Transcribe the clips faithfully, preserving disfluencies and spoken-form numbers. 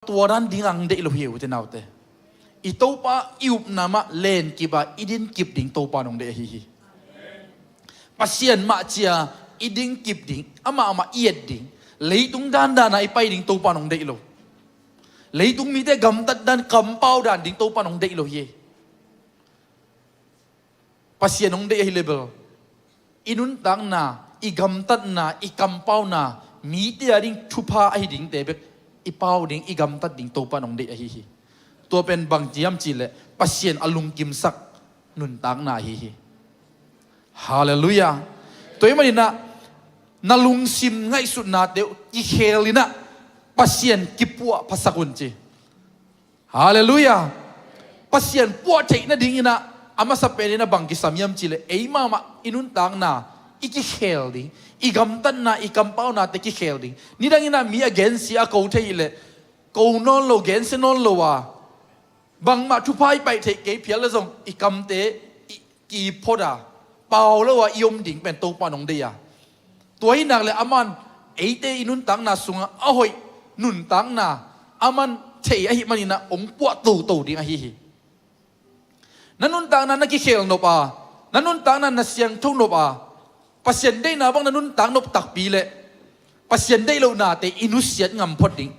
tua dan ding ang deih lo hi, ute naute. I Topa i upna mah lenkip a i dinkip ding Topa in hong deih ahi hi. Pasian mah cia i dinkip ding, amah amah i et ding, leitung dandan a i pai ding Topa in hong deih lo. Leitung mite gamtat dan, kampau dan ding Topa in hong deih lo hi. Pasian hong deih ahi leh bel i nuntakna, i gamtatna, i kampauna, mite a ding thupha ahi dingte bek i pau ding, i gamtat ding Topa in hong deih ahi hi. Tua pen bang hiam cih leh Pasian a lungkimsak nuntakna ahi hi. Halleluiah. Tua ahih manin ah na lungsim ngaihsutnate uh kikhel in ah Pasian kipuah phasak un ci. Halleluiah. Pasian puah theih nadingin ah a masa penin ah bang kisam hiam cih leh ei mahmah i nuntakna i kikhel ding, i gamtatna, i kampaunate kikhel ding. Nidangin ah mi a gensia a ko thei hi leh ko nawn lo, gensia nawn lo a, bangmah thupha i paih theih kei phial leh zong i kamte i ki phot a, pau lo a i om ding pen Topa in hong deih a. Tua ahih nak leh aman eite i nuntakna sungah a hoih nuntakna aman thei ahih manin ah hong puah toto ding ahi hi. Na nuntakna na kikhel nop a, na nuntakna na siangtho nop a, Pasian deihna bang na nuntak nop takpi leh Pasian deih lohnate i nusiat ngam phot ding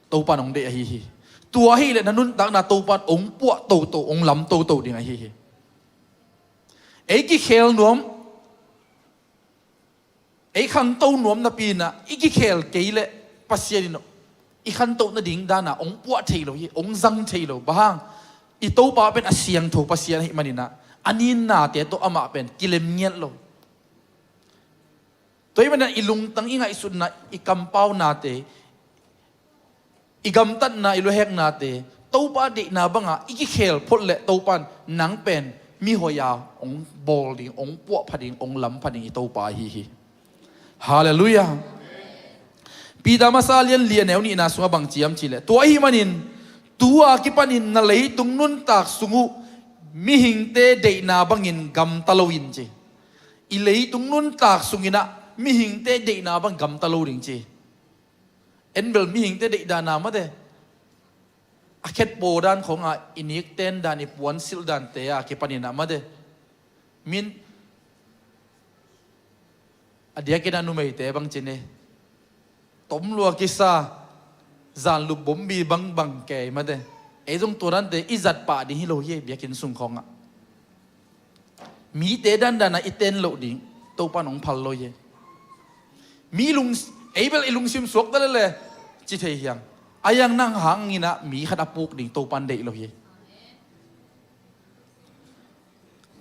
Topa in hong deih ahi hi. Tua ahih leh na nuntakna Topa in hong puah toto, hong lam toto ding ahi hi. Ei kikhel nuam, ei khanto nuam napi-in ah i kikhel kei leh Pasian in i khantoh nading dan a hong puah thei lo hi, hong zang thei lo. Bang hang? I Topa pen a siangtho Pasian ahih manin ah a ninnate tawh amah pen kilem ngiat lo. Tua ahih manin ah i lungtang, i ngaihsutna, i kampaunate, i gamtatna, i luaheknate Topa deihna banga i kikhel phot leh Topa in nang pen mihoih a hong bawl ding, hong puahpha ding, hong lampha ding i Topa ahi hi. Halleluiah. Peter masa lian li a neu nihna sungah bang ci hiam cih leh, tua ahih manin tu-a kipanin na leitung nuntak sung uh mihingte deihna bangin gamta lo in ci. I leitung nuntak sungin ah mihingte deihna bang gamta lo ding ci. En bel mihingte deih dan a mate, a khetpaw dan khawng a, i nikten dan, i puansilh dante a kipanin ah mate, min a diakin a numeite bang ci ni, tom lua kisa, zanlup bombi bangbang kei mate. Ei zong tua dante i zat pah ding hi lo hi, biakinn sung khawngah mite dandan a i ten loh ding Topa in hong phal lo hi. Mi lung, ei bel i lungsim suakta lele ci thei hi hang. A hiang nang hangin ah mi khat a puk ding Topa in deih lo hi.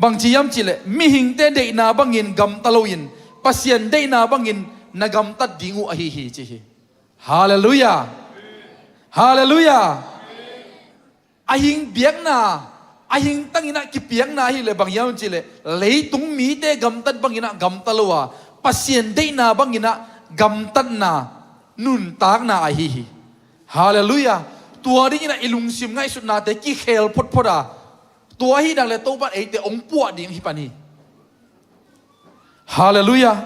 Bang ci hiam cih leh mihingte deihna bangin gamta loin Pasian deihna bangin na gamtat ding uh ahi hi ci hi. Halleluiah. Halleluiah. A hing biakna, a hing tangin ah kipiakna ahih leh bang hiam cih leh leitung mite gamtat bangin ah gamta lo a, Pasian deihna bangin ah gamtatna, nuntakna ahi hi. Halleluiah. Tua dingin ah i lungsim ngaihsutnate kikhel photphot a, tua ahih nak leh Topa in eite hong puah ding hi pan hi. Halleluiah.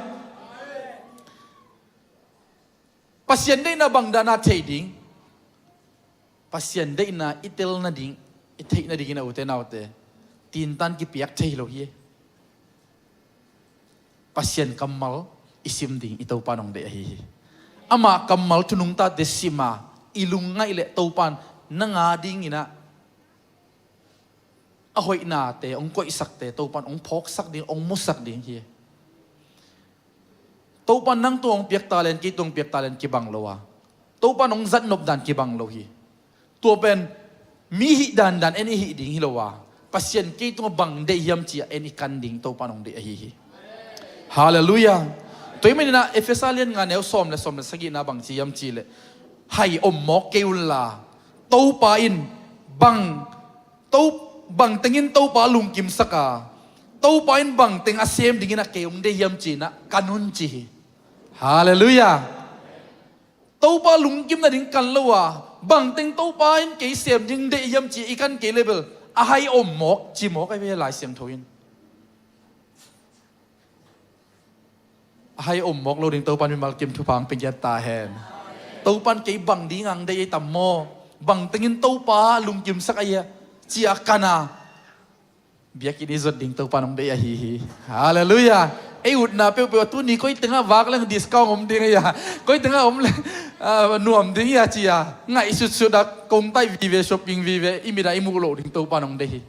Pasian deihna bang dan a thei ding, Pasian deihna i tel nading, i theih nadingin a, ute naute, tintan kipiak thei lo hi. Pasian kammal i sim ding i Topa in hong deih ahi hi. Amah kammal thunungtate sim a, i lungngaih leh Topa in nang a dingin ah a hoihnate hong koihsakte Topa in hong phawksak ding, hong musak ding hi. Topa in nang tung hong piak talent, kei tung hong piak talent kibang lo a, Topa in hong zat nop dan kibang lo hi. Tua pen mi hih dandan en i hih ding hi lo a, Pasian kei tungah bang deih hiam ci-a en i kan ding Topa in hong deih ahi hi. Halleluiah. Tua ahih manin ah Efesa lian nga neu sawm le sawm le sagihna bang ci hiam cih leh, hai om mawk kei unla, Topa in bang, To, bangteng in Topa lungkimsak a, Topa in bangteng a sem dingin ah kei hong deih hiam ci-in ah kan un ci hi. Halleluiah. Topa lungkim nading kan lo a, bangteng Topa in kei sem ding deih hiam ci-a i kan kei leh bel, a hai om mawk ci mawk ahi ve, Lai Siangtho in. A hai om mawk lo ding Topa in mimal kim thupha hong pia ngiat ta hen. Topan kei bang ding ang deih ei tam maw? Bang tengin Topa lungkimsak ahi a, ci-a kan a, biakinn i zot ding Topan hong deih ahi hi. Halleluiah. Ei utna peuhpeuh a tuni koi tengah vak leng discount om ding ahi a, koi tengah om leng, ah, nuam ding ahi a, ci-a ngaihsutsut a kongtaih vive, shopping vive, i mit a i muh loh ding Topan hong deih hi.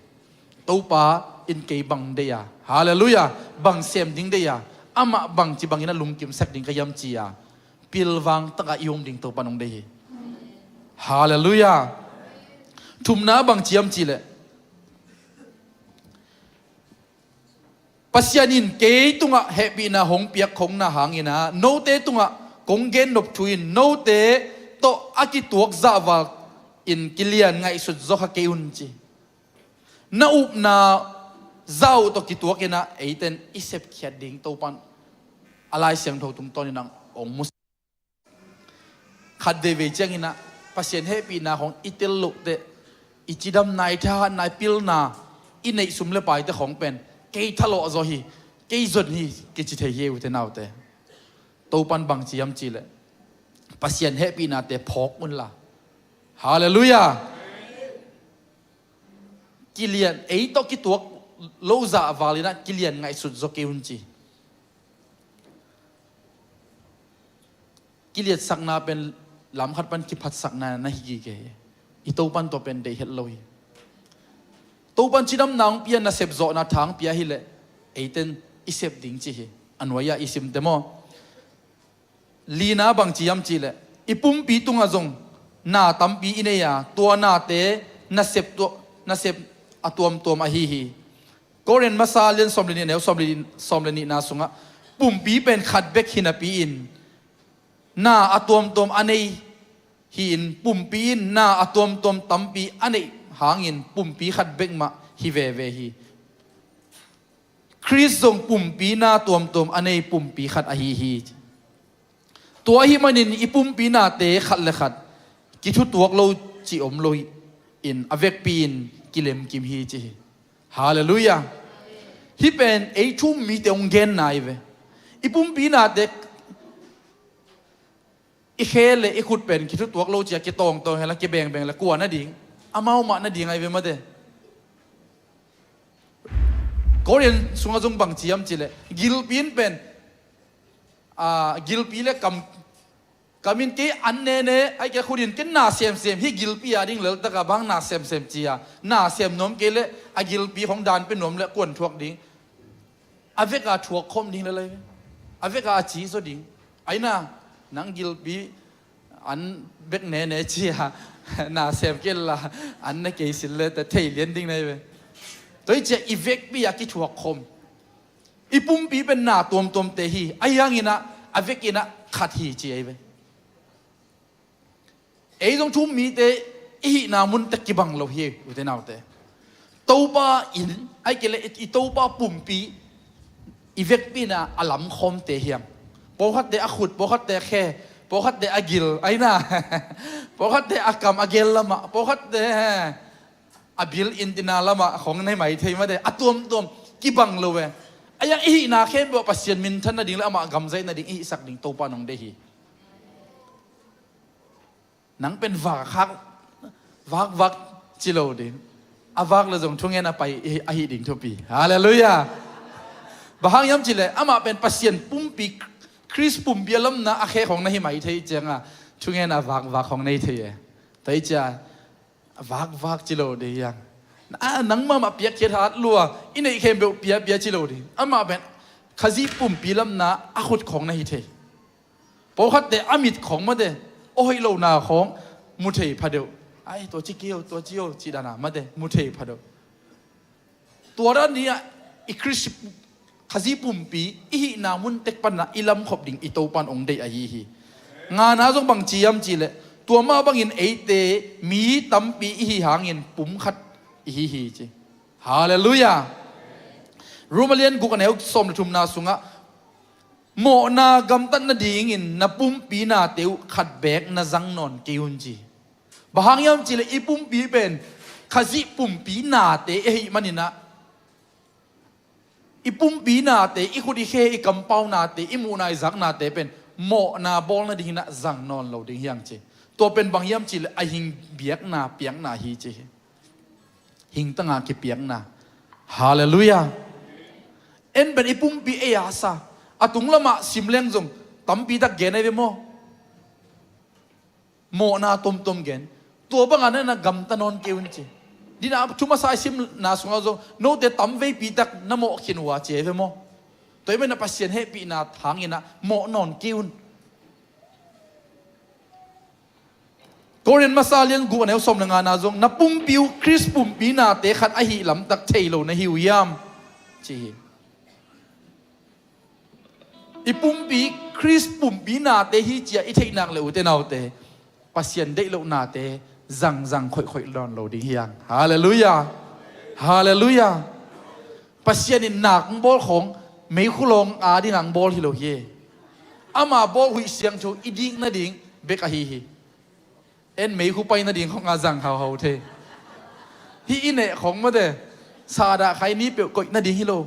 Topa in kei bang deih a, halleluiah, bang sem ding deih a, amah bangci bangin a lungkimsak ding ka hiam, ci-a pilvang takah i om ding Topan hong deih hi. Halleluiah. Thumna bangci hiam cih leh, Pasian in kei tungah hehpihna hong piak khong na hangin ah, note tungah kong gennop thu in note tawh a kituak zahval in kilian ngaihsut zaw kha kei un, ci. Na upna zah uh tawh kituakin ah eite in i sepkhiat ding Topan a Lai Siangtho tungtawnin ah hong mu. Khat veivei ciangin ah Pasian hehpihna khong i tel loh teh, i cidamna, i thahatna, i pilna, i neih sum le paite khong pen kei thalawh zaw hi, kei zon hi, kici thei hi, ute naute. Topan bangci hiam cih leh, Pasian hehpihnate phawk unla. Halleluiah. Kilian, ei tawh kituak lo zahval in ah kilian ngaihsut zaw kei un, ci. Kiliatsakna pen lam khat pan kiphatsakna na hi gige hi. I Topan tawh pen deih het lo hi. Topan cidamna hong pia, nasep zawhna tha hong pia hi leh, eite in i sep ding, ci hi. A nuai-ah i sim teh maw. Lina bangci hiam cih leh, i pumpi tungah zong na tampi i nei a, tua nate nasep tua, nasep a tuamtuam ahi hi. Korin masa lian sawm le nih, neu sawm le nih, sawm le nihna sungah, pumpi pen khat bek hi napi-in, na a tuamtuam a nei hi-in, pumpi in na a tuamtuam tampi a neih hangin pumpi khat bek mah hi veve hi. Khrist zong pumpi na tuamtuam a nei pumpi khat ahi hi. Tua ahih manin i pumpi nate khat le khat kithutuak lo cih om lo hi-in, a vekpi-in kilemkim hi, ci hi. Halleluiah. Hih pen ei thu-um mite hong genna hi ve. I pumpi nate i khe le i khut pen kithutuak lo ci-a kitawngtawng hen la, kibengbeng le kua nading? Amau mah nading ahi ve mate. Korin sungah zong bangci hiam cih leh, gilpi in pen, ah, gilpi le kam, kam in kei an nene, ahih kei leh khut in kei na semsem, hih gilpi a ding leltak a bang na semsem ci-a, na sem nuam kei leh a gilpi khong dan pia nuam leh kuan thuak ding? A vek a thuak khawm ding le lai ve. A vek a a ci zaw ding. Ai na, nang gilpi an bek nene ci-a na sem kei la, an na kei sin le teh thei lian ding na hi ve. Tua hi ciah i vekpi a kithuak khawm. I pumpi pen na tuamtuamte hi, ahi hangin ah a vekin ah khat hi, ci ahi ve. Ei zong thu-um mite i hihna mun teh kibang lo hi, ute naute. Topa in, ahih kei leh i, i Topa pumpi i vekpi-in ah a lamkhawmte hi hang. Pawlkhatte a khut, pawlkhatte a khe, pawlkhatte a gil, ai na. Pawlkhatte a kam a gel lamah, pawlkhatte a bil in tina lamah khong na hi mai thei mate, a tuamtuam kibang lo ve. Ahi hang i hihna khempeuh ah Pasian minthan nading le amah gamzaih nading i hihsak ding Topa in hong deih hi. Nang pen vak hak, vak vak ci lo ding. A vak le zong thungen a pai i, ahi ding thupi. Halleluiah. Bang hang hiam cih leh, amah pen Pasian pumpi, Khrist pumpi a lamna a khe khong na hi mai thei ciangin thungen a vak vak khong na hi thei e. Tua hi ciah a vak vak ci lo ding hi hang. A, nangmah mah piakkhiat hat lua, i neih khempeuh pia pia ci lo ding. Amah pen Khazih pumpi lamna a khut khong na hi thei. Pawlkhatte a mit khong mate, a hoih lohna khong mu thei pha deuh. Ai, tua ci kei o, tua ci o, cih dan a mate, mu thei pha deuh. Tua dan ding ah i Khrist, Khazih pumpi i hihna mun tek pan ah i lamkhop ding i Topa in hong deih ahi hi. Ngana zong bangci hiam cih leh, tua mah bangin eite mi tampi i hi hangin pum khat i hi hi, ci. Halleluiah. Rom a lian guk a neu sawm le thumna sungah, mawhna gamtat nadingin na pumpi nate uh khat beek na zang nawn kei un, ci. Bang hang hiam cih leh i pumpi pen Khazih pumpi nate i hih manin ah, i pumpi nate, i khut i khe, i kampau nate, i muhna i zaknate pen mawhna bawl nadingin ah zang nawn lo ding hi hang ci. Tua pen bang hiam cih leh a hing biakna, piakna hi ci hi. Hing tangah kipiakna. Halleluiah. En pen i pumpi ei a sa. A tung lamah sim leng zong tampi tak gen ahi ve maw? Mawhna tomtom gen. Tua bangah na, na gamta nawn kei un ci. Dinah thu masa i simna sungah zong note tam veipi tak na mawh khin uh a ci ahi ve maw? Tua ahih manin ah Pasian hehpihna hangin ah mawh nawn kei un. Korin masa lian guk a neu sawm le ngana zong, na pumpi uh Khrist pumpi nate khat ahih lamtak thei lo na hi uh hiam? Ci hi. I pumpi Khrist pumpi nate hi ci-a i theih nak leh, ute naute, Pasian deih loh nate zangzang khoihkhoih nawn lo ding hi hang. Halleluiah. Halleluiah. Pasian in nak hong bawl khawng meikhu lawng adingah hong bawl hi lo hi. Ama bawl huih siangtho i dik nading bek ahi hi. En meikhu pai nading khawng a zang hauhau thei. Hih i neh khawng mate, sa dah khai ni peuh koih nading hi lo.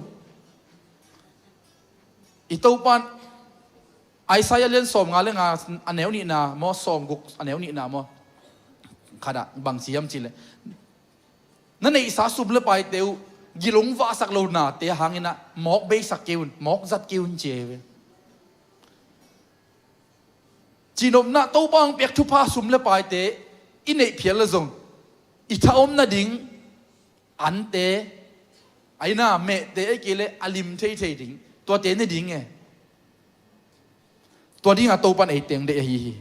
I Topa in Isaiah lian sawmnga le nga a neu nihna maw, sawmguk a neu nihna maw, khatah bang ci hiam cih leh, na neihsa sum le paite uh gilong vahsak lo nate hangin ah mawk beisak kei un, mawk zat kei un ci hi ve. Cihnopna Topa hong piak thupha sum le paite i neih phial le zong i tha om nading ante, aina mehte, ahih kei leh a lim theithei ding, tuate ne ding e. Tua dingah Topa in ei teng deih ahi hi.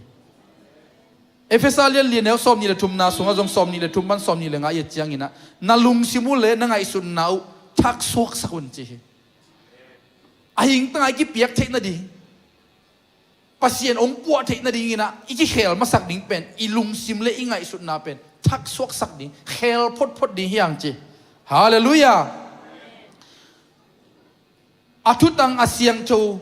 Efesa lian li a neu sawmnih le thumna sungah zong, sawmnih le thum pan sawmnih le nga i et ciangin ah, na lungsim uh le na ngaihsutna uh thaksuaksak un ci hi. A hing tangah i kipiak theih nading, Pasian hong puah theih nadingin ah i kikhel masak ding pen i lungsim le i ngaihsutna pen thaksuaksak ding, khel photphot ding hi hang ci. Halleluiah. A thutang a siangtho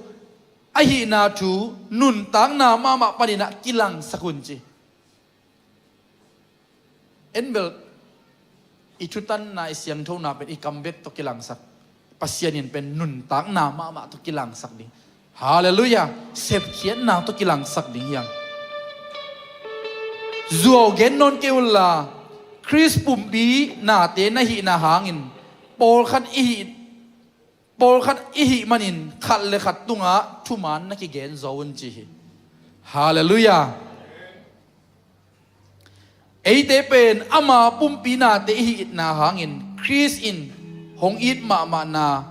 ahihna thu nuntakna mahmah panin ah kilangsak un ci. En bel, i thutanna, i siangthona pen i kam bek tawh kilangsak. Pasian in pen nuntakna mahmah tawh kilangsak ding. Halleluiah. Sepkhiatna tawh kilangsak ding hi hang. Zuau gen nawn kei unla, Khrist pumpi nate na hihna hangin pawlkhat i hih, pawlkhat i hih manin khat le khat tungah thuman na kigen zaw un ci hi. Halleluiah. Eite pen ama pumpi nate i hihna hangin Khrist in hong it mahmahna,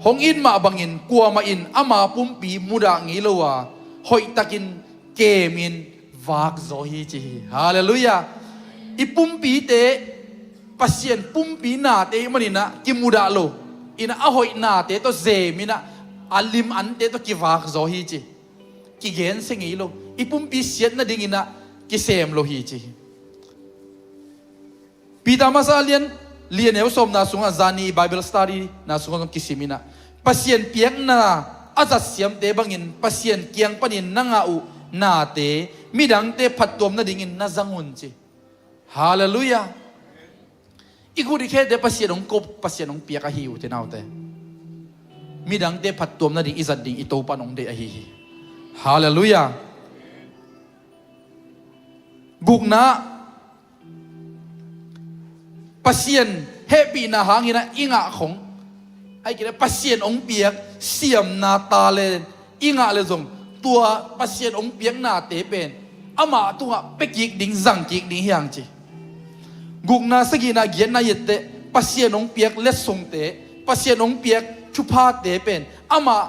hong it mah bangin kuamah in ama pumpi mudah ngei lo a, hoihtakin kemin vakzaw hi ci hi. Halleluiah. I pumpite Pasian pumpi nate i hih manin ah kimudah lo in ah, a hoih nate tawh zemin ah, a lim ante tawh kivakzaw hi ci. Kigensia ngei lo. I pumpi siat nadingin ah kisem lo hi ci hi. Peter masa lian li a neu sawmna sungah, zani Bible study na sungah zong kisim in ah, Pasian piakna a zat siamte bangin Pasian kiang panin na ngah uh nate midangte phattuam nadingin na zang un ci. Halleluiah. I khut i khete Pasian hong ko, Pasian hong piak ahi uh, ute naute. Midangte phattuam nading i zat ding i Topa in hong deih ahi hi. Halleluiah. Gukna, Pasian hehpihna hangin ah i ngah khong, ahih kei leh Pasian hong piak siamna talent i ngah leh zong, tua Pasian hong piaknate pen amah tungah pia kik ding, zang kik ding hi hang ci. Gukna, sagihna, giatna i et teh, Pasian hong piak letsongte, Pasian hong piak thuphate pen amah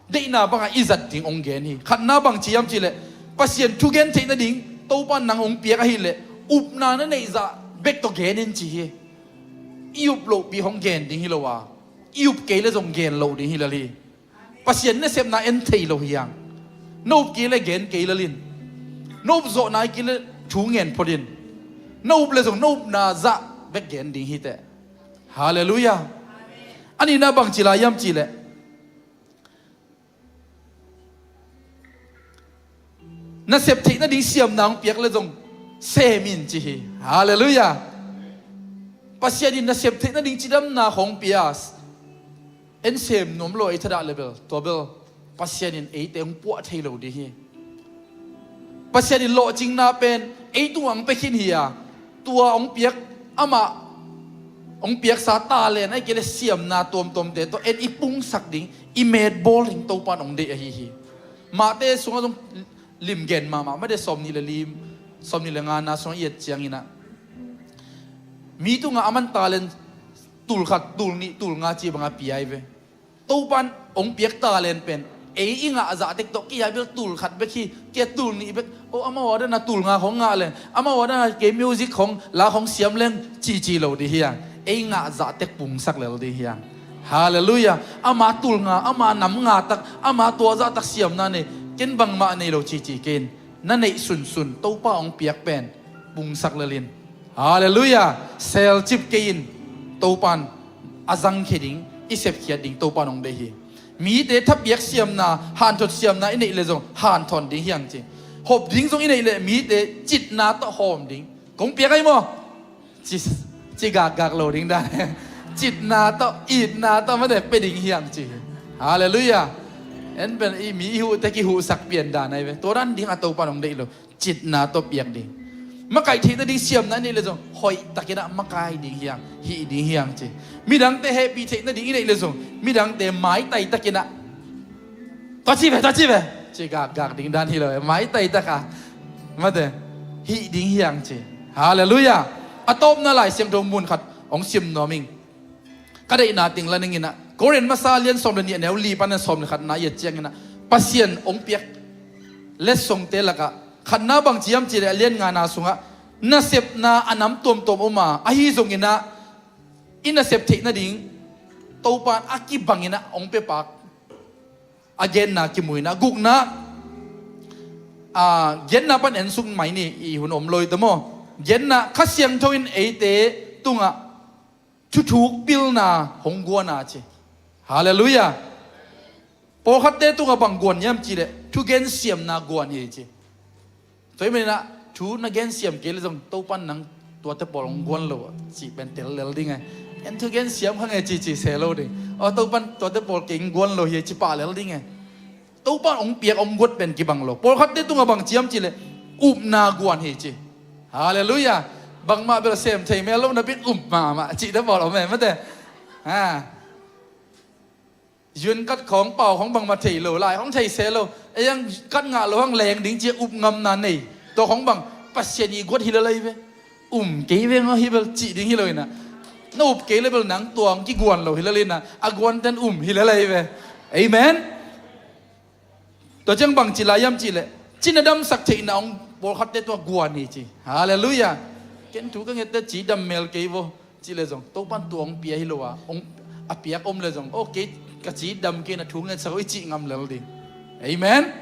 deihna bangah i zat ding hong gen hi. Khatna bang ci hiam cih leh, Pasian thugen theih nading Topa in nang hong piak ahih leh, upna na neih zah bek tawh gen in ci hi. I up lohpi hong gen ding hi lo a, i up kei leh zong gen loh ding hi lel hi. Pasian nasepna en thei lo hi hang. Na up kei leh gen kei lel in. Na up zawh nai kei leh thu ngen phot in. Na up leh zong na upna zah bek gen ding hi teh. Halleluiah. A nihna bang ci lai hiam cih leh, na sep theih nading siamna hong piak leh zong sem in ci hi. Halleluiah. Pasian in na sep theih nading cidamna hong pia a, en sem nuam lo, ei thadah leh bel, tua bel Pasian in eite hong puah thei lo ding hi. Pasian in lawhcinna pen ei tungah hong pia khin hi a, tua hong piak, amah hong piaksa talent ahih kei leh siamna tuamtuamte tawh en i pungsak ding, i metbawl ding Topa in hong deih ahi hi. Mahte sungah zong lim gen mahmah, Mahte sawmnih le lim, sawmnih le ngana sungah i et ciangin ah, mi tungah aman talent tul khat, tul nih, tul nga ci bangah pia hi ve. Topa in hong piak talent pen ei i ngah zah tek tawh, kei a bel tul khat bek hi, kei a tul nih bek, o, amau a dan a tul nga khong ngah leng, amau a dan a kei music khong, la khong siam leng, cici lo ding hi hang. Ei ngah zah tek pungsak lel ding hi hang. Halleluiah. Ama tul nga, ama nam nga tak, ama tua zah tak siamna nei, ken bangmah nei lo cici kei in. Na neih sunsun Topa hong piak pen pungsak lel in. Halleluiah. Selcip kei in. Topa in a zangkhia ding, i sepkhiat ding Topa in hong deih hi. Mite thapiak siamna, hanthot siamna i neih leh zong hanthawn ding hi hang ci. Hop ding zong i neih leh mite citna tawh hawm ding. Kong piak ahi maw? Ci, ci gakgak lo ding dan. Citna tawh, itna tawh, Mahte pia ding hi hang ci. Halleluiah. En pen i mi i huh tek i huhsak pian dan ahi ve. Tua dan ding a Topa in hong deih lo. Citna tawh piak ding. Makaih theih nading siamna i neih leh zong hoih takin ah makaih ding hi hang, hih ding hi hang ci. Midangte hehpih theih nading i neih leh zong midangte maitai takin ah, tua ci ve, tua ci ve, ci gakgak ding dan hi lo, maitai tak a, Mahte, hih ding hi hang ci. Halleluiah. A tawpna Lai Siangtho mun khat hong sim nuam ing. Ka deihna teng la ning in ah, Korin masa a lian sawm le nih, a neu li pan a sawm le khatna i et ciangin ah, Pasian hong piak letsongte lakah khatna bang ci hiam cih leh a lian ngana sungah, nasepna a nam tuamtuam om a, ahi zongin ah i nasep theih nading Topa in a kibangin ah hong pia pak. A genna kimu in ah, gukna, a, genna pan en suk mai ni, i hun om lo hi ta maw. Genna, Kha Siangtho in eite tungah thuthuk pilna hong guan a ci. Halleluiah. Pawlkhatte tungah bang guan hiam cih leh thugen siamna guan hi ci. Tua ahih manin ah thu na gen siam kei leh zong Topa in nang tuate pawl hong guan lo cih pen tel lel ding e. En thugen siam kha nge ci ci se lo ding. Aw, Topa in tuate pawl kei hong guan lo hi ci pah lel ding e. Topa in hong piak hong guat pen kibang lo. Pawlkhatte tungah bang ci hiam cih leh upna guan hi ci. Halleluiah. Bangmah bel sem thei mel lo napi in up mahmah cihte pawl om e, Mahte. Ha. Yuan kat khawng, pau khawng bangmah thei lo, lai khawng thei se lo. Ei ang kat ngah lo hang leng ding ci-a up ngamna nei. Tua khawng bang Pasian i guat hi lel ahi ve. Um kei veng aw hi bel cih ding hi lo in ah. Na up kei leh bel nang tua hong kiguan lo hi lel in ah. A guanten um hi lel ahi ve. Amen. Tua ciang bang ci lai hiam cih leh, ci na damsak theihna hong pawlkhatte tungah guan hi ci. Halleluiah. Ken thu ka ngette ci dam mel kei vaw. Cih leh zong Topa in tua hong pia hi lo a, hong a piak om leh zong, o, kei ka ci dam kei na thu ngetsak o i cih ngam lel ding. Amen.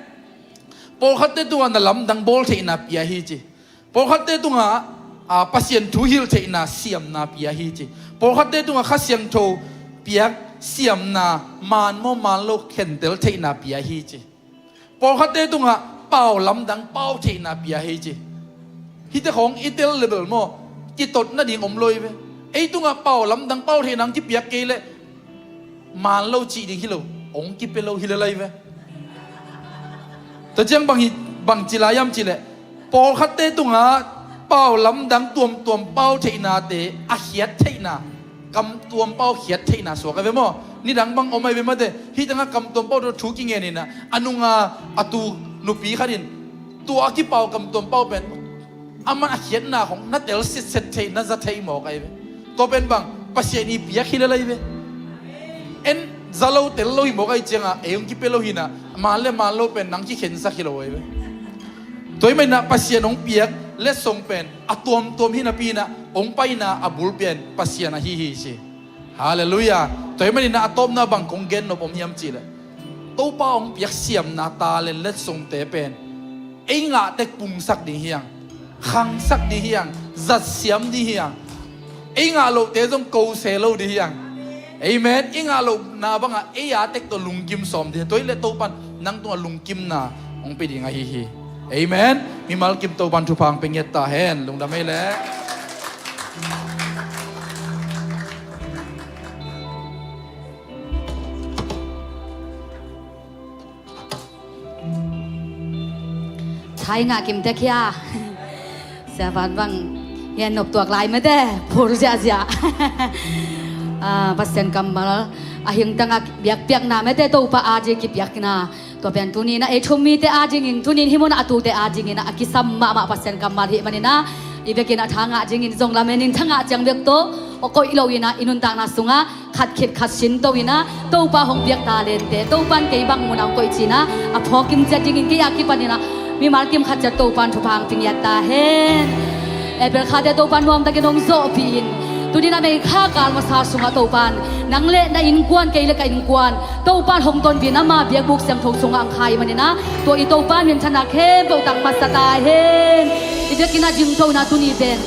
Pawlkhatte tungah na lamdang bawl theihna pia hi ci. Pawlkhatte tungah, a, Pasian thu hilh theihna siamna pia hi ci. Pawlkhatte tungah Kha Siangtho piak siamna, maan maw maan lo khentel theihna pia hi ci. Pawlkhatte tungah pau lamdang pau theihna pia hi ci. Hihte khawng i tel leh bel maw, kitot nading om lo hi ve. Ei tungah pau lamdang pau theihna hong kipiak kei leh maan lo cih ding hi lo, hong kipia lo hi lel ahi ve. Tua ciang bang hi, bang ci lai hiam cih leh, pawlkhatte tungah pau lamdang tuamtuam pau theihnate a khiat theihna, kam tuam pau khiat theihna suak ahi ve maw. Nidang bang om ahi ve, Mahte. Hih tangah kam tuam pau tawh thu kingen in ah, a nunga a tu nupi khat in tua a kipau kam tuam pau pen aman a khiatna khawng na tel sitset thei, na za thei mawk ahi ve. Tua pen bang Pasian i piak hi lel ahi ve. En za lo tel lo hi mawk ahi ciangah ei hong kipia lo hi in ah, maan le maan lo pen nang kikhensak hi lo ahi ve. Tua ahih manin ah Pasian hong piak letsong pen a tuamtuam hi napi in ah, hong paina a bulpi in Pasian ahi hi ci. Halleluiah. Tua ahih manin ah a tawpna bang kong gen nop om hiam cih leh, Topa hong piak siamna talent letsongte pen ei ngah tek pungsak ding hi hang, khangsak ding hi hang, zatsiam ding hi hang. Ei ngah lohte zong ko se lo ding hi hang. Amen. I ngah lohna bangah ei a tek tawh lungkim sawm ding hi hang. Tua hi leh Topa in nang tungah lungkimna hong pia ding ahi hi. Amen. Mimal kim Topa in thupha hong pia ngiat ta hen. Lungdam ei leh. Thai ngah kim tek hia? Sia Van bang ngen nop tuak lai mete, phur ziahziah. Ah, Pasian kammal a hingtang a biakpiakna mete, Topa ading kipiakna. Tua pen tuni in ah ei thu um mite adingin, tuni in hih mun ah a tute adingin ah a kisam mahmah Pasian kammal hih manin ah, i biakinn ah tha ngah dingin zong lamenin tha ngah ciang bek tawh a koih lo in ah i nuntakna sungah khat khit khat sin to in ah, Topa hong piak talente, Topa in kei bang mun ah hong koih ci-in ah, a phawk kim ciat dingin kei a kipanin ah mimal kim khat ciat Topa in thupha hong pia ngiat ta hen. April kha te Topa in nuamtakin hong zawhpih in, tuni in ah May kha kal masa sungah Topa in nang le na innkuan, kei le ka innkuan Topa in hong tonpih in ama biakbuk siangtho sungah hong kha ahih manin ah, tua i Topa in minthanna khempeuh tang masa ta hen. I biakinn ah dingto in ah tuni pen,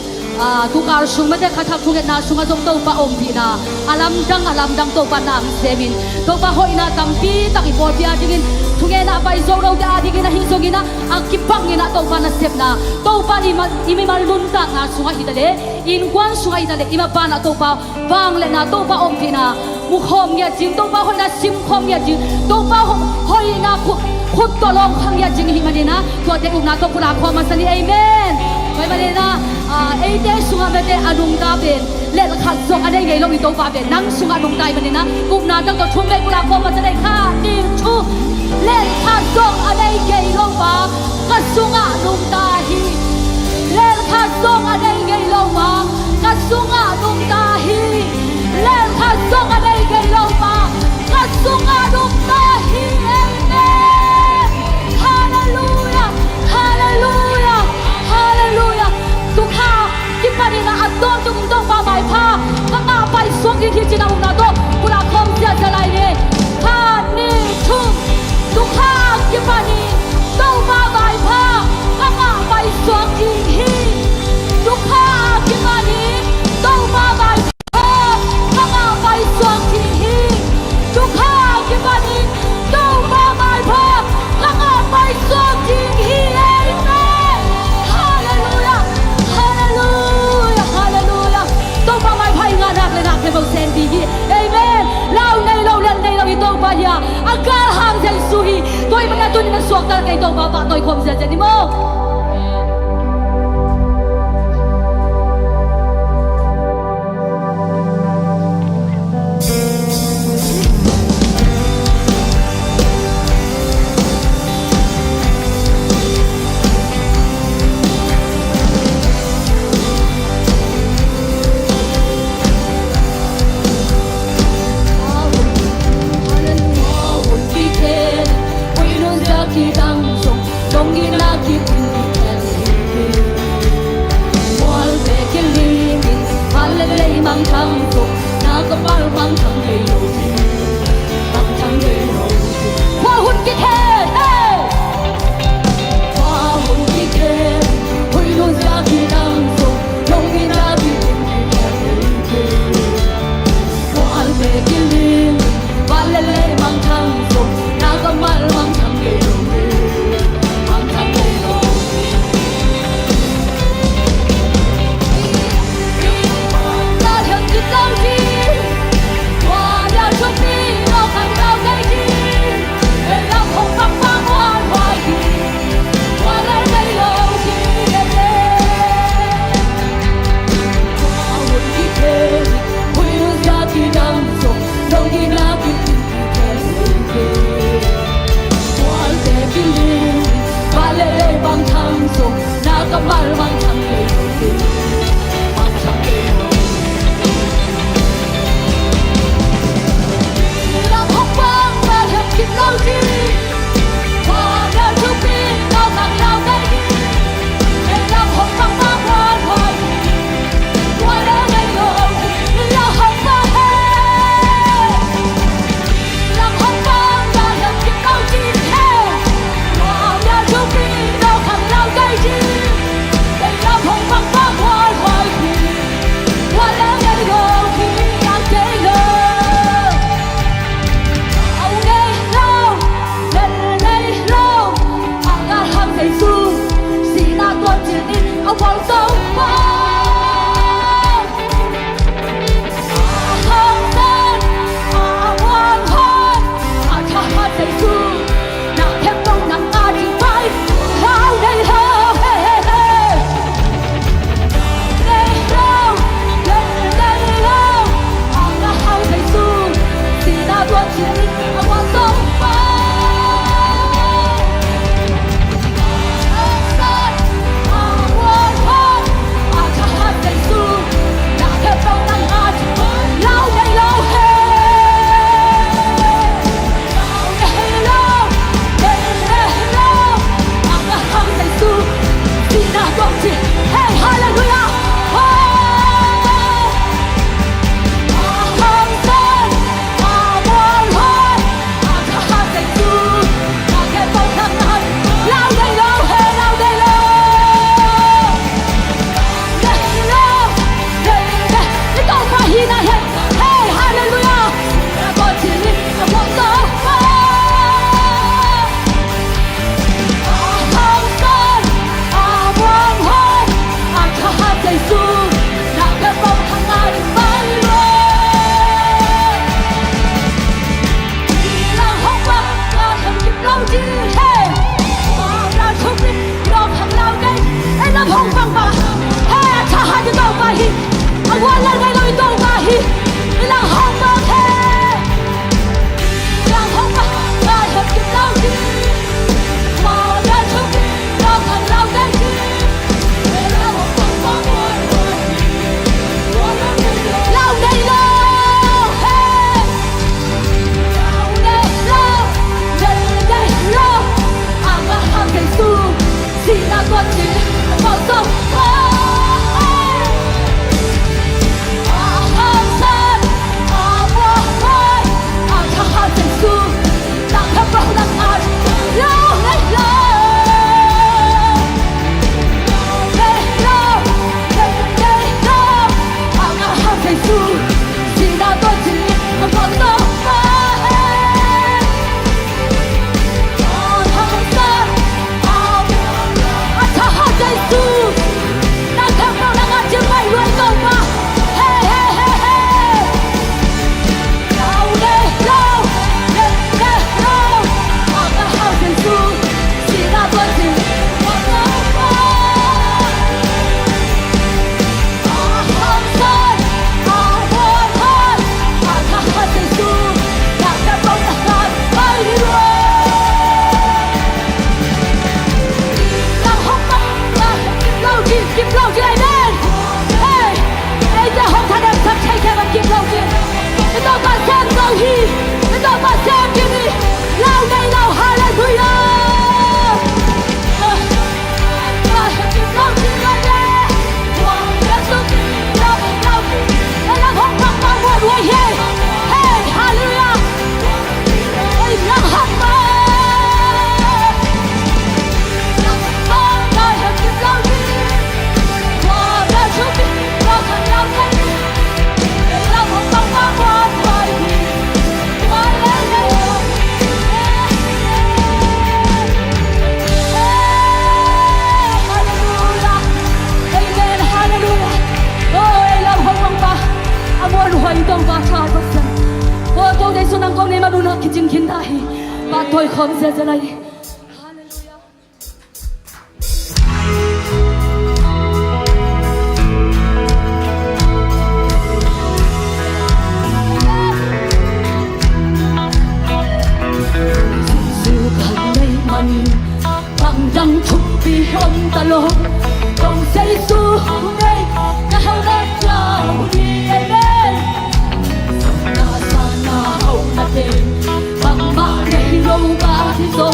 ah, tukal sung mete kha thak thungetna sungah zong Topa ompihna a lamdang a lamdang Topa in na hong semin, Topa hoihna tampi tak i pawlpi adingin, thungetna pai zo lote adingin ahi zongin ah, a kibangin ah Topa nasepna, Topa in i ma-, i mimal nuntakna sungah hi ta leh, innkuan sungah hi ta leh, i mapan ah Topa vangliatna, Topa ompihna mukhawm ngiat ding, Topa hoihna simkhawm ngiat ding, Topa ho-, hoihna khu-, khut tawh lawngkhia ngiat ding i hih manin ah, tuate upna tawh pulak khawm masa ni. Amen. Tua ahih manin ah, ah, eite sungah mete a nungta pen lel khat zong a nei ngei lo i Topa pen nang sungah nungta ahih manin ah, upna tawh tua thum vei pulak khawm masa ni. Khat, nih, thum. Lel khat zong a nei ngei lo pa ka sungah nungta hi. Lel khat zong a nei ngei lo pa ka sungah nungta hi. Lel khat zong a nei ngei lo pa ka sungah nungta hi. Amen. Halleluiah. Halleluiah. Halleluiah. Tukha kipanin ah a tawntung Topa maipha ka ngah paisuak ding hi ci-in a upna tawh pulak khawm ziahziah lai ni. Khat, nih, thum. Tukha kipanin Topa maipha ka ngah paisuak ding hi. Tukha kipanin Topa maipha ka ngah paisuak ding hi. Tukha kipanin Topa maipha ka ngah paisuak ding hi. Amen. Halleluiah. Halleluiah. Halleluiah. Topa maipha i ngah nak le ngah khempeuh sem ding hi. Amen. Lau nei lo, lel nei lo i Topa hi a, a galhang Jesu hi. Tua ahih manin ah tuni in a suakta kei Topa pahtawi khawm ziahziah ni maw. Kicing khin ta hi. Pahtawi khawm ziazia lai. Halleluiah. Jesu khat nei man, bang dang thupi om ta lo. Kong Jesu nei, ka hau lai lau hi, amen. Sana sana hau na te, bangmah nei lo ka hi zo.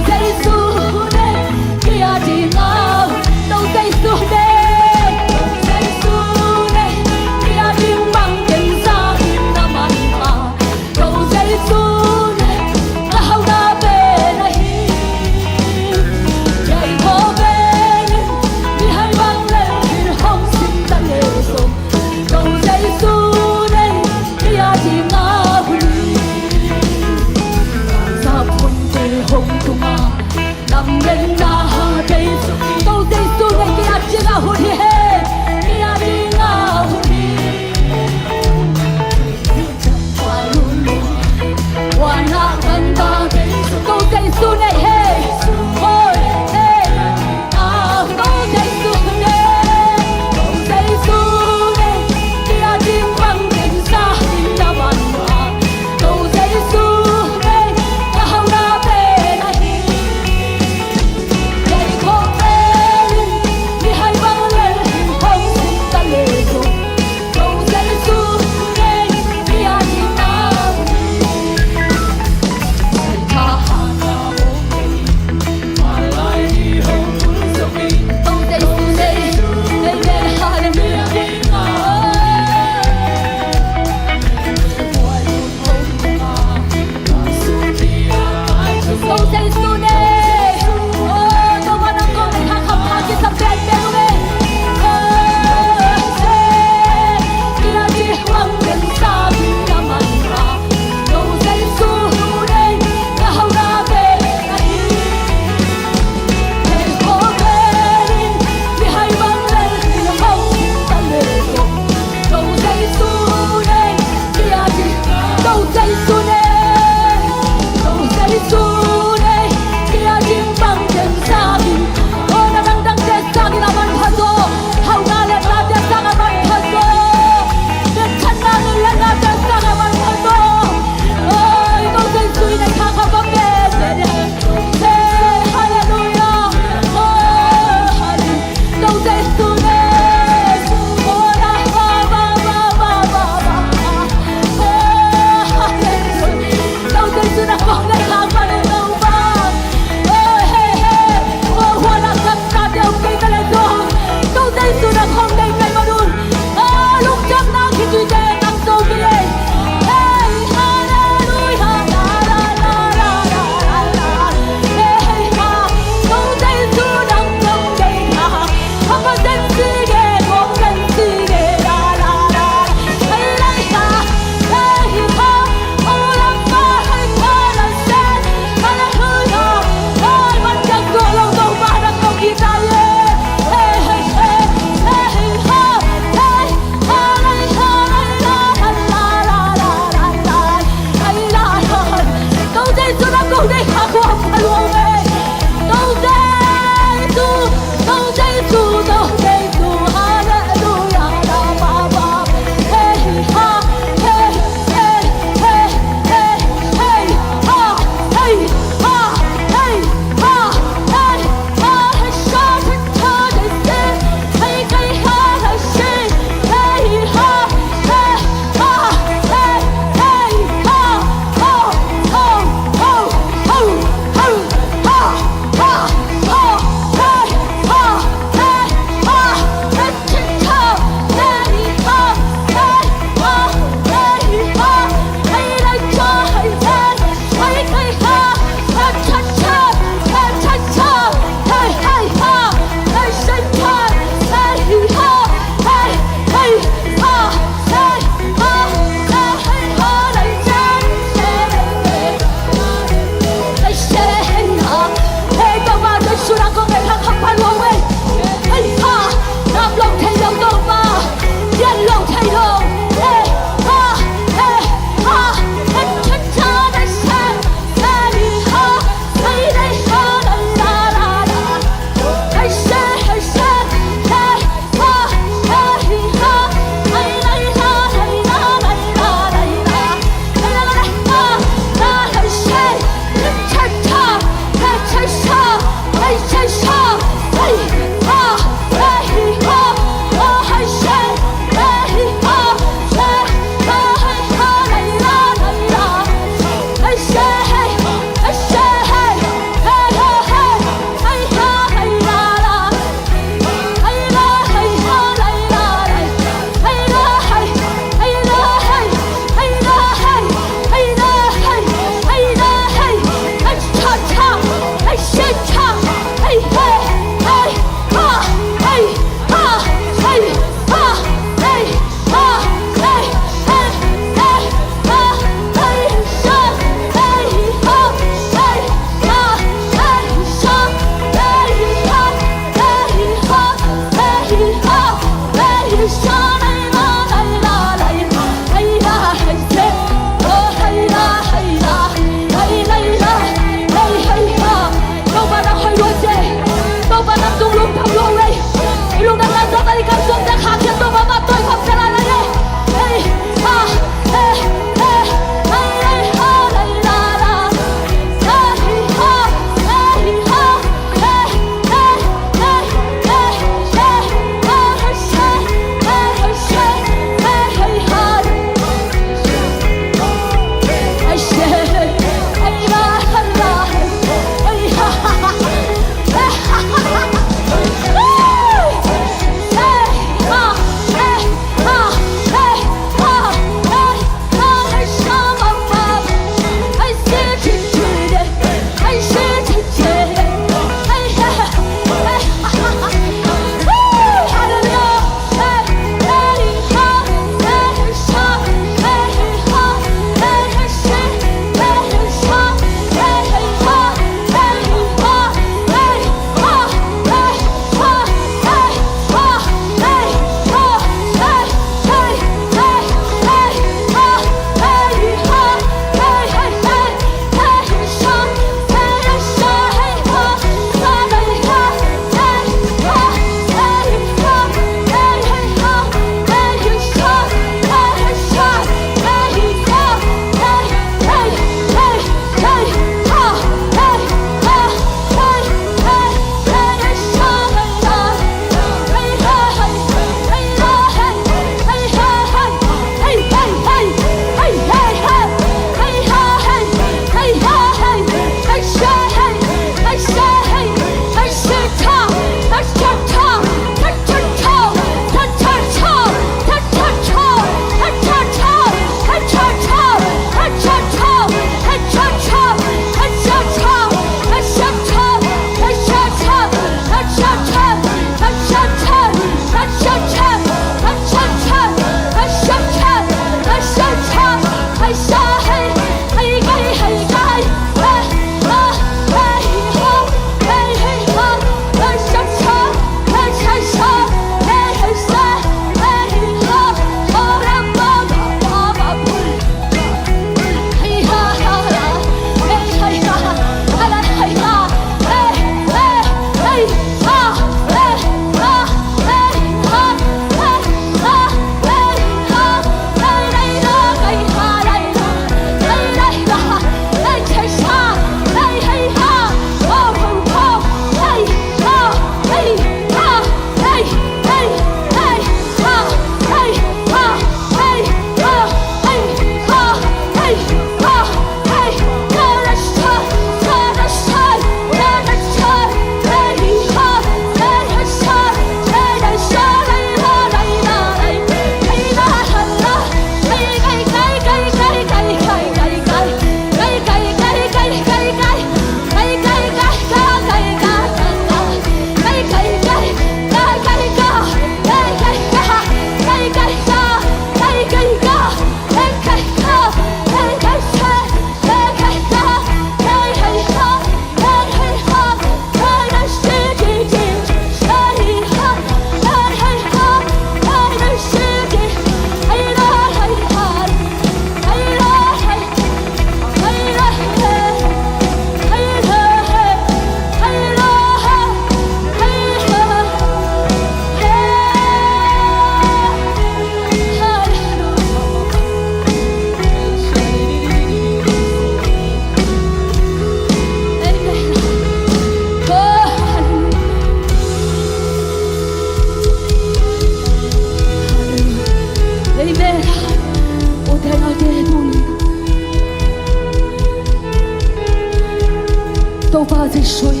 sui.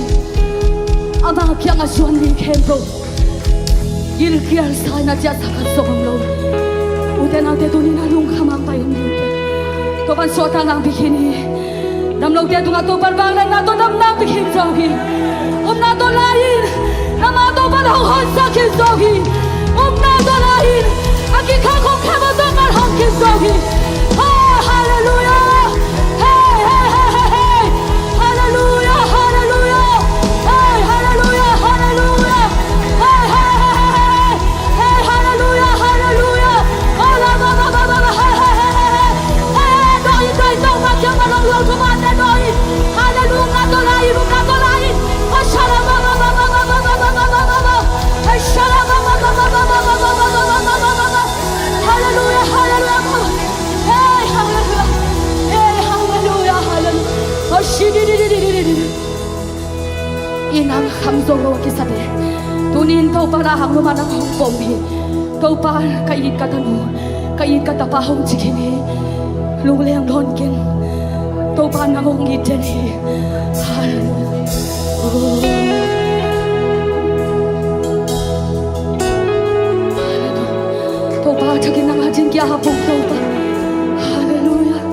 Ama kiangah zuan mi khempeuh gilkial sa in a ciahsa khat zong om lo. Ute naute, tuni-in a lungkham hong pai om ding uh teh, Topa'n suahtakna hong pia khin hi. Damlote tungah Topa'n vangliatna tawh damna hong pia khin zo hi. Upna tawh la in. Nangmah Topa'n hong honsak khin zo hi. Upna tawh la in. A kikhak khong khem a Topa'n hong khin zo hi. Oh, halleluiah. Hey, hey, hey, hey, hey. Halleluiah, halleluiah. Hey, halleluiah, halleluiah. Hey, hey, hey, hey, hey. Hey, halleluiah, halleluiah. Hey, hey, hey, hey, hey, hey. Hey, hey, dawh in, dawh in, dawh in, dawh in. Halleluiah, dawh in, dawh in. Hey, shalom. Halleluiah, halleluiah. Hey, halleluiah. Hey, halleluiah, halleluiah. Inn hong kham zo lo a kisate, tuni-in Topa na hang lum a nang hong pom hi. Topa, ka it ka tanu, ka it ka tapa hong ci khin hi. Lungleng dawn ken. Topa nang hong it den hi. Halleluiah. Oh. Halleluiah. Topa thakin nang a ding kia hapung Topa. Halleluiah.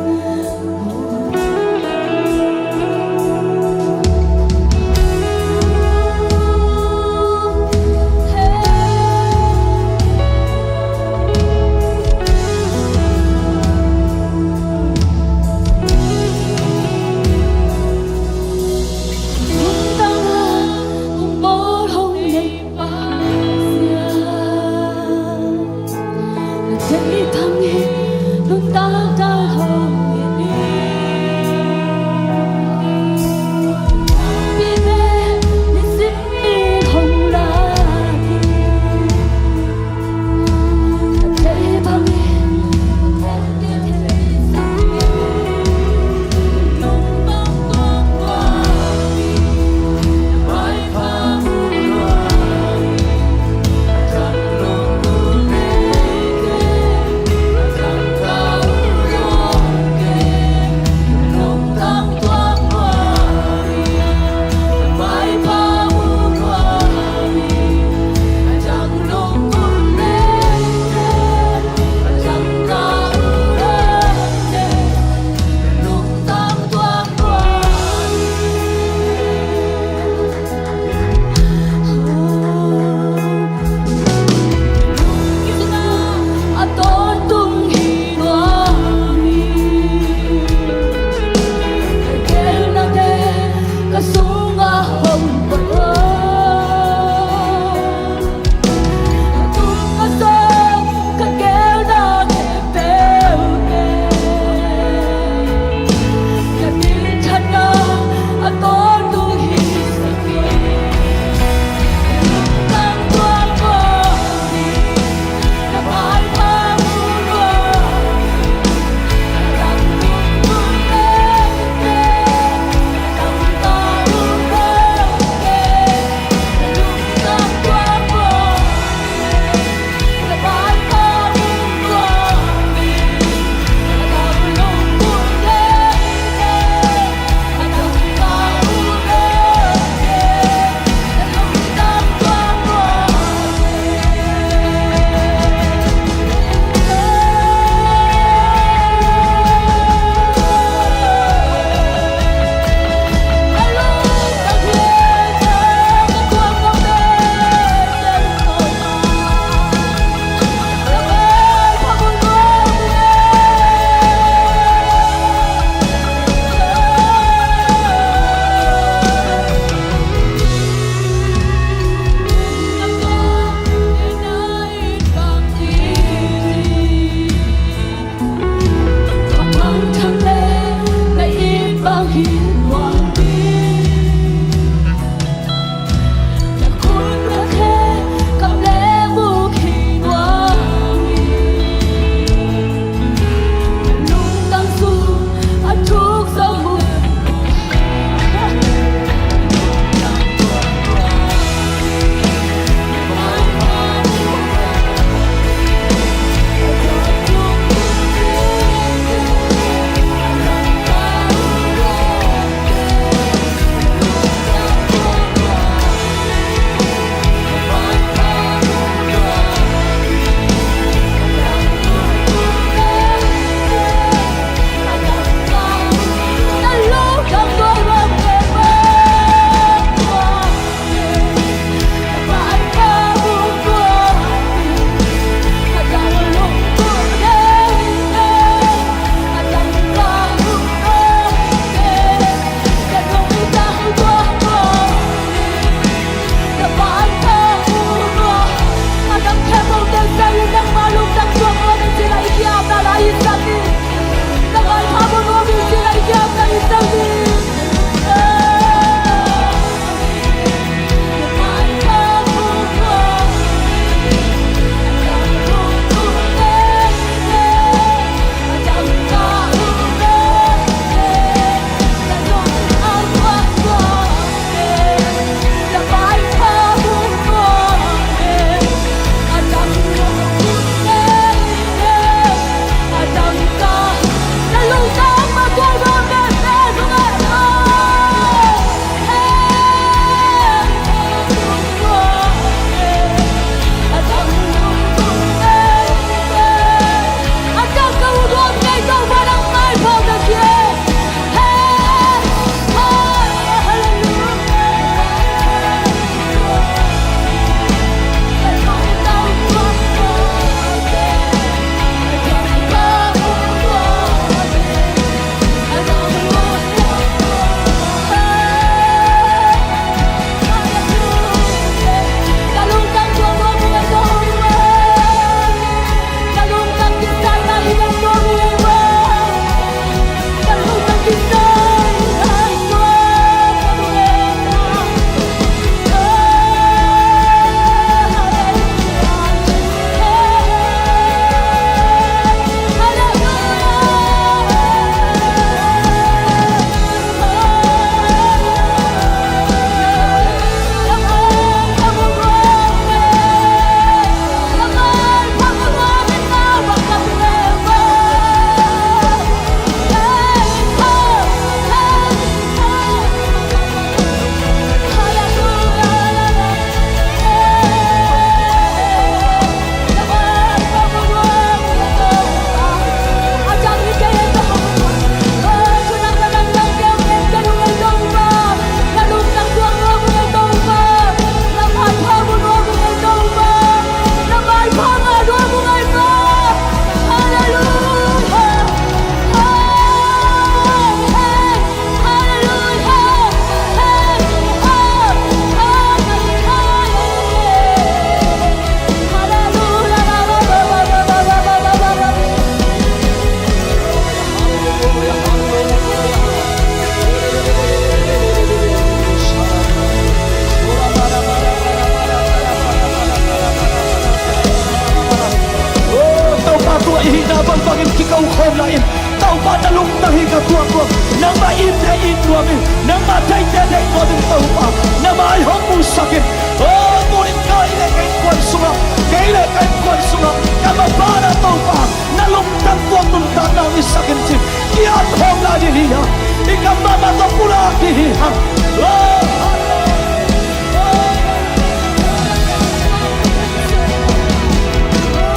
Hihna bangbangin kiko khawm lai-in, Topa na lungtang hi ka tuaktuak. Nangmah itte it nuam in, nangmah deihte deih nuam in Topa, na mai hong musak in. Oh, tuni-in kei le ka innkuan sungah, kei le ka innkuan sungah, ka mapana Topa, na lungtang tuak nuntakna hong hisak in ci-in ki-ap khawm lai ding hi hang. I kam mahmah tawh pulak ding hi hang. Oh,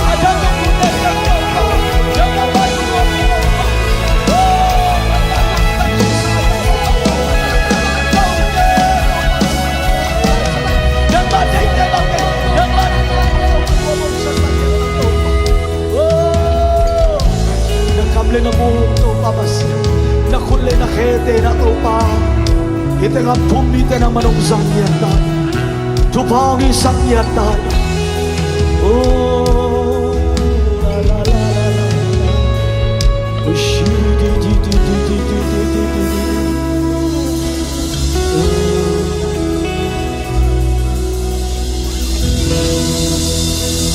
hallelujah. Na kam le na muk Topa Pasian, na khut le na khete na Topa, hih tengah a phum mite nangman hong zang ngiat ta in. Thupha hong hisak ngiat ta in. Oh, la, la, la, la, la, la. Oh, shi, di, di, di.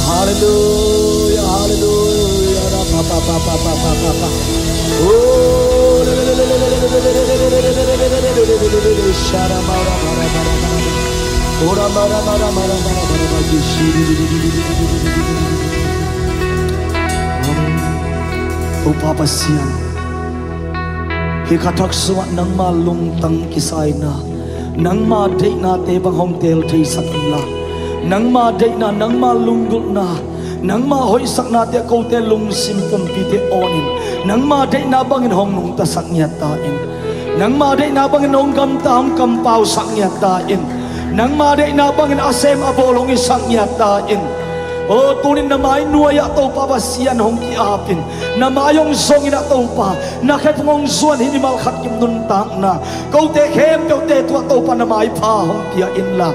Hallelujah, hallelujah. Ra, pa, pa, pa. Oh, re, re, re. Sha, ra, ma, ra, ma, ra. Ora, ma, ra, ma, ra. Amen. Topa Pasian, hih kha thak sungah nangma lungtang kisai-in ah, nangma deihnate bang hong teel theisak inla, nangma deihna, nangma lunggulhna, nangma hoihsaknate ah kote lungsim pumpite awn in, nangma deihna bangin hong nungtasak ngiat ta in. Nangma deihna bangin hong gamta, hong kampausak ngiat ta in. Nangma deihna bangin a sem a bawl hong hisak ngiat ta in. Oh, tuni-in na mai nuai-ah Topa Pasian hong ki-ap in, na mai hong zong in ah Topa, na khephung hong zuan hih mimal khat kim nuntakna, kote khempeuhte tungah Topa na maipha hong pia inla.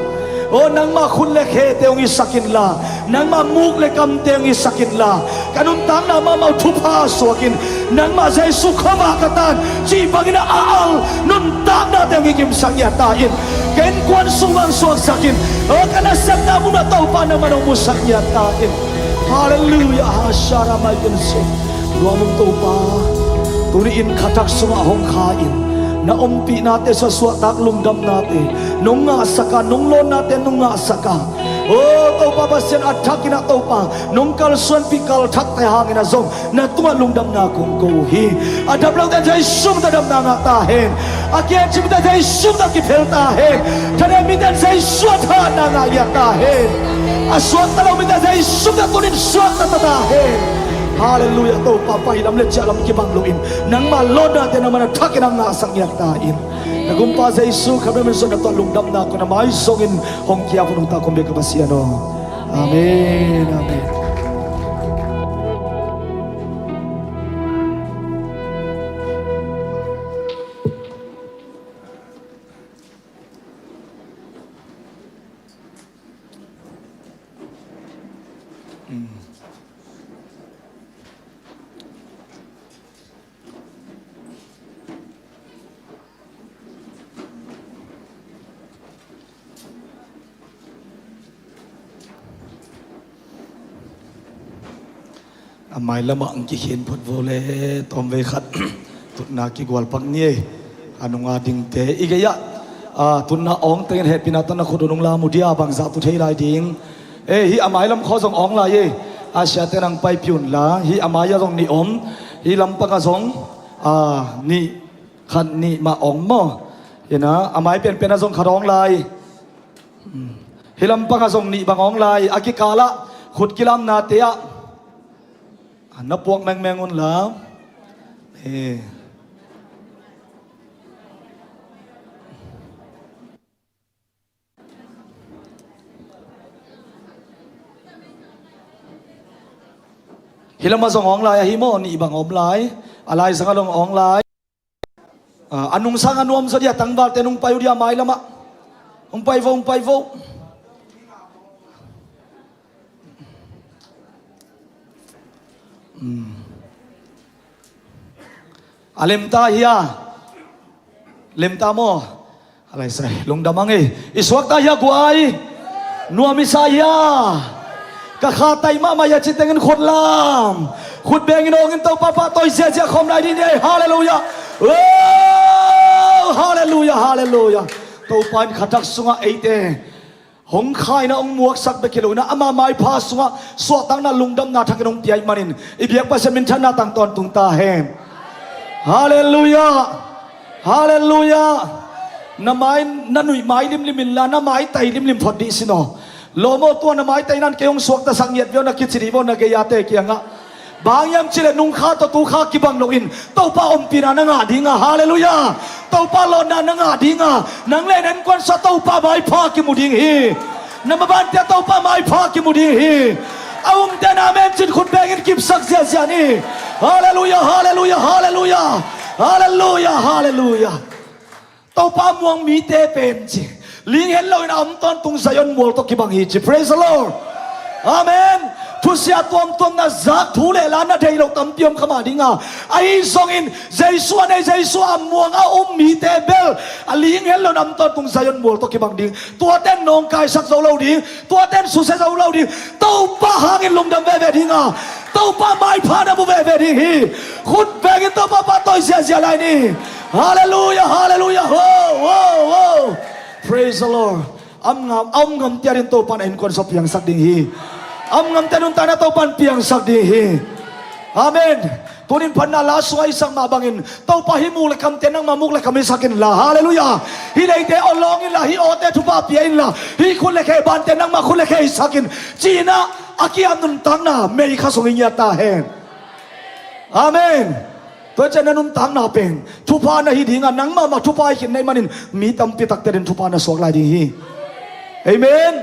Oh, nangma khut le khete hong hisak inla, nangma muk le kamte hong hisak inla, ka nuntakna mahmah uh thupha suak in, nangma Jesu khuavak ka ta in cih bangin a al nuntaknate hong hikimsak ngiat ta in. Ka innkuan sung bang suaksak in, oh, ka nasepna munah Topa nangman hong musak ngiat ta in. Hallelujah. Ha, sha, ra, ma, i ken se. Nuam ung Topa, tuni-in kha thak sungah hong kha in, na ompihnate suah, suahtak lungdamnate nong ngahsak a, nong lawnnate nong ngahsak a, oh, Topa Pasian, a thakin ah Topa nong kalsuanpih kalthakte hangin ah zong na tungah lungdamna kong ko uh hi. A dap lote in Jesu min tawh dapna ngah ta hen. A kiang cing mite Jesu min tawh kiphel ta hen. Thanem mite in Jesu a thahatna ngah ngiat ta hen. A suakta lo mite Jesu min tawh tuni-in suakta ta ta hen. Hallelujah. Topa, pai lam le ciah lam kibang loin nangma lawnnate nangman a thakin ah ngahsak ngiat ta in. Na gumpa Jesu Khazih min suang na tungah lungdamna kong, na mai zongin hong ki-ap nungta kong biak ka Pasian aw. Amen. Amen. A mailamah ang kikhin phot vo le tawmvei khat tutna kigual pak ni ei. A nunga dingte i gei-ah, a, tutna awng tengin hehpihna tawh na khut uh nung lam uh dia, bangzah tu thei lai ding. Ei, hih a mailam khawng zong awng lai ei. A siate nang paipih unla, hih a mai-ah zong nih om. Hih lampangah zong, a, nih, khat nih mah awng maw. Hih na a mai penpen ah zong khat awng lai. Hih lampangah zong nih bang awng lai. A kikalah khut kilamnate ah na puak mengmeng unla. Eh. Hih lamah zong awng lai ahi maw, nih bang awng lai. A laizangah zong awng lai. A, a nungsang a nuam zaw dia, tangvalte nung pai uh dia mailamah. Hong pai vo, hong pai vo. Hmm. A lemta hia? Lemta maw? A lai sai, lungdam ang ei. I suakta hia guai? Nuam i sa hia? Ka kha tai mahmah hia ci tengin khut lam. Khut bengin awngin Topa pahtawi ziazia khawm lai dih ni ei. Halleluiah. Oh, halleluiah, halleluiah. Topa in khatak sungah eite hong khaina hong muaksak bek hi lo inah ama maipha sungah suahtakna lungdamna thakin hong piaih manin i biak Pasian minthanna tang tawntung ta hen. Halleluiah. Halleluiah. Na mai na nuih mai limlim inla na maitai limlim phot dih sin aw. Lawm aw, tua na maitai nan kei hong suaktasak ngiat vio na kici dih vio na gei-ate kiangah. Bang hiam cileh nungkha tawh tukha kibang loin Topa ompihna na ngah dinga. Halleluiah. Topa lawnna na ngah dinga. Nang le na innkuan sua Topa maipha kimu ding hi. Na mabantia Topa maipha kimu ding hi. A umte na amen cin khut bengin kipsak ziazia ni. Halleluiah, halleluiah, halleluiah. Halleluiah, halleluiah. Topa muang mite pen ci, ling het loin a om tawntung Zion mual tawh kibang hi ci. Praise the Lord. Amen. Thusia tuamtuam na zak thu le la na deih loh tampi om kha mah dinga. Ahi zongin Jesu a nei, Jesu a muang a um mite bel a ling het loin a om tawntung Zion mual tawh kibang ding. Tuate nawngkaisak zo lo ding. Tuate susia zo lo ding. Topa hangin lungdam veve dinga. Topa maipha na mu veve ding hi. Khut bengin Topa pahtawi ziazia lai ni. Halleluiah, halleluiah. Ho, ho, ho. Praise the Lord. A om ngam, a om ngamte adingin Topa in a innkuan sua piangsak ding hi. A om ngamte nuntakna Topa in piangsak ding hi. Amen. Tunin phatna la sungah i sak mah bangin Topa hih muk le kamte nangma muk le kam hi sak inla. Halleluiah. Hih leite awlawng inla, hih awte thupha pia inla, hih khut le khe bante nangma khut le khe hi sak in. Ci-inah a kia nuntakna mei kha sung i ngiat ta hen. Amen. Tua ciang na nuntakna pen thupha na hi dinga, nangmah mah thupha hi khin na hih manin mi tampi takte adingin thupha na suak lai ding hi. Amen.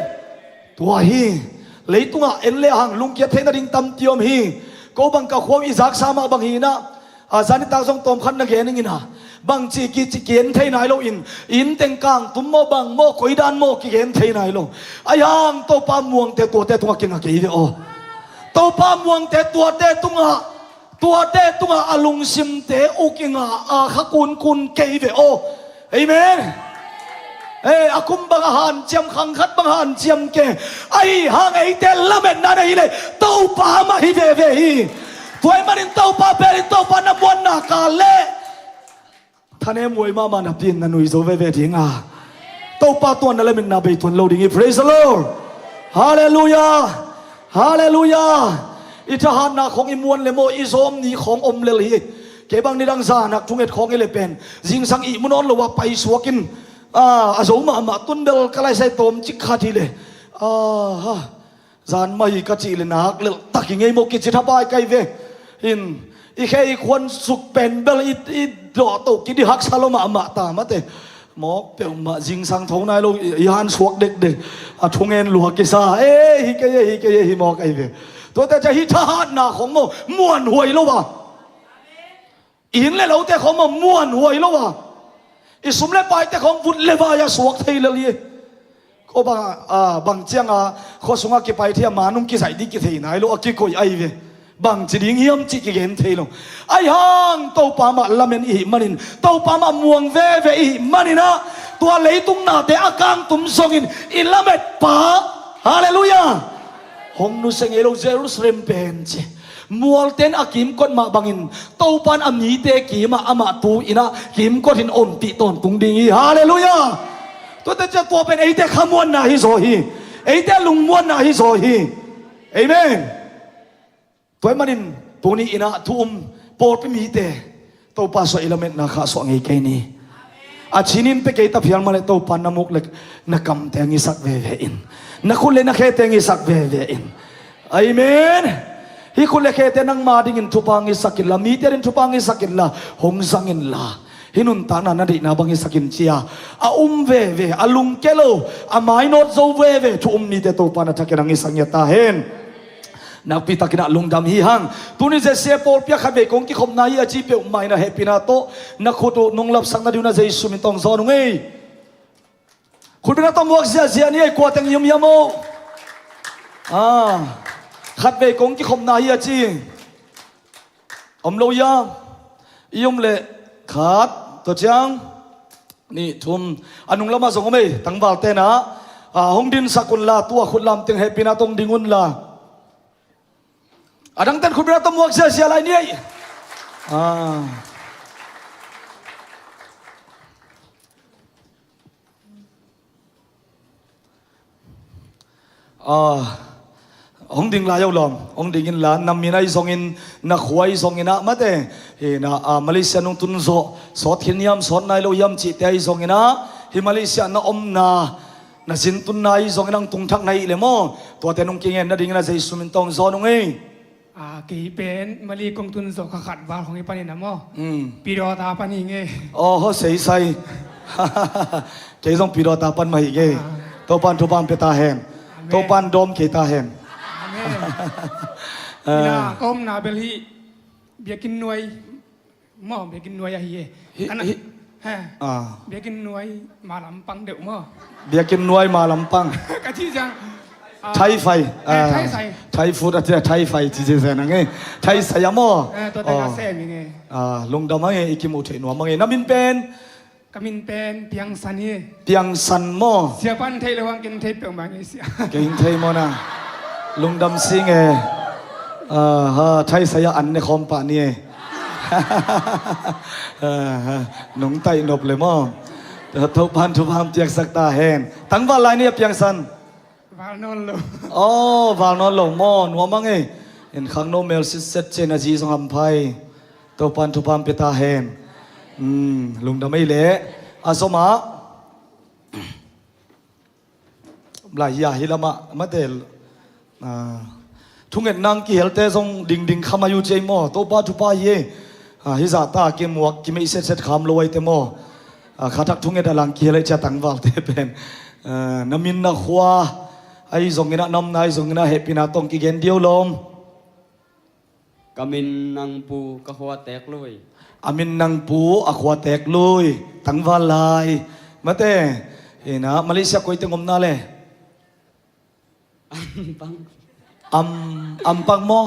Tua hi. Leitungah en le hang lungkiat theih nading tampi om hi. Ko bang ka khua uh i zaksa mah bang hi inah, a, zan nitak zong tawmkhat na gen ing inah, bangci kici kigen thei nai loin, inn teng kangtum maw bang maw koidan maw kigen thei nai lo. Ahi hang Topa muangte tuate tungah kinga kei ve aw. Topa muangte tuate tungah, tuate tungah a lungsimte uh kinga a kha kunkun kei ve aw. Amen. Ei, a kum bang a hanciam, khang khat bang a hanciam kei. Ahi hang eite lametna na hi leh Topa mah hi veve hi. Tua ahih manin Topa pen in Topa na muanna kal leh thanem huai mahmah napi-in na nui zo veve dinga. Topa tua na lametna bei tuan lo ding hi. Praise the Lord. Halleluiah. Halleluiah. I thahatna khawng i muan le maw, i zawm ni khawng om lel hi. Kei bang nidang zanak thunget khawng i le pen zingsang ihmu nawn lo a paisuak in, a, a zo mahmah tun bel ka laisai tawmcik khat hi le, a, ha, zan mah hi ka cih le nak lelhtak hi ngei maw kici thapai kai ve. In i khe i khuan suk pen bel i, i dawh toh kidi haksa lo mahmah ta mate. Mawk peuhmah zingsang tho nai lo, i, i han suak dekdek. A thungen lua kisa. Ei, hi kei e, hi kei e, hi mawk ahi ve. Tuate ciang hih thahatna khawng maw muanhuai lo a, i inn le lote khawng maw muanhuai lo a, i sum le paite khawng vut le vai a suak thei lel hi. Ko bang, a, bang cianga khua sungah kipai thei a, manung kizaih dih kithei nai lo a kikoih ahi ve. Bangci ding hiam cih kigen thei lo. Ahi hang Topa mah lamen i hih manin, Topa mah muang veve i hih maninah, tua leitung nate a kangtum zongin i lamet pa, halleluiah, hong nusia ngei lo Jerusalem pen ci. Mualte in a kimkot mah bangin Topa in a mite kimah amah tu-inah kimkot in ompih tawntung ding hi. Halleluiah. Tuate ciang tua pen eite khamuanna hi zaw hi. Eite lungmuanna hi zaw hi. Amen. Tua ahih manin tuni inah thu um pawlpi mite Topa sua i lametna khahsuah ngei kei ni. A cinin pe kei ta phial mah le Topa na muk le na kamte a ngisak veve in, na khut le na khete a ngisak veve in. Amen. Hih khut le khete nangma dingin thupha ngisak inla, mite dingin thupha ngisak inla, hong zang inla, hih nuntakna na deihna bang ngisak in cia a um veve, a lungke lo, a mainawt zo veve thu um mite Topa na thakin a ngisak ngiat ta hen. Nakpi takin ah lungdam hi hang. Tuni Z C A pawlpi ah khatvei kong kikhopna hi a ci peuhmah in ah hehpihna tawh na khut uh nong lapsak nading un ah Jesu min tawh hong zawn ung ei. Khutbetna tawh muak ziahziah ni ei, kua teng i om hiam aw? Ah, khatvei kong kikhopna hi a ci. Om lo hiam? I om leh khat, tua ciang nih, thum. A nung lamah zong om ei, tangvalte na. Ah, hong dinsak unla, tua khut lam teng hehpihna tawh hong ding unla. A dangten khutbetna tawh muak ziahziah lai ni ei. Ah. Ah, hong ding lai uh lawm, hong ding inla, na min ahi zongin, na khua ahi zongin ah, mate, hi na, ah, Malaysia nong tun zawh, sawt khin hiam, sawt nai lo hiam cihte ahi zongin ah, hi Malaysia na omna, na zin tunna ahi zongin ah hong tung thak na hih leh maw, tuate nong kigen nadingin ah Jesu min tawh hong zawn ung ei. Ah, kei pen Malay kong tun zawh kha khat val khong hi panin ah maw. Mm. Pidawta pan hi ing ei. Aw, ho seisai. Kei zong Pidawta pan mah hi ing ei. Ah. Topan thupha pia ta hen. Amen. Topan dawm kei ta hen. Amen. Ah. Ina, ka omna bel hi biakinn nuai. Maw, biakinn nuai ahi e. Hi, kana, hi. Ha. Ah. Biakinn nuai malampang deuh maw. Biakinn nuai malampang. Ka ci ciang, ah, Thai fai. Eh, ah, Thai sai. Thai food a ci, Thai fai ci ci zen ang e. Thai sai a maw. Eh, tua teng a sem ing e. Ah, lungdam ang e, i kimuh theih nuam ang e. Na min pen? Ka min pen Piang San hi. Piang San maw. Siapa in thei lo hang ken thei peuhmah ngei sia. Kei in thei maw na. Lungdam sing e. Ah, ha, Thai sai a an ne khawm pah ni e. Ah, ha, nong taih nop le maw. Topan thupha piaksak ta hen. Tangval lai ni a Piang San. Val nawn lo. Aw, val nawn lo maw, nuam ang e. En khangno mel sitset cih na zi zong hampha hi. Topan thupha pia ta hen. Hmm, lungdam ei leh. A zom ah. Lai hi a hi lamah, mate. Ah, thungetna hong kihelte zong dingding kha mai uh ci ei maw. Topa thupha hi e. Ah, hi zahta kimuak, kimeih setset kham lo ahi te maw. Ah, kha thak thunget a lang kihel ahi cia tangvalte pen. Ah, na min na khua ahi zongin ah, na omna ahi zongin ah, hehpihna tawh hong kigen dih o lawm. Ka min Nang Pu, ka khua Teeklui. A min Nang Pu, a khua Teeklui. Tangval lai. Mate, ina, Malaysia koi teng om na le? Ampang. Am, Ampang maw?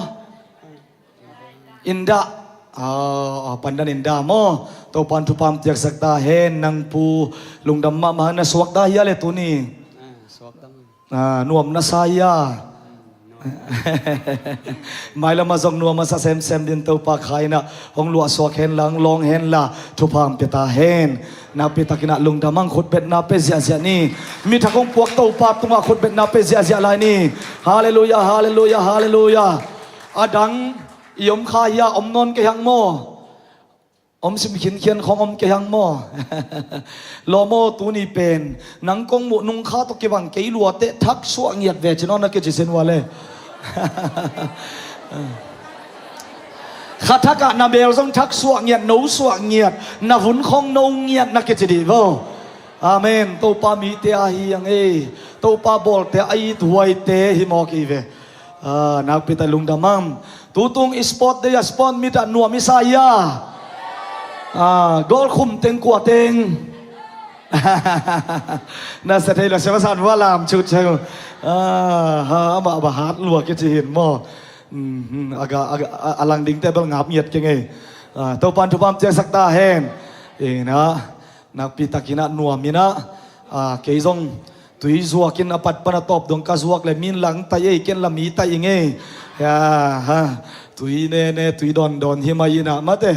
Indah. Ah, ah, Pandan Indah maw? Topan thupha piaksak ta hen, Nang Pu. Lungdam mahmah, na suak dah hia le tuni? Ah, suak dah. Ah, nuam na sa hia? Mailam ah zong nuam a sa semsem din Topa kha in ah hong luahsuak hen la, hong lawng hen la, thupha hong pia ta hen. Nakpi takin ah lungdam ang, khutbetna pia ziahziah ni. Mi thak hong puak Topa tungah khutbetna pia ziahziah lai ni. Halleluiah, halleluiah, halleluiah. A dang i om kha hia, om nawn kei hang maw. Om sim khinkhian khong om kei hang maw? Lawm aw, tuni pen nang kong muh nung kha tawh kibang kei lua teh thak suah ngiat ve ci nawn na kici sin ua le. Kha thak ah na bel zong thak suah ngiat, no suah ngiat, na vun khong no ngiat na kici dih vo. Amen. Topa mite ahi ang ei. Topa bawlte a it huaite hi mawk hi ve. Ah, nakpi tak lungdam ang. Tutung i sport day a sport meet ah nuam i sa hia? Ah, goal khum teng kua teng. Na sa thei lo, sia masan va lam chut cheu. Ah, ha, amah ba hat lua kici hin maw. Mhm, aga, aga, a, a lang ding te bel ngap ngiat kei ngei. Ah, Topan thupha piaksak ta hen. Ina. Nakpi takin ah nuam in ah, ah, kei zong tui zuak in a pat pan a tawp dong ka zuak le min lang tai ei, ken la mi tai ing ei. Ya, ha. Tui nene, tui dawndawn hi mai in ah mate.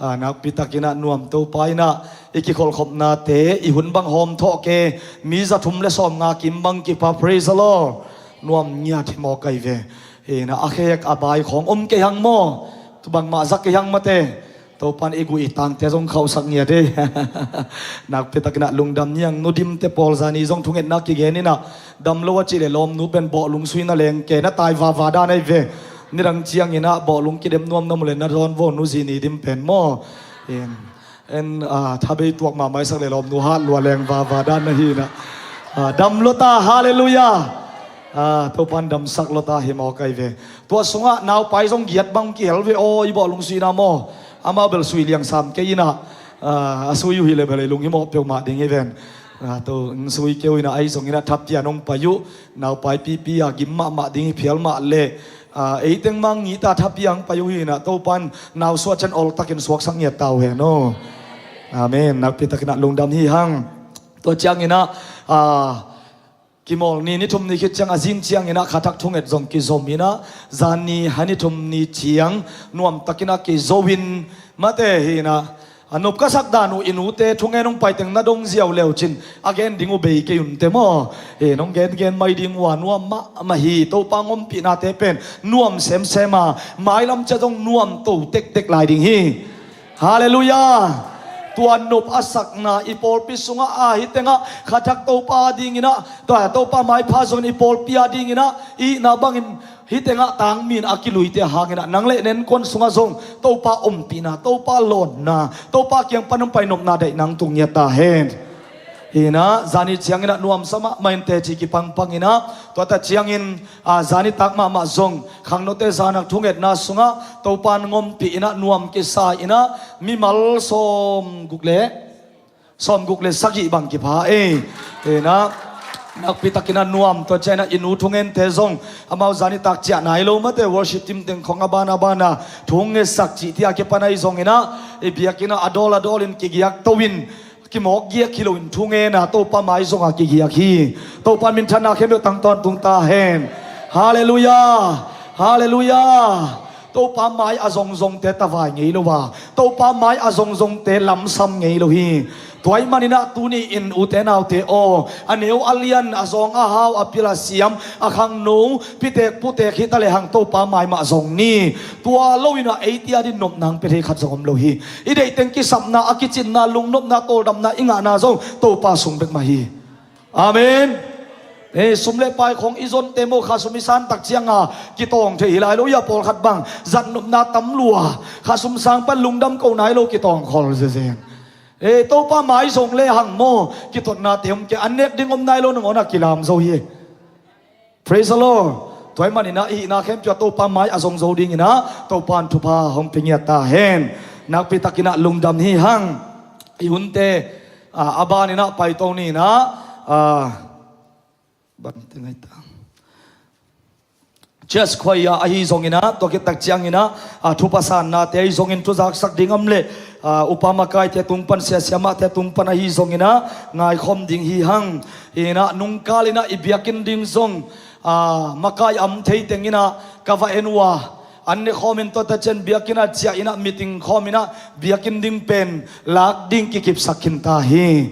Ah, nakpi takin ah nuam, Topa in ah i kikholhkhopnate i hun bang hawm thawh ke, mi za thum le sawm nga kim bang kipha, praise the Lord. Nuam ngiat hi mawk ai ve. Ina a khek a bai khong om kei hang maw? Tu bangmah za kei hang mate. Topan i guh i tangte zong khauhsak ngiat ei. Nakpi takin ah lungdam ni ang, Nu Dimte pawl zani zong thungetna kigen in ah, dam lo a cih le lawmnu pen bawhlung sui na leng ke na tai vava dan ai ve. Nidang ciangin ah bawhlung kidem nuam na mu le na dawn vo, Nu Zini Dim pen maw. En, en, ah, thabei tuak mahmah i sak le lawmnu hat lua leng vava dan na hi in ah. Ah, dam lo ta, halleluiah. Ah, Topan damsak lo ta hi mawk ai ve. Tua sungah naupai zong giat bang kihel ve aw, i bawhlung suina maw. Amau bel sui liang sam kei in ah, ah, a sui uh hi le bel ei lung hi mawh peuhmah ding hi ven. Ah, to, sui keu in ah ahi zongin ah thapian hong pai uh. Naupai pipi a gim mahmah ding hi phial mah le. Ah, ei teng mang ngita thapian hong pai uh hi in ah Topan nausuah cian oltakin suaksak ngiat ta uh hen aw. Amen. Nakpi takin ah lungdam hi hang. Tua ciangin ah, ah, Kimawl ni, ni thum ni khit ciang a zing ciangin ah khathak thunget zong kizom in ah, zan ni, ha ni thum ni ciang nuamtakin ah kizo in, mate hi in ah, a nop ka sak dan uh i nute thungen hong paiteng na dong ziau leucin a gen ding uh bei kei unte maw? Hi, nong gengen mai ding uh a nuam mahmah hi. Topa ngompihnate pen nuam semsem a, mailam ciah zong nuam to tektek lai ding hi. Halleluiah. Tua nop a sakna i pawlpi sungah a hi tengah khathak Topa dingin ah, tua Topa maipha zongin i pawlpi a dingin ah i hihna bangin hi tengah tangmin a kiluite hangin ah nang le nengkon sungah zong Topa ompihna, Topa lawnna, Topa kiang pan hong pai nopna daih nang tung ngiat ta hen. Hi in ah, zani ciangin ah nuamsa mahmah in teci kipangpang in ah, tua ta ciangin, a, zani tak mahmah zong khangnote zanak thungetna sungah Topa in ngompih in ah nuam kisa in ah mimal sawmguk le, sawmguk le sagih bang kipha ei. Hi in ah, nakpi takin ah nuam, tua ciangin ah i nu thungente zong amau zani tak ciah nai lo, mate, worship team teng khong a ban a ban a thungetsak cih tia kipan ahi zongin ah i biakinn ah a dawl a dawl in kigiak to in, kimawk giak hi loin thungen a Topa mai zong a kigiak hi. Topa minthanna khempeuh tang tawntung ta hen. Halleluiah. Halleluiah. Topa mai a zongzongte tavai ngei lo a, Topa mai a zongzongte lamsam ngei lo hi. Tua ahih manin ah tuni in ute naute aw, a neu a lian, a zawng a hau, a pil a siam, a khangno, pitek putek hi ta lehang Topa mai mah zong ni. Tua lo in ah eite a ding nopna hong pia thei khat zong om lo hi. I deih teng kisapna, a kicinna, lungnopna, tawldamna i ngahna zong Topa sung bek mah hi. Amen. Ei, sum le pai khong i zonte maw, kha sum i san tak ciang a kitawng thei hi lai lo, i a pawlkhat bang zatnopna tam lua, kha sum sang pan lungdam ko nai lo, kitawng khol zezen. Ei, Topa mai zong lehang maw, kitotnate om kei, an nek ding om nai lo, nangawn a kilam zo hi. Praise the Lord. Tua ahih manin ah i hihna khempeuh ah Topa mai a zong zo dingin ah Topa in thupha hong pia ngiat ta hen. Nakpi takin ah lungdam hi hang. I hunte, a, a banin ah paito ni in ah, a, bante ngai ta. Church choir ahi zongin ah, tua khit tak ciangin ah, a, thupha sannate ahi zongin thuzaksak ding om leh, a, upa makaite tung pan, sia siamahte tung pan ahi zongin ah ngaikhawm ding hi hang. Hi in ah nungkal in ah i biakinn ding zong, a, makai a om thei teng in ah ka va en uh a, an ne khawm in tua ta ciang biakinn ah ciah in ah meeting khawm in ah biakinn ding pen lak ding kikipsak khin ta hi.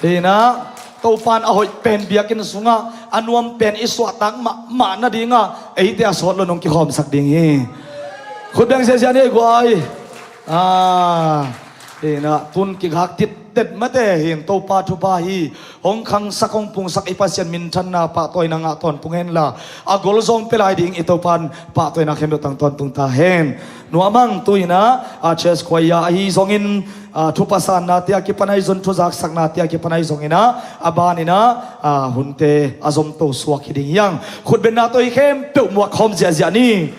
Hi in ah Topa in a hoih pen biakinn sungah a nuam pen i suahtak mahmah nadingah eite a sawt lo nong kikhawmsak ding hi. Khut beng ziahziah ni ei guai. A, hi in ah tun kigak tittet mate hi in, Topa thupha hi. Hong khangsak, hong pungsak i Pasian minthanna pahtawina ngah tawntung hen la, a gol zong pia lai ding i Topa in pahtawina khempeuh tang tawntung ta hen. Nuam hang, tu in ah, a, church choir ahi zongin, a, thupha sannate a kipan ahi zong, thuzaksaknate a kipan ahi zongin ah, a banin ah, a, hunte a zomto suak hi ding hi hang. Khutbenna tawh i khempeuh muak khawm ziahziah ni.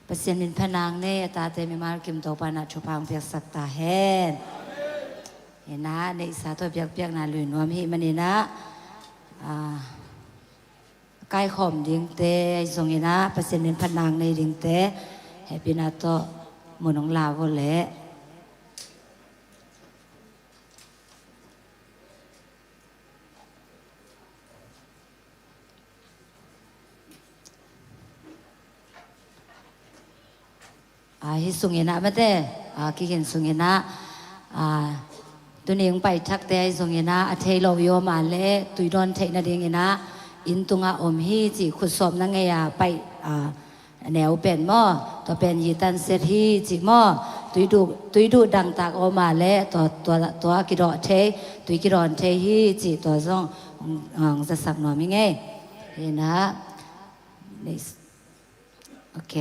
Pasian min phat nang nei, a tate mimal kim Topa in ah thupha hong piaksak ta hen. Hi in ah, neihsa tawh biakpiakna lui nuam hi manin ah, a, kaikhawm dingte ahi zongin ah, Pasian min phat nang nei dingte hehpihna tawh mun hong la vua leh. A, hih sungin ah mate, a, kikhin sungin ah, a, tuni hong pai thakte ahi zongin ah, a thei lo i om a leh tui dawn theih nadingin ah, inn tungah om hi cih, khutsawpna ngei a paih, a, neu pen maw, tua pen yitan set hi cih maw, tui duh, tui duh dangtak om a leh tua, tua, tua kidawh thei, tui kidawn thei hi cih, tua zong hong, hong zasak nuam ing ei. Hi in ah, next. Ok.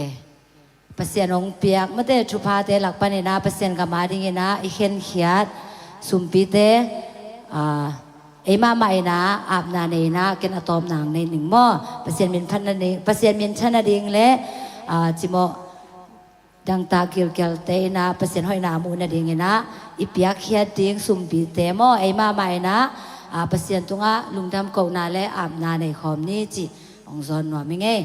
Pasian hong piak mate thuphate lak panin ah, Pasian gam adingin ah i khenkhiat sumpite, a, ei mahmah in ah apna nei in ah, ken a tawpna hong nei ning maw. Pasian min phat nading, Pasian min tha nading leh, a, cimawh dangtak gilkialte in ah Pasian hoihna a muh nadingin ah i piakkhiat ding sumpite maw, ei mahmah in ah, a, Pasian tungah lungdam kohna leh apna nei khawm ni cih hong zawn nuam ing ei.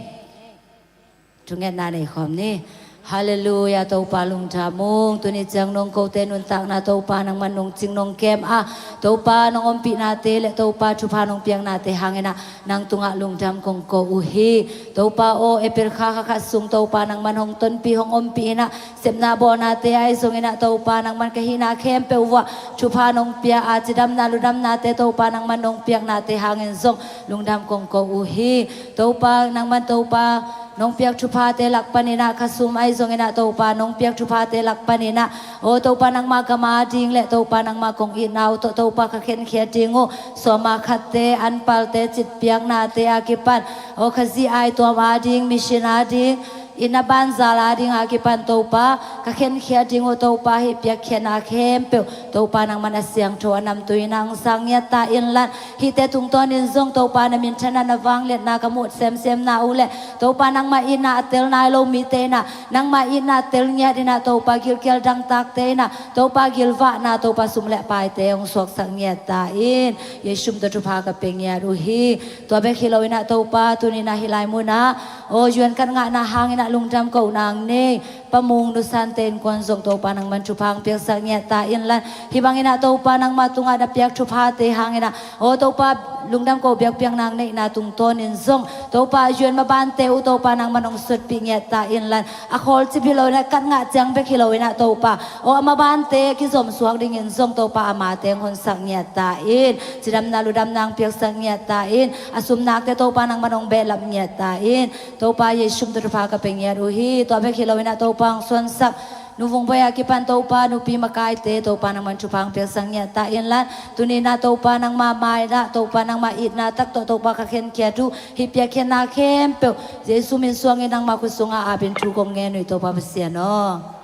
Thungetna nei khawm ni. Halleluiah, Topa lungdam ung. Tuni ciang nong kote nuntakna Topa nangman nong cing nong kem a, Topa nong ompihnate leh Topa thupha nong piaknate hangin ah nang tungah lungdam kong ko uh hi. Topa aw, April kha kha khat sung Topa nangman hong tonpih hong ompih in ah, sepna bawhnate ahi zongin ah Topa nangman ka hihna khempeuh uah thupha nong pia a, cidamna ludamnate Topa nangman nong piaknate hangin zong lungdam kong ko uh hi. Topa nangman Topa nong piak thuphate lak panin ah, kha sum ahi zongin ah Topa nong piak thuphate lak panin ah, aw Topa nangma gam ading leh Topa nangma kong itna uh tawh Topa ka khenkhiat ding uh sawma khatte, anpalte, citpiaknate a kipan, aw ka zi aituam ading, mission ading, inn a banzal ading a kipan Topa ka khenkhiat ding uh Topa, hih piakkhiatna khempeuh Topa nangman a siangtho a namtui in ah hong sak ngiat ta inla, hihte tungtawnin zong Topa na minthanna na vangliatna ka muh semsemna uh leh Topa nangmah itna a tel nai lo mite in ah nangmah itna a tel ngiat in ah Topa gilkial dangtakte in ah Topa gilvahna, Topa sum leh paite hong suaksak ngiat ta in. Jesu min tawh thupha ka pia ngiat uh hi. Tua bek hi lo in ah Topa tuni in ah hih lai mun ah aw U N kat ngahna hangin ah lungdam kohna hong nei Pa Mung, Nu Sante innkuan zong Topa nangman thupha hong piaksak ngiat ta inla, hih bangin ah Topa nangma tungah na piak thuphate hangin ah aw Topa lungdam ko biakpiakna hong neihna tungtawnin zong Topa U N mabante uh Topa nangman hong sutpih ngiat ta inla, a khawlcip hi lo in ah, kat ngah ciang bek hi lo in ah Topa aw a mabante kizom suak dingin zong Topa amate hong honsak ngiat ta in. Cidamna ludamna hong piaksak ngiat ta in. A sumnakte Topa nangman hong behlap ngiat ta in. Topa Jesu min tawh thupha ka pia ngiat uh hi. Tua bek hi lo in ah Topa hong suansak Nu Vung Boi a kipan Topa nupi makaite Topa nangman thupha hong piaksak ngiat ta inla, tuni in ah Topa nangma mai in ah Topa nangma itna tak tawh Topa ka khenkhiat uh, hih piakkhiatna khempeuh Jesu min suangin nangma khut sungah apin thu kong ngen uh hi Topa Pasian aw.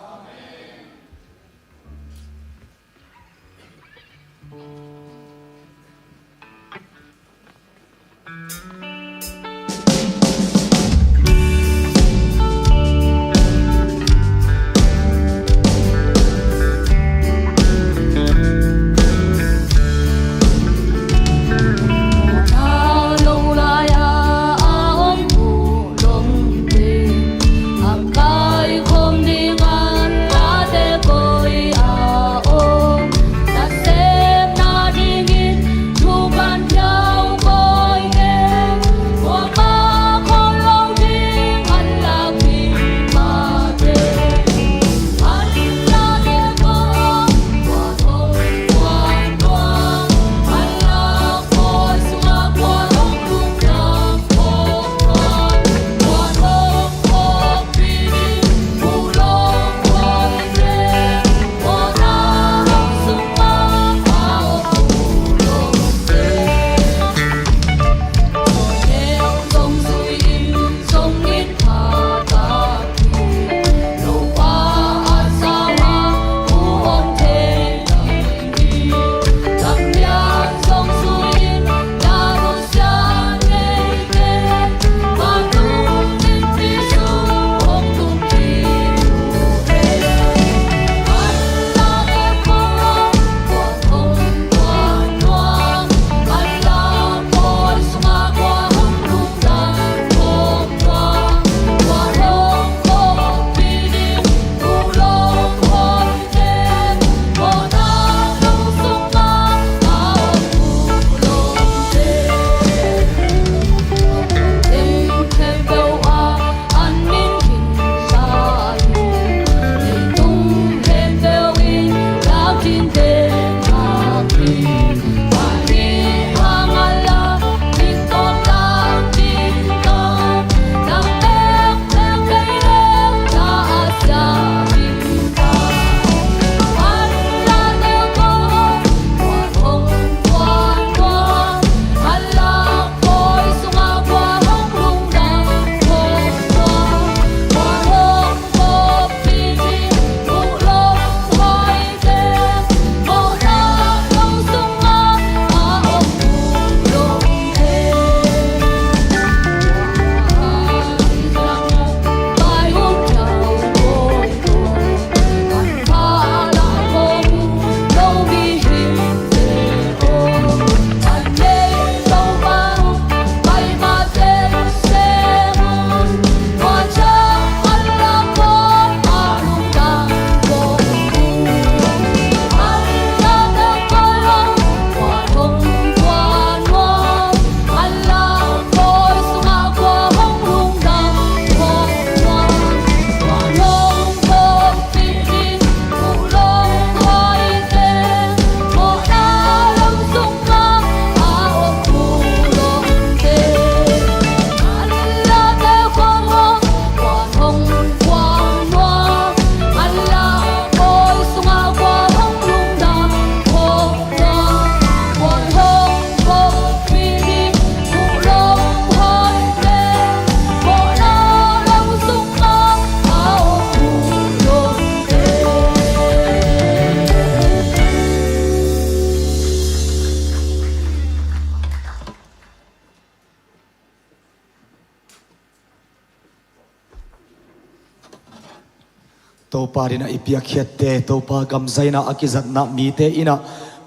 Topa dinah i piakkhiatte, Topa gamzaina a kizatna mite innah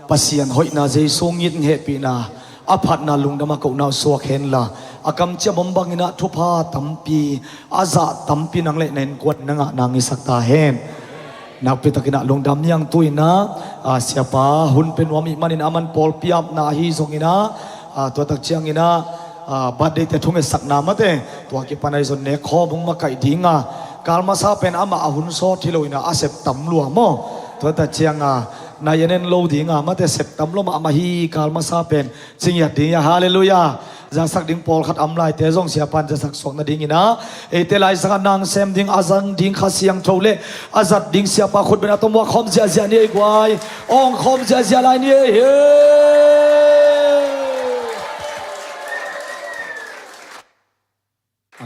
Pasian hoihna, Jesu ngit hehpihna, a phatna lungdam a kohna uh suak henla, a kamciam om banginah thupha tampi, a zah tampi nang le na innkuan na ngah nang i sak ta hen. Nakpitakinah lungdam niang tu innah, a, siapa hun pe nuam ih manin a man pawlpi apna ahi zonginah, a, tuatak cianginah, a, birthday te thungetsakna mate tua kipan ahi zon nek khawm hong makaih dinga, kal masa pen amah a hun sawt hi lo innah a sep tam lua maw? Tuatak cianga nai en en lo dinga mate sep tam lo mahmah hi kal masa pen. Cingiat ding ia, halleluiah. Zasak ding pawlkhat am laite zong siapan zasak suak nadinginah eite laisangah nang sem ding, a zang ding Kha Siangtho le a zat ding siapa khutben a tawmuak khawm ziahziah ni ei guai. Awng khawm ziahziah lai ni ei hi.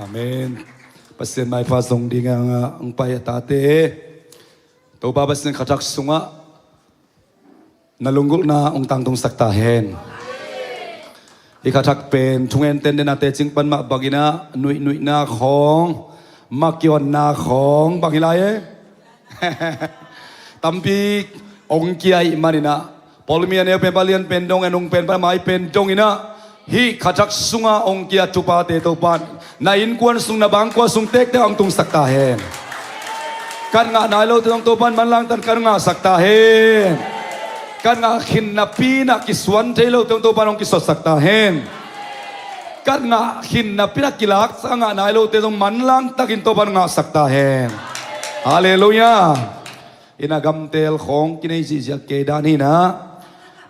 Amen. Pasian maipha zong dingah ang pai a tate. Topa Pasian khathak sungah na lunggulhna hong tangtungsak ta hen. Hih khathak pen thungen tenden a tecing pan mah banginah nuihnuihna khawng, makionna khawng bang hi lai e. Tampi hong kia ih maninah pawlmi a neu pen palian pen dong, a nung pen pamai pen donginah hih khathak sunga hong kia thupate Topan na innkuan sung, na bangkua sung tektek hong tungsak ta hen. Kan ngah nai lote zong Topan manlangtan kan ngahsak ta hen. Kan ngah khin napi innah kisuan thei lote zong Topan hong kisotsak ta hen. Kan ngah khin napi innah kilaksak a ngah nai lote zong manlangtakin Topan ngahsak ta hen. Halleluiah. Innah gamtel khawng kinei zihziah kei dan hinah.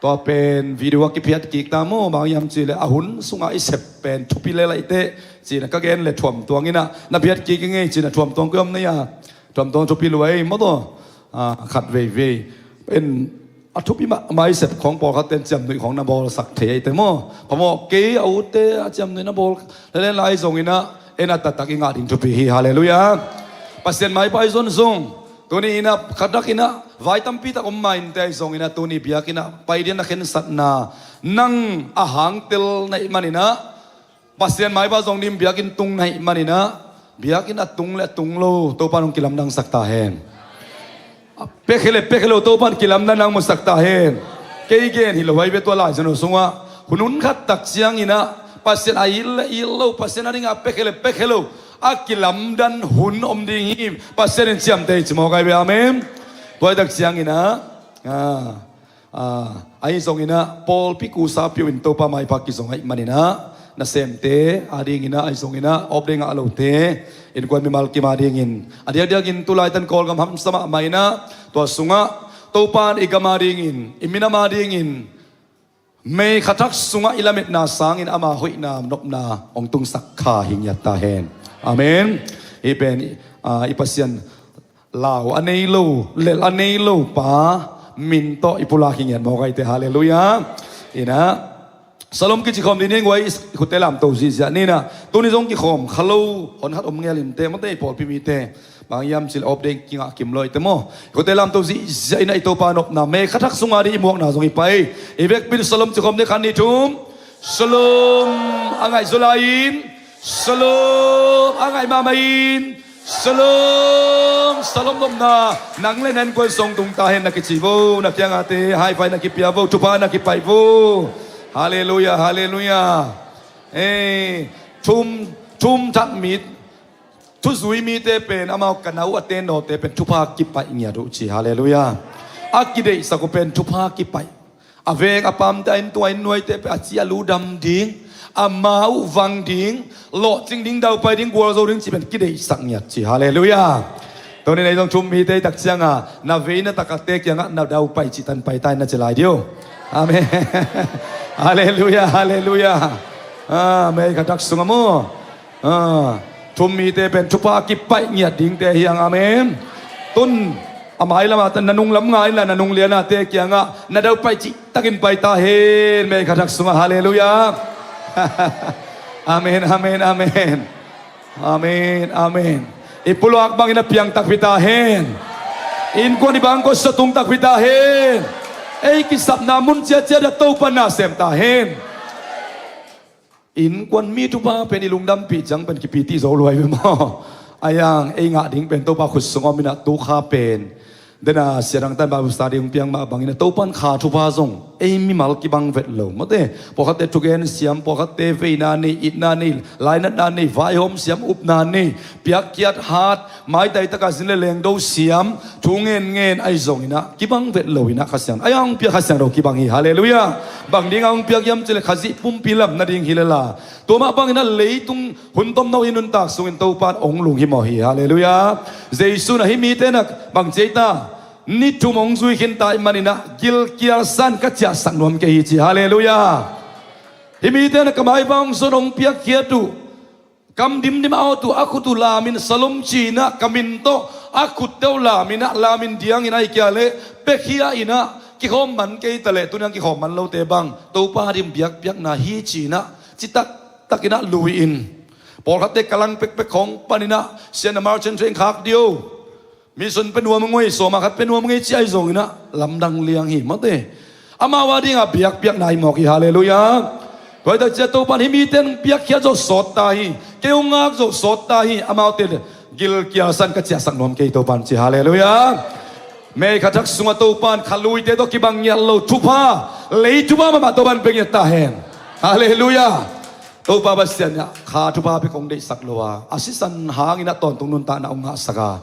Tua pen video a kiphiat kik ta maw, bang hiam cihleh a hun sungah i sep pen thupi lel ahih teh cinah ka gen le thuamtuang innah na phiat kik i ngei cinah thuamtuang koi om na ia. Thuamtuang thupi luai maw taw. A, khat veivei pen a thupi mahmah i sep khawng pawlkhat ten ciamnuih khawng na bawlsak thei ahih teh maw. Phamawh kei a ute a ciamnuih na bawl lelen lai zonginah en a taktak i ngah ding thupi hi, halleluiah. Pasian maipha i zon zong tuni innah khathak innah vai tampi tak om ma innte ahi zonginah tuni biakinnah pai dian na khensatna nang a hangtel na ih maninah Pasian maipha zong ding biakinn tung na ih maninah biakinn a tung le a tung lo Topan hong kilamdangsak ta hen. A pekhe le pekhe lo Topan kilamdang nang musak ta hen. Kei gen hi lo hai ve tua lai zano sungah hun hun khat tak cianginah Pasian a it le it lo, Pasian a dingah a pekhe le pekhe lo a kilamdan hun om ding hi. Pasian in ciamteh ci mawk ai ve, amen. Tua hi tak cianginah, a, a, ahi zonginah pawlpi kusa piuh in Topa maipha kizong ahih maninah nasemte a dinginah ahi zonginah awpdei ngah lote innkuan mimal kim a dingin a diakdiakin tulaitan Kawlgam hamsa mahmah innah tua sungah Topan i gam a dingin i minam a dingin May khathak sungah i lametna sangin ama hoihna nopna hong tungsak kha hi ngiat ta hen. Amen. Hih pen, ah, i Pasian lau a nei lo, lel a nei lo pa min tawh i pulak hi ngiat mawk ai teh, halleluiah. Innah Shalom kici khawm ding hi guai, i khutte lamto zihziah ninah. Tuni zong kikhawm kha lo hon khat om ngel in teh maw teh, i pawlpi mite. Bang hiam cil awpdei kingah kim lo i teh maw. I khutte lamto zihziah innah i Topa nopna May khathak sunga ding i muakna zong i pai. I vekpi in shalom ci khawm ding, khat nih thum. Shalom. A ngaih zaw lai-in shalom. A ngaih mahmah in shalom. Shalom nopna nang le na innkuan sung tung ta hen na kici vo. Na kiangahte high five na kipia vo, thupha na kipaih vo. Halleluiah, halleluiah. Ei, thum, thum thak mi, thuzui mite pen amau ka nau a ten nawte pen thupha kipaih ngiat uh ci, halleluiah. A kideihsak uh pen thupha kipaih. A veng a pamte a inntung a innnuaite pen a ci a lu dam ding, a ma uh vang ding, lawhcing ding, daupai ding, gualzo ding cih pen kideihsak ngiat ci, halleluiah. Tuni nei zong thum mite i tak cianga na vei na takakte kiangah na daupai cih tan pai ta in na ci lai dih uh. Amen. Halleluiah, halleluiah. Amen. Khathak sunga maw, ah, thum mite pen thupha kipaih ngiat dingte hi hang, amen. Tun a mai lamah na nung lam nga inla na nung lianate kiangah na daupai cihtakin pai ta hen. May khathak sungah, halleluiah. Amen, amen, amen. Amen, amen. I pulak bangin a piang takpi ta hen. Innkuan i bangkua sa tung takpi ta hen. Ei kisapna mun ciacia dah Topa na sem ta hen. Innkuan mi thupha pen i lungdampih ciang pen kipiti zo luai ve maw. Ayang ei ngah ding pen Topa khut sung om inah tu kha pen dena siadang tan Bible study hong piang mah bangin a Topan kha thupha zong ei mimal kibang vet lo mawte. Pawlkhatte thugen siam, pawlkhatte veina nei, itna nei, lainatna nei, vaihawm siam, upna nei, piakkhiat hat, maitai taka zin le lengdo siam, thu ngen ngen ahi zong inah kibang vet lo inah Kha Siang, ayang hong piak Kha Siangtho kibang hi. Halleluiah. Bang dingah hong piak hiam cih le Khazih pumpi lam nading hi le la, tua mah bangin a leitung hun tomno i nuntak sungin Topan ong lung hi mawh hi. Halleluiah. Jesu in a hih mite na bang ci ei ta, ni thum ong zui khin ta ahih manin a gilkial san ka ciahsak nuam kei hi ci. Halleluiah. Hih mite na ka maibang zon ong piakkhiat uh, kam dimdim a awt uh, a khut uh lamin salom ci inah ka min tawh a khutte uh lamin ah lamin diangin ahih kei leh pekhia inah kikhawm man kei ta leh tuniang kikhawm man lote bang Topa ading biakpiakna hi ci inah citak takin ah lui-in pawlkhatte ka lang pekpek khawng panin ah sian a marchen train khak dio. Mission pe nuam ngei, sawma khat pe nuam ngei ci ahi zong inah lamdang liang hi mawte. Amau adingah biakpiakna hi mawk hi. Halleluiah. Tua hi tak ciah Topan hih mite hong piakkhiat zawh sawt ta hi. Kei hong ngak zawh sawt ta hi. Amaute gilkial san ka ciahsak nuam kei Topan ci. Halleluiah. Mei kha thak sungah Topan kha luite tawh kibang ngiat lo thupha, lei thupha mahmah Topan pia ngiat ta hen. Halleluiah. Topa Pasian inah kha thupha pia kong deihsak lo a, a sisan hangin a tawntung nuntakna hong ngahsak a,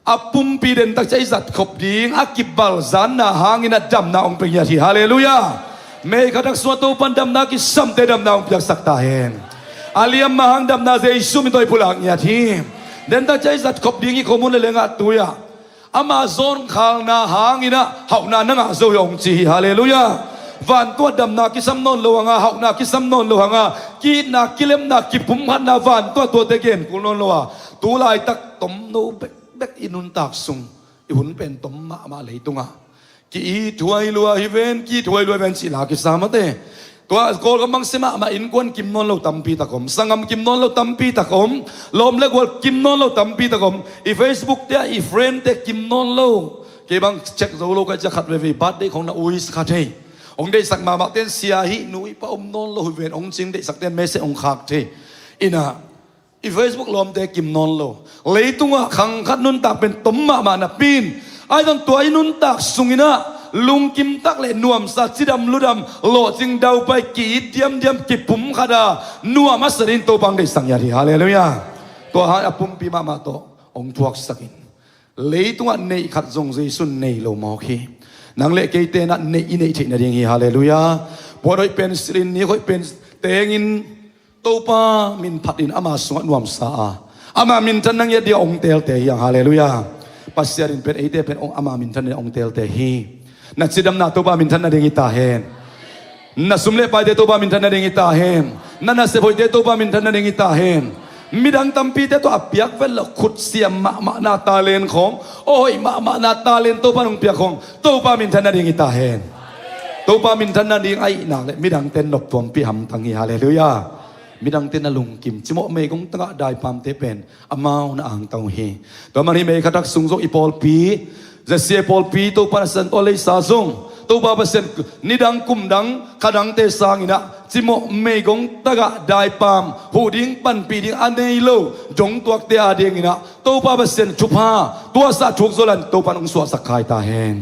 a pumpi den tak ciah i zat khop ding a kibal zanna hangin a damna hong pia ngiat hi. Halleluiah. Mei kha thak sungah Topan damna kisamte damna hong piaksak ta hen. A liam mah hang damna Jesu min tawh i pulak ngiat hi. Den tak ciah i zat khop ding i khomun le lengah tui-ah ama zawnkhalna hangin ah hauhna na ngah zo hi hong ci hi. Halleluiah. Vantung ah damna kisam nawn lo hanga, hauhna kisam nawn lo hanga, ki-itna, kilemna, kipumkhatna vantung ah tuate gen kul nawn lo a, tu laitak tomno bekbek i nuntak sung i hun pen tom mahmah leitungah ki-it huai lua hi ven, ki-it huai lua hi ven cih la kisa mawte. Tua Kawlgam bang sia mahmah innkuan kim nawn lo tampi tak om, sanggam kim nawn lo tampi tak om, lawm le gual kim nawn lo tampi tak om, i Facebook te ah i friend te kim nawn lo. Kei bang check zo lo ka hih ciang khat veve birthday khawng na wish kha thei. Hong deihsak mahmah ten sia hih nu hih pa om nawn lo hi ven hong ci, hong deihsak ten message hong khak thei. Inah i Facebook lawmte kim nawn lo. Leitungah khang khat nuntak pen tom mahmah napi-in, ahi zong tua i nuntak sungin ah lungkim tak le nuamsa, cidam ludam, lawhcing daupai, ki-it diamdiam, kipumkhat a nuam a sanin Topa hong deihsak ngiat hi. Halleluiah. Tua hang a pumpi mahmah tawh hong thuaksak in. Leitungah neih khat zong Jesu in nei lo mawk hi. Nang le keite in ah neih i neih theih nading hi. Halleluiah. Puan hoih pen silhin, nik hoih pen tengin Topa min phatin ama sungah nuamsa a, ama minthan na ngiat dingah hong teelte hi hang. Halleluiah. Pasian in pen eite pen hong, ama minthan dingah hong teelte hi. Na cidamna Topa minthan nading hi ta hen. Na sum le paite Topa minthan nading hi ta hen. Na nasep hoihte Topa minthan nading hi ta hen. Midang tampite tawh a piak vet loh khut siam mahmahna talent khawng, aw hoih mahmahna talent Topa in hong piak khawng Topa minthan nading hi ta hen. Topa minthan nading ahih nak le midangte noptuampih hamtang hi. Halleluiah. Midangte na lungkim, cimawh meigong tagah daipamte pen amau na angtang uh hi. Tua man hi mei kha thak sung zong i pawlpi, Z C A pawlpi Topa na sisan tawh leisa zong Topa Pasian nidang kumdang khadangte sangin ah cimawh meigong tagah daipam, huh ding panpih ding a nei lo dongtuakte adingin ah Topa Pasian thupha tuasa thuk zaw lan Topa in hong suahsak khai ta hen.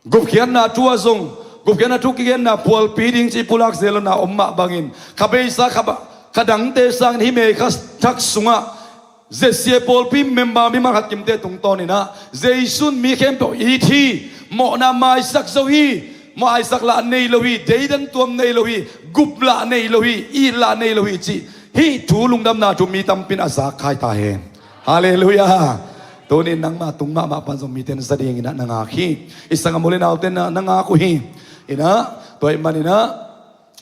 Gupkhiatna thu ah zong, gupkhiatna thu kigenna phualpi ding cih pulak zelna om mah bangin kha beisa kha ba, khadangte sangin hih mei kha thak sungah Z C A pawlpi member mimal khat kimte tungtawnin ah Jesu in mi khempeuh it hi. Mawhna maisak zo hi. Mawh aisak lah nei lo hi. Deidan tuam nei lo hi. Gup lah nei lo hi. It lah nei lo hi cih hih thu lungdamna thu mi tampin a zak khai ta hen. Halleluiah. Tunin nangma tung mahmah pan zong mite na za dingin ah na ngak hi. I sanggam u le naute na ngak uh hi. Inah tua ahih manin ah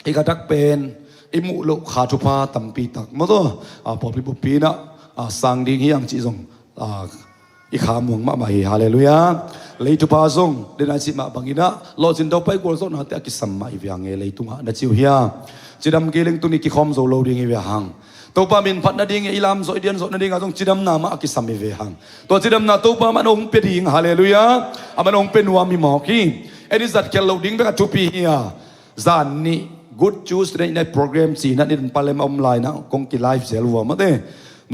i kha thak pen i muh loh kha thupha tampi tak maw taw, a, pawlpi buppi inah, a, sang ding hi ang cih zong, a, i kha muang mahmah hi. Halleluiah. Lei thupha zong dena cih mah bangin ah lawhcin daupai gualzawhnate a kisam mah hi ve hang e, leitungah na ci uh hia? Cidam kei leng tuni kikhawm zo lo ding hi ve hang. Topa min phat nading i lamzawh i dianzawh nadingah zong cidamna mah a kisam hi ve hang. Tua cidamna Topa mah na hong pia ding. Halleluiah. Amah na hong pia nuam hi mawk hi. En i zat khelh loh ding bek a thupi hi a, zan nih Good Tuesday night program cih inah nidang palem a om lai inah kong ki-live zel uh a mawte.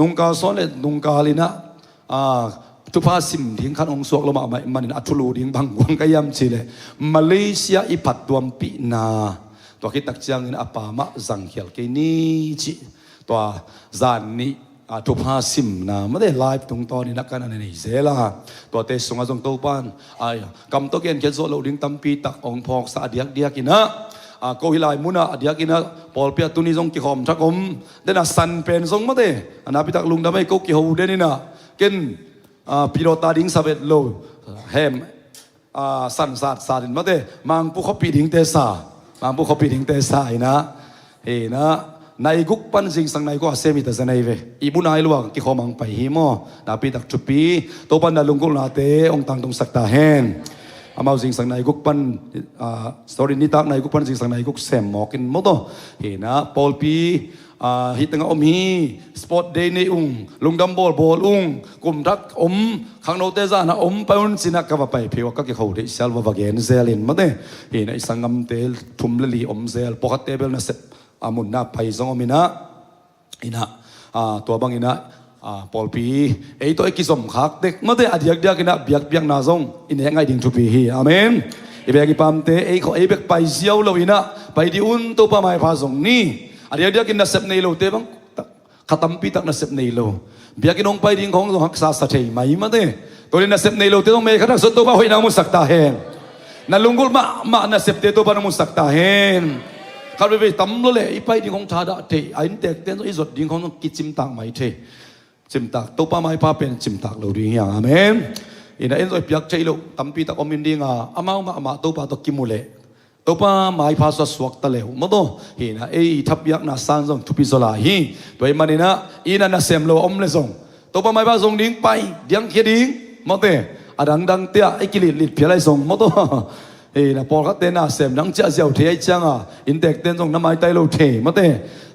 Nungkal sawn le nungkal in ah, ah, thupha sim ding khan hong suak lo mahmah ahih manin a thulu ding bang guang ka hiam cih leh, Malaysia i phattuampihna tua khit tak ciangin a pa mah zangkhial kei ni cih, tua zan nih, ah, thupha simna mate live tungtawn in ah kan a nei zel a, tuate sungah zong Topa'n, ai, kam tawh genkhiat zawh loh ding tampi tak hong phawksa a diakdiak in ah, ah, ko hih lai mun ah a diak in ah pawlpi ah tuni zong kikhawm thak om, den a san pen zong mate, a nakpi tak lungdam ei, ko kiho den in ah, ken, ah, pilawta ding sa vet lo, hem, ah, san sat sat in mate, Mangpu khuapi dingte sa, Mangpu khuapi dingte sa in ah, hi in ah, nai guk pan zingsang nai guk a sem hi ta zen ei ve. I bu nai lua kikhawm hong pai hi maw. Nakpi tak thupi, Topa'n na lunggulhnate hong tangtungsak ta hen. Amau zingsang nai guk pan, ah, sorry, nitak nai guk pan zingsang nai guk sem mawk in maw taw. Hi in ah, pawlpi, ah, hih tengah om hi, sport day nei ung, lungdam bawlbawl ung, kum thak om, khangnote zan ah om pai un ci in ah ka va pai phei uh a, ka kikho theih sial va va gen zel in mate. Hi in ah, i sanggamte thum le li om zel, pawlkhatte bel nasep a mun ah pai zong om in ah, hi in ah, ah, tua bang in ah, ah, pawlpi ei tawh i kizom khak tek mate, a diakdiak in ah biakpiakna zong i nek ngaih ding thupi hi. Amen. I bek i pamte ei khawng ei bek pai ziau lo in ah, pai dih un, Topa maipha zong ni. A diakdiak in nasep nei lote bang kha tampi tak nasep nei lo, biakinn hong pai ding khawng zong haksa sa thei mai mate. Tua in nasep nei lote zong May kha thak sung Topa hoihna hong musak ta hen. Na lunggulh mahmah nasepte Topa hong musak ta hen. Khat veivei tam lo leh i pai ding khawng thadah thei, a inntekte zong i zot ding khawng zong kicimtak mai thei. Cimtak, Topa maipha pen cimtak lo ding hi hang. Amen. In ah en zong i piak theih loh tampi tak om in ding a, amau mahmah Topa tawh kimu leh Topa maipha sua suakta le uh maw taw. Hi in ah, ei thapiakna sang zong thupi zaw lai hi. Tua ahih manin ah, i in ah nasem lo a om le zong, Topa maipha zong ding pai, diangkhia ding mawte. A dangdangte ah i kilitlitphial ahi zong maw taw. Hi in ah, pawlkhatte nasem nang ciah ziau thei ahih ciang a, inntekte in zong na maitai lo thei mawte.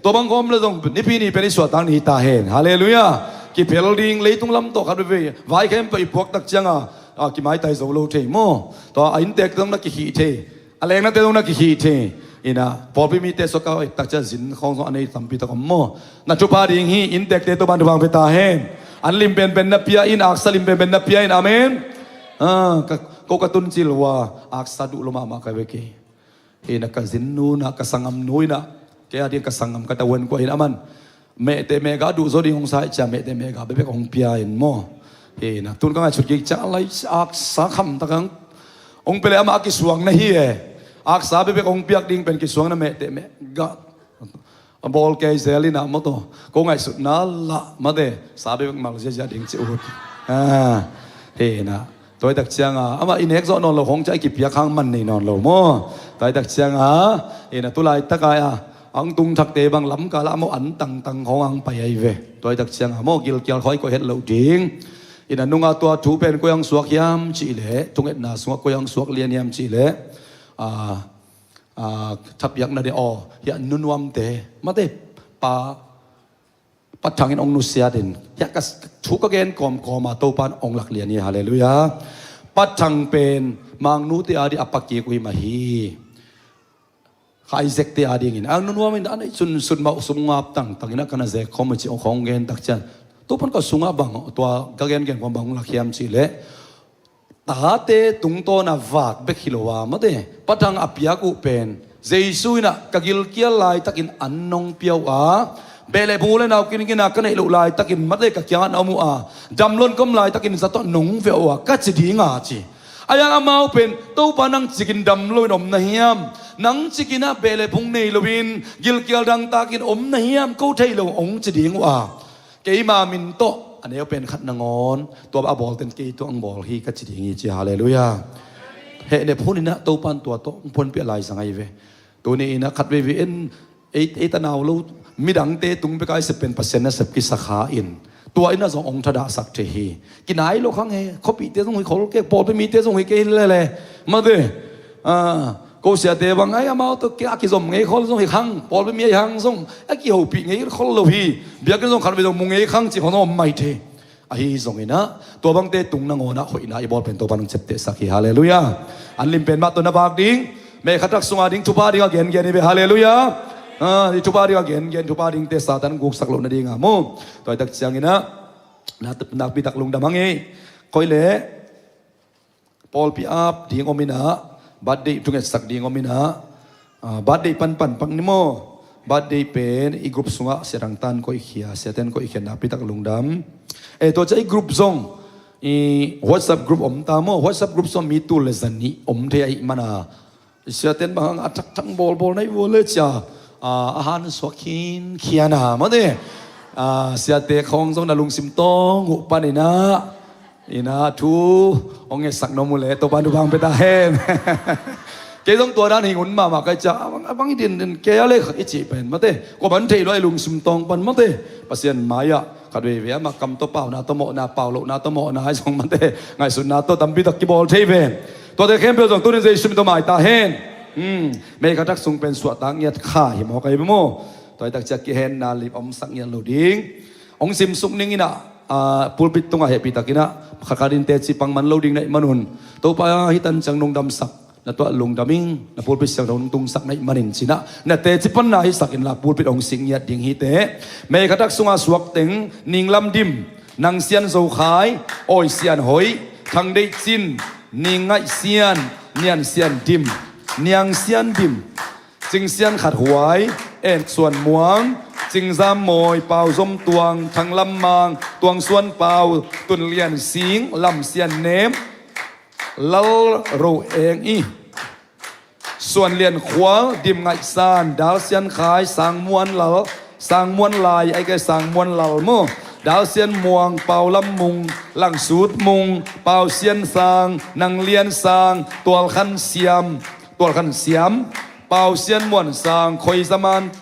Tua bang khawng om le zong nipi ni pen i suahtak ni hi ta hen. Halleluiah. Kiphel ding, leitung lam tawh khat veivei vai khempeuh i puak tak ciang a, a, kimaitai zo lo thei maw. Tua a inntekte zong na kikhih thei. A lengnate zong na kikhih thei. In ah, pawlpi mite sua ka et tak ciang zin khawng zong a nei tampi tak om maw. Na thupha ding hi, inntekte Topa'n thupha hong pia ta hen. An lim penpen na pia in, aksa lim penpen na pia in. Amen. Ah, ka, ko ka tun cil uh a, aksa duh lo mahmah ka hi ve kei. Hi in ah, ka zinnu in ah, ka sanggamnu in ah, kei a ding ka sanggam ka ta wen kua in, aman mehteh mehgah duh zaw ding hong sa ahih ciang mehteh mehgah bekbek hong pia in maw. Hi in ah, tun ka ngaihsut kik ciang a lai aksa khamtak hong pia leh amah a kisuang na hi e. Aksa bekbek hong piak ding pen kisuang na mehteh mehgah a bawl kei zel in ah maw taw. Ko ngaihsutna lah mate, sa bekbek mal ziazia ding ci ut. Ah, hi in ah, tua hi tak ciang a, amah i nek zawh nawn lo khawng ciah i kipiak hang man nei nawn lo maw. Tua hi tak ciang a, hi in ah, tulaitak a, a hong tung thakte bang lamkal ah amau an tangtang khawng hong pai ahi ve. Tua hi tak ciang a maw, gilkial khawng i koih het loh ding. Hi in ah, nung a tua thu pen koi hong suak hiam cih leh, thungetna sungah koi hong suak lian hiam cih leh, ah, ah, thapiakna ding, aw, hiah nunuamte mate, Pa Pa Thang in hong nusiat in, hiah ka s-, thu ka gen kawmkawm a Topa'n hong lak lian hi. Halleluiah. Pa Thang pen Mangnu te a ding a pa kik uh hi mah hi. Kha Isaac te a dingin a nunuam in a neih sunsun mah uh, sum ngap tangtang in a ka na zek khawm uh ci hong gen tak ciang, Topa'n ka sungah bang, tua ka gengen kawm bang hong lak hiam cih leh, tate tungtawn a vak bek hi lo a mate, Pa Thang a piak uh pen Jesu in ah ka gilkial laitakin an nong pia uh a, beh le bung, u le nau kinkina ka neih loh laitakin mate ka kiangah na om uh a, dam loin ka om laitakin za tawh nong veh uh a ka ci ding a ci. Ahi hang amau pen, Topa, nang cikin dam loin om na hiam? Nang cikin ah beh le bung nei loin gilkial dangtakin om na hiam, ko thei lo, hong ci ding uh a. Keima min tawh a neu pen khat nangawn, tua a bawlte'n kei tungah hong bawl hi ka ci ding hi ci. Halleluiah. Hehnep hun in ah Topa'n tua tawh hong puanpiak lai zang ahi ve. Tuni in ah khat veivei en, ei, ei tanau lo, midangte tung bek a i sep pen Pasian nasep kisa kha in, tua in ah zong hong thadahsak thei hi. Kinai lo khang he, khuapite zong hi khol kei, pawlpi mite zong hi kei lele mate. Ah, ko siate bang ai, amau tawh ki-, a kizom ngei khol zong hi khang, pawlpi mi ahi hang zong a kihopih ngei khol lo hi. Biakinn zong khat vei zong mu ngei khang cih khawng zong om mai thei. Ahi zongin ah, tua bangte tung nangawn ah hoihna i bawl pen Topa'n hong ciaptehsak hi. Halleluiah. An lim pen mah tawh na vak ding, May kha thak sung a ding thupha ding a gengen hi ve. Halleluiah. Ah, i thupha ding a gen, gen thupha dingte Satan guksak loh nading a maw. Tua i tak ciangin ah, na, nakpi tak lungdam hang ei. Koi le, pawlpi ap ding om in ah, birthday thungetsak ding om in ah, ah, birthday panpan pak ni maw. Birthday pen i group sungah Sia Thang Tan koihkhia, Sia Ten koihkhia, nakpi tak lungdam. Eh, tua ciang i group zong, i WhatsApp group om ta maw, WhatsApp group zong mi tul le zanih om thei ahih man a, Sia Ten bang hang a thakthak bawlbawl na hih vua le cia, ah, a han suak khinkhian a, mawte. Ah, Siate khawng zong na lungsim tawng uh pan in ah, in ah thu hong ngetsak nuam uh leh Topa in thupha hong pia ta hen. Kei zong tua dan hi ngun mahmah ka hih ciang, a bang, a bang i din din kei a le khat i cih pen, mawte. Kua bang theih lua i lungsim tawng pan, mawte. Pasian mai-ah khat veivei amah kam tawh pauna tawh mawhna, pau lohna tawh mawhna ahi zong, mawte, ngaihsutna tawh tampi tak kibawl thei ve. Tuate khempeuh zong tuni in Jesu min tawh mai ta hen. Hmm. Mei khat thak sung pen suahtak ngiat kha hi mawk ahi ve maw. Tua i tak ciang kihenna lip omsak ngiat lo ding. Hong simsuk ning in ah, ah, pulpit tungah hehpih tak in ah, khat khat in teci pang man lo ding na hih manun, Topa hih tan ciang nong damsak, na tuah lungdam ing, na pulpit siangtho nong tungsak na hih manin ci-in ah, na teci panna hisak inla pulpit hong sik ngiat ding hi teh. Mei khat thak sungah suak teng, Ning Lam Dim, Nang Sian Zo Khai, Awi Sian Hoih, Thang Deih Cin, Ning Ngaih Sian, Nian Sian Dim, Niang Sian Dim, Cing Sian Khat Huai, En Suan Muang, Cing Zam Mawi, Pau Zom Tuang, Thang Lam Mang, Tuang Suan Pau, Tun Lian Sing, Lam Sian Nem, Lal Ro Eng i, Suan Lian Khual, Dim Ngaih San, Dal Sian Khai, Sang Muan Lal, Sang Muan Lai, ai kai Sang Muan Lal maw, Dal Sian Muang, Pau Lam Mung, Lang Sut Mung, Pau Sian Sang, Nang Lian Sang, Tual Khan Siam, Tual Khan Siam, Pau Sian Muan Sang, Khoi Zaman,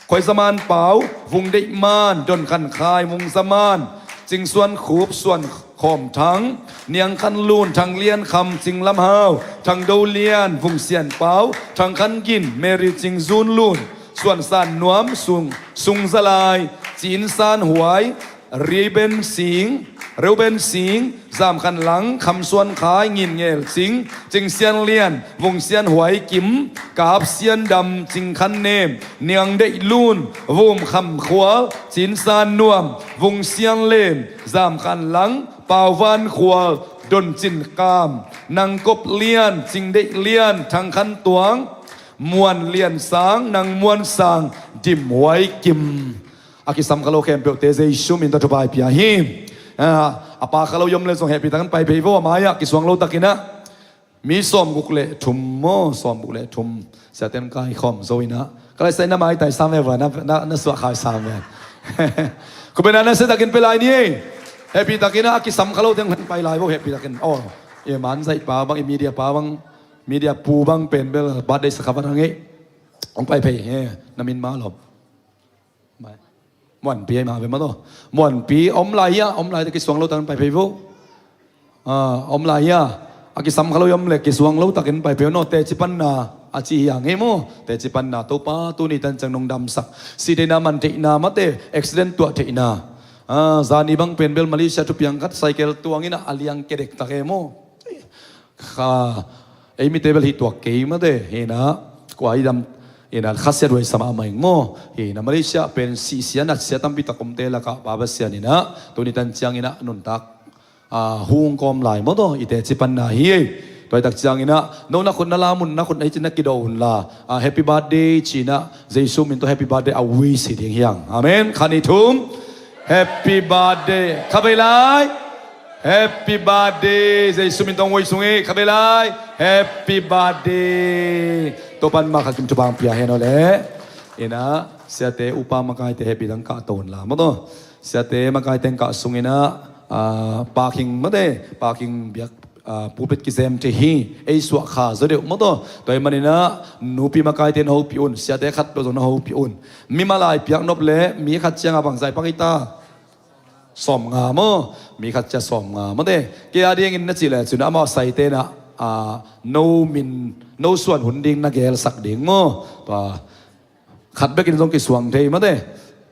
Khoi Zaman Pau, Vung Deih Man, Don Khan Khai, Vung Zaman, Cing Suan Khup, Suan Khawm Thang, Niang Khan Lun, Thang Lian Kham, Cing Lam Hau, Thang Do Lian, Vung Sian Pau, Thang Khan Gin, Mary Cing Zun Lun, Suan San Nuam, Sung, Sung Za Lai, Cin San Huai, Reuben Sing, Reuben Sing, Zam Khan Lang, Kham Suan Khai, Ngin Ngel Cing, Cing Sian Lian, Vung Sian Huai Kim, Kap Sian Dam, Cing Khan Nem, Niang Deih Lun, Vum Kham Khual, Cin San Nuam, Vung Sian Len, Zam Khan Lang, Pau Van Khual, Don Cin Kam, Nang Kop Lian, Cing Deih Lian, Thang Khan Tuang, Muan Lian Sang, Nang Muan Sang, Dim Huai Kim. A kisam kha lo khempeuhte Jesu min tawh thupha i pia hi. Ah, a pa kha lo i om le zong hehpih takin pai phei vo, a mai-ah kisuang lo takin ah. Mi sawmguk le thum maw, sawmguk le thum. Siate'n kai khawm zo in ah. Ka laisai na maitai sam ve va, na, na, na suah khai sam ve. Khut beng na sia takin pia lai ni ei. Hehpih takin ah, a kisam kha lo teng hong pai lai vo, hehpih takin. Oh, i man zaih pa bang, i media pa bang, media pu bang pen bel birthday sa kha va hang ei. Hong pai phei, he, na min ma lom. Muanpi ai ma ve maw taw. Muanpi om lai hia, om lai te kisuang lo takin pai phei vo. Ah, om lai hia. A kisam kha lo i om le kisuang lo takin pai phei vo. No, teci panna a ci hi hang ei maw. Teci panna Topa tuni tan ciang nong damsak. Sih theihna, man theihna, mate, accident tuah theihna. Ah, zani bang pen bel Malaysia thupiang khat cycle tuang in ah a liang kedek tak ei maw. Kha, ei mite bel hi tuak kei mate, hi na, kua i dam, hi na, khasia duai sa mahmah ing maw. Hi na, Malaysia pen sihsia natsia tampi tak omte lakah Baba Sian in ah, tuni tan ciang in ah, nuntak, ah, hong kawm lai maw taw, i teci panna hi ei. Tua i tak ciang in ah, no na khut na la mun, na khut na hi cin na kido un la. Ah, happy birthday ci-in ah, Jesu min tawh happy birthday a wish hi ding hi hang. Amen. Khat, nih, thum. Happy birthday. Kha bei lai. Happy birthday. Jesu min tawh hong wish ung ei. Kha bei lai. Happy birthday. Topa'n ma kha kim thupha hong pia hen aw le. In ah, siate upa makaite hehpih takin kah to un la maw taw. Siate makaite kah sung in ah, ah, parking mate, parking biak, ah, pulpit kizem thei hi, ei suah kha zaw deuh maw taw. Tua ahih manin ah, nupi makaite na hopih un, siate khat peuh zong na hopih un. Mi malai piak nop le, mi khat ciang a bang zai pak hi ta. Sawmnga maw, mi khat ciang sawmnga mate. Kei a dingin na cih le cun, amau saite na, ah, no min, no suan hun ding na gelsak ding maw. Tua, khat bekin zong kisuang thei mate.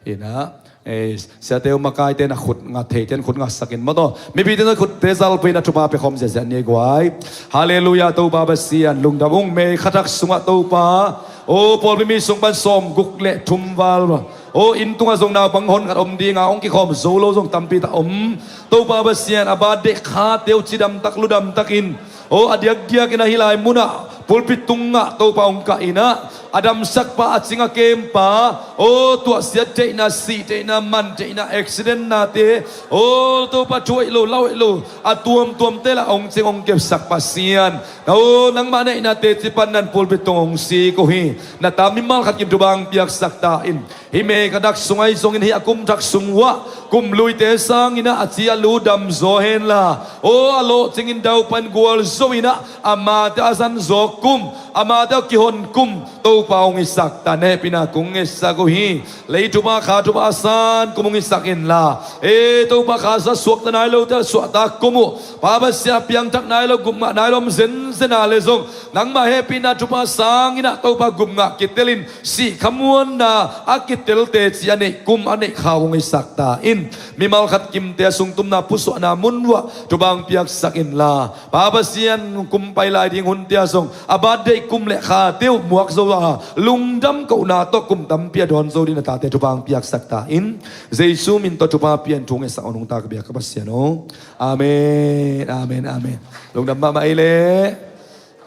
Hi na, Ei, siate uh makaite na khut ngat thei ten khut ngatsak in maw taw. Mipite na khutte zalpui na thupha pia khawm ziahziah ni guai. Halleluiah, Topa Pasian lungdam ung. May kha thak sungah Topa, o pawlpi mi sung pan sawm guk le thum val, o inn tungah zong naupang hon khat om dinga hong kikhawm zo lo zong tampi tak om. Topa Pasian a birthday khate uh cidam tak ludam takin, o a diakdiakin ahi lai munah pulpit tungah Topa hong kah inah, a damsakpa, a cing a kempa, o tuahsiat theihna, sih theihna, man theihna, accident nate, o Topa thu hoih lo, lau hoih lo, a tuamtuamte lah hong cing hong kepsak Pasian, o nangmah neihna teci pan nan pulpit tung hong sik uh hi. Na ta mimal khat kim thupha hong piaksak ta in. Hih May kha thak sung ahi zongin hih a kum thak sung uah kum luite sanginah a ci a lu damzaw henla, o a lawhcingin daupan gualzo inah amate a zanzaw kum, amate a kihon kum Topa hong hisak ta, hehpihna kong ngetsak uh hi. Lei thupha, kha thupha a san kum hong hisak inla, e Topa, kha sa suakta nai lote a suahta kum uh, Pa Pasian, piangthak nai lo, gupngah nai lo om zenzen a le zong, nangmah hehpihna thupha sanginah Topa gupngah kitelin sih khamuanna a kitel teci a neih kum a neih kha hong hisak ta in. Mimal khat kimte a sungtumna pusuahna mun uah thupha hong piaksak inla, Pa Pasian, kum pai lai ding hunte ah zong a birthday kum le khate uh muak zo a lungdam kohna tawh kum tampi a dawn zo ding na tate thupha hong piaksak ta in. Jesu min tawh thupha pian thu ngetsak a nungta ka biak ka Pasian aw. Amen, amen, amen. Lungdam mahmah ei leh.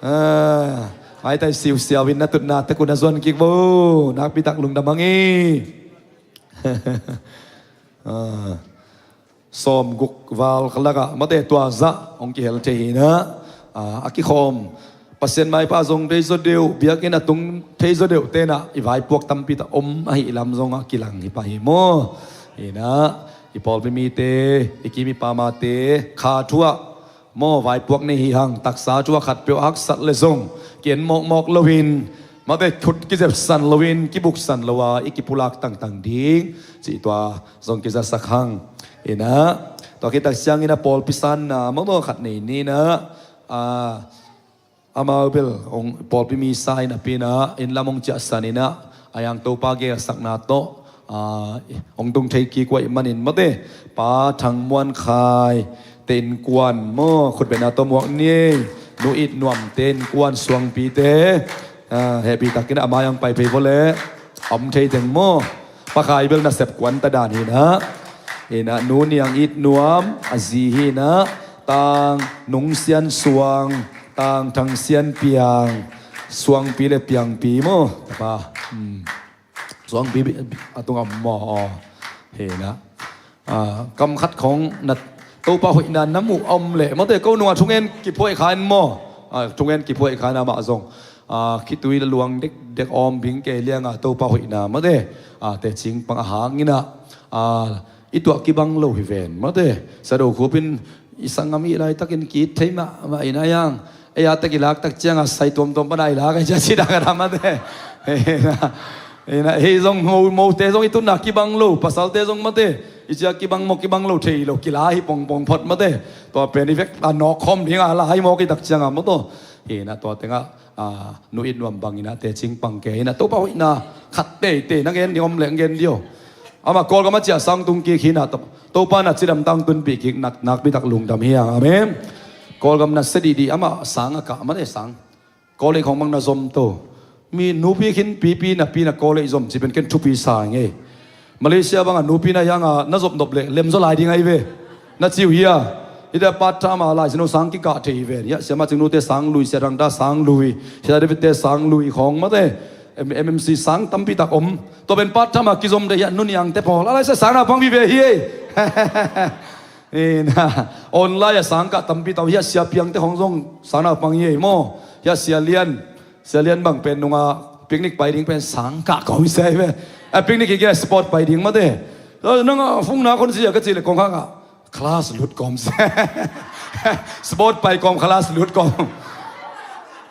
Ah, maitai siusiau in na tutna tek uh na zuan kik bo. Nakpi tak lungdam hang ei. Ah, sawm guk val kha lakah mate tua zah hong kihel thei hi inah, ah, a kikhawm Pasian maipa zong thei zaw deuh, biakinn a tung thei zaw deuh tenah i vaipuak tampi tak om ahi lam zong a kilang hi pah hi maw. Inah i pawlpi mite, i kim i pamate kha thuah maw, vaipuak nei hi hang, taksa thu a khat peuh a haksat le zong ki-en mawkmawk loin, mate khut kizepsan loin, kibuksan lo a i kipulak tangtang ding cih tua zong kizasak hang. Inah tua khit tak ciangin a pawlpi sanna mawkmawk khat nei ni inah, a, amau bel hong pawlpi mi sa in a pinah inn lam hong ciahsan inah, a yang Topa geelsakna tawh, ah, hong tung thei kik uh ahih manin mate, Pa Thang Muan Khai te innkuan maw, khutbetna tawh muak ni. Nu It Nuam te innkuan suangpite, ah, hehpih takin a mai ang pai phei vawleh om thei teng maw. Pa Khai bel nasep kuan ta dan hi inah, inah Nu Niang It Nuam a zi hi inah, Tang Nung Sian Suang, Tang Thang Sian Piang, Suangpi le Piangpi maw, tapa. Hmm. Suangpi a tungah maw, aw. Hi inah, ah, kam khat khong na Topa hoihna na muh a om leh mate, ko nungah thungen kiphuaih kha in maw. Ah, thungen kiphuaih kha in amah zong, ah, khitui le luang dekdek awm bing kei lianga Topa hoihna mate, ah, tecing pang a hang inah, ah, i tuah kibang lo hi ven mate. Sado Khup in i sanggam i hih laitakin ki-it thei mahmah inah, a yang ei a tak i lak tak cianga sai tuamtuam pana i lak a i ciah cih dak a dah mate. Inah, inah hih zong mo, mote zong i tunna kibang lo, pasalte zong mate i ciah kibang maw, kibang lo thei lo, kila hi pongpong phot mate. Tua pen i vek a nawk khawm dinga la hi mawk i tak cianga maw taw. Inah tua tengah, ah, Nu It Nuam bang inah tecing pang kei inah, Topa hoihna khat teitei na gen ding om leh gen dih aw. Amah Kawlgam a ciah sang tung kik hi inah, Topa na cidam tang tunpih kik nak, nakpi tak lungdam hi hang. Amen. Kawlgam na sia dihdih, amah sang a kah mate, sang. Kawlei khong bang na zom to. Mi nupi khin pipi napi na kawlei zom ci pen ken thupi sa ngei. Malaysia banga nupi na hianga na zop nop leh lemzaw lai ding ahi ve. Na ci uh hia? Hite part time a Lai Siangtho sang kikah thei hi ven. Hia, Sia Ma Cing Nu te sang lui, Sia Thang ta sang lui, Sia David te sang lui khong mate. M-, M M C sang tampi tak om. Tua pen part time a kizom de hia, Nu Niang te pawl. A lai sia sang na pang vive hi ei. Inah, online a sang kah tampi tak om hia, Sia Piang te khong zong sang na pang hi ei maw. Hia, Sia Lian, Sia Lian bang pen nunga picnic pai ding pen sang kah kawm sia hi ve. A picnic hi kei sport pai ding mate. Nang a fungna khon sia ka cih leh kong khak ah class lut kawm sia. Sport pai kawm, class lut kawm.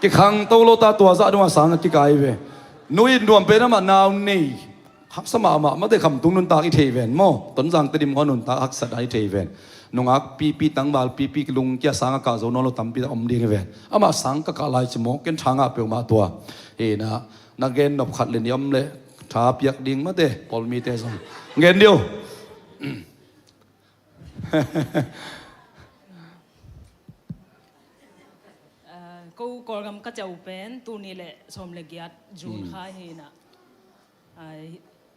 Kikhang to lo ta, tua zah dong a sang a kikai ve. Nu It Nuam pen amah nau nei, haksa mahmah mate, Khamtung nuntak i thei ven maw. Tonzang Tedim khuan nuntak haksat a i thei ven. Nungak pipi, tangval pipi, lungkia sang a kah zo nawn lo tampi tak om ding hi ven. Amah sang ka kah lai ci maw, ken tha ngah peuhmah tua. Hi inah, na gen nop khat le nih om leh tha piak ding mate, pawlmite zong. Gen dih aw. Ah, ko Kawlgam ka ciah uh pen tul nih le sawm le giat June kha hi inah. Ah,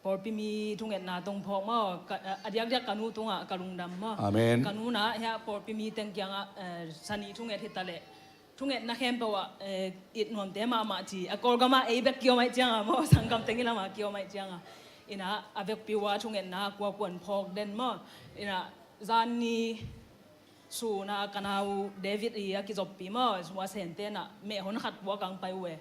pawlpi mi thungetna tong phawk maw, ka, ah, a diakdiak ka nu tungah ka lungdam maw. Amen. Ka nu nah hiah pawlpi mi teng kiangah, eh, sani thunget hi ta leh thungetna khempeuh ah, eh, it nuamte mahmah ci. A Kawlgam ah ei bek kiom aih cianga maw, sanggam teng i lamah kiom aih cianga. Inah a vekpi uh ah thungetna kuakua in phawk den maw. Inah zanni sun ah ka nau David i a kizoppi maw, sum a sente nah meh hon khat puak ang pai uh e.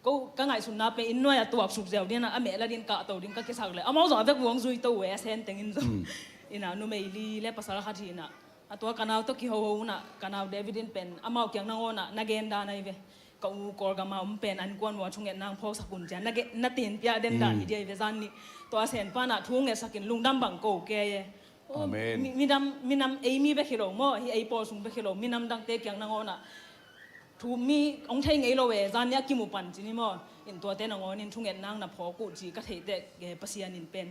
Ko ka ngaihsutna pen inn nuai a tuaksuk ziau ding inah a meh la ding kahto ding ka kisak leh amau zong a vek vuang zui to uh e, a sen teng in zong. Inah numei li le pasal khat hi inah. A tua ka nau tawh kihoho unah ka nau David in pen amau kiang nangawnah na gen dan ahi ve. Ka u Kawlgam a om pen an kuan ua thungetna ang phawksak un cia na ge-, na tin piah den dan hi dia hi ve zanni. Tua a sen panah thu ngetsakin lungdam bang ko kei e. Amen. Mi-, minam, minam ei mi bek hi lo maw, hi ei pawl sung bek hi lo, minam dangte kiang nangawnah thu mi hong thei ngei lo e, zanni a kimu pan ci ni maw. In tuate nangawnin thungetna ang na phawk uh ci ka theih teh, eh, Pasian in pen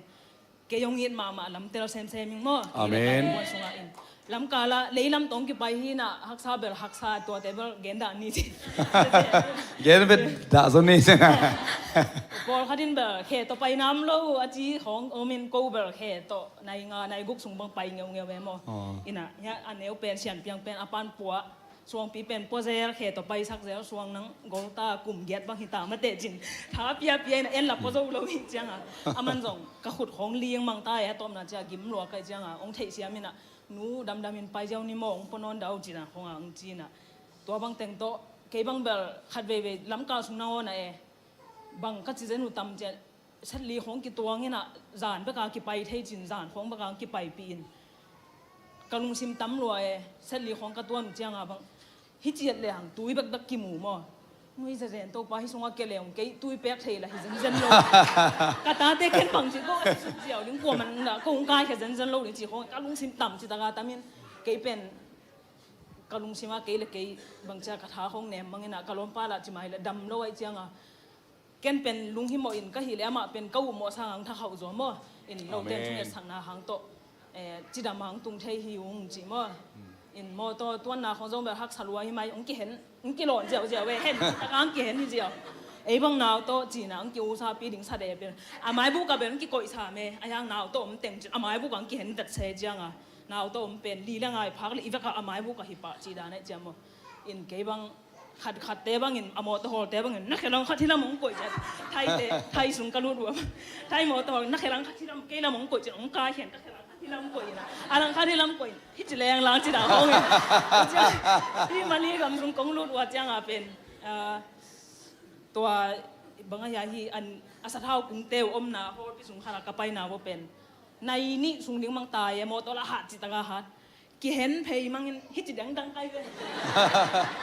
kei hong it mahmah lam tel semsem ing maw. Amen. Lamkal ah leilam tawh hong kipai hi inah haksa bel haksa, tuate bel gen dah ni ci. Gen vet dah zaw ni ci. Pawlkhat in bel khe tawh pai nam lo a ci khawng om in ko bel khe tawh nai nga nai guk sung bang pai ngeungeu e maw. Inah hiah a neu pen Sian Piang pen a pan puah suangpi pen pua zel, khe tawh paisak zel, suang nang gol ta, kum giat bang hi ta mateh cin. Tha piapia inah en la pua zo lo hi cianga. Aman zong ka khut khawng ling mang ta e, a tawpna cia gim lua kai cianga hong theih siam inah nu damdam in pai ziau ni maw, hong pua nawn dah uh cina khawng a hong ci inah. Tua bang teng tawh kei bang bel khat veivei lamkal sung nangawnah e bang ka ci zen uh tam cia. Setli khawng kituang inah zan beka kipai thei cin, zan khawng beka kipaipih in ka lungsim tam lua e. Setli khawng ka tuan uh cianga bang hi ciat le hang tui bekbek kimu maw. Nui zezen Topa hi sungah kia le hong kei tui pek thei la hi zenzen lo. Ka tate ken bang ci ko a suk ziau ding kua man la ko hong kaikhia zenzen lo ding ci khawng ka lungsim tam ci taka tamin kei pen ka lungsim ah kei le kei bang cia ka tha khawng nem mang inah ka lawmpa lah ci mai le dam lo aih cianga. Ken pen lunghimawh in ka hih leh amah pen ka uhmawh sang ang thakhauh zaw maw. In lote in thungetsakna hang tawh, eh, cidam hang tung thei hi ung cih maw. In maw tawh tuanna khawng zong bel haksa lua hi mai, ung kihen, ung kilawn ziauziau e, hen taka ang kihen hi ziau. Ei bang nau tawh cina ang kiusapi ding sa de pen a maibuk ah bel ang kikoihsa me, a hiang nau tawh om teng cin a maibuk ang kihen vet se cianga. Nau tawh om pen li le ngai phak le i vekah a maibuk ah hi pah ci dan aih cia maw. In kei bang khat khatte bangin, a mawtaw hawlte bangin na khelang khat hilam hong koih cian. Thaite, thai sung ka lut uh a, thai mawtaw hawl na khelang khat hilam kei lam hong koih cian, hong kai khen ka khelang khat hilam koih ina, a lang khat hilam koih in, hi ci leng lang ci dah hong in. Hi Mali gam sung kong lut uh a cianga pen, ah, tua bang a hia hi an a sathau kungte uh omna hawlpi sung khat a ka paina uh a pen nai nih sung ding mang tai e, mawtaw la hat ci taka hat. Kihen phei mangin hi ci dangdang kai ve.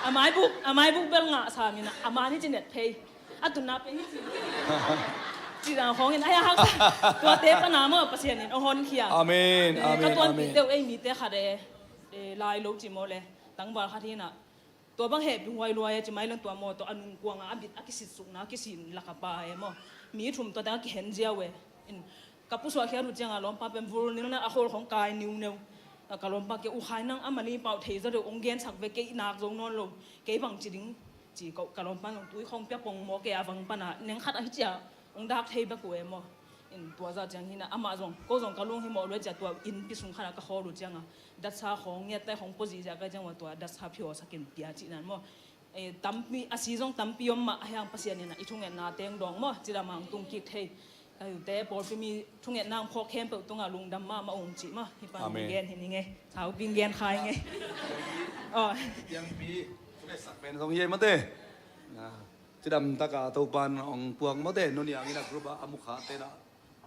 A maibuk, a maibuk bel ngah samin a man hi ci net phei. A tunna pen hi ci. Ci dang khawngin ai a haksa. Tuate pana maw Pasian in a honkhia. Amen, eh, amen, ka tuanpih amen. Deuh ei mite khat e, eh, lai lo ci maw le tangval khat hi na. Tua bang hehpih huai luai a ci mai leng tua maw tawh a nungkuanga a bit a kisitsukna a kisin laka pa e maw. Mi thum tua teng a kihen ziau e. In ka pusuah khiat uh cianga lawmpa pen vul nilna a khawl khawng kai niuneu. Ka lawmpa ke ukhai nang a mali pau thei zaw deuh ong gensak ve kei nak zo nawn lo. Kei bang ci ding ci ko ka lawmpa nong tui khawng pia pong maw kei a vang pana neng khat a hi cia ong dak thei bek uh e maw. In tua zah ciang hina amah zong ko zong ka lunghimawh lua cia tua innpi sung khat a ka khawl uh cianga datsa khawng ngiat tai khawng pua zihziah kai ciang ua tua datsa phiawsakin pia cihnan maw. Eh, tampi a si zong tampi om mah a hiang Pasian in a i thungetna teng dawng maw cidam ang tung kik thei. Ka hiute pawlpi mi thungetna ang phawk khempeuh tungah lungdam mahmah ung cih maw hi pan gen hi ni ngei. Saupi gen khai ngei. Piangpi thungetsak pen zong hi ei mate. Cidam taka Topan ong puak mawte nuni angin a group a a mukha tena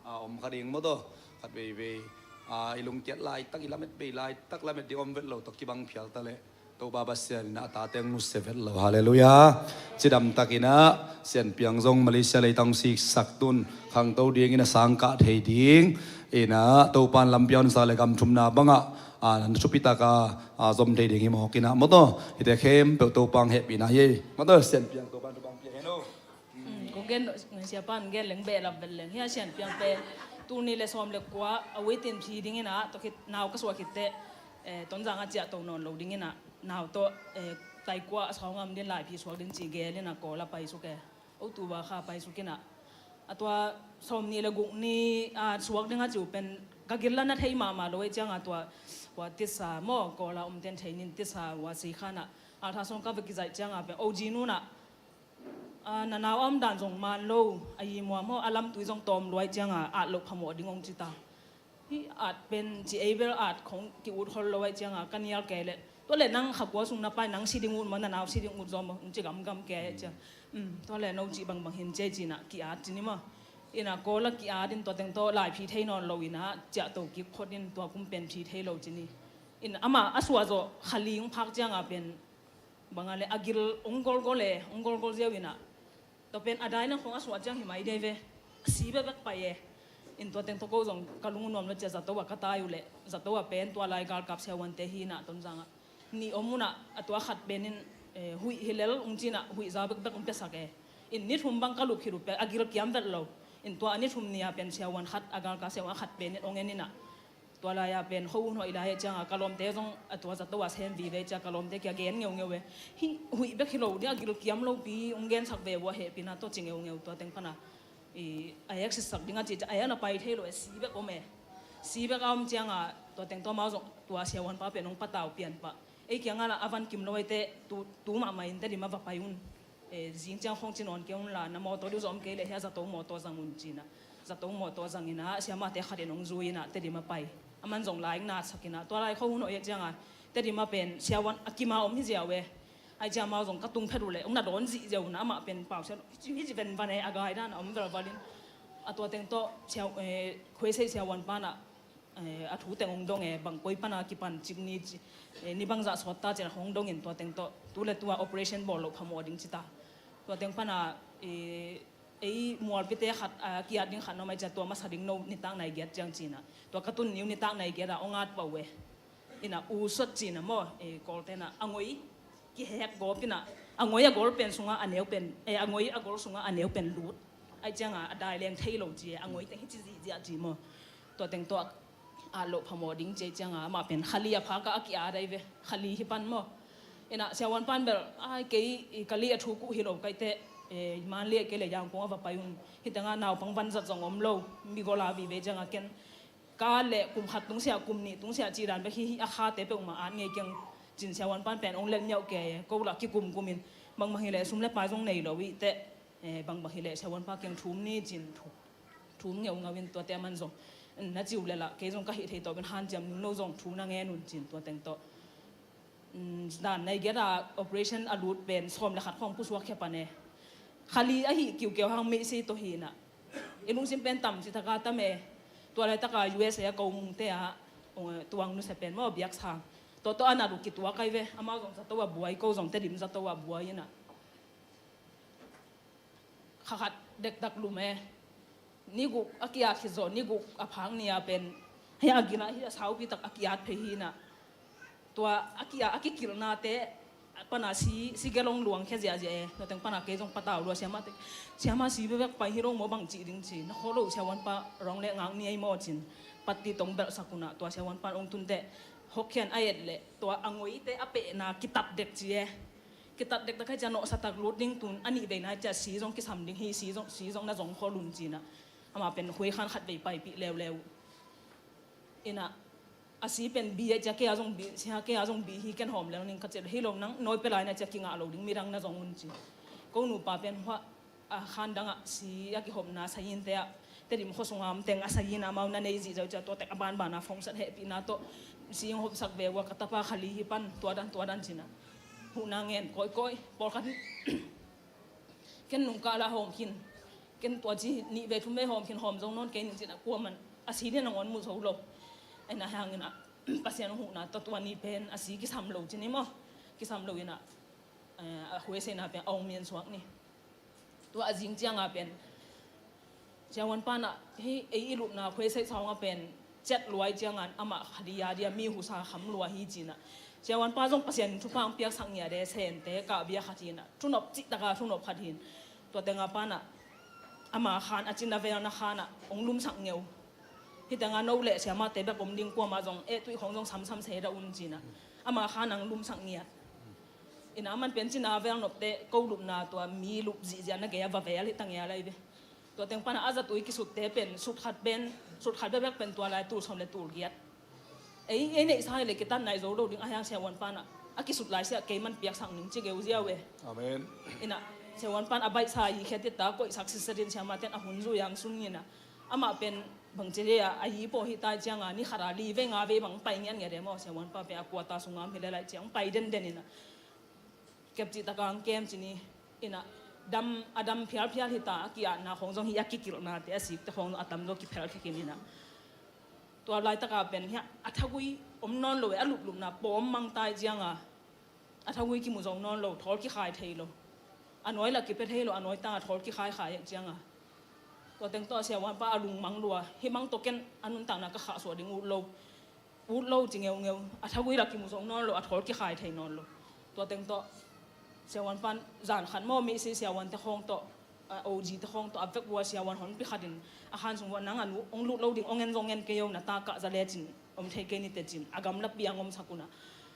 a om kha ding mawtaw khat veivei a i lungkiat laitak i lamet bei laitak lamet ding om vet lo tawh kibang phial ta leh Topa Pasian in a tate ang nusia vet lo. Halleluiah. Cidam takin a Sian Piang zong Malaysia leitang siksak tun khangto dingin a sangkah thei ding in a Topan lampiang sa le gam thumna bangah a nan thupi taka a zom thei ding hi mawk in a mawtaw hite khempeuh Topa ang hehpihna hi ei mawtaw Sian Piang Topan thupang pia hen o. Kong gen siapa gen leng behlap vel leng hia Sian Piang pen Tul nih le sawm le kua a waitin phi dingin ah, tua khit nau ka suah khit teh, eh, Tonzang a ciah to nawn lo dingin ah, nau tawh, eh, taikua a sawng am din lai phi suak ding ci gelin ah Kawl a pai suk e. October kha pai suk in ah, a tua sawm nih le guk ni a suak ding a ci uh pen ka gil la na thei mahmah lo ei ciang a tua, tua tisa maw, Kawl a om ten thei nin tisa ua si khan ah, a tha sawng ka va kizaih ciang a pen O G nu in ah, a, na nau a om dan zong man lo, a yi mua maw, a lamtui zong tawm luai ciang a, at loh phamawh ding ong ci ta. Hi at pen ci ei bel at khong ki ut hol lo ai ciang a, ka nial kei leh, tua leh nang kha kua sung na pai, nang si ding ut maw, na nau si ding ut zaw maw, ong ci gamgam kei ai ciang. Um, tua leh no cih bangbang hin ci ei ci in ah ki at ci ni maw. In ah Kawl a ki at in tua teng tawh lai phi thei nawn lo in ah, ciah to kik phot in tua kum pen phi thei lo ci ni. In ah amah a suah zawh kha li ong phak ciang a pen, bang a leh a gil ong golgol e, ong golgol ziau in ah, tua pen a dai nang khong a suah ciang hi mai dei ve. A si bekbek pai e. In tua teng tawh ko zong ka lung nuam lo ci a, zato a ka tai uh leh, zato a pen tua lai galkap siavuante hi in ah Tonzang ah nih om un ah, a tua khat pen in, eh, huih hi lel ong ci in ah, huih za bekbek ong piasak e. In ni thum bang ka lup khit uh pen a gil kiam vet lo. In tua a ni thum ni a pen siavuan khat, a galkap siavuan khat pen in ong en in ah, tua lai a pen kho hun hoih lai e ciang a, ka lawmte zong a tua zato a sem vive ciang ka lawmte kia gen ngeungeu e. Hi huih bek hi lo ding, a gil kiam lo pi ong gensak ve ua hehpihna tawh ci ngeungeu. Tua teng pan a, i, a ek sitsak ding a ci ciang a ek na pai thei lo e, si bek om e. Si bek a om ciang a tua teng tawh amau zong tua siavuanpa pen ong patau pian pah. Ei kiang a la a van kim lo ei teh tu, tu mahmah in Tedim a va pai un. Eh, zing ciang khong ci nawn kei un la, na mawtaw diu zong om kei leh hia zato mawtaw zang un ci in ah, zato mawtaw zang in ah, siamate khat in ong zui in ah Tedim a pai. Aman zong lai ong natsak in ah, tua lai kho hun hoih ciang a Tedim a pen siavuan a kim a om hi ziau e. Ai ciang amau zong ka tung phet uh leh ong na dawn zihziau un ah, amah pen pau sia, hici, hici venvan e, a gai dan a om velval in. A tua teng tawh sia, eh, Khuaisei siavuanpa in ah, eh, a thu teng ong dong e, bang koi pan a kipan cik ni ci, eh, ni bangzah sawt ta ci in ah hong dong in tua teng tawh tu le tu a operation bawl loh phamawh ding ci ta. Tua teng pan a, eh, ei mualpite khat, a, ki at ding khat na om ai ciang tua masa ding no nitak nai giat ciang ci in ah, tua ka tun ni uh nitak nai giat a ong at pah uh e. In ah u sot ci in ah maw, eh, Kawlte in ah a ngoi kihek gawp in ah, a ngoi a gol pen sung a a neu pen, eh, a ngoi a gol sung a a neu pen lut. Ai ciang a a dai leng thei lo ci e, a ngoi teng hici zihziah ci maw. Tua teng tawh a at loh phamawh ding ci ei ciang a, amah pen kha li a phak a a ki at ai ve, kha li hi pan maw. In ah siavuanpa in bel, ai kei, i, ka li a thuk uh hi lo ka hih teh, eh, Mandalay kei leh Yangon a va pai un. Hi teng a naupang van zat zong om lo, mi gol a vive ciang a ken ka leh kum khat tung sia, kum nih tung sia ci dan bek hi, hi a khate peuhmah at ngei keng ci in siavuanpa in pen ong lel miauh kei e, ko lah kikumkum in, bangbang hi leh sum le pai zong nei lo i teh, eh, bangbang hi leh siavuanpa kiang thum ni ci in thu, thum ngeungau in tua teh aman zong, "Na ci uh leh lah kei zong ka hih thei tawh pen hanciam ning, no zong thu na ngen un," ci in tua teng tawh. Mm, dan nai giat a operation a lut pen sawm le khat khawng pusuak khia pan e. Kha li ahi kiukeu hang meisi tawh hi in ah, i lungsim pen tam ci tak a tam e. Tua laitak a U S A a ko mungte ah, ong, tuang nusia pen maw, biaksang tawh tawh a nat uh kituak ai ve. Amau zong zato a buai, ko zong Tedim zato a buai in ah. Kha khat dektak lum e. Ni guk a ki-at khit zawh, ni guk a phak ni-a pen, hih a gil ah hih a saupi tak a ki-at phei hi in ah. Tua a ki-at, a kikilhnate pan a si, si gelh ong luang khia ziahziah e. Tua teng pan a kei zong patau lua, siamah teng, "Siamah, si bekbek pai hi lo maw, bang cih ding?" ci. "Na khawh lo, siavuanpa rong le ngak ni ei maw," ci in. Patti tong belhsak un ah, tua siavuanpa in ong tun teh, Hokkien a et leh tua a ngoite a pehna kitat dek ci e. Kitat dektak hi ciang nawhsa tak lut ding, tun a nih veina hi ciang si zong kisam ding hi, si zong, si zong na zong khol un ci in ah. Amah pen huai khan khat vei paipih leuleu. In ah, a si pen bi a ciang, kei a zong bi, sia kei a zong bi hi, ken hawm lel ning ka ci leh, "Hi lo, nang nawi pia lai na ciang kingah lo ding, midang na zong un," ci. Ko nupa pen hua, a khan dang ah si a kihopna sayin te ah, Tedim khua sung a om teng a sayin amau na nei zihziau ciang, tua tek a banban a phone sat hehpihna tawh si ong hopsak ve ua, ka tapa kha li hi pan, tua dan, tua dan ci in ah. Huhna ngen kawikawi, pawlkhat hi. Ken nungkah la hawm khin, ken tua ci nih vei thum vei hawm khin, hawm zong nawn kei ning ci in ah, kuaman a si ding nangawn mu zo lo. Ahi hangin ah, Pasian huhna tawh tua ni pen a si kisam lo ci ni maw. Kisam lo in ah, eh, a huaiseina pen a ong mian suak ni. Tua a zing ciang a pen, siavuanpa in ah, "Hih ei i lupna khuaiseih sawng a pen ciat luai ciang a, amah kha li a dia mi husa kham lua hi," ci in ah. Siavuanpa zong Pasian in thupha ong piaksak ngiat e, Sente kah bia khat hi in ah, thunop cihtak a thunop khat hi in. Tua teng a pan ah, ama khan a cina vel na khan ah ong lumsak ngeu. Hih tengah no le siamate bek om ding, kuamah zong eh tuih khawng zong samsam se dah un ci-in ah, ama kha nang lumsak ngiat. Ina aman pen cina vel nopte ko lupna tua mi lup zihziah na gei a va vel hi ta ngial ahi ve. Tua teng pana a zatui kisutte pen sutkhat pen, sutkhat bekbek pen tua lai tul sawm le tul giat. Ei, ei neihsa hi le kitat nai zo lo ding, a hiang siavuan pana a kisut lai siah keiman piaksak ning ci geu ziau e. Amen. Ina siavuan pan a baihsa i khiat i ta koihsak sitsetin siamaten a hun zui ang sung ina amah pen bangci dei a, a yi pawh hi tai cianga ni khat a li vei nga vei bang pai ngiat ngiat e maw, siavuan pa pen a kuata sungam hi le lai ciang pai denden ina. Kepcih taka ang kem ci ni. Ina dam, a dam phialphial hita, a ki-atna khawng zong hi, a kikilhnate a sikte khawng zong a tamzaw kiphel khekin ina. Tua laitaka pen hi a thagui om nawn lo e, a luplupna pawm mangtai cianga a thagui kimu zo nawn lo, thawl kikhai thei lo. A nawi la kipia thei lo, a nawi tanga thawl kikhaikhai ek cianga. Tua teng tawh siavuanpa a lungmang lua, hih mang tawh ken a nuntakna ka khahsuah ding ut lo. Ut lo ci ngeungeu, a thagui la kimu zo nawn lo, a thawl kikhai thei nawn lo. Tua teng tawh siavuan pan zan khat maw, misi siavuante khawng tawh, a, O G te khawng tawh a vek vua siavuan honpi khatin a khan sung vua nang a nu ong lut lo ding, ong en zong en kei o, na ta kah za lecin om thei kei ni tecin a gamla piang omsak una.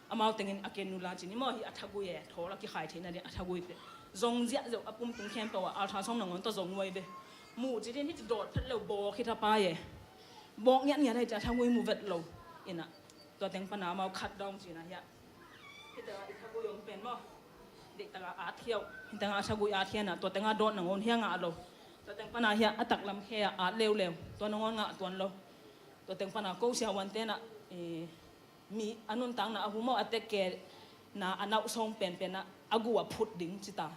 Amau tengin a ken nu la cin i maw, hi a thagui e, thawl a kikhai theihna ding a thagui peh. Zong ziahziah a pumtung khempeuh a althasawm nangawn tawh zong nuai ve. Muh ci din hih ci dawt phet leu bawk hi thapai e. Bawk ngiatngiat hei ci a thagui mu vet lo. Ina tua teng pana amau khat dawng cina hiah. Hih tengah i thagui ong pen maw, deih tengah at khiau. Hih tengah a thagui at khiana tua tengah dawt nangawn hiah ngah lo. Tua teng pana hiah a taklam khea at leuleu, tua nangawn ngah tuan lo. Tua teng pana ko siavuan tenah, eh, mi a nuntakna a hu maw, a tekke na a nauh sawng penpenah a guh a phut ding cita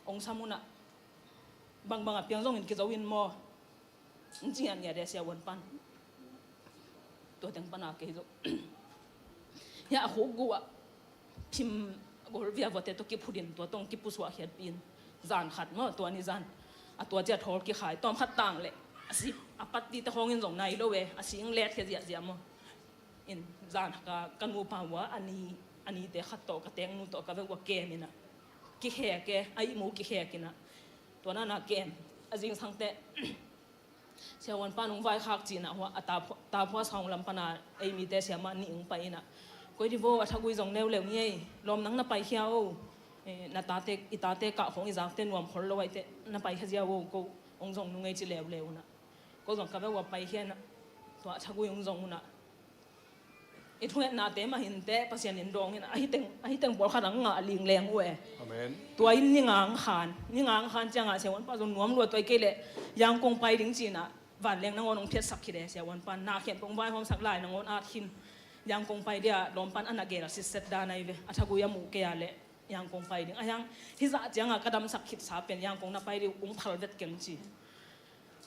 ong sam unah bangbang a piang zongin kizo in maw. Ncian ngiat e siavuan pan. Tua teng pana kei zo. Hiah a khuk guh ah phim gol via vuate tawh kiphutin tua tawh ong kipusuah khiatpin. Zan khat maw, tua ni zan a tua cia thawl kikhai tawm khat tang leh a si a patti te khawngin zong nai lo e, a si ing let khia ziahziah maw. In zan ka, ka nupa ua a ni, a nite khat tawh ka tengnu tawh ka vek ua kem ina. Kikhek e, a ihmu kikhek ina. Tua nana kem a zingsangte siavuan pan ong vaikhak cina hua a taphua, taphua sawng lam pana ei mite siamah nih ong pai ina. Koi di vo a thagui zong neuleu ngiai, lawm nang na paikhia o. Eh, na tate, i tate kah khawng i zakte nuam khol lo aite na paikhia ziau o, ko ong zong nungei ci leuleu una. Ko zong ka vek ua paikhia na tua a thagui ong zong una. I thungetnate mah hinte Pasian in dawng in ahi teng, ahi teng pawlkhat ang ngah lingleng uh e. Amen. Tua in ni ngang khan, ni ngang khan ciangah siavuanpa zong nuam lua tua i kei leh Yangkong pai ding cina vanleng nangawn ong phiatsak khit e siavuanpa. Na khian pong vaihawmsak lai nangawn at khin. Yangkong pai dia lawmpan a na gel a sitset dan ahi ve. A thagui a muh kei a leh Yangkong pai ding. A hiang hizah ciangah ka damsak khitsa pen Yangkong na pai dih ong phal vet keng ci.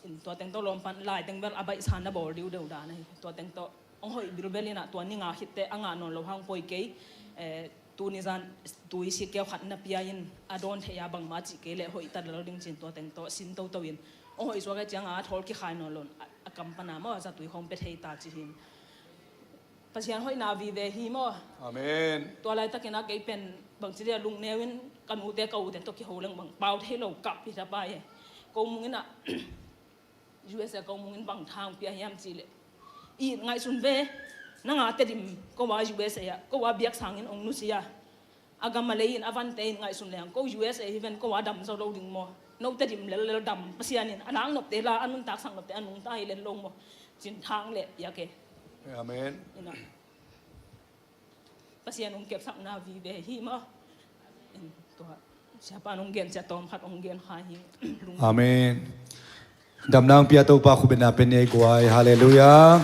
In tua teng tawh lawmpan lai teng bel a baihsa na bawl diudeu dan ahi. Tua teng tawh ong hoih bilbel inah tua ni nga khitte a ngah nawn lo hang poi kei. Eh, tuni zan tui si keu khat na pia in a dawn theih a bangmah cih kei leh hoih ta lel ding cin tua teng tawh sin toto in ong hoih suak e cianga a thawl kikhai nawn lo in a, a kam pana maw a zatui khawng pia thei ta ci hin. Pasian hoihna vive hi maw. Amen. Tua laitakin a kei pen bangci dia lungneu in ka nute ka ute tawh kiho leng bang pau thei lo kap hi thapai e. Ko mung inah U S A ko mung in bang thang pia hiam cihleh, i ngaihsun ve. Nanga Tedim ko a U S A ah ko a biak sangin ong nusia. A gam a lei in a vante in ngaihsun leng ko U S A hi ven ko a dam zo lo ding maw. No Tedim lellel dam Pasian in a nang nopte la a nuntak sak nopte a nungta hi lel lo maw. Cin thang leh piak e. Amen. Inah Pasian ong kepsakna vive hi maw. Tua siapa nong gen cia tawm khat ong gen kha hi. Amen. Damna ong pia Topa khupbena pen nei guai. Halleluiah.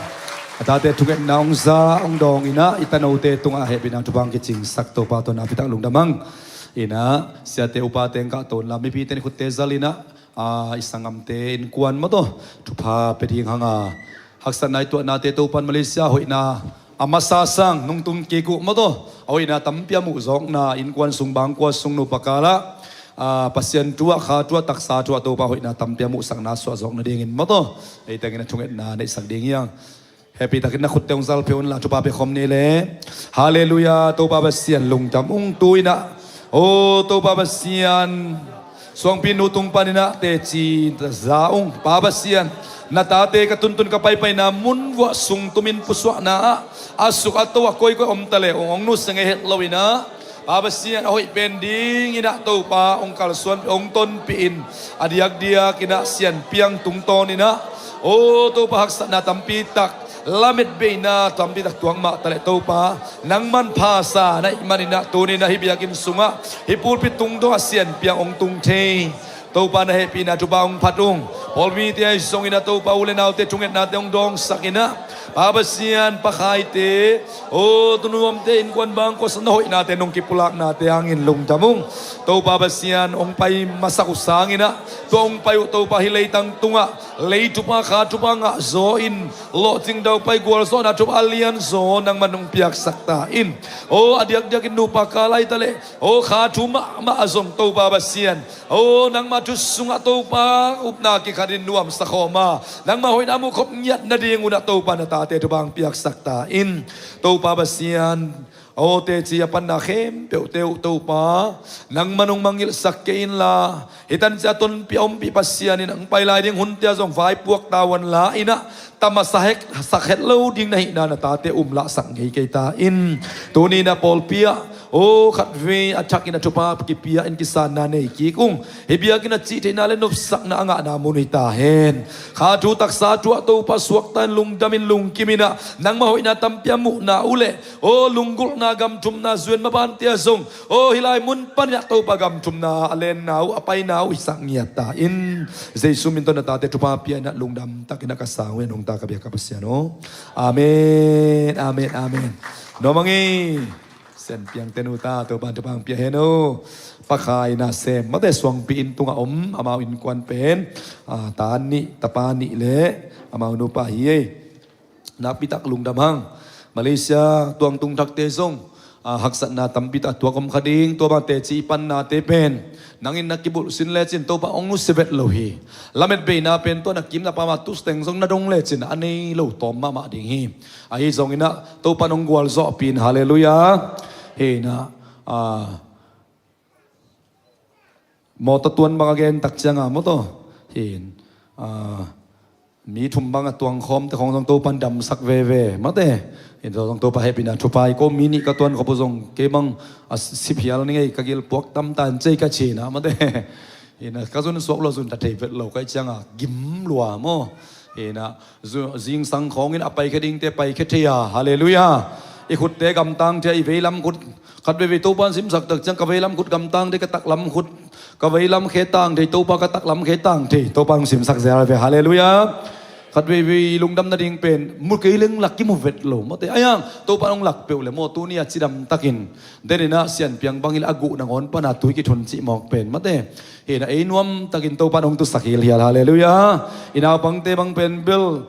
A tate thungetna ong za ong dawng inah i tanote tungah hehpihna thupha ong kicingsak Topa tawh na pitak lungdam ang. Inah siate upate ong kahtawn la mipite ni khutte zal inah, a, i sanggamte innkuan maw tawh thupha pia ding hanga haksatna i tuahnate Topan Malaysia hoihna a masa sang nungtum kik uh maw tawh a hoihna tampi a muh zawkna innkuan sung bangkua sung nupa kalah, a, Pasian tuah kha tuah taksa tuah Topa hoihna tampi a muhsakna suah zawkna dingin maw tawh ei tengin a thungetna neihsak ding hiang. Hehpih takin na khutte ong zalphe unla thupha pia khawm ni le. Halleluiah. Topa Pasian lungdam ung tu inah. O Topa Pasian, Suangpi nu tung paninah teci za ung. Pa Pasian, na tate ka tuntun ka paipaina mun vuah sung tumin pusuahna ah a suk a to a koikoi om ta le ung, hong nusia ngei het loinah, Pa Pasian, a hoih pen dinginah Topa hong kalsuan, hong tonpih in, a diakdiakinah sianpi-in tungtawninah, o Topa, haksatna tampi tak, lametbeina tampi tak tuak mah ta le Topa, nangman phasa na hih maninah tuninah hih biakinn sungah, hih pulpit tungdawngah sianpi-in hong tung thei Topa, na hehpihna thupha hong phat ung. Pawlpite ahi zonginah Topa, u le naute thungetnate hong dawngsakinah, Pa Pasian, pakhaite, o tunuamte, innkuan bangkua sung na hoihnate nong kipulaknate hangin lungdam ung. Topa Pasian, hong pai masak uh sanginah, tua hong pai uh Topa, hih leitang tungah lei thupha, kha thupha ngahzaw in, lawhcing daupai gualzawhna thupha a lianzaw nangman hong piaksak ta in. O a diakdiakin nupa kal ahi ta leh, o kha thu mahmah a zong Topa Pasian, o nangma thu sungah Topa upna kikhatin nuamsa khawm a, nangma hoihna muh khop ngiat nadingunah Topa, na tate thupha hong piaksak ta in. Topa Pasian, o teci a panna khempeuhte uh Topa, nangman hong mangngilhsak kei inla, hih tancia tonpih a ompih Pasian in hong pai lai ding hunte ah zong vaipuak tavuan la inah, ta masa hek, sak het lo ding na hihna na tate umlahsak ngei kei ta in. Tuninah pawlpi ah, o khatvei a thakin a thupha kipia in kisanna nei kik ung. Hih biakinn a cihtheihna le nopsakna a ngahna mun uh hi ta hen. Kha thu taksa thu ah Topa suakta in, lungdam in, lungkim inah, nangma hoihna tampi a muhna uh le, o lunggulhna, gamthumna, zuan mabante ah zong, o hih lai mun paninah Topa gamthumna a lenna uh, a paina uh hisak ngiat ta in. Jesu min tawh na tate thupha pia inah lungdam takinah ka sang uh hen, hong ta ka biak ka Pasian aw. Amen, amen, amen. Nuam ung ei. Sianpi-in tenu ta, Topa in thupha hong pia hen aw. Pakhaina sem mate, Suangpi inn tungah om amau innkuan pen, a, ta nih, tapa nih le amau nupa hi ei. Nakpitak lungdam hang. Malaysia tuang tungthakte zong, a, haksatna tampi tak a tuak om kha ding. Tua bang teci pannate pen nangin na kibulh sin lecin Topa hong nusia vet lo hi. Lametbeina pen tua na kim na pam a tu teng zong na dong lecin a nei lo tawm mahmah ding hi. Ahi zonginah Topa in hong gualzawhpih in, halleluiah. Hinah, a, mawtaw tuan bang a gen tak cianga mawtaw, hin, a, mi thum bang a tuang khawmte khawng zong Topa in damsak veve mate. Hin zong Topa hehpihna thupha hi. Ko mi nih ka tuan khop uh zong kei bang a sip hial ning ei, ka gil puak tam tan cei ka cinah mate. Hinah ka zun suak lua zun ta thei vet lo ka hih cianga gim lua maw. Hinah zu-, zingsang khawngin a paikhia dingte paikhia thei a, halleluiah. I khutte gamtang thei a, i veilam khut khat veivei Topa in simsak tak ciang ka veilam khut gamtang thei, ka taklam khut, ka veilam khe tang thei Topa, ka taklam khe tang thei Topa in hong simsak zel ve, halleluiah. Khat veivei lungdam nading pen mu kei leng lak kimu vet lo mate. Ahi hang Topa in hong lak peuh le maw, tuni a cidam takin deninah sianpi-in bangin a guh nangawn pana tui kithun cih mawk pen mate. Hinah ei nuam takin Topa in hong tusak hilhial, halleluiah. I naupangte bang pen bel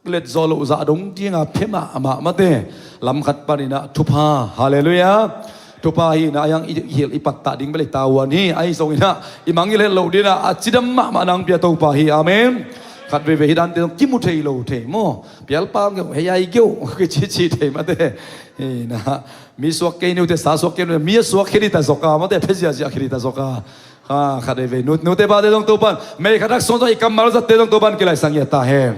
let zawh loh zah dong dinga phe mahmah mate. Lam khat paninah thupha, halleluiah. Thupha hinah ahi hang i hilh i pattah ding bel i tavuan hi. Ahi zonginah i mangngilh het loh dinah a cidam mahmah nang pia Topa hi. Amen. Khat veivei hih dante zong kimu thei lo thei maw. Pialpa ngeuh, hei ai geuh kici ci thei mate. Hinah mi suak kei ni uh teh, sa suak kei ni uh teh, mi a suak khe dita zok a mate, phe ziahziah khe dita zok a. Ha, khat veivei nu, nute pate zong Topa in, mei khat hak sung zong i kammal zatte zong Topa in kilaisak ngiat ta hen.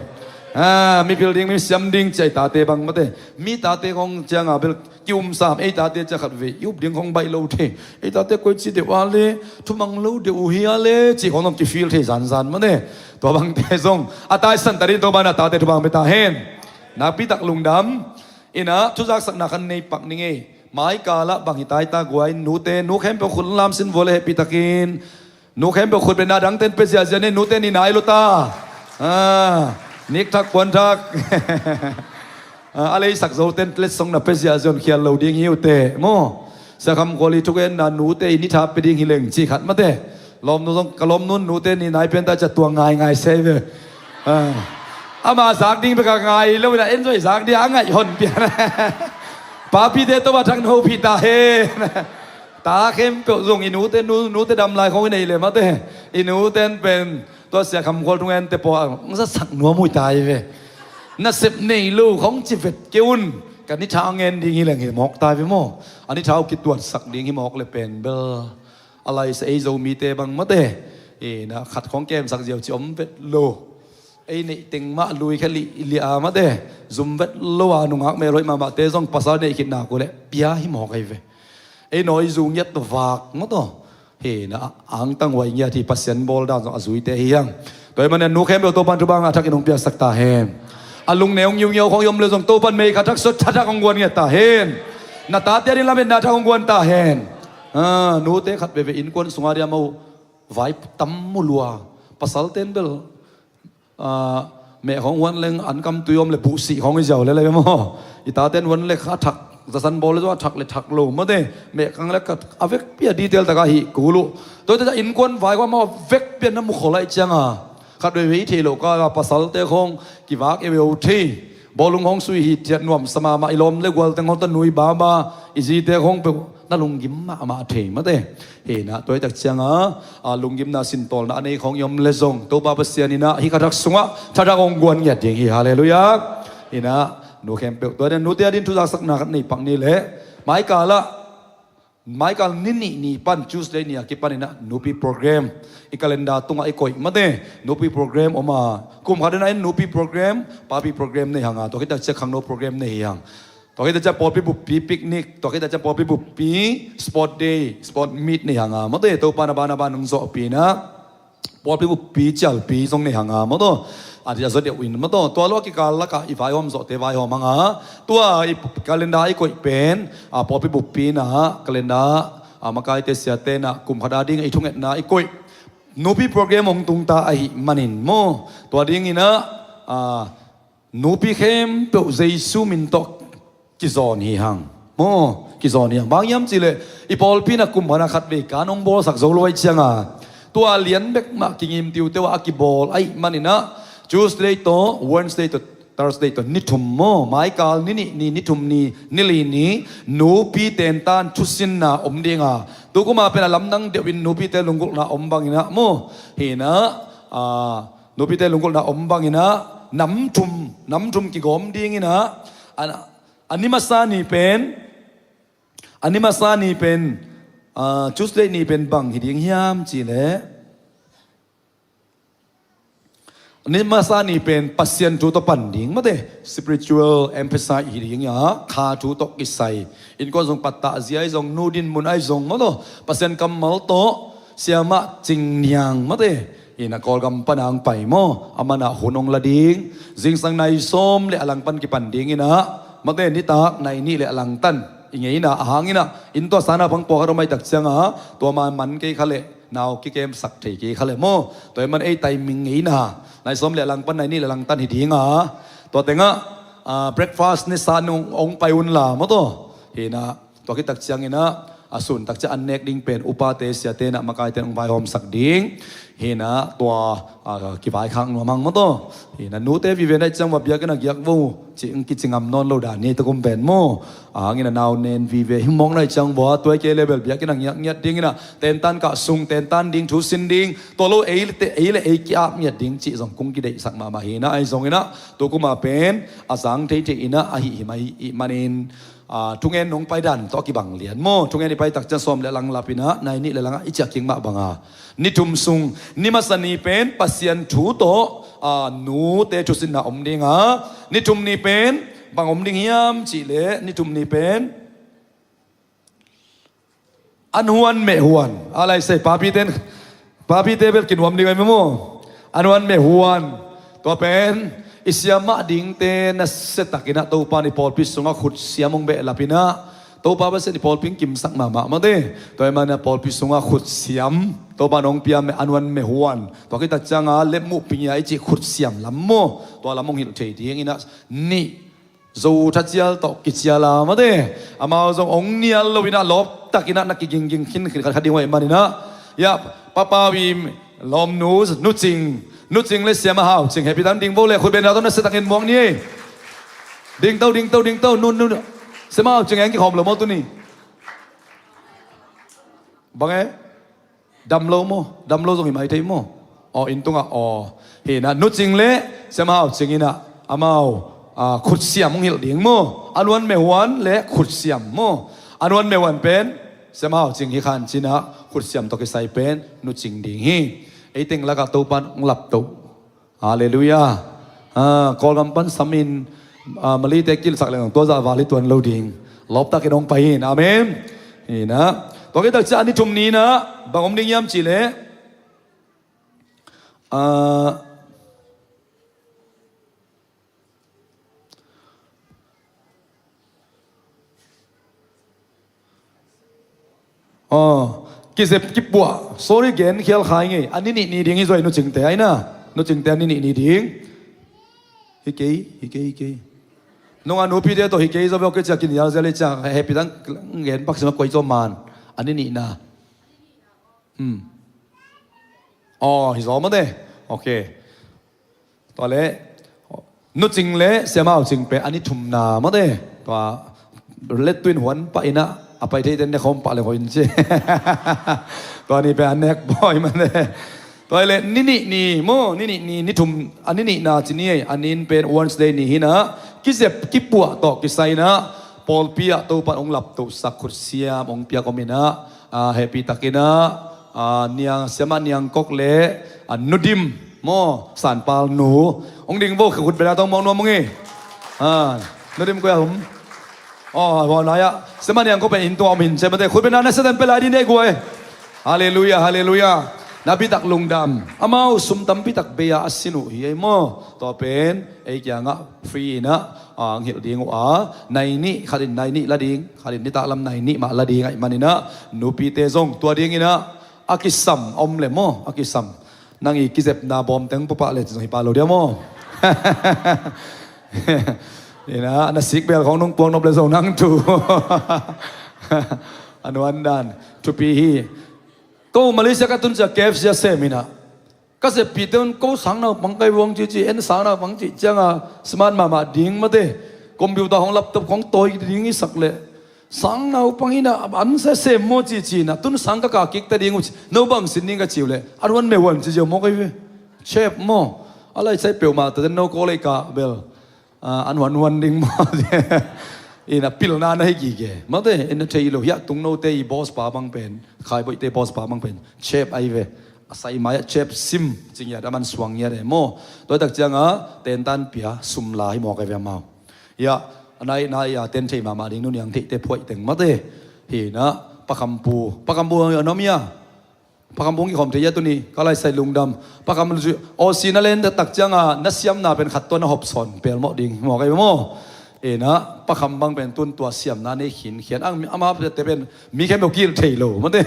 Ha, mipil ding, misiam ding cia i tate bang mate. Mi tate khawng cianga bel ki-umsam, ei tate cia khat veivei i up ding khawng baih lo thei. Ei tate koici deuh a le, thumang lo deuh uh hi a le cih khawng zong kifeel thei zanzan mate. Tua bangte zong a taisan ta ding Topa in a tate thupha hong pia ta hen. Nakpitak lungdam. Inah thuzaksakna khan nei pak ning ei. Mai kalah bang hi taita guai, nute, nu khempeuh khut lam sin vua le hehpih takin. Nu khempeuh khut beh, na dangten pia ziahziah ni, nute ni nai lo ta. Ah, nikthak puanthak. Ah, a leisak zoten letsong na pia ziahziah, khial lo ding hi uh teh maw. Sia Kham Khual i thugenna nute i nitha pia ding hi leng cih khat mate. Lawmnu zong, ka lawmnu nute ni nai pian ta cia tuang ngaingai sei ve. Ah. Ama zak ding bek a ngai lo inah en zong i zak ding a ngaih hon pian. Papite Topa thak hopih ta hen. Ta khempeuh zong i nute, nu, nute dam lai khawng i neih leh mate. I nute in pen tua Sia Kham Khual thungente pawh a hong zatsak nuam uh hi ta hi ve. Nasep nei lo khawng ci vet kei un. Ka nitha a ngen ding hi leng hi mawk ta hi ve maw. A nitha uh kituatsak ding hi mawk le pen bel a laisa ei Zomite bang mate, ina khat khong kemsak ziau ci om vet lo. Ei neih teng mah lui khe lih, lih a mate, zum vet lo a nungak mel hoih mahmahte zong pasal neih khitna ku leh pia hi mawk ahi ve. Ei nawi zu ngiat vak mataw. Hina angtang huai ngiat hi, Pasian bawl dan zong a zuite hi hang. Tua hi manin nu khempeuh Topan thupha ngah thak in hong piaksak ta hen. A lungneu ngiungiau khong i om le zong Topan mei khat thak sut thak thak hong guan ngiat ta hen. Na tate ading lametna thak hong guan ta hen. Ah, nute khat veve innkuan sunga dia mau vai tam mu lua. Pasal ten bel, ah, meh khong huan leng an kam tui om le buhsih khong i ziau le le maw. I taten huan le kha thak, zasan bawl le zong a thak le thak lo mate. Meh kang le kha a vekpi a detail taka hi kulu. Tua teta innkuan vai khong mau a vekpi a na mu khol aih cianga khat veve i thei lo ka pasalte khong kivak e veu thei. Bawlung hong sui hi thiat nuam sa mahmah, i lawm le gual teng hong ta nui baba, i zite hong peuh na lunggim mahmah thei mate. Hina tua hi tak cianga, a, lunggimna sintawlna a nei khong i om le zong Topa Pasian ina hi kha thak sungah thak thak hong guan ngiat ding hi. Halleluiah. Ina nu khempeuh tua den nute adin thuzaksakna khat nei pak ni le maikal ah maikal ni nih ni pan Tuesday ni a kipan ina nupi program i calendar tungah i koih mate. Nupi program om a kum khat ina in nupi program, papi program nei hanga, tua khit tak ciang khangno program nei hi hang. Tua khit tak ciang pawlpi buppi picnic, tua khit tak ciang pawlpi buppi sport day, sport meet nei hanga mate. Topa na ba na ba nung zawhpi ina pawlpi buppi cialpi zong nei hanga mawtaw. A dia zaw deuh in mawtaw. Tua lua kikal lakah i vaihawm zawhte vaihawm hanga. Tua i calendar i koih pen, a, pawlpi buppi na calendar, a, makaite siate na kum khat a ding i thungetna i koih. Nupi program hong tungta ahi manin maw. Tua dingina, a, nupi khempeuh Jesu min tawh kizawn hi hang. Maw, kizawn hi hang. Bang hiam cihleh i pawlpi na kum hana khat vei kan hong bawlsak zo lo aih cianga tua lian bek mah kingim tiuteu a kibawl aih manina Tuesday tawh, Wednesday tawh, Thursday tawh ni thum maw, maikal ni nih ni, ni thum ni, ni li ni nupi tentan thusinna om dinga. Tukuma pen a lamdang deuhin nupite lunggulhna om bangina maw. Hina, a, nupite lunggulhna om bangina nam thum, nam thum kigawm dingina. A, a ni masa ni pen, a ni masa ni pen, a, Tuesday ni pen bang hi ding hiam cihleh a ni masa ni pen Pasian thu tawh pan ding mate, spiritual emphasis hi ding a, kha thu tawh kisai. Innkuan zong pattah zia ahi zong, nu dinmun ahi zong mawtaw, Pasian kammal tawh siamah cing niang mate. Ina Kawlgam pana ang pai maw, a mana hun hong la ding. Zingsang nai sawm le a langpan kipan dingina mate, nitak nai nih le a langtan i ngeina a hangina inn tua sana pang pawlkhat om aih tak cianga tua man man kei kha le nau kikemsak thei kei kha le maw. Tua hi man ei timing ngeina nai sawm le a langpan nai nih le a langtan hi dinga. Tua tengah, a, breakfast nisa nung hong pai unla mawtaw. Hina tua khit tak ciangina a sun tak ciang an nek ding pen upate siate na makaite hong vaihawmsak ding. Hina tua, a, kivaikhak nuam hang mawtaw. Hina nute vive naih ciang va biakinn a giak vo ci, kici ngam nawn lo dan hi tukum pen maw. A hangina nau nen vive hi mawk naih ciang vua tua hi kei le bel biakinn a ngiak ngiat dingina tentan kah sung tentan ding thu sin ding tua lo ei le ei ki-ap ngiat ding cih zong kung kideihsak mahmah hina ahi zongina tukuma pen a zang theithei ina ahi hi mai ih manin, a, thungen nong pai dan tawh a kibang lian maw. Thungen i pai tak ciang sawm le lang lapina nai nih le langah i ciah king mah banga ni thum sung ni masa ni pen Pasian thu tawh, a, nute thusinna om dinga. Ni thum ni pen bang om ding hiam cihleh ni thum ni pen an huan meh huan a laisai papite, papite bel kinuam ding ahi maw. An huan meh huan tua pen i siamah dingte nasia takinah Topan i pawlpi sungah khutsiam hong behlapinah Topa Pasian i pawlpi hong kimsak mahmah mate. Tua hi manah pawlpi sungah khutsiam Topan hong pia meh an huan meh huan tua khit tak cianga lepmuh pingia i cih khutsiam lam maw. Tua lam hong hilh thei dinginah nih Zo thacial tawh kicial a mate. Amau zong ong nial loinah lawptakinah na kigingging khin khin khat khat ding hoih maninah. Ia, Papa Wim, lawmnu, Nu Cing, Nu Cing le Siama Hau Cing, happy tan ding vo le khut benda tawh na setakin muak ni. Dingto, dingto, dingto, nu, nu, nu. Siama Hau Cing eng kikhawm lo maw tuni. Bang e? Dam lo maw? Dam lo zong hi mai thei maw? Aw, inn tungah aw. Hina Nu Cing le Siama Hau Cing inah amau, a, khutsiam hong hilh ding maw? Anuan Mehuan le khutsiam maw? Anuan Mehuan pen Siamah Au Cing hi khan cinah, khutsiam tawh kisai pen Nu Cing ding hi. Ei teng lakah Topan hong laptoh. Halleluiah. Ah, Kawlgam pan samin, ah, Malay-te kilsak leng tua zah val hi tuan lo ding. Lawptakin hong pai hi. Amen. Hi nah. Tua khit tak ciang a ni thum ni nah bang om ding hiam cih leh, ah, Aw, kizep kipuah. Sorry, gen khial khai ngei. A ni nih ni ding hi zaw, Nu Cingte ai nah. Nu Cingte a ni nih ni ding. Hi kei, hi kei, hi kei. Nunga nupite tawh hi kei zaw bek, kei ciah kinial zel hi ciah. Happy tang gen pak sima koi zaw man. A ni nih na. Hmm. Aw, hi zaw mate. Ok. Tua leh Nu Cing leh Siamah Au Cing pen a ni thumna mate. Tua leh tuin huan pah inah a pai theite ne khawm pah leh hoih in ci. Tua ni pen a nek bawi mate. Tua leh ni nih ni maw, ni nih ni, ni thum, a ni nihna ci ni ei, a ni in pen Wednesday ni hi nah. Kizep kipuah tawh kisai nah pawlpi ah Topan hong laptohsak, khutsiam hong piak om inah, ah, happy takin ah, ah, Niang, Siamah Niang Kok leh, ah, Nu Dim maw, Sanpal nu. Hong ding vo, khut bena tawh mawng nuam ung hi. Ah, Nu Dim koi a hum. Aw, aw, nai ah. Siamah Niang Kok pen inn tung ah om hi in ci mate. Khut bena na siaten pia lai ding deih guai. Halleluiah, halleluiah. Napi tak lungdam. Amau sum tampi tak bei a a sin uh hi ei maw. Tua pen ei kiangah free inah, ah, hong hilh ding uh a, nai nih, khat in nai nih la ding, khat in nitak lam nai nih mah la ding ahih man inah, nupite zong tua ding inah a kisam a om leh maw, a kisam. Nang i kizepna bawm teng pupah leh zong hi pah lo dia maw. Inah na sikbel khawng nong puak nop leh zong nang thu. A nuan dan thupi hi. Ko Malaysia ka tun ciah K F C a sem inah, ka zeppihte un ko sang naupang kai vuang cici, en sang naupang cih cianga smart mahmah ding mate. Computer khawng, laptop khawng tawi ding i sak leh, sang naupang inah an sesem maw cici inah, tun sang ka kah kik ta ding uh ci. No bang sin ding ka ci uh leh, a nuan meh huan ci ziau maw kai ve. Chef maw. A lai sai peuhmah ta den no ko lei kah bel. Ah, an huan huan ding maw. Inah pilna na hi gige mate, in na thei lo hiah tung note i boss pa bang pen, Khai Boite boss pa bang pen chef ai ve. A sai mai ah chef sim ci ngiat, a man suang ngiat e maw. Tua tak cianga tentan pia sum la hi mawk ai ve amau. Hiah a nai nai a ten thei mahmah ding, Nu Niang Theihte phuaih teng mate. Hi nah, Pa Kham Pu, Pa Kham Pu a nuam hia. Pa Kham Pu hong kikhawm thei hia tuni, ka lai sai lungdam. Pa Kham Pu, aw, si na len tak cianga na siamna pen khat tua na hop sawn pelmawh ding mawk ai maw. Inah Pa Kham bang pen tun tua siamna nei khinkhian ang, amate pen mi khempeuh kilh thei lo mate.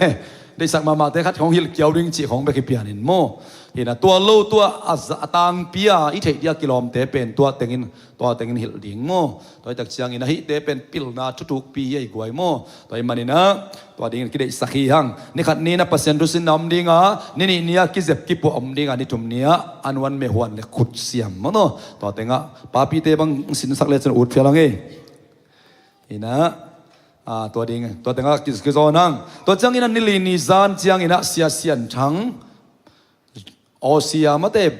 Deihsak mahmahte khat khawng hilh kiau ding cih khawng bek hi pianin maw. Inah tua lo tua a za-, a tangpi a i theih dia kilawmte pen tua tengin, tua tengin hilh ding maw. Tua hi tak ciangin ahihte pen pilna thutukpi hi ei guai maw. Tua hi man inah tua dingin kideihsak hi hang. Ni khat ni nah Pasian thusinna om dinga, ni nih ni a kizep kipuah om dinga, ni thum ni ah a nuan meh huan leh khutsiam maw no. Tua tengah papite bang sinsak leh cin ut phial hang ei. Inah, ah, tua ding, tua tengah ki, kizawn hang. Tua ciangin ah ni li ni zan ciangin ah Sia Sian Thang, Aussie a mate,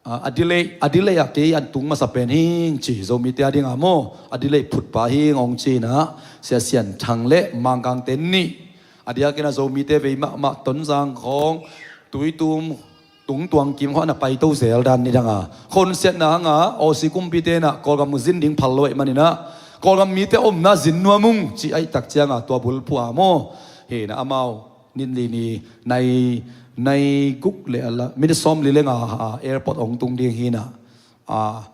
ah, Adelaide, Adelaide ah kei an tung masa pen hing ci, Zomite a dinga maw, Adelaide phutpa hing hong ci inah, Sia Sian Thang leh Mangkangte nih. A diakin ah Zomite vei mahmah Tonzang khawng, Tuitum, Tungtuang kim khawng a na paito zel dan ni danga, khonsiatna hanga Aussie kumpite nah Kawlgam zin ding phal lo ahih man inah, Kawlgam mite omna zin nuam ung cih ahih tak cianga tua bulphuh a maw. Hi nah amau ni li ni nai, nai guk leh a la, minute sawm li leng a, a, airport hong tung ding hi nah. A,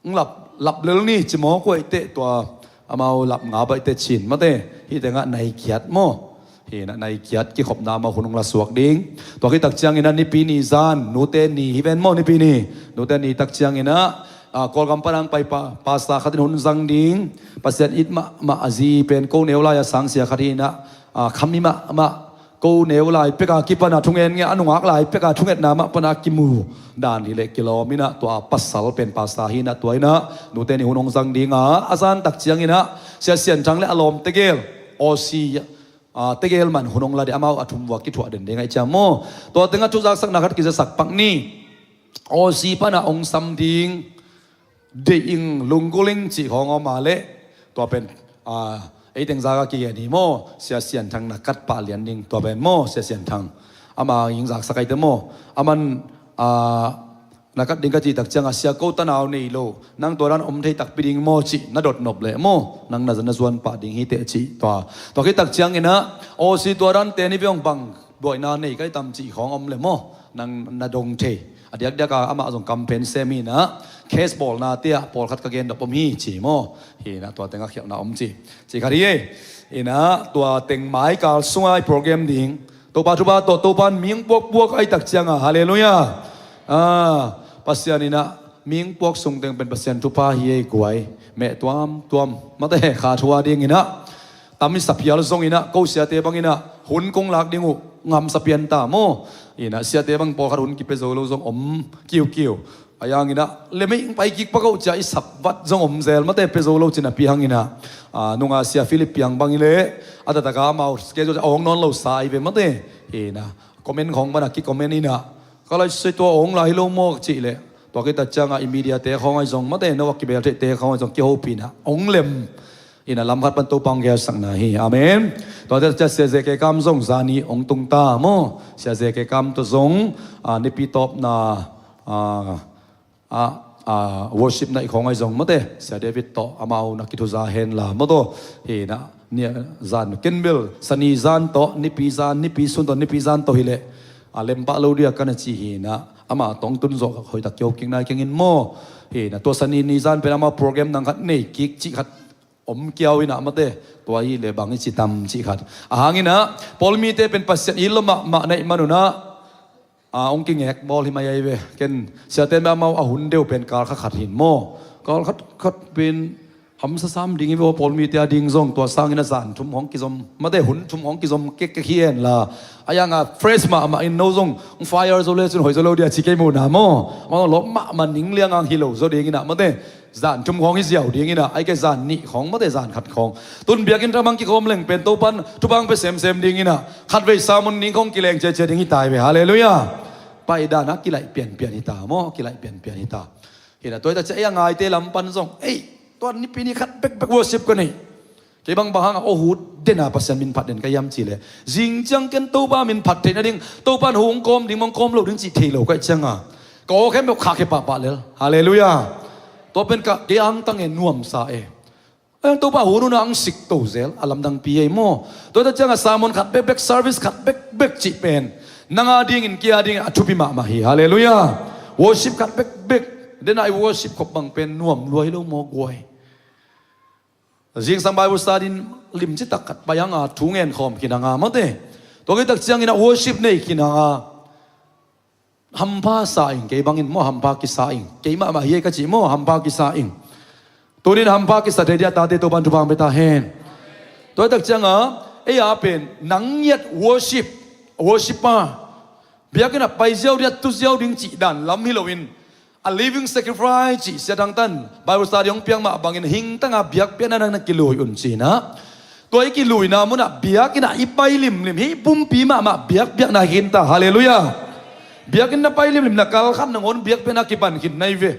hong lap, lap lel ni ci maw, kuaiteh tua amau lap nga baihte cin mate. Hih tengah nai giat maw. Hi nah nai giat kikhopna amau hun hong la suak ding. Tua khit tak ciangin ah Nipi ni zan, Nute ni hi ven maw, Nipi ni. Nute ni tak ciangin ah, ah, Kawlgam pan hong pai pa, pastor khat in hun zang ding. Pasian it mahmah a zi pen ko neu lai a sangsia khat hi nah, ah, khami mahmah. Ko neu lai peka kipana thungen nge, a nungak lai peka thungetna mah pana kimu dan hi leh kilawm inah, tua pasal pen pastor hi nah, tua inah Nute ni hun hong zang dinga, a zan tak ciangin ah Sia Sian Thang leh a lawm tegel, Aussie, ah, tegel man hun hong la ding, amau a thum vua kithuah den ding ahih ciang maw. Tua tengah thuzaksakna khat kizasak pak ni. Aussie pana hong sam ding, deih ing, lunggulh ing cih khawng om a leh, tua pen, ah, Ei teng zak a kigen hi maw, Sia Sian Thang na kat pah lian ding tua pen maw, Sia Sian Thang. Ama ing zaksak aite maw. Aman, ah, na kat ding ka cih tak ciangah, sia ko tanau nei lo, nang tua dan om thei takpi ding maw cih na dot nop leh maw, nang na, na zuan pah ding hi teh cih tua. Tua khit tak cianginah, aw si tua dan te ni ve hong bang buaina nei kai tam cih khawng om le maw, nang na dong thei. A diakdiak a amah zong campaign sem hinah, case bawlna tiah pawlkhat ka gen dop om hi ci maw. Hinah tua tengah khialhna om ci, ci khat hi ei. Hinah tua teng mai kal sunga i program ding. Topa thupha tawh, Topa in ming puakpuak ai tak cianga, halleluiah. Ah, Pasian inah ming puak sung teng pen Pasian thupha hi ei guai. Meh tuamtuam mate kha thua dinginah tam i saphial zonginah, ko siate banginah hun kong lak ding uh ngamsa pian ta maw. Inah siate bang pawlkhat hun kipia zo lo zong om kiukiu. A yanginah lemei pai kik pak uh cia i sap vat zong om zel mate, pia zo lo cin a pi hanginah, ah, nunga sia Philip piang bang i leh a tataka amau schedule a hong nawn lo sa i ve mate. Inah comment khawng mana kicomment inah, ka lai sei tua hong lai hi lo maw cih leh, tua kita ciangah i media te khawng ai zong mate, no a kibel theih te khawng ai zong kihopinah hong lem. Inah lam khat pan Topa hong gelsakna hi. Amen. Tuate cia Sia Ze Ke Kam zong zani hong tung ta maw. Sia Ze Ke Kam tawh zong, ah, nipi tawpna, ah, ah, ah, worship na i khawng ai zong mate, Sia David tawh amau na kithuza henla maw tawh. Hinah nia zan kenbel sani zan tawh nipi zan, nipi sun tawh nipi zan tawh hileh a lempah lo dia ka na ci hinah, amah tawh hong tun zawh hoihtak kihopkik nai kengin maw. Hinah tua sani ni zan pen amah program nang khat nei kik cih khat om kiau inah mate, tua hi le bang i ci tam cih khat. A hanginah pawlmite pen Pasian i lo mahmah na ih manunah, ah, hong kingek bawl hi mai ai ve. Ken siate mah amau a hun deuh pen kal kha khat hin maw. Kal khat khat pen hamsa sam ding i ve aw, pawlmite a ding zong tua sangin a zan thum hong kizom mate, hun thum hong kizom kekkek hi en la. A yanga fresh mahmah in no zong fire zo le cun hoi zo lo dia ci kei muna maw. Amau lawp mahmah ning liangang hi lo zaw dinginah mate. Zan thum khawng hi ziau dinginah, ai kei zan nih khawng mate, zan khat khawng. Tun biakinn thamang kikhawm leng pen Topan thupha hong pia semsem dinginah, khatvei sermon ning khawng kileng ciacia ding hi ta hi ve. Halleluiah. Paidan a kilaih pianpian hi ta maw, kilaih pianpian hi ta. Hinah tua hi ta cia ei a ngaite lam pan zong, ei, tua nipi ni khat bekbek worship ka nei. Kei bang bang hanga aw hu dena Pasian min phat den ka hiam cih leh, zing ciang ken Topa min phat theih nading, Topa in hu hong kawm ding mah hong kawm lo ding cih thei lo ka hih cianga ka aw khempeuh khahkhia pahpah lel. Halleluiah. Tua pen ka kei angtang e, nuamsa e. Ang Topa hun hun ang sik to zel a lamdangpi ei maw. Tua ta cianga sermon khat bekbek, service khat bekbek cih pen nang a dingin, kei a dingin a thupi mahmah hi. Halleluiah. Worship khat bekbek, dena i worship khop bang pen nuam lua hi lo maw guai. Zingsang Bible study in limci tak khat pai hanga thu ngen khawm kinanga mate. Tua kei tak ciangin a worship nei kinanga hampha sa ing, kei bangin maw hampha kisa ing, kei mahmah hi ei ka cih maw hampha kisa ing. Tunin hampha kisa thei dia tate Topan thupha hong pia ta hen. Tua tak cianga ei a pen nang ngiat worship, worshipper, biakinn a pai ziau dia tu ziau ding cih dan lam hi loin, a living sacrifice cih Sia Thang Tan Bible study hong piak mah bangin hingtanga biakpiakna nang na kilui un cinah. Tua i kiluina munah biakinn ah i pai limlim hi, pumpi mahmah biakpiakna hi khin ta. Halleluiah. Biakinn na pai limlim na kal khat nangawn biakpiakna kipan khin na hi ve.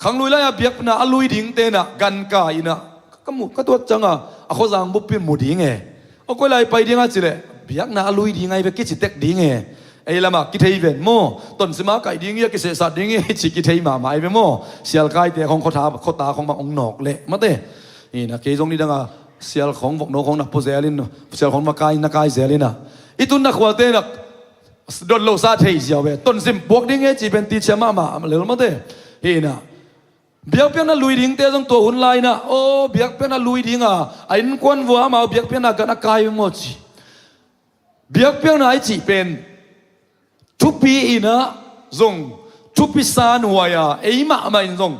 Khanglui lai-a biakna a lui ding tenah ganka inah ka mu, ka tuat cianga a khuazang buppi mu ding e. Aw koi lai pai dinga cileh biakna a lui ding ai ve, kici tek ding e. Ei lamah kithei ven maw, tonsima kaih ding hi a, kisehsat ding hi ci kithei mahmah ai ve maw. Sialkaite khong khuata khong bang ong nawk leh mate. Ina kei zong nidanga sial khong vokno khong na pua zelin, sial khong na kai, na kai zelina i tunna khuate nak dot lo sa thei ziau ve. Tonsim puak ding e ci pen ticia mahmah lel mate. Hina biakpiakna lui dingte zong tua hun laina aw biakpiakna lui dinga a innkuan vua amau biakpiakna gan a kai maw ci. Biakpiakna i cih pen thupi inah zong thupi san huai-a ei mahmah in zong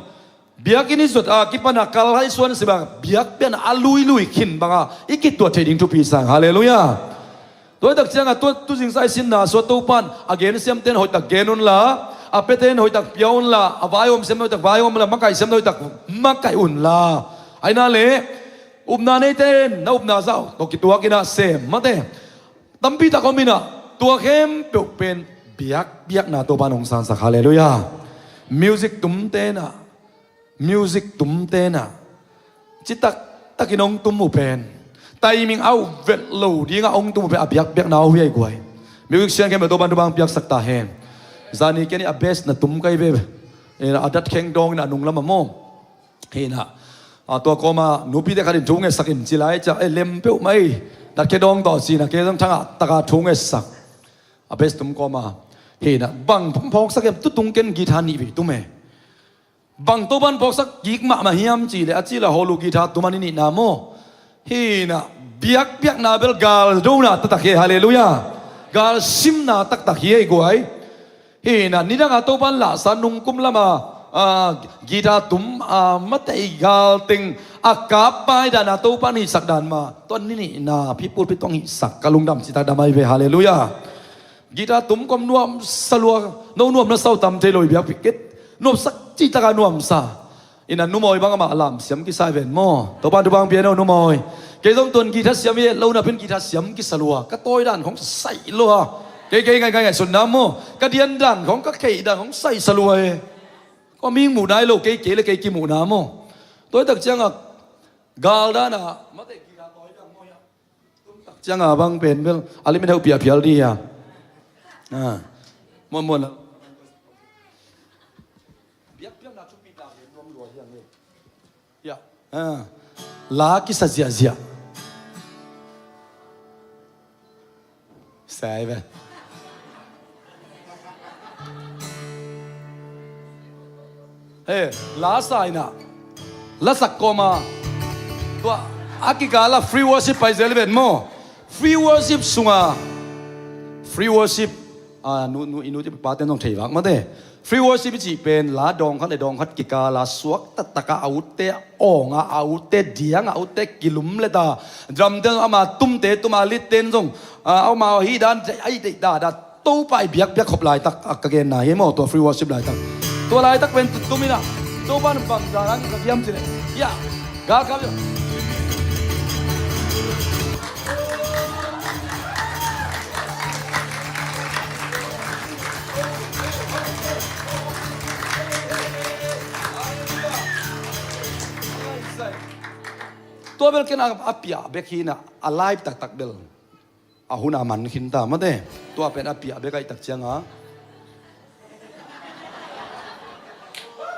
biakinn i zot a kipana kal hai suan sibang biakpiakna a luilui khin banga i kituat thei ding thupi sang. Halleluiah. Tuaitak cianga tua tuzingsa i sinna sua Topan a gen siamten hoihtak gen unla, a peten hoihtak pia unla, a vaihawm siamten hoihtak vaihawm unla, makaih siamten hoihtak makaih unla. Aina le upna neiten na upna zau tawh kituak inah sem mate. Tampi tak om inah tua khempeuh pen biakpiakna Topan hong sansak. Halleluiah. Music tumtenah, music tumtenah citak takin hong tum uh pen, timing a uh vet lo dingah hong tum uh pen a biakpiakna uh hi ei guai. Music sian khempeuh Topa'n thupha hong piaksak ta hen. Zani ken a bass na tum ka hi ve. Eh, a dat kheng dawng in a nung lam ah maw. Hi na, a, tua kawma nupite khat in thu ngetsak in ci lai ciang, eh, lem peuhmah ei, dat kheng dawng tawh ci na, kei zong thangah taka thu ngetsak. A bass tum kawma, hi na, bang phawksak hiam, tutung ken guitar nih vei tum e. Bang Topa'n phawksak kik mahmah hiam ci leh, a ci leh holu guitar tum a ni nihna maw. Hi na, biakpiakna bel galdona taktak hi, halleluiah. Galsimna taktak hi ei guai. Hi na, nidanga Topa'n lahsa nungkum lama, a, guitar tum, a, matei galteng a kap pai dana Topa'n hihsak dan mah, tua ni nihna phi pulpit tawh hihsak ka lungdam citak dam ahi ve, halleluiah. Guitar tum kawm nuamsa lua, no nuamna sau tam thei lo i biakpiak kei. Nuamsa citaka nuamsa. Ina numawi bang amah lamsiam kisa hi ven maw. Topa'n thupha hong pia no numawi. Kei zong tuan guitar siam hi lo napi-in guitar siam kisa lua. Ka tawi dan khong sai lua. Kei kei ngai ngai ngai sunna maw. Ka dian dan khong ka kei dan khong sai sa lua e. Ko ming muh nai lo kei kei le kei kimuhna maw. Tawi tak cianga gal dana mate guitar tawi dan maw ya. Cianga bang pen bel a lim in heu piah phial di a. Ah. Muan muan la. Biak biak na thupi ta hian nuam lua hiang e. Ya. Ah. La kisa ziahziah. Sai ve. He, la sa ina. La sak kawma. Tua, a kikala free worship pai zel ven maw. Free worship sunga. Free worship. Ah, nu, nu, inu ti pa ten zong thei vak mate. Free worship i cih pen la dawng khat le dawng khat kikala suak taktaka a utte awnga a utte dianga a utte kilum leta. Drum ten ama tumte tuma lit ten zong. Ah, ama hi dan ai deih ta da. Topa i biakpiak khop laitak a ka genna hi maw, tua free worship laitak. Tua laitak pen tutum ina Topa na bang dan ang ka kiam cile. Ya. Ga ka. Tua bel ken a piah bek hi na a live taktak bel. A hun a man khin ta mate. Tua pen a piah bek ahih tak cianga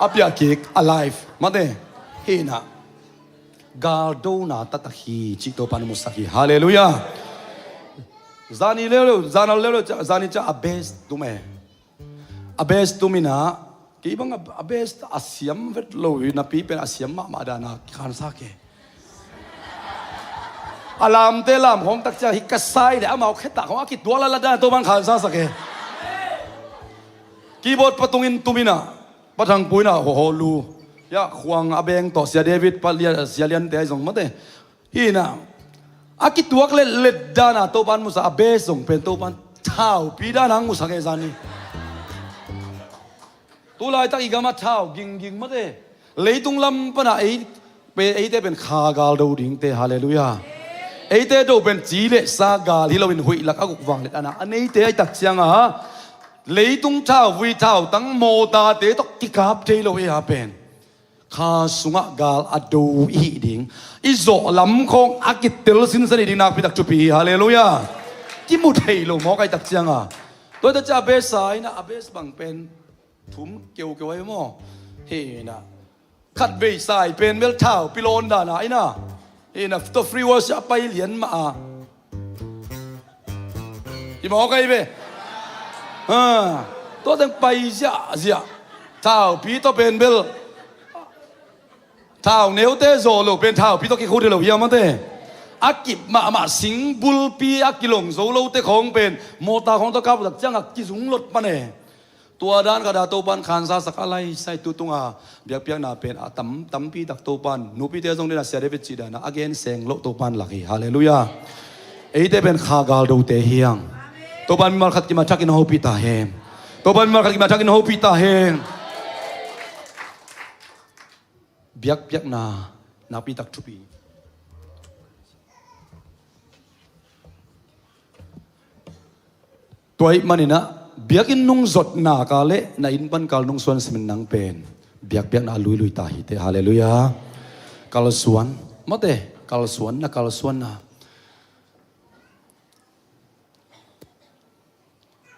a piah kik a live mate. Hi na galdona taktak hi cih Topa na musak hi. Halleluiah. Zani leuleu, zanal leuleu, zani ciang a bass tum e. A bass tum ina kei bang a bass a siam vet lo hi napi pen a siam mahmah dana khansa ke. A lamte lam khong tak ciang hi ka sai le amau kheta khong a kituak lalat dan Topa'n khansa sak e. Keyboard patungin tum ina pathang puina ho ho lu. Ya khuang a beng tawh sia David pa sia liante ai zong mate. Hi na a kituak letlet dana Topa'n musa a bass zong pen Topa'n thaupi dana ang musak e zani. Tulaitak i gama thau gingging mate. Leitung lam pana ei, eite pen kha gal do dingte, halleluiah. Eite do pen ci le sa gal hi loin huih lak a guk vang let ana a neite ahih tak cianga leitung thau vui thau tang mawtate tawh kikap thei lo e a pen kha sungah gal a do i hih ding. I zawh lam khawng a kitel sinsen i ding nakpitak thupi hi, halleluiah. Kimu thei lo mawk ahih tak cianga. Tua ahih tak cianga a bass sa ina a bass bang pen thum keukeu ahi maw. Hi na khat vei sai pen bel thaupi lawn dana ina. Hi na tua free worship a pai lian mah a. I mawk ahi ve. Ha. Tua teng pai ziahziah. Thaupi tawh pen bel thau neute zaw lo pen thaupi tawh kikhut hi lo hiam mate. A kip mahmah sing bulpi a kilong zo lote khawng pen mawta khawng tawh kap tak cianga kizung lot pan e. Tua dan khat a Topa'n khansa sak a lai sai tu tunga biakpiakna pen a tam tampi tak Topa'n nupite zong dena sia David cih dana a gen seng loh Topa'n lak hi. Halleluiah. Eite pen kha gal dote hiang. Topa'n mimal khat kimat thakin hopih ta hen. Topa'n mimal khat kimat thakin hopih ta hen. Biakpiakna nakpitak thupi. Tua ahih maninah biakinn nung zotna ka le na inn pan kal nung suan simin nang pen biakpiakna a luilui ta hi te. Halleluiah. Kalsuan. Mate, kalsuanna, kalsuanna.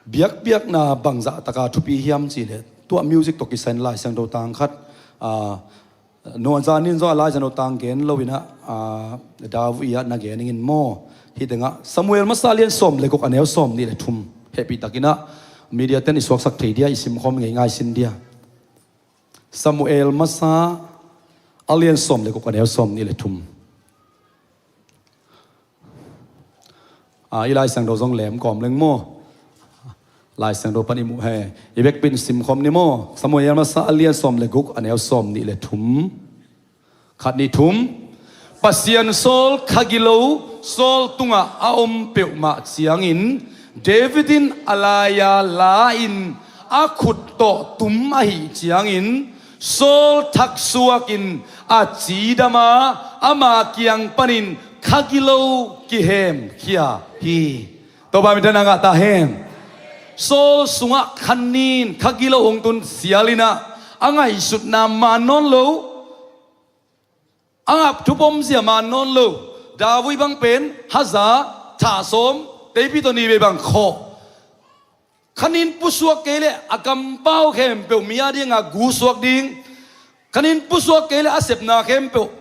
Biakpiakna bangzah taka thupi hiam cih leh, tua music tawh kisai in Lai Siangtho tang khat, ah, nuanza nin zong a Lai Siangtho tang gen lo in ah, ah, David ah na gen ning in maw. Hih tengah Samuel masa a lian sawm le guk a neu sawm nih le thum. Hehpih takin ah media ten i suaksak thei dia, i simkhawm ngei ngai sin dia. Samuel masa a lian sawm le guk a neu sawm nih le thum. Ah, i Lai Siangtho zong lem kawm leng maw. Lai Siangtho pan i muh he. I vekpi in simkhawm ni maw. Samuel masa a lian sawm le guk a neu sawm nih le thum. Khat, nih, thum. Pasian Saul kha gilo, Saul tungah a om peuhmah ciangin David in a lai-a la-in a khut tawh tum ahih ciangin Saul thaksuak in a cidam a, ama kiang panin kha gilo kihemkhia hi. Topa minthanna ngah ta hen. Saul sungah kha nin kha gilo hong tun sial in ah, a ngaihsutna man nawn lo, a ngap thupom zia man nawn lo. David bang pen haza, thah sawm, teipi tawh ni vei bang khawh. Kha nin pusuak kei leh a kampau khempeuh mi a dinga gusuak ding. Kha nin pusuak kei leh a sepna khempeuh,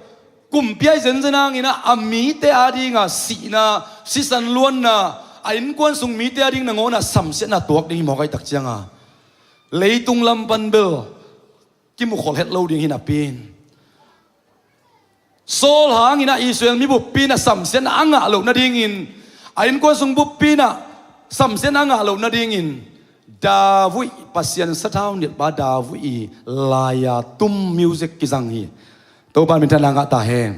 kumpi a i zenzen hangin ah a mite a dinga sihna, sisan luanna, a innkuan sung mite a ding nangawn ah samsiatna tuak ding hi mawk ahih tak cianga, leitung lam pan bel kimukhol het lo ding hi napi in, Saul hangin ah Israel mi buppi in ah samsiatna a ngah loh nadingin, a innkuan sung buppi in ah samsiatna a ngah loh nadingin, David, Pasian sathau nilhpa David i lai-a tum music kizang hi. Topa minthanna ngah ta hen.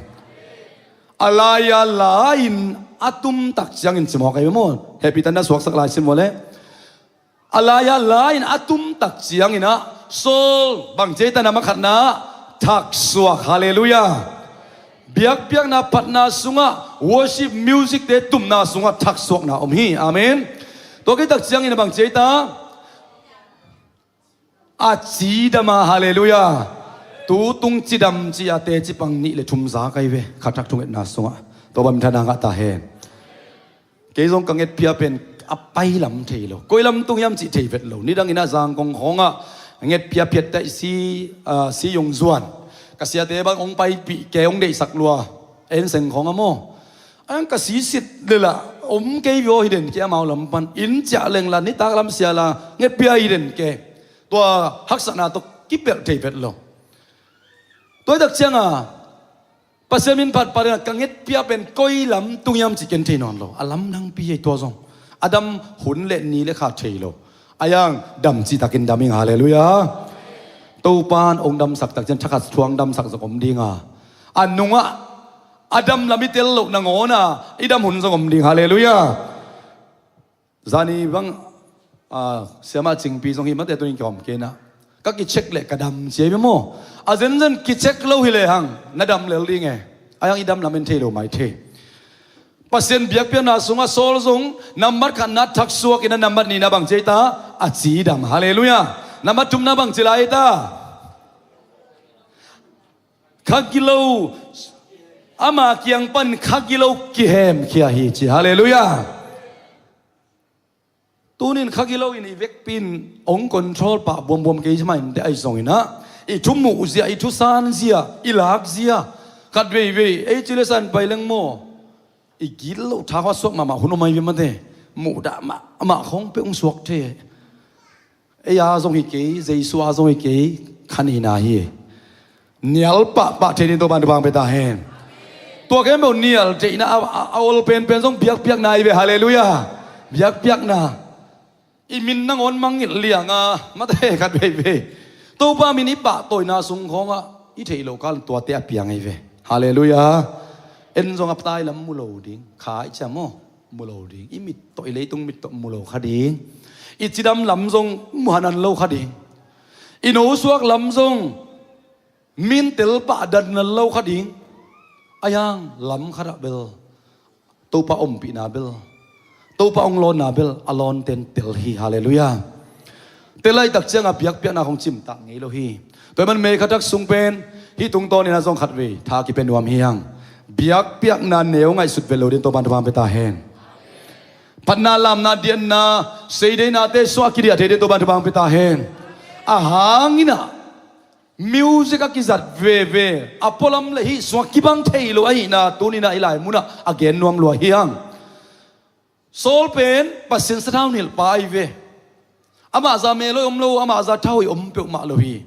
A lai-a la-in a tum tak ciangin ci mawk ahi ve maw. Hehpih takin na suaksak lai sin maw le. A lai-a la-in a tum tak ciangin ah Saul bang ci ei ta, na makhatna ah thaksuak. Halleluiah. Biakpiakna phatna sungah worship music te tumna sungah thaksuakna om hi. Amen. Tua kei tak ciangin a bang ci ei ta, a cidam a. Halleluiah. Tutung cidam ci a teci pang nih le thum za kai ve. Kha thak thungetna sungah. Topa minthanna ngah ta hen. Kei zong ka ngetphia pen a pailam thei lo. Koi lam tung hiam cih thei vet lo. Nidangin a Zangkong khawngah ngetphia phiat teh si, ah, si Yung Zuan. Ka siate bang hong paipih kei, hong deihsak lua. En seng khawngah maw. Ang ka sisit lela om kei vio hi den kei amau lam pan. Inn ciah leng la, nitak lam sia la, ngetphia hi den kei. Tua haksatna tawh kipelh thei vet lo. Tua hi tak cianga Pasian min phatphat in ka ngetphia pen koi lam tung hiam cih ken thei nawn lo. A lamdangpi hi tua zong. A dam hun le ni le kha thei lo. A yang dam cihtakin dam ing. Halleluiah. Topan hong damsak tak ciang thakhat thuang damsak zong om dinga, a nungah a dam lam i tel loh nangawn a i dam hun zong om ding. Halleluiah. Zani bang, ah, siamah Cingpi zong hi mate, tunin kihawm kei na. Ka kicheck leh ka dam ci ei ve maw. A zenzen kicheck lo hi lehang na dam lel ding e. A yang i dam lam en thei lo mai thei. Pasian biakpiakna sungah Saul zong nambat khatna thaksuak in a nambat nihna bang ci ei ta, a cidam. Halleluiah. Nambat thumna bang ci lai ei ta. Kha gilo, ama kiang pan kha gilo kihemkhia hi ci. Halleluiah. Tunin kha gilo in i vekpi in hong control pah buambuam kei mah inteh, ahi zongin ah i thu muh zia, i thu san zia, i lak zia, khat veivei ei ci le san pai leng maw. I gitloh tha khuasuak mahmah hun om ahi ve mate. Muhdah mahmah khawng peuh hong suak thei. Ei a zong hi kei, Jesu a zong hi kei, kha nihna hi. Nial pahpah thei ding Topan thupha pia ta hen. Tua khempeuh nial theihna a, a, a ol penpen zong biakpiakna hi ve. Halleluiah. Biakpiakna. I min nangawn mangngilh lianga mate, khat veivei Topa min i pahtawina sung khawngah i theih loh kal tuate a piang ahi ve. Halleluiah. En zong a tai lam mu lo ding. Kha i ciam aw, mu lo ding. I mit tawh, i leitung mit tawh mu lo kha ding. I cidam lam zong mu hanan lo kha ding. I nosuak lam zong min tel pah dan nan lo kha ding. A yang lam khatah bel Topa ompihna bel, Topa hong lawnna bel a lawnten tel hi. Halleluiah. Tel laitak cianga biakpiakna hong cimtak ngei lo hi. Tua hi man May kha thak sung pen hih tungtawnin a zong khat vei tha kipia nuam hi hang. Biakpiakna neu ngaihsut vet lo ding Topan thupha pia ta hen. Phatna lamna dianna seideinate suah kidiah thei ding Topan thupha pia ta hen. A hang inah music a kizat veve a pualam le hih suak kibang thei lo ahihna tuninah i lai munah a gen nuam lua hiang. Saul pen Pasian sathau nilhpa ahi ve. Amah za mel hoih om lo, amah za tha hoih om peuhmah lo hi.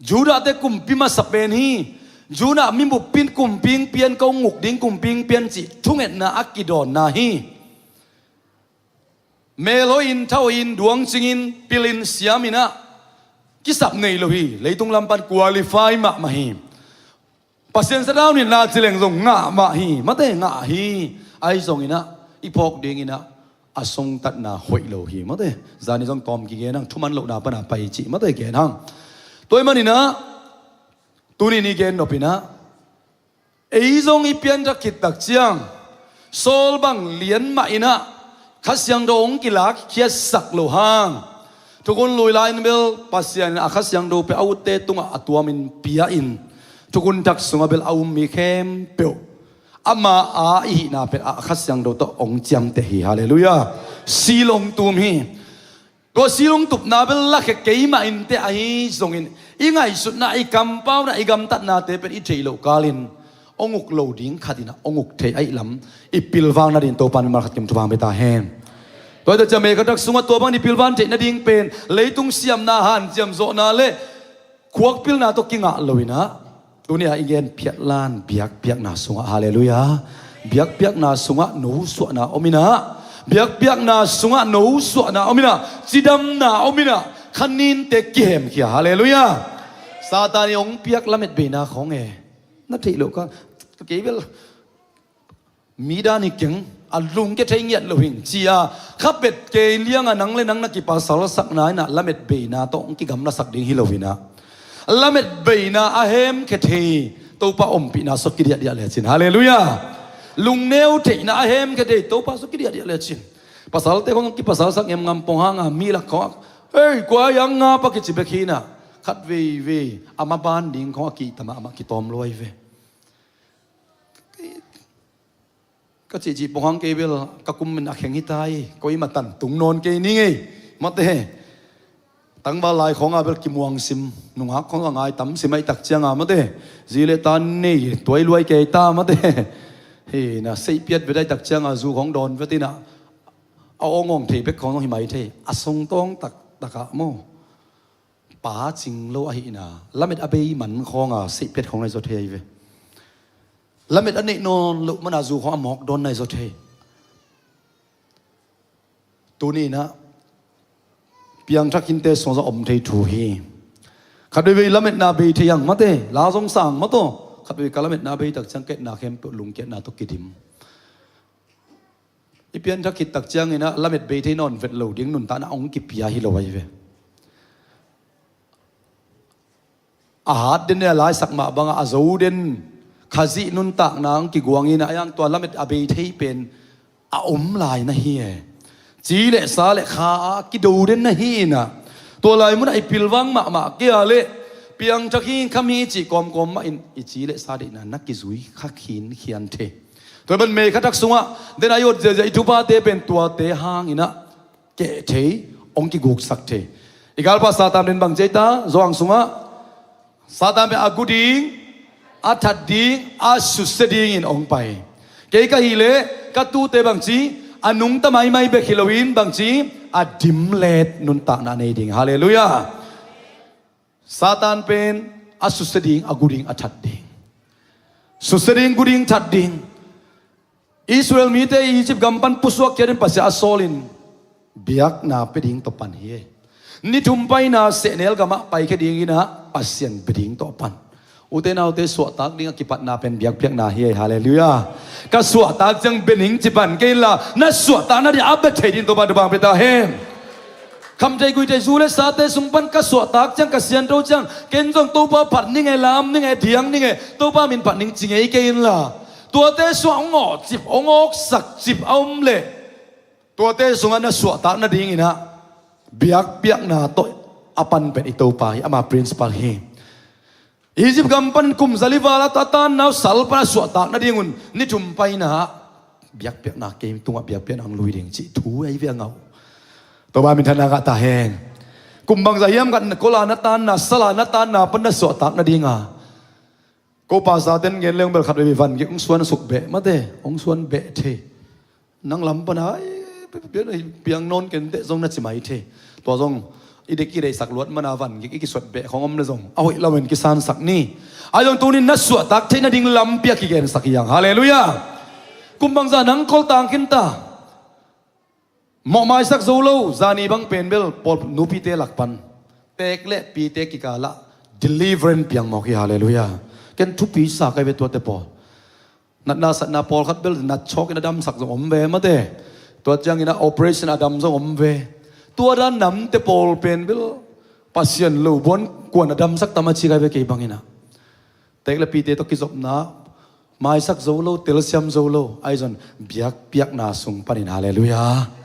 Judahte kumpi masa pen hi. Judah mibup in kumping pian ko nguk ding kumping pian cih thungetna a kidawnna hi. Mel hoihin, tha hoihin, duang cingin, pilin, siaminah kisap nei lo hi. Leitung lam pan qualify mahmah hi. Pasian sathau nilhna cileng zong ngah mah hi. Mate ngah hi. Ahi zonginah i phawk dinginah a sungtatna hoih lo hi. Mate zani zong tawm kigen hang, thuman lohna pana pai cih mate gen hang. Tua ahih maninah tuni ni gen nopinah ei zong i pianthak khit tak ciang Saul bang lian mah inah Kha Siangtho hong kilak khiatsak lo hang. Thukhun lui lai-in bel Pasian in a Kha Siangtho pia a utte tungah a tuamin pia-in thukhun thak sungah bel a um mi khempeuh ama a i hihna pet a Kha Siangtho tawh hong ciamteh hi. Halleluiah. Silong tum hi. Tua silong tupna bel lakhia keimah inteh ahi zongin i ngaihsutna, i kampauna, i gamtatnate pen i theih loh kalin hong uk lo ding khatinah hong uk thei ahih lam i pilvang nading Topan mimal khat kim thupha pia ta hen. Tua hi ta ciang Mei khatak sungah tua bangin i pilvang theih nading pen leitung siamna, hanciam zawhna le khuakpilna tawh kingah loinah tuni-a i gen phiatlan biakpiakna sungah, halleluiah, biakpiakna sungah nosuahna om inah, biakpiakna sungah nosuahna om inah, cidamna om inah, khaninte kihemkhia, halleluiah. Satan i hong piak lametbeina khawng e, na theih loh ka, kei bel mi dan hi keng, a lungkia thei ngiat lo hing ci-a kha pet kei lianga nang le nang na kipasalsakna inah lametbeina tawh hong kigamlasak ding hi loinah lametbeina a hemkhia thei Topa ompihna sua kidiahdiah lecin, halleluiah. Lungneu theihna a hemkhia thei Topa sua kidiahdiah lecin. Pasalte khong kipasalsak ngemngam pong hanga mi lak khong, hei, kua hiang nga pa kici bek hinah khat veivei a maban ding khong a kihtamah amah kitawm luai ve. Ka cihcih pong hang kei bel ka kum in a kheng hi ta hi. Koima tan tung nawn kei ni ngei. Mate tangval lai khawnga bel kimuangsim, nungak khawng a ngai tamsim ahih tak cianga mate zi le ta nei tuai luai kei ta mate. Hi na seihpiat vet ahih tak cianga zu khawng dawn vetinah a awngawng thei bek khawng hi mai thei. A songtawng taktakah maw pa cing lo ahihna lamet a bei man khawnga seihpiat khawng nai zaw thei ahi ve. Lamet a neih nawn loh mana zu khawng a mawk dawn nai zaw thei. Tuni inah piangthak hinte suangzang om thei thu hi. Khat veivei lametna bei thei ang mate, la zong sang mataw. Khat veivei ka lametna bei tak ciang ka etna khempeuh lungkiatna tawh kidim. I pianthak khit tak cianginah lamet bei thei nawn vet lo ding nuntakna hong kipia hi lo ahi ve. A hat den le a laisak mah bangah a zo den Khazih nuntakna hong kiguangin a iang tua lamet a bei thei pen a om lai na hi e. Ci le sa le kha a kido den na hi inah tua lai munah i pilvang mahmah kei a le piangthak hi kham hi cih kawmkawm mahin i ci le sa deihna na kizui kha khinkhian thei. Tua ban Mei khatak sungah den a i ot ziazia i thuphate pen tuate hanginah keh thei, hong kiguksak thei. I galpa Satan pen bang ci ei ta, zawhang sungah Satan pen a gu ding, a that ding, a susia dingin hong pai. Kei ka hih leh ka tuute bang ci, a nungta maimai bek hi loin bang ci, a dimlet nuntakna nei ding. Halleluiah. Satan pen a susia ding, a gu ding, a that ding. Susia ding, gu ding, that ding. Israel mite Egypt gam pan pusuak khia ding Pasian a sawlin biakna pia ding tawh pan hi. Ni thum paina sehnel gamah paikhia dinginah Pasian bia ding tawh pan. Ute naute suahtak ding a kipatna pen biakpiakna hi. Halleluiah. Ka suahtak ciang bia ning ci pan kei inla na suahtak nading a bia thei ding tawh pan tua bang pia ta hen. Khamthei guihthei zu le sate sung pan ka suahtak ciang ka siangtho ciang ken zong Topa phat ning e, lam ning e, diang ning e, Topa min phat ning ci ngei kei inla tuate sungah hong awh cip, hong awksak cip a om leh tuate sungah na suahtak nadinginah biakpiakna tawh a pan pen i Topa hi, ama principle hi. Egypt gam panin kum zali val a taanna uh sal pan a suahtak nadingun ni thum paina biakpiakna, kei tungah biakpiakna hong lui ding cih thu ahi ve a ngah uh. Topa minthanna ngah ta hen. Kum bangzah hiam khat kol a na taanna, sal a na taanna pan na suahtak nadinga ko pastor ten gen leng bel khat vei van gik hong suan suk beh mate, hong suan beh thei. Nang lam pana piang nawn kenteh zong na ci mai thei. Tua zong i dek i deihsak luat mana van gik i kisuat beh khong om le zong a hoih lamen kisansak ni. Ai zong tunin na suahtak theih nading lampi a kigensak hi hang. Halleluiah. Kum bangzah nang kol tang khin ta. Mawh maisak zo lo, zani bang pen bel pawl nupite lak pan teek le pite kikalah deliverance piang mawk hi. Halleluiah. Ken thupi sa kai ve tuate pawl. Natna satna pawlkhat bel nat chawkin a damsak zong om ve mate. Tua ciangin a operation a dam zong om ve. Tua dan namte pawl pen bel Pasian lo buan kuan a damsak tam a ci kai ve kei bangin ah. Teek le pite tawh kizopna, maisak zo lo, telsiam zo lo, ahi zon biakpiakna sung panin. Halleluiah.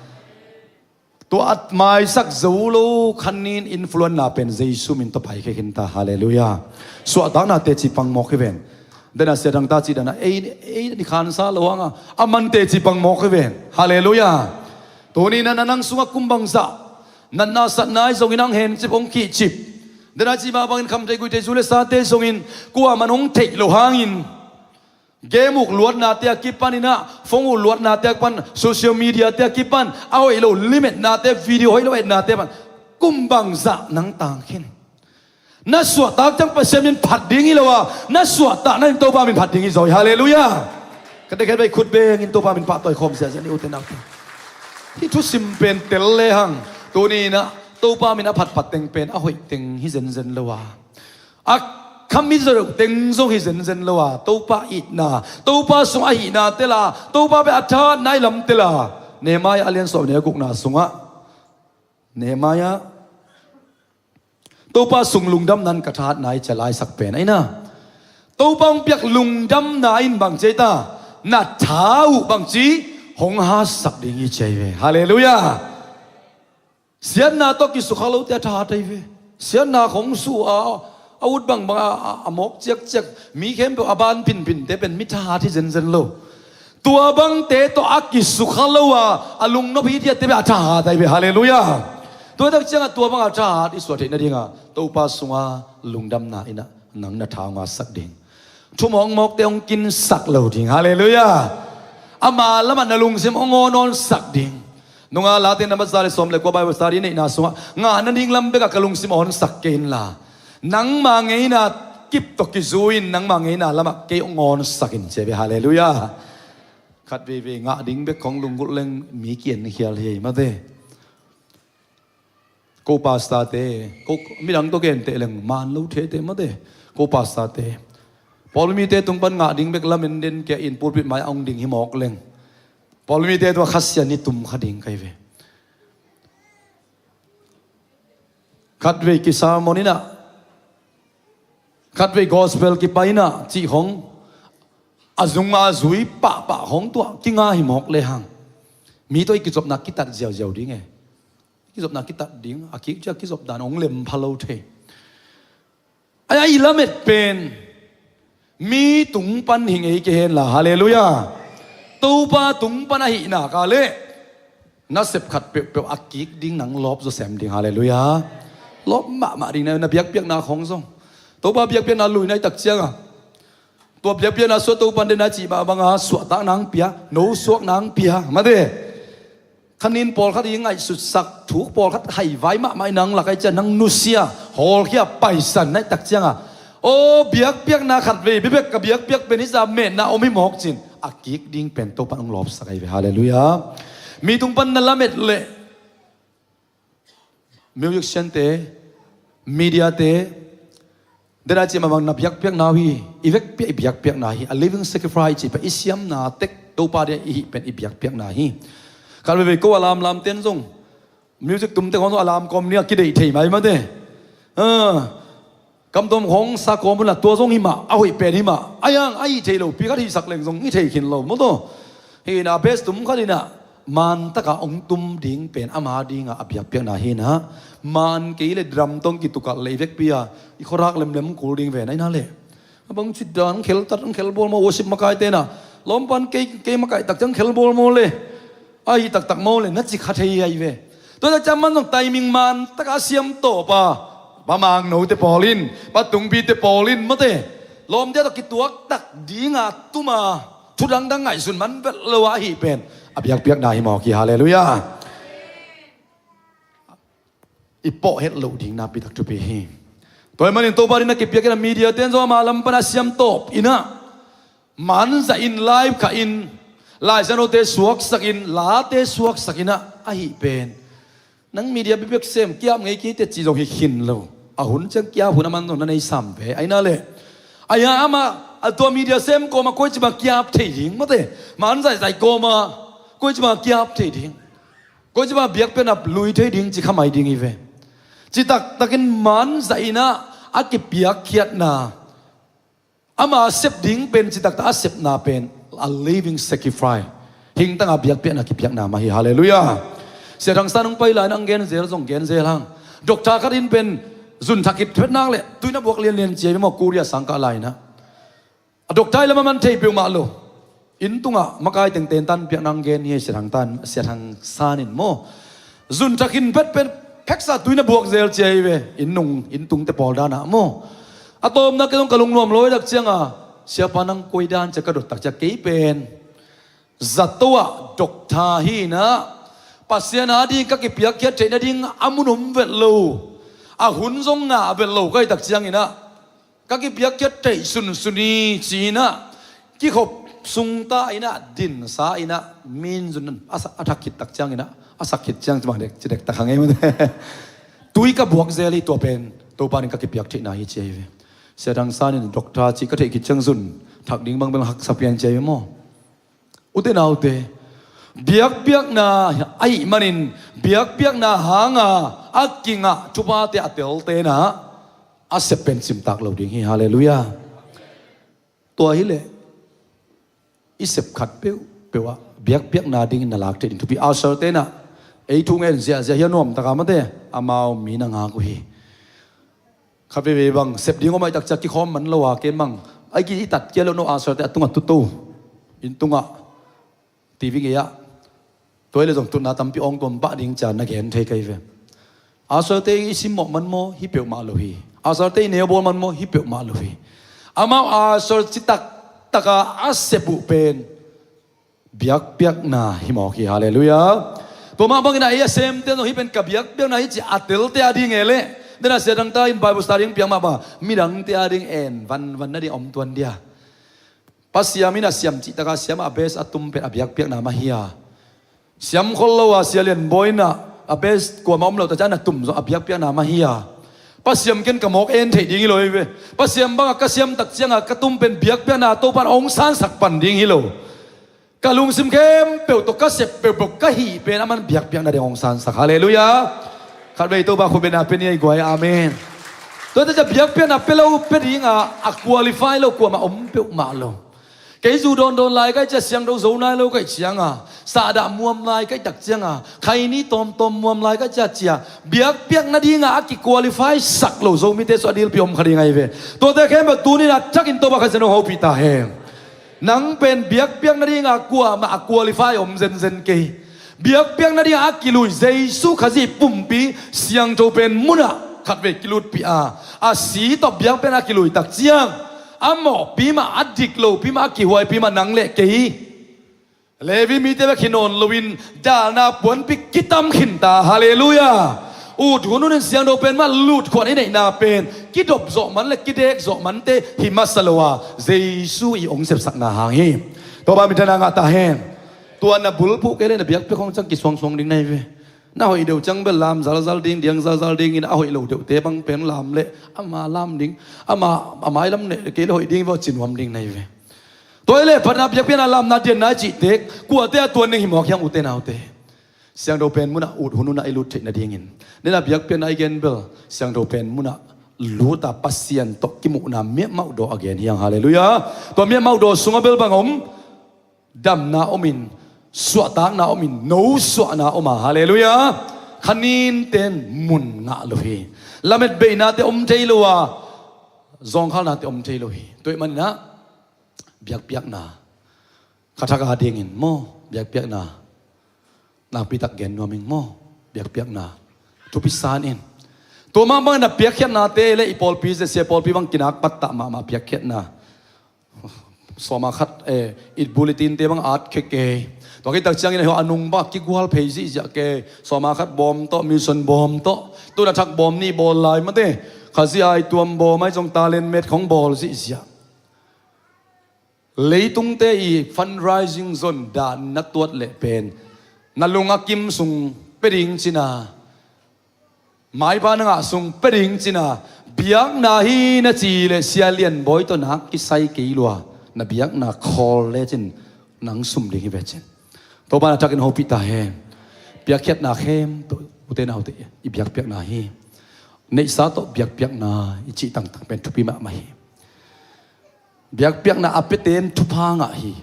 Tua a maisak zo lo khanin influence na pen Jesu min tawh paikhia khin ta. Halleluiah. Suahtakna teci pang mawk hi ven. Dena sia dangta cih dana ei, ei ni khansa lo hanga a man teci pang mawk hi ven. Halleluiah. Tuni na nang sungah kum bangzah natna satna ahi zongin ang hencip hong khihcip, dena cih mah bangin khamthei guithei zu le sate zongin kuaman hong theih lo hangin game uk luatnate a kipaninah, phone uk luatnate a kipan, social mediate a kipan a hoih lo limetnate, video hoih lo etnate pan kum bangzah nang tang khin. Na suahtak ciang Pasian min phat ding hi lo a, na suahtak na in Topa min phat ding hi zaw hi. Halleluiah. Ka dekhet vei khut bengin Topa min pahtawi khawm ziahziah ni ute naute. Hih thusim pen tel lehang tuninah Topa min a phatphat teng pen a hoih teng hi zenzen lo a, a khamizareuh teng zong hi zenzen lo a, Topa itna, Topa sung ahihna tela, Topa pe a thahatna i lam tela. Nehemiah a lian sawm neu gukna sungah Nehemiah Topa sung lungdamna in ka thahatna i cia laisak pen aina. Topa hong piak lungdamna in bang cia i ta, na tha uh bang ci hong hasak ding i cia i ve. Halleluiah. Siatna tawh kisukha lote a thahat ahi ve. Siatna khong su a, a ut bangbang a, a, a mawk ciakciak, mi khempeuh a ban phinphinte pen mi thahat hi zenzen lo. Tua bangte tawh a kisukha lo a, a lungnop hi thiatte pen a thahat ahi ve. Halleluiah. Tua tak ciangah tua banga thahat i suah theih nadinga Topa sunga lungdamna inah nang na tha hong hasak ding. Thumawkmawkte hong kinsak lo ding. Halleluiah. Ama lamah na lungsim hong awnsak ding. Nunga Late nambat za le sawm le kua Bible study neihna sungah ngah nading lam bekah ka lungsim awnsak kei inla, nangma ngeina kip tawh kizui in nangma ngeina lamah kei hong awnsak in ci ve. Halleluiah. Khat veivei ngah ding bek khong lunggulh leng mi ki-en khial hi ei mate. Ko pastorte, ko midang tawh genteh leng man lo thete mate. Ko pastorte, pawlpi mite tung pan ngah ding bek lamen den kia in pulpit mai a hong ding hi mawk leng, pawlpi mite tua khasia ni tum kha ding kai ve. Khatvei kisamon inah, khatvei gospel kipai inah cih khong a zung a zui pahpah khong tuah kinga hi mawk lehang, mi tawh i kizopna kitat ziauziau ding e. Kizopna kitat ding, a kik cia kizop dan hong lem pha lo thei. Ai, ai lamet pen mi tung pan hi ngei kei henla. Halleluiah. Topa tung pan ahihna ka leh nasep khat peuhpeuh a kik ding nang lawp zawsem ding. Halleluiah. Lawp mahmah ding na, na biakpiakna khong zong. Topa biakpiakna lui nai tak cianga tua biakpiakna suah Topan dena cih mah banga suahtak nang pia, no suak nang pia mate. Khanin pawlkhat i ngaihsutsak thuk pawlkhat haivai mahmah i nang lak ai cia nang nusia, hawlkhia, paisan naih tak cianga, aw biakpiakna khatvei bebek ka biakpiak pen hisa metna om hi mawk cin a kik ding pen Topan hong lawpsak ai ve. Halleluiah. Mi tung pan na lamet leh musician te, media te, dena cih mah bang na biakpiakna uh hi. I vekpi a i biakpiakna hi. A living sacrifice cih pen i siamna tek Topa dia i hih pen i biakpiakna hi. Khat veivei ko a lamlam ten zong music tumte khong zong a lam kawm nia kideih thei mai mate. Kamtom khong sa kawm unla tua zong hi mah, a hoih pen hi mah. A yang a hih thei lo pi khat hihsak leng zong i thei khin lo maw taw. Hihna best tum khat inah man taka hong tum ding pen ama dinga a biakpiakna hi inah, man kei le drum tawh kitukalh le i vekpi a i khuarak lemlem kul ding ve na inah le. A bang ci dan, hong khel tat, hong khel bawl maw, worship makaite inah, lawmpan kei, kei makaih tak ciang hong khel bawl maw le, ahi taktak maw le na ci kha thei ahi ve. Tua tak ciang man zong timing man taka a siam tawp a, Pa Mangno te pawl in, Pa Tungpi te pawl in mawte, lawmte tawh kituak tak dinga tuma thu dangdang ngaihsun man vet lo a, ahi pen a biakpiakna hi mawk hi. Halleluiah. I pawh het loh ding nakpi tak thupi hi. Tua ahih manin Topa ding na kipiak inah media ten zong ama lam pana siam tawp inah, man zah in, live khah in, Lai Siangthote suaksak in, late suaksak inah, ahi pen nang media bekbek sem, kiap ngei kei teh ci zong hi khin lo. A hun ciang kiap hun a man zong na nei sam ve ahi inah le. Ahi a, ama a tua media sem kawma koici bang kiap thei ding mawte, man zaizai kawma koici bang kiap thei ding, koici bang biakpiakna lui thei ding ci kha mai ding hi ve. Ci taktakin man zah inah a kipiakkhiatna, ama sep ding pen, ci taktak a sepna pen a living sacrifice, hingtanga biakpiakna kipiakna mah hi. Halleluiah. Sia Thang San hong pai lai-in hong gen zel zong gen zel hang. Doctor khat in pen zun thak khit phet nak le tui na buak lianlian ci ahi ve maw, Korea sang kah lai inah. A doctor i lam a man thei peuhmah lo. Inn tungah makai tengte in tanpiakna hong gen hi. Sia Thang Tan, Sia Thang San in maw, zun thak khit phet pen pheksa tui na buak zel ci ahi ve. Inn nung, inn tungte pawl danah maw. A tawpna kei zong ka lungnuam lo hi tak cianga, siapa nang koi dan ci a ka dot tak ciang kei pen zato ah doctor hi inah, Pasian a ding ka kipiakkhiat theih nading a mun om vet lo, a hun zong ngah vet lo ka hih tak ciang inah, ka kipiakkhiat theih sunsun hi ci inah, kikhop sungta inah, dinsa inah, min zun a thak khit tak ciang inah, a sak khit ciang ci mah dek, ci dektak hang ei mawte. Tui ka buak zel hi, tua pen Topa ding ka kipiak theihna hi ci ahi ve. Sia Thang San in doctor cih ka theih khit ciang zun thak ding bang bel haksa pian ci ahi ve maw. Ute naute, biakpiakna ahih manin, biakpiakna hanga a kingah thuphate a telte inah a sep pen cimtak lo ding hi. Halleluiah. Tua hileh i sep khat peuhpeuh ah biakpiakna dingin na lak theih ding thupi. Usher te inah ei thu ngen ziahziah hi a, nuamtaka mawte, amau mi na ngak uh hi. Khat veivei bang sep ding om ahih tak ciang kikhawm man lo a, ken bang a ki i tat kia lo no, usher te a tungah tuto, inn tungah TV ngei ah, tua hi le zong tutna tampi awng tuam pah ding ci a na gen thei ka hi ve. Usher te i simmawh man maw, hi peuhmah lo hi. Usher te i neubawl man maw, hi peuhmah lo hi. Amau usher ci taktaka a sep uh pen biakpiakna hi mawk hi. Halleluiah. Tua mah bangin a ei a semte zong hih pen ka biakpiakna hi ci a telte a ding e leh, dena Sia Thang Tan in Bible study hong piak mah bang midangte a ding en vanvan nading om tuan dia. Pa Siam in a siam cihtaka siam a bass a tum pen a biakpiakna mah hi a, siam khol lo a Sia Lian Bawi in a bass kuamah om lo tak ciang a na tum zong a biakpiakna mah hi a, Pa Siam ken ka mawk en theih ding hi lo hi ve. Pa Siam bangah ka siam tak cianga ka tum pen biakpiakna Topa'n hong sansak pan ding hi lo. Ka lungsim khempeuh tawh ka sep peuhpeuh ka hih pen aman biakpiakna ding hong sansak. Halleluiah. Khatvei Topa khut bengna pia ni ei guai. Amen. Tuate ca biakpiakna pia lo, pia dinga a qualify lo kuamah om peuhmah lo. Kei zu dawndawn lai ka hih ciang, siangtho zo nai lo ka hih cianga, sahdah muam lai ka hih tak cianga, khaini tawmtawm muam lai ka hih ciang, biakpiakna dinga a kiqualify sak lo Zomite sung a dilpi om kha ding ahi ve. Tuate khempeuh tuni-in a thakin Topa Kha Siangtho hopih ta hen. Nang pen biakpiakna dinga kuamah a qualify om zenzen kei. Biakpiakna dinga a kilui Jesu Khazih pumpi siangtho pen munah khatvei kilutpih a, a si tawh biakpiakna a kilui tak ciang, a mawhpi mah, a dik lopi mah, a kihuaipi mah nang le kei, Levi mite bek hi nawn loin dalna puanpi kitam khinta. Halleluiah. Ut hunhunin siangtho pen mah lutkhuan i neihna pen kidop zawh man le kidek zawh mante hi masa lo a, Jesu i hong sepsakna hang hi. Topa minthanna ngah ta hen. Tua na bulphuh kei le na biakpiak khawng ciang kisuangsuang ding na hi ve. Na hoih deuh ciang bel lam zalzal ding, diang zalzal dingin, a hoih lo deuhte bang pen lam le ama lam ding, ama a mailam neh kei le hoih ding vua ci nuam ding na hi ve. Tua hi le phatna, biakpiakna, lamna, dianna i cihte kuate a tuan ding hi mawk hiam, ute naute? Siangtho pen munah, ut hun hunah i lut theih nadingin. Nena biakpiakna i gen bel siangtho pen munah luta Pasian tawh kimuhna miahmauh daw a gen hi hang. Halleluiah. Tua miahmauh daw sungah bel bang om? Damna omin, suahtakna om in, no suahna om a, halleluiah. Kha ninten mun ngah lo hi. Lamet beihnate om thei lo a, zawngkhalnate om thei lo hi. Tua ahih maninah biakpiakna, khathak a dingin maw, biakpiakna nakpitak gen nuam ing maw, biakpiakna thupi san in. Tua mah bangin a piakkhiatnate le i pawlpi, zesia pawlpi bang kinak pattah mahmah piakkhiatna. Sawma khat, eh, i bulletin te bang at khia kei. Tua khit tak ciangin a nung bang kigual phei zihziah kei. Sawma khat bawm tawh, mission bawm tawh, tun a thak bawm nih bawl lai mate. Khazih ai tuam bawm ai zong talent meet khong bawl zihziah. Leitungte i fundraising zon dan na tuat leh pen na lung a kim sung pia ding cina, maipa na ngah sung pia ding cina, biakna hi na ci leh Sia Lian Bawi tawh nak kisai kei lua, na biakna khawl lecin nang sum ding hi ve cin. Topa na thakin hopih ta hen. Piakkhiatna khempeuh ute naute i biakpiakna hi. Neihsa tawh biakpiakna i cih tangtang pen thupi mahmah hi. Biakpiakna a piaten thupha ngah hi.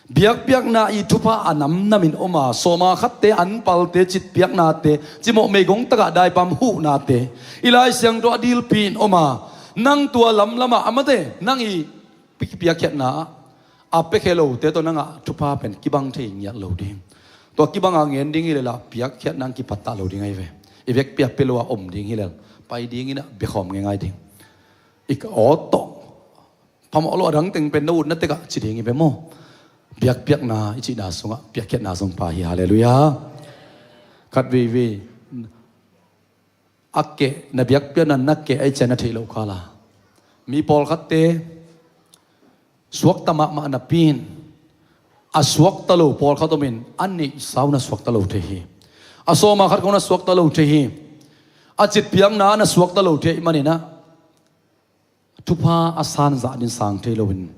Biakpiakna i thupha a namnamin om a, sawma khatte, anpalte, citpiaknate, cimawh meigong takah daipam huhnate i Lai Siangtho a dilpi in om a, nang tua lamlamah a mate nang i pi-, piakkhiatna ah a piakhia lote tawh nang a thupha pen kibang thei ngiat lo ding. Tua kibang a ngen ding hi lel a piakkhiat nang kipattah lo ding ahi ve. I vekpi a pia lo a om ding hi lel, pai dingin a biakhawm ngeingai ding. I ka awt tawh phamawh lo a dang teng pen na ut na tekah ci ding hi ve maw. Biakpiakna i cihna sungah piakkhiatna zong pha hi, halleluiah. Khat veivei a keh, na biakpiakna na keh a i cian na theih loh khala. Mi pawlkhatte suakta mahmah napi in a suakta lo pawlkhat om in a neihsa uh na suakta lo thei hi. A sawma khat khong na suakta lo thei hi. A citpiakna na suakta lo thei ahih maninah thupha a san zah ding sang thei loin,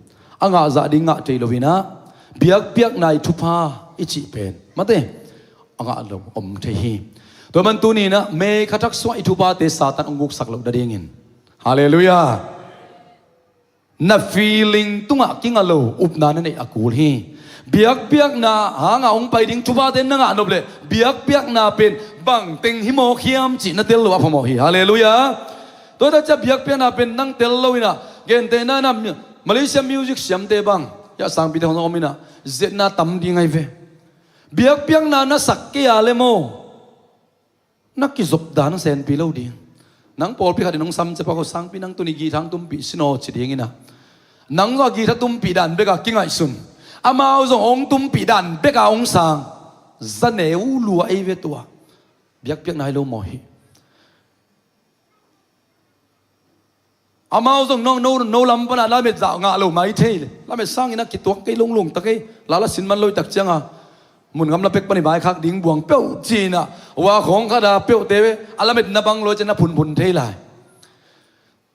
a ngah zah ding ngah thei loinah, biakpiakna i thupha i cih pen mate a ngah lo om thei hi. Tua man tuninah May kha thak sungah i thuphate Satan hong guksak loh nadingin, halleluiah, na feeling tungah kinga lo upna na neih a kul hi. Biakpiakna hanga hong pai ding thuphate na ngah nop leh biakpiakna pen bangteng hi mawk hiam cih na tel lo a phamawh hi, halleluiah. Tua takcia biakpiakna pen nang tel lo inah, gentehna inah Malaysia music siamte bang, ya sangpite hong om inah, zetna tam ding ahi ve. Biakpiakna na sak kei a le maw, na kizop dan senpi lo ding. Nang pawlpi khat in hong sam ciapa ko, sangpi nang tuni guitar hong tumpih sin aw ci ding inah, nang zong a guitar tumpih dan beka kingaihsun, amau zong hong tumpih dan beka hong sang. Zaneu lua ei ve tua. Biakpiakna hi lo maw hi. Amau zong no, no, no lam pana lamet zah ngah lo mai thei le, lamet sangin a kituak kei longlong ta kei. Lala sin man lo i tak cianga mun ngam la pek pani vaikhak ding buang peuh cinah, wa khawng khata peuhte a lametna bang lo cian a phunphun thei lai.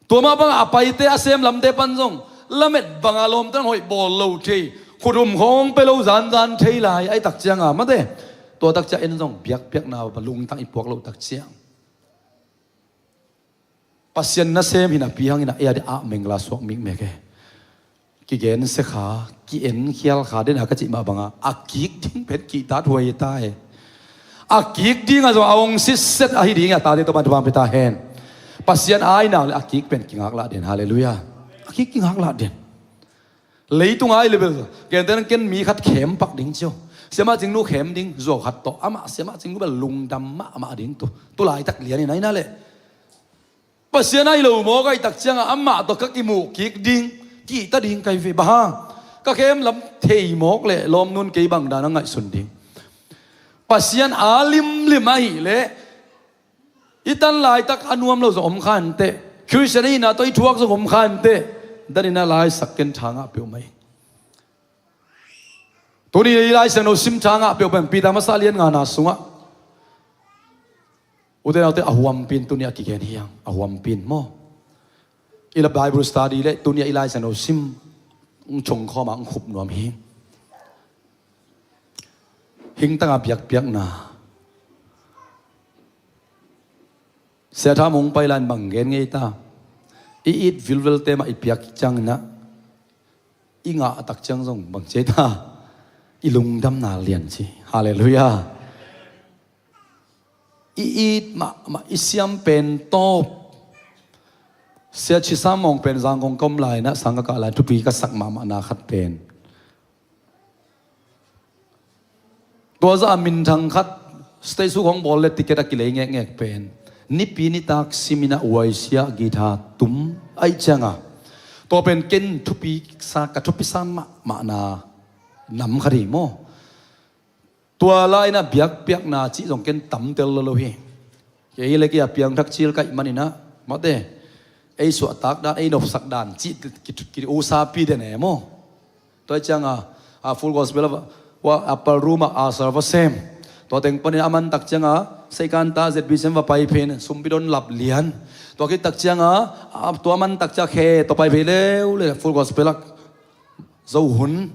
Tua mah bangah a paite a sem lamte pan zong lamet banga lawmte hoih bawl lo thei, khuthum khawng pe lo zanzan thei lai. Ai tak cianga mate, tua tak cia en zong biakpiakna lungtang i puak lo tak ciang Pasian nasem hi napi hangin a, ei a dih ah mengla suak mikmek e. Kigensia kha, ki-en khial kha, dena ka cih mah banga a kik ding pen kihtat huai ta e. A kik ding a zong a hong sitset ahi ding a, tate tawh pan tawh pan pia ta hen. Pasian ai nak le a kik pen kingaklah den, halleluiah. A kik kingaklah den. Leitung ai level, gentehna ken mi khat khem pak ding cio. Siamah Cingnu khem ding, zuau khat tawh, amah Siamah Cingnu bel lungdam mahmah ding tu. Tu laitak lian in aina le. Pasian ahi lo mawk ahi tak cianga amah tawh ka kimuh kik ding, kihta ding kai ve. Bang hang, ka khem lam thei mawk le lawmnun kei bang dan a ngaihsun ding. Pasian a limlim ahih leh, i tan laitak a nuam lo zong om kha inteh. Khristian ihihna tawh i thuak zong om kha inteh. Danin a laisak ken tha ngah peuhmah ing. Tuni i Lai Siangtho sim tha ngah peuhmah ing. Peter masa lian ngana sungah, ute naute, a huampin tuni a kigen hiang, a huampin maw. I la Bible study le tuni a i Lai Siangtho sim hong chongkhawm a hong khup nuam hi. Hingtanga biakpiakna. Sia Tham hong pai lai-in bang gen ngei ta? I it vilvelte mah i piak cianginah i ngah a tak ciang zong bang ci ei ta? I lungdamna lian ci. Halleluiah. I it mahmah, i siam pen tawp. Sia Chisa Mawng pen Zangkong ka om lai-in ah sang ka kah lai-in thupi ka sak mahmahna khat pen, tua zah a minthang khat stage show khawng bawl le ticket a kilei ngekngek pen Nipi nitak simin ah Y C a guitar tum ahih ciangin, tua pen ken thupi sa, ka thupi sa mahmahna nam khat hi maw. Tua lai-in ah biakpiakna cih zong ken tam tel lo lo hi. Kei le kei a piangthak cil ka hih manin ah, mate, ei suahtak dan, ei nopsak dan cih ki, ki, ki usapi den e maw. Tua ciangin a, a Full Gospel a, a upper room ah a server sem. Tua teng panin a man tak ciangin a Seikanta Z B C M va pai phen, sumpi don lap lian. Tua khit tak ciangin a, a, tua man tak ciang khe, tua pai phei leuleu, Full Gospel a zo hun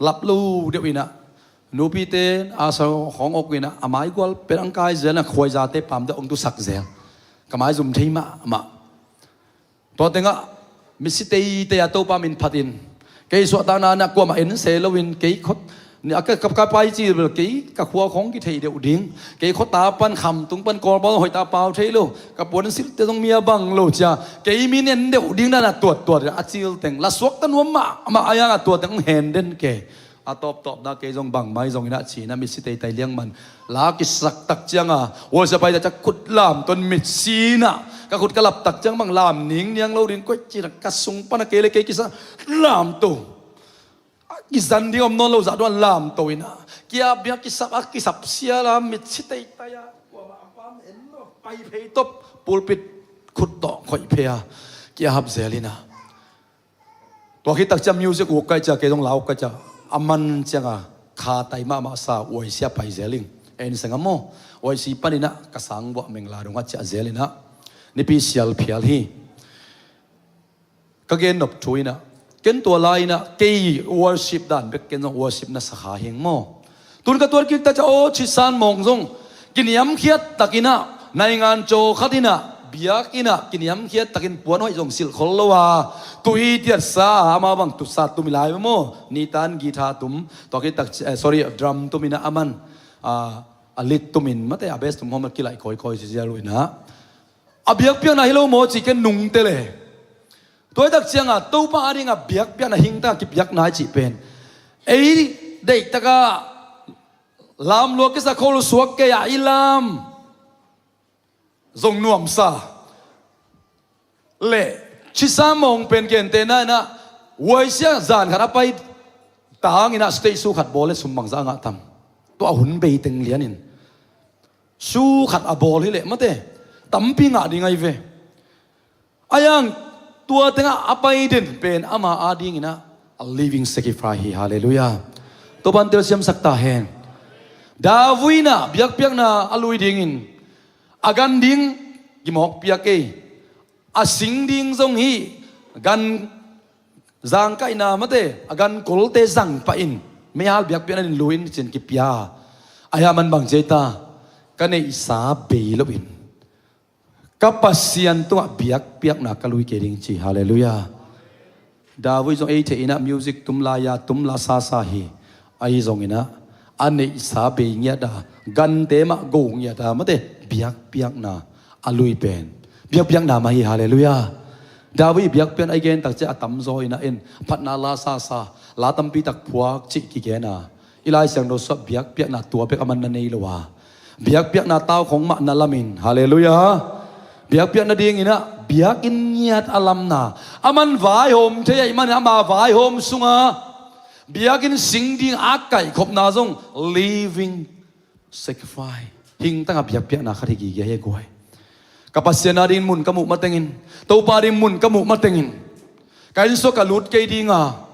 lap lo deuh in ah, nupite a sa hong ok in ah, a maigual pen ang kai zel in ah, khuaizate pam deuh hong tusak zel. Ka maizum thei mahmah. Tua tengah mitsi teitei a Topa min phatin, kei suahtakna na kuamah en se loin, kei khut ni a ka, ka, ka pai ci bel kei ka khua khong kithei deuh ding. Kei khuata pan Khamtung pan Kawlpau hoihtak pau thei lo. Ka puansilhte zong mi a bang lo cia, kei min en deuh ding dan a tuattuat a cil teng la suakta nuam mahmah a, a yang a tua teng hong hen den kei. A tawptawpna kei zong bangmah hi zongin ah ci-in ah mitsi teitei liang man la kisak tak ciangin a, uasia pai tak ciang khut lam ton mitsi in ah, ka khut ka lap tak ciang bang lam ningniang lo ding, koici in ah ka sung pan a kei le kei kisa lamto. A kizan ding om nawn lo zah duan lamto in ah, kia bia kisap a kisap sia la mitsi teitei a, kuamah a pam en lo, pai phei top, pulpit khut tawh khoih phei a, kia hap zel in ah. Tua khit tak ciang music uk kai cia, kei zong la uk kai cia, a man ciangin a kha tai mahmah sa, uaisia pai zel ing. En seng a maw, uaisi panin ah ka sang buah meng la dong a ciah zel in ah, Nipi sial phial hi. Ka gen nop thu in ah, ken tua lai in ah kei worship dan bek ken zong worship na sa kha hing maw. Tun ka tuat kik ta cia, aw, Chisan Mawng zong kiniamkhiat takin ah, naingan caw khat in ah, biakinn ah kiniamkhiat takin puan hoih zong silh khol lo a, tuhi tiatsa a, amau bang tutsa tum hi lai maw, nitan guitar tum, tua khit tak, eh, sorry, drum tum in ah, a man, ah, a lead tum in, mate, a bass tum khawng a kilaih kawikawi ziazia lo in ah, a biakpiakna hi lo maw ci ken nungte le. Tua hi tak ciangin a Topa adingin a biakpiakna hingtang a kipiakna i cih pen, ei deihtakin lamlua kisa khol suak kei a, i lam zong nuamsa le, Chisan Mawng pen gentehna in ah, uaisia zan khat a pai tangin ah stage show khat bawl le sum bangzah a ngah tam. Tua hun bei teng lianin show khat a bawl hi leh, mate, tampi ngah ding ahi ve. A yang tua tengah a pai den pen ama adingin ah a living sacrifice hi. Halleluiah. Topan telsiamsak ta hen. David in ah biakpiakna a lui dingin a gan ding kimawk piak ei. A sing ding zong hi, gan zangkaihna, mate, a gan kolte zang pah in, meihal biakpiakna din lui in cin kipia. Ahi a man bang ci ei ta, ka neihsa bei loin ka Pasian tungah biakpiakna ka lui kei ding ci. Halleluiah. David zong ei theih in ah music tum lai a, tum la sasa hi. Ahi zongin ah, a neihsa bei ngiat a, gante mah go ngiat a, mate, biakpiakna a lui pen biakpiakna mah hi. Halleluiah. David biakpiakna i gen tak ciang a tamzaw in ah, en, phatna la sasa, la tampi tak phuak cih kigen a, i Lai Siangtho sungah biakpiakna tua bek a man na nei lo a, biakpiakna tau khong mah na lam in. Halleluiah. Biakpiak nadingin ah biakinn ngiat a lamna, a man vaihawm thei ahih manin ama vaihawm sungah biakinn sing ding a kaihkhopna zong living sacrifice, hingtang a biakpiakna khat hi gige hi guai. Ka Pasian adingin mun ka muh matengin, Topa adingin mun ka muh matengin, ka inn sungah ka lut kei ding a,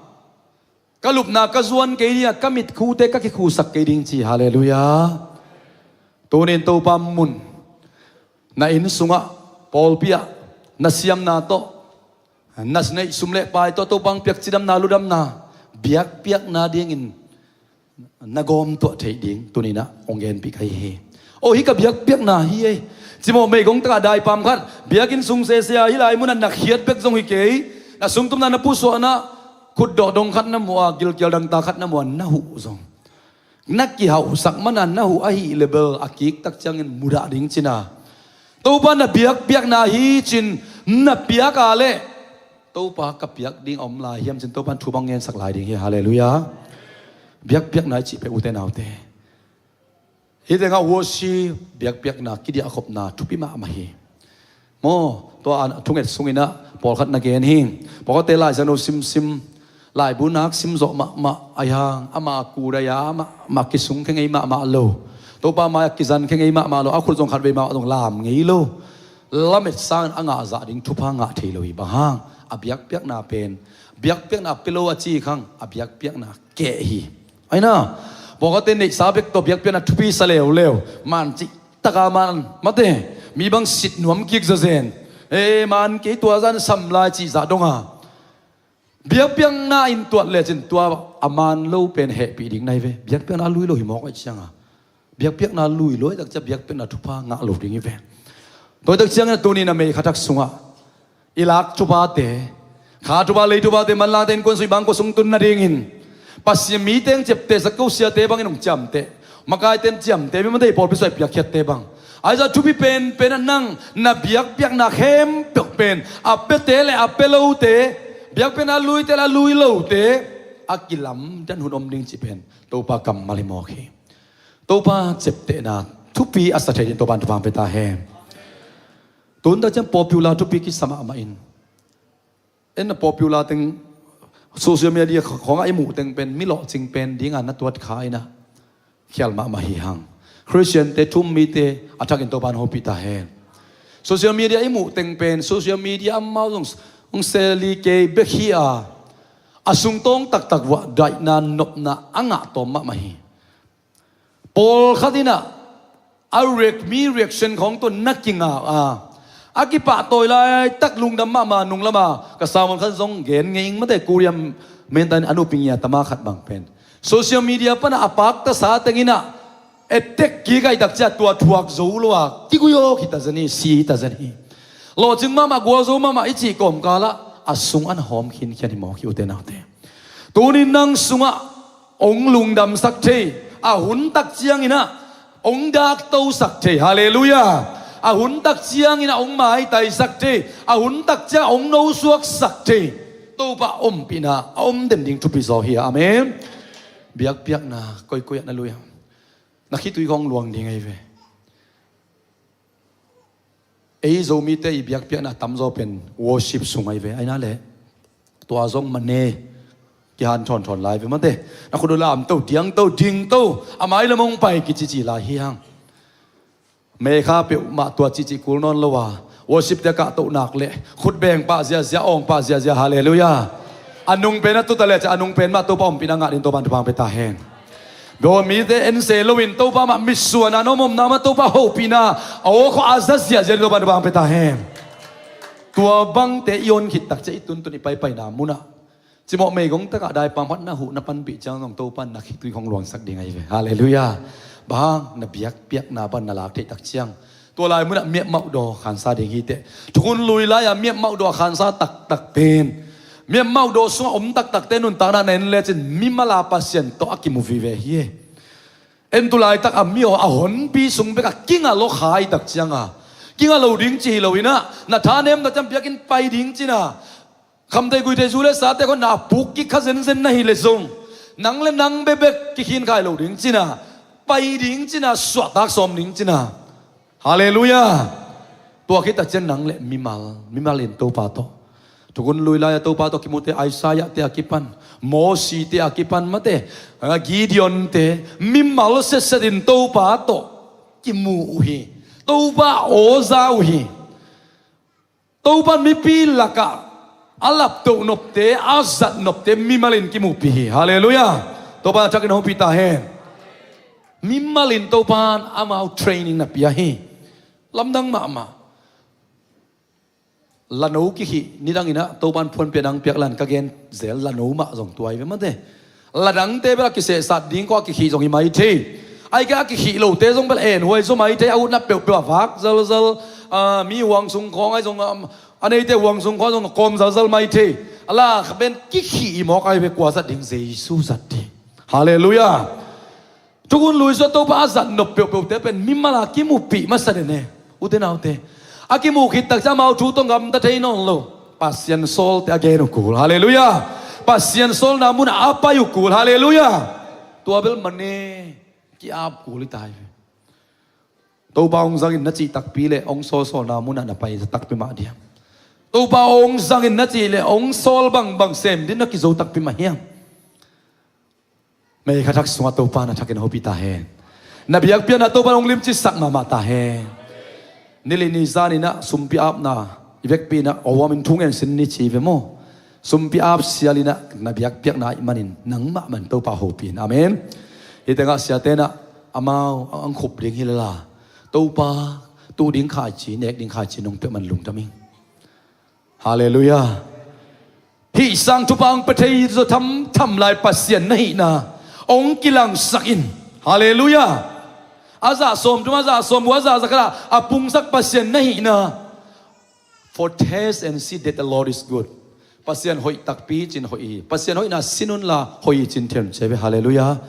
ka lupna ka zuan kei ding a, ka mitkhute ka kikhusak kei ding ci. Halleluiah. Tunin Topa mun, na inn sungah, pawlpi ah, na siamna tawh, na neih sum le pai tawh Topa hong piak cidamna, ludamna, biakpiakna dingin na gawmtuah theih ding tunin ah hong genpih ka hi hi. Aw, hih ka biakpiakna hi ei. Cimawh meigong takah daipam khat biakinn sung sese a, hih lai munah na khiat bek zong hi kei. Na sumtumna, na pusuahna, khutdawh dong khat na muh a, gilkial dangta khat na muh a, na huh zong, na kihauhsak mana na huh ahih leh bel a kik tak ciangin mudah ding cina. Topa na biakpiakna hi cin na piak a leh Topa ka piak ding a om lai hiam cin Topa in thu bang ngensak lai ding hi. Halleluiah. Biakpiakna i cih pen ute naute, hih tengah worship, biakpiakna, kidiahkhopna thupi mahmah hi. Maw, tua a thunget sunginah pawlkhat na gen hi. Pawlkhatte Lai Siangtho simsim, laibu nak simzawh mahmah ahi hang, ama kudai a mahmah kisung khe ngei mahmah lo. Topa mai-ah kizan khe ngei mahmah lo, a khut zong khatvei mahmah zong lam ngei lo. Lamet sangin a ngahzah ding thupha ngah thei lo hi. Bang hang? A biakpiakna pen, biakpiakna pia lo a ci khang, a biakpiakna keh hi. Aina, pawlkhatte neihsa bek tawh biakpiakna thupi sa leuleu. Man cih taka man, mate, mi bang sit nuam kik zazen. E, man kei tua zan sam lai cih zah donga. Biakpiakna in tuat lecin tua a man lo pen hehpih ding na hi ve. Biakpiakna a lui lo hi mawk ahih cianga, biakpiakna lui lo ahih tak ciang biakpiakna thupha ngah lo ding hi ve. Tua ahih tak ciangin a tuni-in a May kha thak sungah i lak thuphate, kha thupha lei thuphate, manlate, innkuan sung, bangkua sung tun nadingin Pasian mi teng ciaptehsak ko, siate bangin hong ciamteh, makaite in ciamteh, mi mate, pawlpi suai piakkhiatte bang. Ahi zah thupi penpen a nang na biakpiakna khempeuh pen a piate le a pia lote, biakpiakna a luite le a lui lote a kilamdan hun om ding cih pen Topa kammal hi mawk hi. Topa ciaptehna thupi a sa thei ding Topa in thupha pia ta hen. Tun tak ciang popular thupi kisa mahmah in, en a popular teng, social media khawngah i muh teng pen mi lawhcing pen dinga na tuat kha inah khial mahmah hi hang. Khristiante, thu-um mite a thakin Topa in hopih ta hen. Social media i muh teng pen, social media amau zong hong seli kei bek hi a, a sungtawng taktak vuah daihna nopna a ngah tawm mahmah hi. Pawlkhat inah a react, mi reaction khawng tawh na kingak a, a kipahtawi laitak lungdam mahmah, nung lama ka sermon khat zong gen ngei ing, mate, Korea mentan a nupi ngia tama khat bang pen social media pana a pakta sa teng inah ettek kik ahih tak ciah tua thuak zo lo a kiguihawk hi ta zen hi, si hi ta zen hi. Lawhcing mahmah, gualzo mahmah i cih kawmkalah a sung an hawm khinkhian hi mawk hi, ute naute. Tuni nang sungah hong lungdamsak thei, a hun tak cianginah hong daktosak thei. Halleluiah. A hun tak cianginah hong maitaisak thei, a hun tak ciang hong nosuaksak thei Topa ompihna a om den ding thupi zaw hi. Amen. Biakpiakna koikoi ah na lui a, na khitui khawng luang ding ahi ve. Ei Zomite i biakpiakna tamzaw pen worship sung ahi ve. Aina le tua zong mane kihan thawnthawn lai ve, mate. Na khut uh lamto, diangto, dingto, a mailam hong pai kicici lai hi hang. Mekha peuhmah tua cihcih kul nawn lo a, worship te kahtoh nak le khut beng pah ziazia, awng pah ziazia. Halleluiah. A nung pen a tuta le ciah a nung pen mah Topa ompihna ngah ding Topa in thupha pia ta hen. Biawl mite en se loin Topa mah mitsuana na om omna mah Topa hopihna a awkhawh a za ziahziah ding Topa in thupha pia ta hen. Tua bangte i on khit tak ciah i tuntun i paipaina munah cimawh meigong takah daipam khat na huh na panpih ciang zong Topa in na khitui khawng luangsak ding ahi ve. Halleluiah. Bang hang? Na biakpiakna pan na lak theih tak ciang tua lai munah miapmauh daw khansa ding hi teh. Thukhun lui lai-a miapmauh daw a khansa taktak pen, miapmauh daw sungah om taktakte nuntakna na en lecin mimal a Pasian tawh a kimu vive hi. En tu laitak a mi aw a honpi sung bekah kinga lawkha i tak cianga, kinga lo ding ci hi loinah na thanem tak ciang biakinn pai ding cina, khamthei guithei zu le sate khawng na a puk kikha zenzen na hi le zong, nang le nang bekbek kikhin khai lo ding cina, pai ding cina, suahtak sawm ding cina. Halleluiah. Tua khit a cian nang le mimal, mimal in Topa tawh, thukhun lui lai-a Topa tawh kimute Isaiah te a kipan, Mosi te a kipan, mate, Gideon te, mimal setset in Topa tawh kimu uh hi. Topa aw za uh hi. Topa in mipi lakah a laptoh nopte, a zat nopte mimal in kimupi hi. Halleluiah. Topa in a thakin hopih ta hen. Mimal in Topa in amau training na pia hi. Lamdang mahmah. Lano kikhih, nidanginah Topa in phuanpia nang piak lan ka gen zel lano mah zong tua hi ve, mate. Ladangte bel a kisehsat ding kawh a kikhih zong hi mai thei. Ahih kei a kikhih lote zong bel enhuai zaw mai thei, a utna peuhpeuh a vak zalzal, a, mi huang sung khawng ahi zong, a, a neite huang sung khawng zong a kawm zalzal mai thei. A lak pen kikhih hi mawk ahi ve, kua zat ding? Jesu zat ding. Halleluiah. Thukhun Lui sung Topa a zat nop peuhpeuhte pen mimal a kimuhpih masa den e. Ute naute, a kimuh khit tak ciang amau thu tawh gamta thei nawn lo. Pasian sawlte a gen uh kul. Halleluiah. Pasian sawlna munah a pai uh kul. Halleluiah. Tua bel man e, ki-ap kul hi ta hi ve. Topa hong zangin na cih takpi le hong sawlsawlna munah na pai takpi mah diam? Topa hong zangin na cih le hong sawl bangbang sem din na kizo takpi mah hiam? Mei kha thak sungah Topa na thakin hopih ta hen. Na biakpiakna Topa hong limcisak mahmah ta hen. Nili ni zaninah sumpi apna i vekpi inah a huamin thungen sin ni ci ve maw? Sumpi ap sialinah na biakpiakna ih manin nangmah man Topa hopih in. Amen. Hih tengah siate inah amau ang khup ding hi lala, Topa tuh ding khaici, nek ding khaici nong pia man lungdam ing. Halleluiah. Hih sang thupha hong pia thei zaw thamtham lai Pasian na hihna hong kilangsak in. Halleluiah. A zah sawm thum, a zah sawm guk, a zah za khat ah a pungsak Pasian na hihna. For taste and see that the Lord is good. Pasian hoih takpi cin hoih hi. Pasian hoihna sin unla hoih hi cin thiam cia ve. Halleluiah.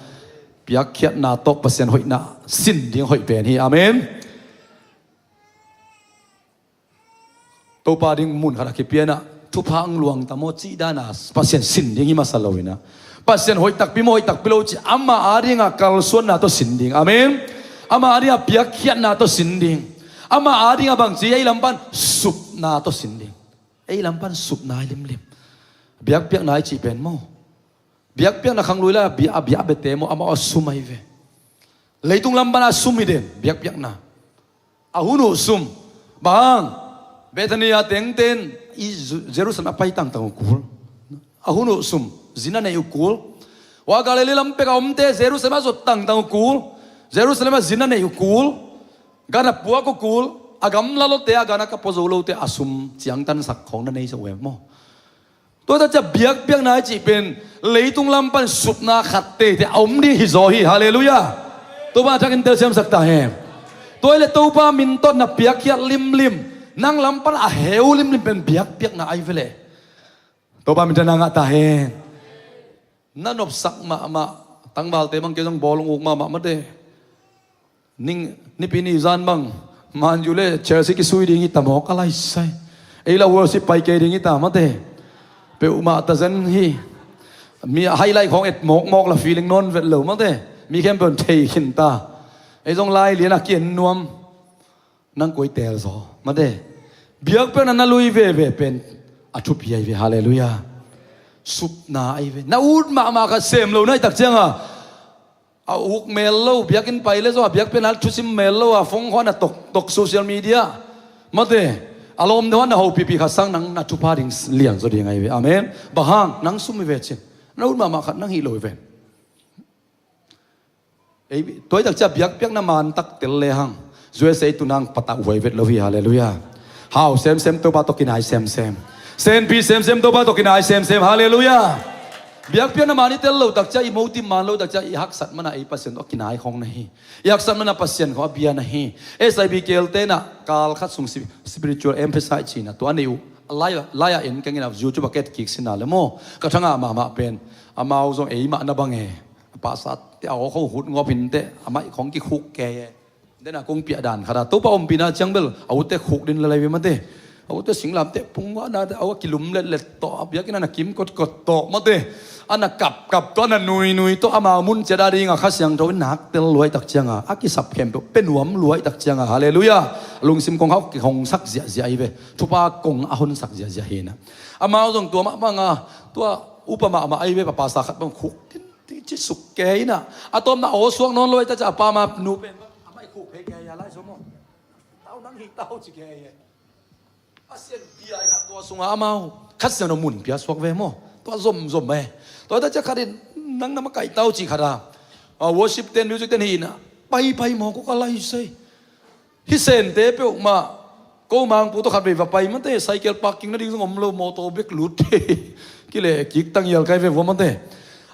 Piakkhiatna tawh Pasian hoihna sin ding hoih pen hi. Amen. Topa ding mun khat a kipianah thupha ang luang ta maw cih dana Pasian sin ding hi masa loinah, Pasian hoih takpi maw hoih takpi lo cih ama a dingah kalsuanna tawh sin ding. Amen. Ama a dingah piakkhiatna tawh sin ding. Ama a dingah bangci ei lampan supna tawh sin ding. Ei lampan supna hi limlim. Biakpiakna i cih pen maw, biakpiakna khanglui lai a bia, a bia bete maw, amau a sum ahi ve. Leitung lampan a sum hi den biakpiakna. A hun uh sum. Bang hang? Bethania tengten i Jerusalem a pai tangtang uh kul. A hun uh sum. Zin a nei uh kul. Wa Galilee lam pek a omte Jerusalem a zot tangtang uh kul. Jerusalem a zin a nei uh kul. Gan a puak uh kul. A gamla lote a gan a ka pua zo lote a sum ciangtansak khawng na nei sa uh em maw? Tua tak ciah biakpiakna i cih pen leitung lam pan supna khat teitei a om ding hi zaw hi. Halleluiah. Topa thakin telsiamsak ta hen. Tua hi le Topa min tawh na piakkhiat limlim, nang lam pan a heu limlim pen biakpiakna ahi ve le. Topa min tawh na ngah ta hen. Na nopsak mahmah, tangvalte bang kei zong bawlung uk mahmah mate. Ning, nipi ni zan bang Man U le Chelsea kisui ding hi ta mawk a laisai. Ei la worship pai kei ding hi ta mate. Peuhmah ta zen hi. Mi a highlight khawng et mawkmawk la feeling nawn vet lo mate. Mi khempeuh in thei khin ta. Ei zong lai lian a ki-en nuam. Nang koi teel zaw mate. Biakpiakna na lui veve pen a thupi ahi ve. Halleluiah. Supna ahi ve. Na ut mahmah khat sem lo na hi tak cianga, a uk mel lo, biakinn pai le zaw a biakpiakna thusim mel lo a, phone khawng a tok tok social media mate. A lawm deuh a na hopihpih khat sang nang na thupha ding lian zaw ding ahi ve. Amen. Bang hang? Nang sum hi ve cin. Na ut mahmah khat nang hih lo hi ve. Ei, tua hi tak ciah biakpiakna man tak tel le hang, U S A tu nang patah huai vet lo hi. Halleluiah. Hau semsem Topa tawh kinai semsem. Senpi semsem Topa tawh kinai semsem. Halleluiah. Biakpiakna man i tel lo tak ciah, i motive man lo tak ciah, i haksat mana ei Pasian tawh kinai khawng na hi. I haksat mana Pasian khawng a bia na hi. S I B K L te na kal khat sung si-, spiritual emphasize cina tua nei uh. Lai, lai a en keng ina YouTube a ket kik sina le maw. Ka thangah mahmah pen amau zong ei mah na bang e. A pastor te a aw khong hut ngawp hinte, a maih khong kikhuk kei e. Dena kong piah dan khata Topa ompihna ciang bel a ute khuk din lalai ve mate. A ute singlamte pungwahna te a kilum letlet tawh, a biakinn a na kim kotkot tawh mate. A na kapkap tawh, a na nuinui tawh, amau mun ciat a dinga Kha Siangtho in nak tel luai tak cianga, a kisap khempeuh pe nuam luai tak cianga. Halleluiah. Lungsim kong hau kihongsak ziahziah hi ve. Thupha kong a honsak ziahziah hi na. Amau zong tua mah banga tua upa mahmah ahi ve, pa pastor khat bang khuk din ti ci suk kei na. A tawpna aw suak nawn lo ahi ta ciah a pa ma nu pen bang a maih khuk phei kei a lai zo maw? Tau nang hi tau ci kei e. Pasian bia ina tua sunga amau Kha Siangtho mun pia suak ve maw? Tua zomzom e. Tua ta ciah khatin nang na makaih tau ci khata, a, worship ten, music ten hi ina. Paipai maw ko ka lai sei. Hih sente peuhmah, ko mangpu tawh khatvei va pai mate, cycle parking nading zong om lo, mawtaw bek lut. Kile kik tangial kai ve vua mate.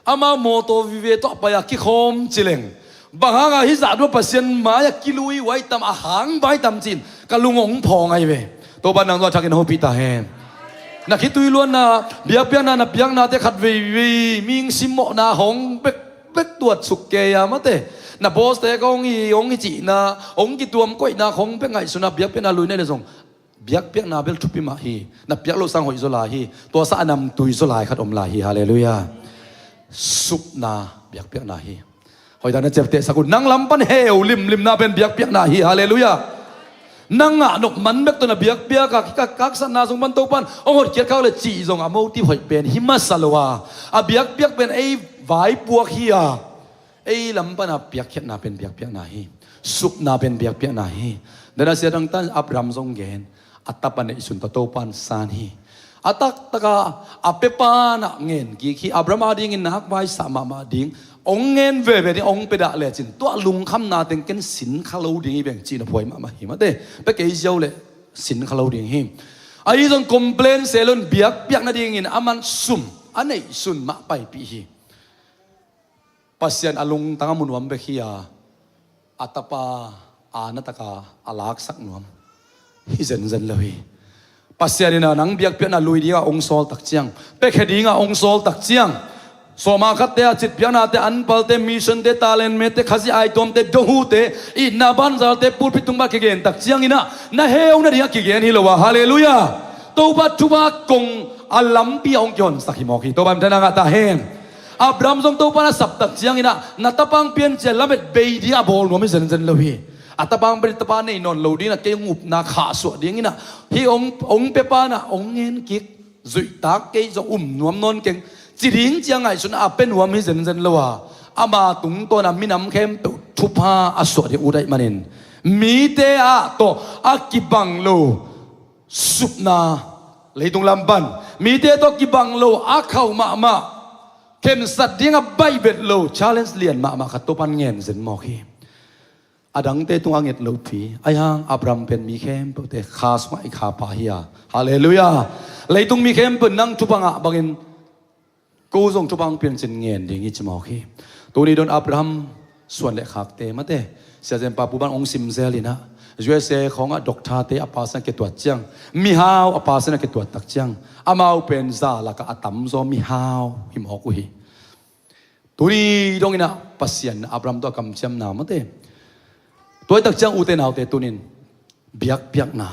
Ama mawtaw vive tawh a pai a kikhawm cileng. Bang hanga hih zah dua Pasian mai-ah kilui huai tam, a hang bai tam cin ka lung hong phawng ahi ve. Topa nang tua thakin hopih ta hen. Na khitui luanna, biakpiakna, na piaknate khatveivei ming simmawhna hong bekbek tuat suk kei a mate. Na boss te kong hi, hong hi cihna, hong kituam koihna khong pek ngaihsun a biakpiakna lui na hi leh zong, biakpiakna bel thupi mah hi. Na piak loh sang hoih zaw lai hi. Tua sang a namtui zaw lai khat om lai hi. Halleluiah. Supna biakpiakna hi. Hoih dan a ciaptehsak un, nang lam pan heu limlimna pen biakpiakna hi. Halleluiah. Na ngah nop man bek tawh na biakpiak a, kikakkak satna sung pan Topan hong hotkhiat khak leh cih zong a motive hoih pen hi masa lo a, a biakpiak pen ei vaipuak hi a, ei lam pana piakkhiatna pen biakpiakna hi. Supna pen biakpiakna hi. Dana sia dangtan Abraham zong gen, a tapa neihsun tawh Topan san hi. A taktaka a pepa na ngen kik hi. Abraham adingin na hakvaisah mahmah ding, hong ngen veve ding, hong pia dah lecin tua lungkhamna teng ken sin kha lo ding hi veng cihna phuai mahmah hi mate. Pia kei ziau leh sin kha lo ding hi. Ahi zong complain se lo in biakpiak nadingin aman sum a neihsun mah paipih hi. Pasian a lungtang a mu nuam bek hi a, a tapa a na taka a laksak nuam hi zenzen lo hi. Pasian in a nang biakpiakna lui dingah hong sawl tak ciang, piakhia dingah hong sawl tak ciang, sawma khatte a citpiaknate, anpalte, missionte, talent mete, Khazih aituamte, dohute, itna banzalte, pulpit tung pan kigen tak ciangin ah na heu nadingah kigen hi lo a. Halleluiah. Topa thupha kong a lampi a hong kihonsak hi mawk hi. Topa minthanna ngah ta hen. Abraham zong Topa na sap tak ciangin ah, na tapa hong piancia lamet bei ding a bawl nuam hi zenzen lo hi. A tapa hong pia, tapa nei nawn lo dingin ah, kei hong upna khahsuah dingin ah, hih hong, hong piapa na hong ngen kik, zuihtak kei zong um nuam nawn keng, ci ding ciang ngaihsun a pia nuam hi zenzen lo a, ama tungtawn a minam khempeuh thupha a suah ding ut ahih manin, mite ah tawh a kibang lo supna, leitung lam pan mite tawh kibang lo a khauh mahmah, khensat ding a baih vet lo challenge lian mahmah khat Topan ngen zen mawk hi. A dangte tungah a nget lopi, ahi hang Abraham pen mi khempeuhte kha sungah i khapa hi a. Halleluiah. Leitung mi khempeuh nang thupha ngah bangin ko zong thupha hong piancin ngen ding hi ci mawk hi. Tuni dong Abraham suan le khakte mate, Sia Zen Pa Pu Ban hong sim zel in ah, U S A khawngah doctor-te a pastor in a kituat ciang, mihau a pastor in a kituat tak ciang, amau pen za lakah a tamzaw mihau hi mawk uh hi. Tuni dongin ah Pasian Abraham tawh a kamciamna mate, tua hi tak ciang ute naute tunin biakpiakna,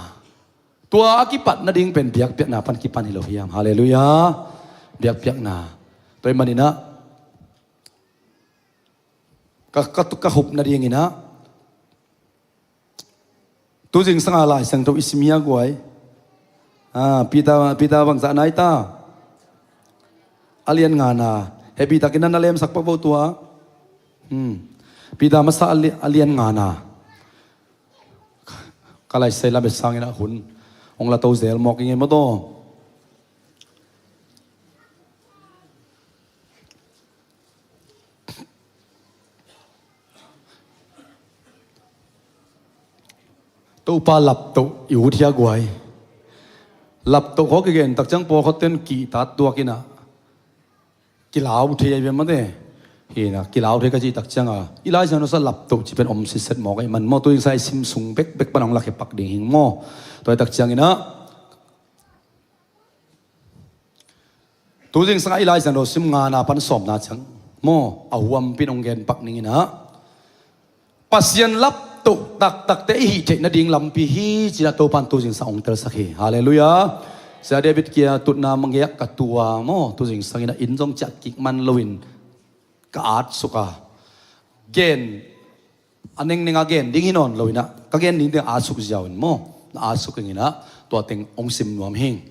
tua a kipat nading pen biakpiakna pan kipan hi lo hiam? Halleluiah. Biakpiakna. Tua ahih manin ah ka, ka, ka hup nadingin ah, tu zingsang a Lai Siangtho i sim hi a guai. Ah, Peter, Peter bangzah na hi ta? A lian ngana. Happy takin na lemsak pak vo tua. Hmm. Peter masa a li-, a lian ngana. Ka laisai lamet sangin ah hun hong la to zel mawk ing ei maw taw. Topa laptoh i ut hi a guai. Laptoh khawng kigen tak ciang pawlkhat ten kihtat tuak in ah kilau thei ahi ve mate. Hi in ah kilau thei ka cih tak ciang a, i Lai Siangtho sung laptoh cih pen om sitset mawk ahih man maw, tu zingsang i sim sung bekbek pan hong lakhia pak ding hing maw. Tua hi tak ciangin ah, tu zingsang a i Lai Siangtho sim ngana pan sawmna ciang maw, a huampi in hong gen pak ning in ah, Pasian laptoh taktakte i hih theih nading lampi hi ci-in ah Topan tu zingsang hong telsak hi. Halleluiah. Sia David kia tutna manggeak ka tua maw, tu zingsang in ah inn zong ciah kik man loin ka atsuk a, gen a nengneng a gen ding hi nawn lo in ah, ka gen ding teng atsuk ziau in maw, na atsuk ing in ah, tua teng hong sim nuam hing.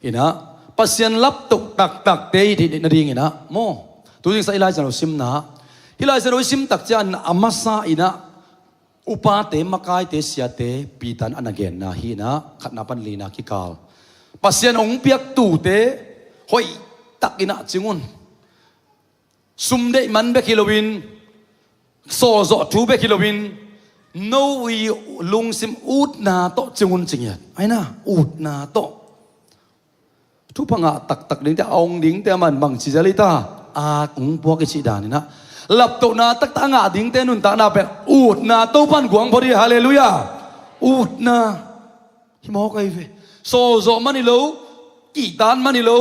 In ah, Pasian laptoh taktakte i hih theih nading in ah maw, tu zingsang i Lai Siangtho simna, hih Lai Siangtho i sim tak ciang a masa in ah, upate, makaite, siate, Peter in a na genna hi in ah, khatna pan lina kikal, Pasian hong piak tuute hoih tak in ah cing un. Sum deih man bek hi loin, sawlzawh thu bek hi loin, no i lungsim utna tawh cing un ci ngiat. Ahi na, utna tawh. Thupha ngah taktak dingte, a ong dingte a man bangci zel hi ta, a ong puak i cih dan in ah, laptohna taktak a ngah dingte nuntakna pen utna, Topan guang phot hi. Halleluiah. Utna. Hi mawk ahi ve. Sawlzawh man hi lo, kihtan man hi lo,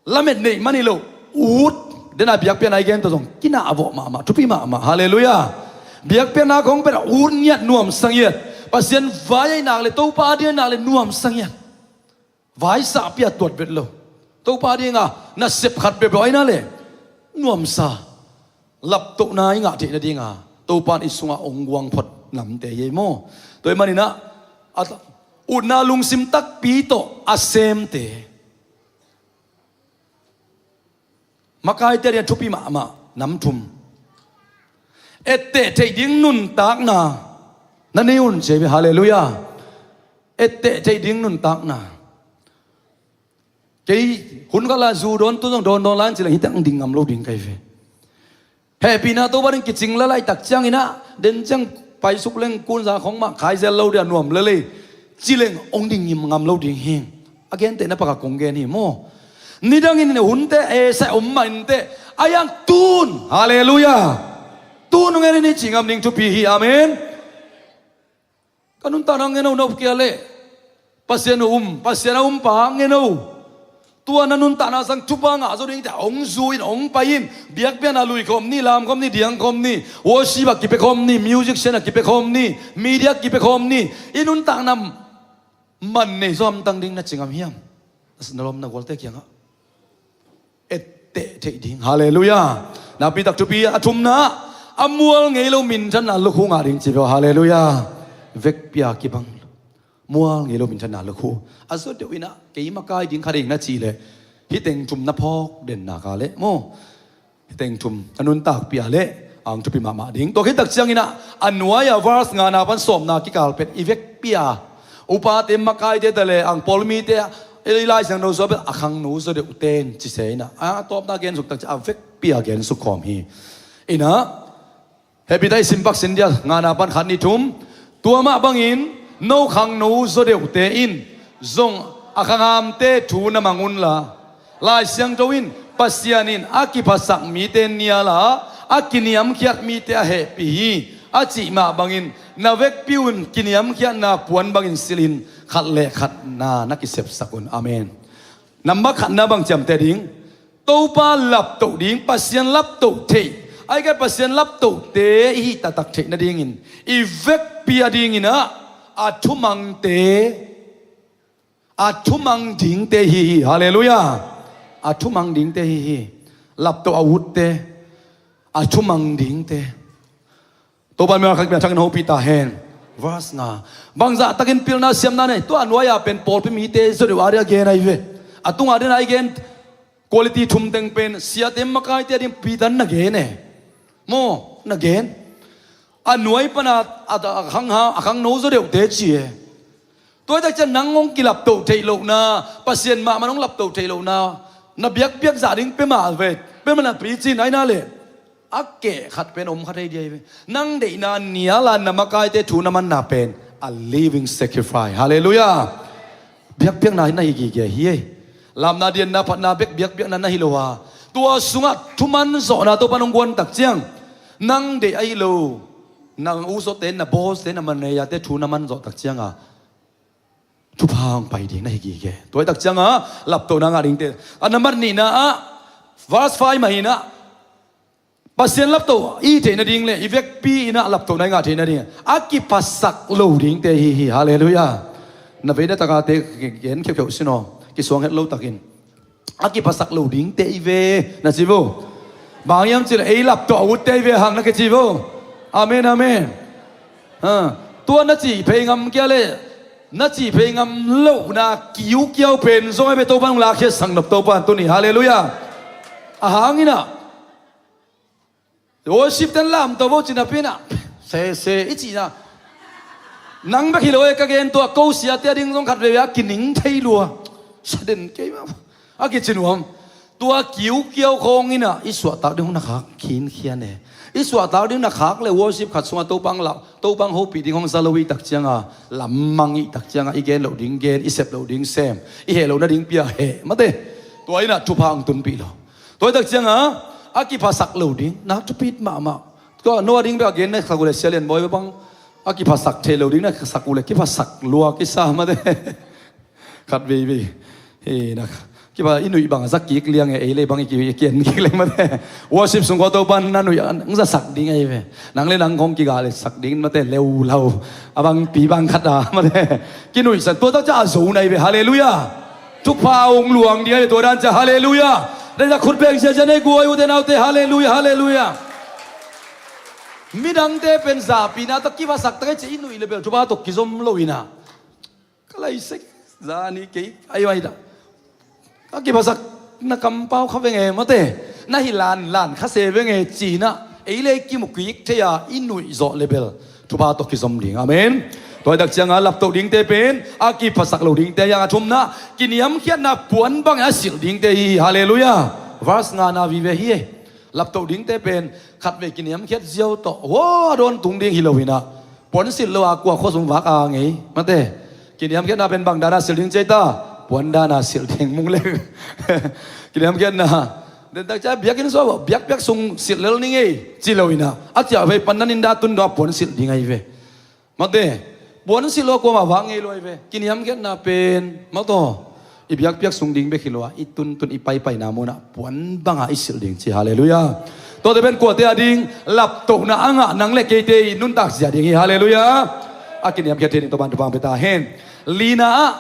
lamet neih man hi lo, ut Dena biakpiakna i gen tawh zong kinah vawh mahmah, thupi mahmah. Halleluiah. Biakpiakna kong pen a ut ngiat, nuamsa ngiat. Pasian vai a i nak le Topa a ding a i nak le nuamsa ngiat. Vaisah pia tuat vet lo. Topa dinga nasep khat bep lo aina le nuamsa laptohna i ngah theih nadinga Topa in i sungah ong guang phot namte hi ei maw? Tua i maninah a utna lungsim takpi tawh a semte makaite a ding a thupi mahmah nam thum. Etteh theih ding nuntakna na nei un ci ei ve. Halleluiah. Etteh theih ding nuntakna. Kei hun khat lai zu dawn, tu zong dawn dawn lai in ci leng hih teng ding ngam lo ding ka hi ve. Hehpihna Topa ding kicing la laihtak cianginah den ciang paisuk leng kunza khong mah khaizel lo dia nuam lelei ci leng ong ding ngim ngam lo ding hi. A gentehna pakah kong gen hi maw? Nidangin hunte esa om mah inteh a iang tun. Halleluiah. Tun ong en in i ci ngam ding thupi hi. Amen. Ka nuntakna ngeno nop kia leh Pasian uh um, Pasian a umpa ngeno. Tua na nuntakna sang thupha ngah zo ding teh ong zu in, ong pai in. Biakpiakna lui khawm ni, lam khawm ni, diang khawm ni, worship a kipia khawm ni, musician a kipia khawm ni, media a kipia khawm ni. I nuntakna man nei zo hamtang ding na ci ngam hiam? Na lawm na gualte kiangah etteh theih ding. Halleluiah. Nakpi tak thupi a thumna a mual ngei lo minthanna lukhu ngah ding ci ve aw. Halleluiah. Vekpi a kibang mual ngei lo minthanna lukhu. A zaw deuh inah kei makai ding kha ding na ci leh hih teng thum na phawk den nak a leh maw? Hih teng thum a nuntakpih a leh ang thupi mahmah ding. Tua khit tak cianginah a nuai a verse ngana pan sawmna kikal pen i vekpi a upate makaite ta le ang pawlmite i Lai Siangtho sua pen a khangno zaw deuhte in ci se inah a tawpna gen suk tak ciang a vekpi a gen suk khawm hi. Inah hehpih ta i simpak sin dia ngana pan khat nih thum. Tua mah bangin no khangno zaw deuhte in zong a khanghamte thu na mang unla, Lai Siangtho in Pasian in a kiphasak mite nial a, a kiniamkhiat mite a hehpih hi a cih mah bangin na vekpi un kiniamkhiatna puan bangin silhin khat le khat na na kisepsak un. Amen. Nambat khatna bang ciamteh ding? Topa laptoh ding, Pasian laptoh theih. Ahih kei leh Pasian laptohte i hih taktak theih nadingin i vekpi a dinginah a thumangte, a thumang dingte hi hi. Halleluiah. A thumang dingte hi hi. Laptoh a utte, a thumang dingte. Topa in mi khat bia thakin hopih ta hen. Verse nga. Bangzah takin pilna siamna nei. Tua a nuai-a pen pawlpi mite zaw deuh a dia gen ahi ve. A tunga dena i gen quality thum teng pen siate makaite a ding Peter na gen e. Maw na gen. A nuai pana a, a, a khangha, a khangno zaw deuhte ci e. Tua hi tak ciang nang hong kilaptoh theih lohna, Pasian mahmah hong laptoh theih lohna, na biakpiak zah ding pia mah ve, pia mah na pi cin aina leh a keh khat pen om kha thei dia hi ve. Nang deihna nial a na makaite thu na manna pen a living sacrifice. Halleluiah. Biakpiakna na hi gige hi ei. Lamna dianna phatna bek biakpiakna na hi lo a, tua sungah thuman zawhna Topa hong guan tak ciang nang deih ahi lo, na usawhte, na bawste, na maneiate thu na man zawh tak cianga thupha hong pai ding na hi gige. Tua hi tak cianga laptohna ngah dingte. A nambat nihna ah verse five mah hinah Pasian laptoh i theih nading le i vekpi inah laptohna i ngah theih nading a kiphasak lo dingte hi hi. Halleluiah. Na veina takate gen kheukheuh sin aw, kisuang het lo takin a kiphasak lo dingte i ve na ci vo. Bang hiam cih leh ei laptoh a utte i ve hang na kici vo. Amen, amen. Ha. Tua na cih phei ngam kia le na cih phei ngam lohna kiukiau pen zong a ve Topa nung lakhiat sang nop Topa tuni. Halleluiah. A hanginah worship ten lamto vo cina pinah sese i cina. Nang bek hi lo e ka gen tua ko siate a ding zong khat veve a kining thei lua. Saden kei mah a kici nuam. Tua kiukiau khawnginah i suahtak ding hong na khak khinkhian e. I suahtak ding na khak le worship khat sungah Topang lau, Topang hopih ding hong za lo i tak cianga lammang i tak cianga i gen loh ding gen, i sep loh ding sem, i heh loh nading pia heh mate. Tua inah thupha hong tunpih lo. Tua hi tak cianga a kiphasak lo ding na thupit mahmah. Tua Noah ding bek a gen na sak uh le sia lian bawi bang a kiphasak thei lo ding na sak uh le kiphasak lua kisa mate. Khat veivei hi na Kiva i nuih bang a za kik liang e, ei le bang i ki, i kian kik le mate. Worship sung kua Topan na nuih ang za sak ding ahi ve. Nang le nang kong kiga le sak ding mate leulau. A bang pi bang khat a mate. Kinuih sak tua tak ca a zo nai ve. Halleluiah. Thupha ong luang ding ahi tua dan ca. Halleluiah. Dai za khut beng sia sia nei guai ute naute. Halleluiah. Halleluiah. Midangte pen zapina tak kiva sak tak ai ci i nuih le bel thupha tok kizom lo ina. Ka lai sek zani kei ai ai da. Ka kiphasak na kampau kha venge mate. Na hi lan lan kha se venge cina. Ei le kimu kik thei a i nuih zawh le bel thupha tawh kizom ding. Amen. Tua hi tak cianga laptoh dingte pen a kiphasak lo dingte yang a thumna kiniamkhiatna puan bangin a silh dingte hi. Halleluiah. Verse ngana vive hi. Laptoh dingte pen khatvei kiniamkhiat ziau tawh hua a dawn tung ding hi lo hinah. Puan silh lo a kua khuasung vak a ngei mate. Kiniamkhiatna pen bang dana silh ding ciai ta. Puan dana silh ding mung le. Kiniamkhiatna. Den tak cia biakinn sua biakpiak sung silh lel ni ngei ci lo ina a ciah vei pan nan inda tun dua puan silh ding ahi ve. Mate. Puan silh lo a kuama vak ngei lo ahi ve. Kiniamkhiatna pen mataw. I biakpiak sung ding bek hi lo a i tuntun i paipaina munah puan banga i silh ding ci. Halleluiah. Tuate pen kuate a ding laptohna a ngah nang le keite i nuntak zia ding hi. Halleluiah. A kiniamkhiat thei ding tawh ban thupha pia ta hen. Lina ah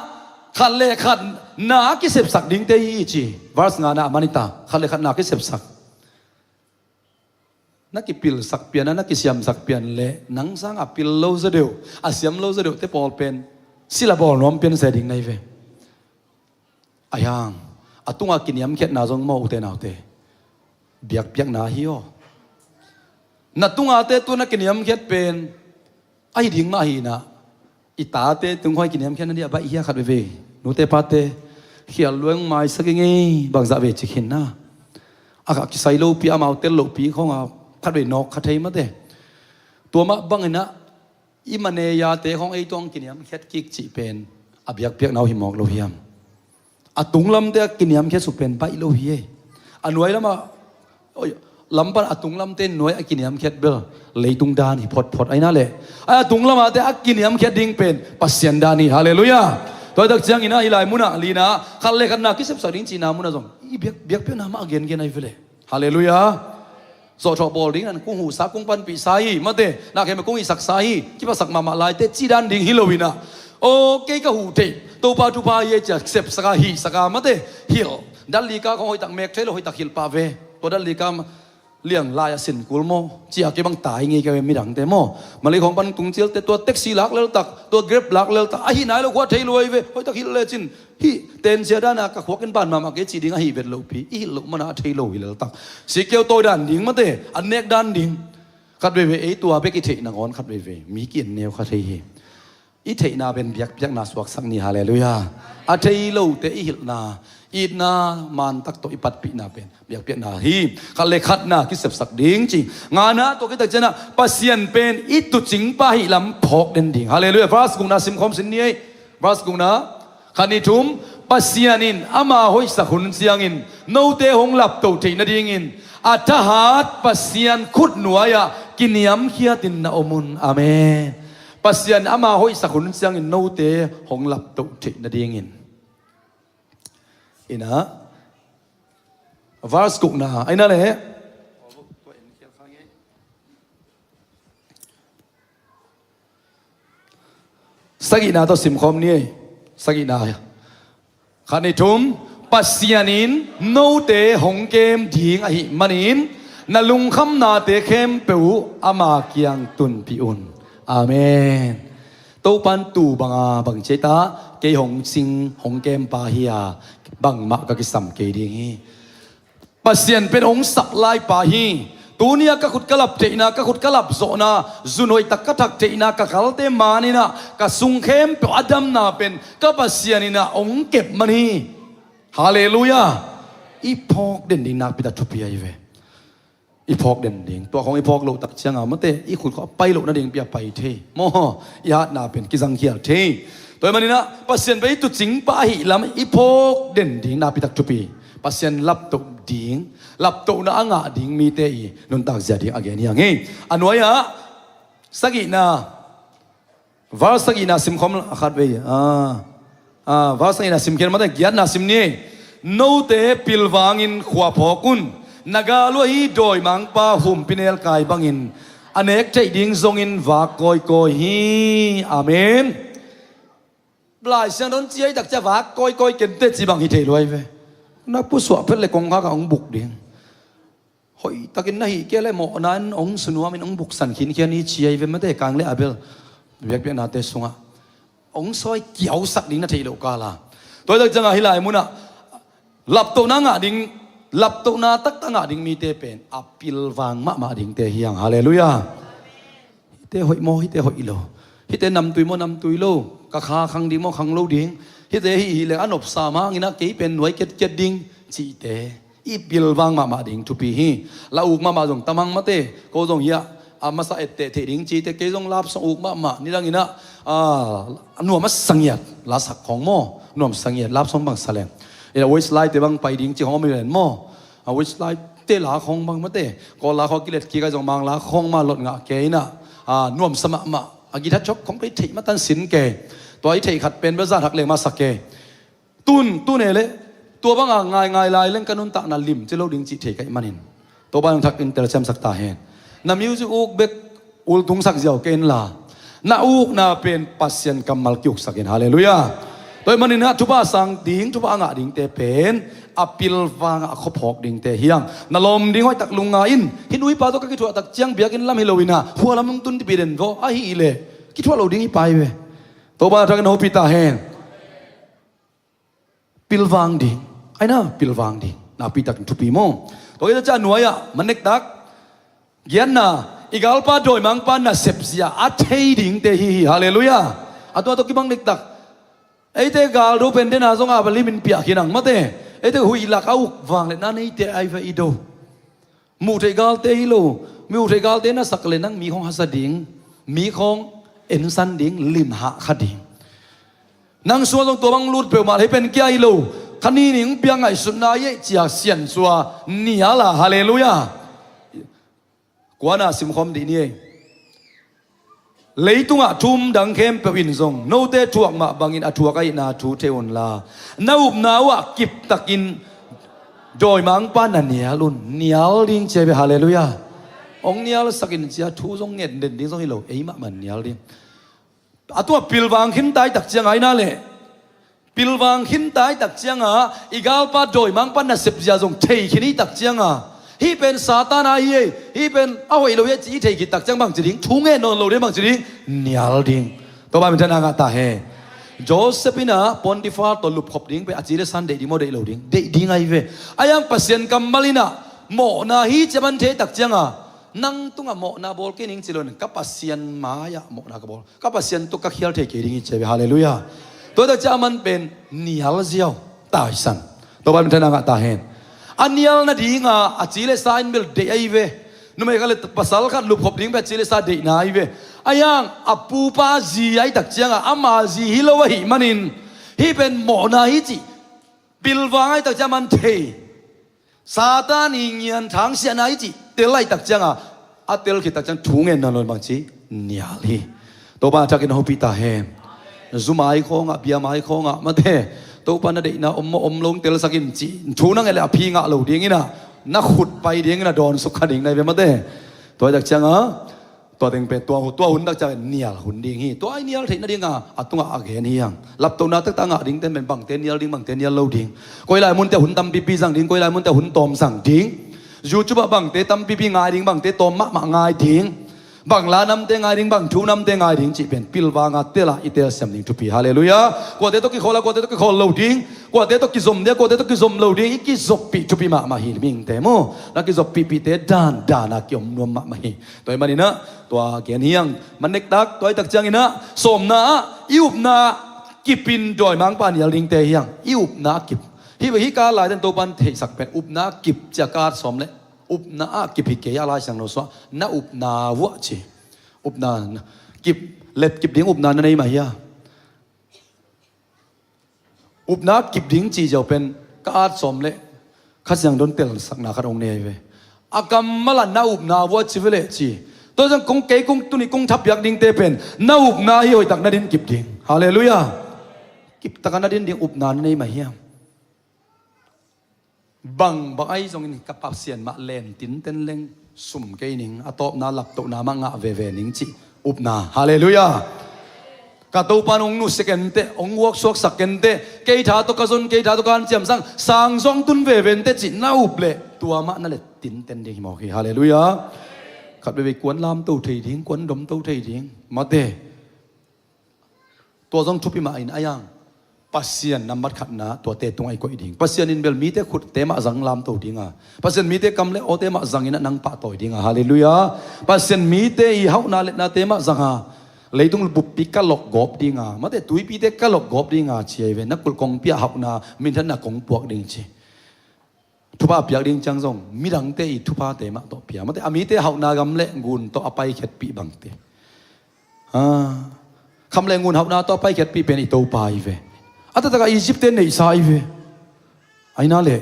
khat le khat na a kisepsak dingte hi ci. Verse ngana a manita khat le khat na a kisepsak. Na kipilsak pian a na kisiamsak pian le nang sanga pil lo zaw deuh a siam lo zaw deuh te pawl pen sila bawl nuam pian se ding nai ve. Ahiang a tunga kiniamkhiatna zong maw ute naute biakpiakna hi aw. Na tunga te tu na kiniamkhiat pen ahi ding mah hinah. I tate tungkhoi kiniamkhiatna dih a baih hia khat veve nute pate khial lueng maisak i ngei bangzah ve cik hinna. A kha kisai lopi amau tel lohpi khonga khat vei nawk kha thei mate. Tua mah banginah i maneyate khong ei tuang kiniamkhiat kik cih pen a biakpiakna uh hi mawk lo hiam? A tunglamte a kiniamkhiat suk pen baih lo hi e. A nuai lama lam pan a tunglamte nuai a kiniamkhiat bel leitung dan hi photphot aina le a tunglamate a kiniamkhiat ding pen Pasian dan hi. Halleluiah. Tuaitak ciangina hi lai munah lina khat le khatna kisepsak ding cihna munah zong i biak biakpiakna mah a gengen ahi vele. Halleluiah. Zawhthawh bawl ding nan kung huhsa kung panpihsa hi mate na khem kung ihsaksa hi. Kiphasak mahmah laite ci dan ding hi loinah aw kei ka huh theih Topa thupha hi ei cia sepsaka hihsaka mate hilh. Datlika khong hoihtak mek thei lo hoihtak hilh pah ve. Tua datlika liang lai a sin kul maw cia kei bang tai ngei ka ve midangte maw? Malei khong pan tungcilte tua taxi lak leltak tua Grab lak leltak ahi nai lo khua thei lo ahi ve hoihtak hilh lecin. Hih tensia dana ka khuak in ban mahmah kei ci ding ahi vet lohpi i hilh loh mana a thei lo hi leltak. Sikeu tawi dan ding mate an nek dan ding. Khat veivei ei tua bek i theih nangawn khat veivei mi ki-en neu kha thei hi. I theihna pen biakpiakna suaksak ni. Halleluiah. A thei lote i hilhna itna mantak tawh i patpihna pen biakpiakna hi. Khat le khatna kisepsak ding ci ngana tua kitak cianah Pasian pen i tucingpa hih lam phawk den ding. Halleluiah. Verse gukna simkhawm sin ni ei. Verse gukna khat ni thum Pasian in ama hoihsak hun ciangin note hong laptoh theih nadingin a thahat Pasian khut nuai-ah kiniamkhiatin na om un. Amen. Pasian ama hoihsak hun ciangin note hong laptoh theih nadingin. Ina verse gukna aina le sagihna tawh simkhawm ni ei. Sagihna khat ni thum Pasian in note hong kem ding ahih manin na lungkhamnate khempeuh uh ama kiang tunpih un. Amen. Topan tu banga bang ciai ta kei hong sing hong kempa hi a bangmah ka kisam kei ding hi. Pasian pen hong sap laipa hi. Tunia ka khut ka lap theihna ka khut ka lap zawhna zunhoih tak ka thak theihna ka kalte maninah ka sung khempeuh a damna pen ka Pasian inah hong kep man hi. Halleluiah. I phawk den ding nakpi tak thupi ahi ve. I phawk den ding tua khong i phawk loh tak cianga mate i khut khawh a pai loh nading pia pai thei maw? I hatna pen kizangkhial thei. Tua hi maninah Pasian pen i tucingpa ahih lam i phawk den ding nakpi tak thupi. Pasian laptoh ding laptohna a ngah ding mite i nuntak zia ding a gen hi a ngei. A nuai-ah sagihna verse sagihna simkhawm a khat vei. Verse sagihna simkhian mate giatna sim ni. Note pilvangin khua phawk un. Na gal uh ahi dawimangpa humpinelkai bangin a nek theih ding zongin vak kawikawi hi. Amen. Lai Siangtho in ci a, i takcia vak kawikawi kei inteh ci bang hi thei lua hi ve. Na pusuah phet le kongkhak ah hong buk ding. Hoihtakin na hih kei leh mawhna in hong sunuamin hong buksan khinkhian hi ci a hi ve, mate, Kain le Abel biakpiaknate sungah. Hong sawi kiausak ding na theih loh kal a. Tua hi tak ciangah hih lai munah laptohna ngah ding, laptohna taktak ngah ding mite pen a pilvang mahmah dingte hi hang. Halleluiah. Hihte hoih maw, hihte hoih lo? Hihte namtui maw, namtui lo? Ka kha khang ding maw, khang lo ding? Hihte hih hi leng a nopsa mah hanginah kei pen nuai kiatkiat ding cihte i pilvang mahmah ding thupi hi. La uk mahmah zong tam hang, mate, ko zong hiah a masa etteh theih ding cihte, kei zong love song uk mahmah, nidanginah a nuam a sangiat la sak khawng maw, nuam sangiat love song bang sa leng. Ina Westlife te bang pai ding ci khawng om hi len maw? A Westlife te la khawng bang, mate, ko la khawng kilet kik a zong Mang la khawng mah lot ngah kei inah a nuamsa mahmah, a guitar chok khawng pai theih matan sin kei. Tua i theih khat pen bel zan hak leng masa kei. Tun tun e le, tua banga ngaingai lai leng ka nuntakna lim ci lo ding cih thei ka hih manin Topa in thak in telsiamsak ta hen. Na music uk bek ultungsak ziau kei inla, na ukna pen Pasian kammal kiuksak in. Halleluiah. Tua hih maninah thupha sang ding, thupha a ngah dingte pen a pilvangah a khuaphawk dingte hi hang. Na lawm ding hoihtak lungngai in. Hih nuipa tawh ka kithuah tak ciang biakinn lam hi loinah hua lam hong tun tipi den vaw ahih leh kithuah lo ding hi pai ve. Topa in thak in hopih ta hen. Pilvang ding. Aina pilvang ding nakpi takin thupi maw? Tua kita ciah nuai-ah man nektak giatna, i galpa dawimangpa nasepzia a thei dingte hi hi. Halleluiah. A tua tawh kibang nektak eite galdo pen dena zong a limin piah khin ang, mate. Eite huih lak a uk vang le na neite ai ve i do. Muh theih galte hi lo. Muh theih galte na sak le nang mi khawng hasa ding, mi khawng ensan ding, lim hahkha ding. Nang sungah zong tua bang lut peuhmah hei pen kia hi lo. Kha ni ning piang ngaihsutna i eih cia sian sua nial a. Halleluiah. Kuana simkhawm dih ni ei. Leitungah thu um dang khempeuh in zong note thuak mah bangin a thuak ahihna thu thei unla, na upna uhah kiptakin dawimangpa na nial un. Nial ding cia ve. Halleluiah. Hong nialsak in cia thu zong ngen den ding zong hi lo, ei mahmah nial ding. A tua pilvang khinta i tak cianga aina leh pilvang khinta i tak cianga i galpa dawimangpa nasepzia zong thei khin i tak cianga, hih pen Satan a hi ei, hih pen a hoih lo hi ei ci i thei khit tak ciang bangci ding? Thu ngen nawn lo ding, bangci ding? Nial ding. Topa minthanna ngah ta hen. Joseph inah Potifar tawh lupkhop ding pen a ci le san deih ding maw, deih lo ding? Deih ding ahi ve. Ahi hang Pasian kammal inah mawhna hi cia man thei tak cianga nang tungah mawhna bawl kei ning ci lo in ka Pasian mai-ah mawhna ka bawl, ka Pasian tawh ka khial thei kei ding hi cia ve. Halleluiah. Tua hi tak ciah a man pen nial ziau, taisan. Topa minthanna ngah ta hen. A nial nadinga a ci le sa in bel deih ahi ve. Numei khat le pasal khat lupkhop ding pen a ci le sa deihna ahi ve. Ahi hang a pupa zi ahi tak cianga ama zi hi lo ahih manin hih pen mawhna hi cih pilvang ahi tak ciah man thei. Satan i ngian thangsiahna i cih tel ahi tak cianga a tel khit tak ciang thu ngen nawn lo in bangci? Nial hi. Topa thakin hopih ta hen. Zumai khawngah, biamai khawngah mate, Topa na deihna om maw om lo hong telsak in cih thu na nget le a phi ngah lo dinginah na khut pai dinginah dawnsuk kha ding na hi ve mate. Tua ahi tak cianga tua teng pen tua, tua hun tak ciang nial hun ding hi. Tua i nial theih nadinga a tungah a gen hi hang. Laptohna taktak a ngah dingte pen bangte nial ding, bangte nial lo ding. Koi lai munte hun tampipi zang ding, koi lai munte hun tawm zang ding. YouTube ah bangte tampipi ngai ding, bangte tawm mahmah ngai ding. Bang la namte ngai ding, bang thu namte ngai ding cih pen pilvanga tela i telsiam ding thupi. Halleluiah. Kuate tawh kikhawl a, kuate tawh kikhawl lo ding. Kuate tawh kizom dia, kuate tawh kizom lo ding. I kizoppih thupi mahmah hi mihingte maw. Na kizoppihpihte dan dana kiom nuam mahmah hi. Tua hi maninah tua gen hi hang. Man nektak tua hi tak cianginah sawmna ah i upna kipin dawimangpa nial dingte hi hang. I upna kip. Hih, hih ka laiten Topan theihsak pen upna kip cia ka at sawm le upna ah kip hi kei a Lai Siangtho sungah na upna vuah ci. Upna kip, let kip ding upna na nei mah hia? Upna kip ding ci ziau pen ka at sawm le Kha Siangtho in telsakna khat hong nei ve. A kammal ah na upna vua ci ve leh ci. Tua ciang kong kei kong tuni kong thapiak dingte pen na upna hi hoihtak na din kip ding. Halleluiah. Kiptaka na din ding upna na nei mah hiam? Bang bang ahi zongin ka Pasian mah len tinten leng sum kei ning, a tawpna laptohna mah ngah veve ning cih upna. Halleluiah. Ka Topa in hong nusia kenteh, hong vuaksuaksak kenteh, kei tha tawh ka zon, kei tha tawh ka hanciam sang, sang zong tun veve inteh cih na up leh tua mah na let tinten ding hi mawk hi. Halleluiah. Khat veivei kuan lamto thei ding, kuan domto thei ding, mate. Tua zong thupi mah in a yang, Pasian nambat khatna tuate tungah i koih ding. Pasian in bel mite khutte mah zang lamto dinga, Pasian mite kam le awte mah zangin a nang pahtawi dinga. Halleluiah. Pasian mite i hauhna letnate mah zanga, leitung buppi ka lokgawp dinga, mate, tuipite ka lokgawp dinga ci ahi ve. Na kulh kongpi ah hauhna, minthanna kong puak ding ci. Thupha a piak ding ciang zong midangte i thuphate mah tawh pia, mate, a mite hauhna gam le ngun tawh a paikhiatpih bangte. Ah, kham le ngun hauhna tawh a paikhiatpih pen i Topa hi ve. A taktakah Egypt-te neihsa hi ve. Aina le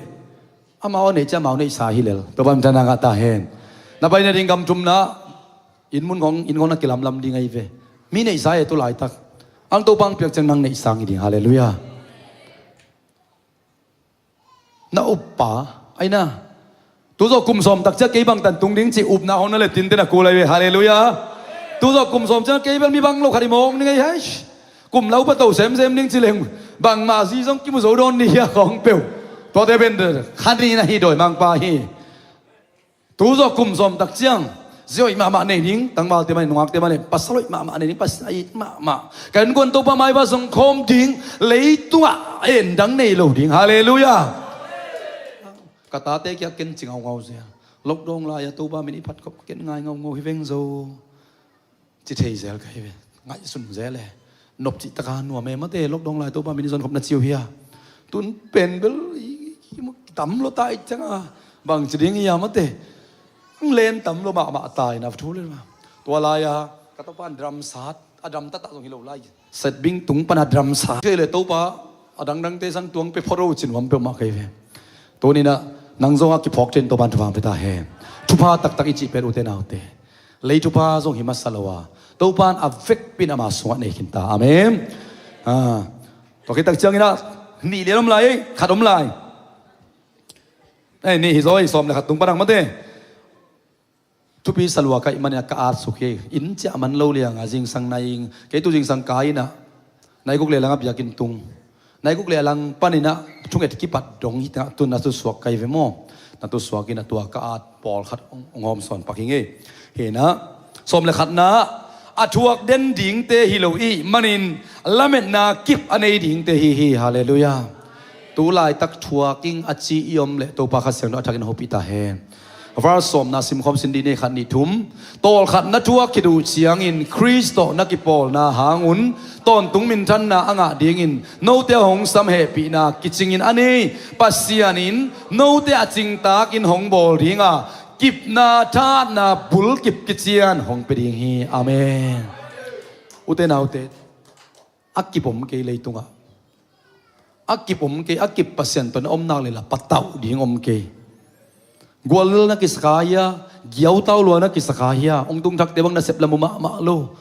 amau a neih ciang amau neihsa hi lel. Topa minthanna ngah ta hen. Na pai nading gam thumna, inn mun khong, inn khong na kilamlam ding ahi ve. Mi neihsa e tu laitak. Ang Topa hong piak ciang nang neihsa ngi ding. Halleluiah. Na uppa, aina. Tu zawh kum sawm tak ciang kei bangtan tung ding cih upna hong na le tinte na kul ahi ve. Halleluiah. Tu zawh kum sawm ciang kei bel mi bang lo khat i mawk ning ahi hai. Kum lau pa to semsem ding ci leng, bangmah zi zong kimu zo dawn ni hia kong peuh. Tuate pen khan ni na hi dawi mangpa hi. Tu zawh kum sawm tak ciang, zi hoih mahmah nei ding, tangvalte mah nei, nungakte mah nei, pasal hoih mahmah nei ding, pasal it mahmah. Ka innkuan Topa maipa zong khawm ding, leitungah en dang nei lo ding. Halleluiah. Ka tate kiang ken ci ngaungau zel. Lockdown lai-a Topa min i phat khop ken ngai ngaungau hi veng zo. Ci thei zel ka hi ve. Ngaihsun zel e. Nop cih taka nuam e, mate, lockdown lai Topa min i zon khop na ci uh hia. Tun pen bel i, i, i tam lo ta i cianga. Bang ci ding hia, mate. Ang len tam lo mahmah ta i na thu le ma. Tua lai-a ka Topa in drum sat, a drum taktak zong hi lo lai. Set bing tung pana drum sat. Thei le Topa a dangdangte sang tuang pe phot ro ci nuam peuhmah ka hi ve. Tuninah nang zongah kiphawk cian Topa in thupha pia ta hen. Thupha taktak i cih pen ute naute, lei thupha zong hi masa lo a, Topa in a vekpi in ama sungah nei khin ta. Amen. Ah. Tua khit tak cianginah nih lian om lai, khat om lai. Eh, nih hi zaw, sawm le khat tung panang mate. Thupi salua ka ih maninah ka at suk hi. Inn ciah man lo lianga zingsang nai ing. Kei tu zingsang ka inah nai guk le langah biakinn tung. Nai guk le lang paninah thunget kipat dong hi tengah tu na tu suak kai ve maw? Na tu suak inah tua ka at pawlkhat hong, hong hawm sawn pak hi ngei. Hinah sawm le khatna, a thuak den dingte hi lo ih manin lametna kip a nei dingte hi hi. Halleluiah. Tu laitak thuak ing a ci i om leh Topa Kha Siangtho a thakin hopih ta hen. Verse sawmna simkhawm sin dih ni, khat nih thum. Tawlkhat na thuak khit uh ciangin Khrist tawh na kipawlna hangun tawntung minthanna a ngah dingin note a hong sam hehpihna kicingin a nei Pasian in note a cingtakin hong bawl dinga kipna thahatna bulkip kician hong pia ding hi. Amen. Ute naute, a kip om kei leitungah. A kip om kei, a kip Pasian tawh na om nak leh la patauh ding om kei. Guallel na kisakha hia, giautau lua na kisakha hia, hong tung thakte bang nasep lam uh mahmah lo.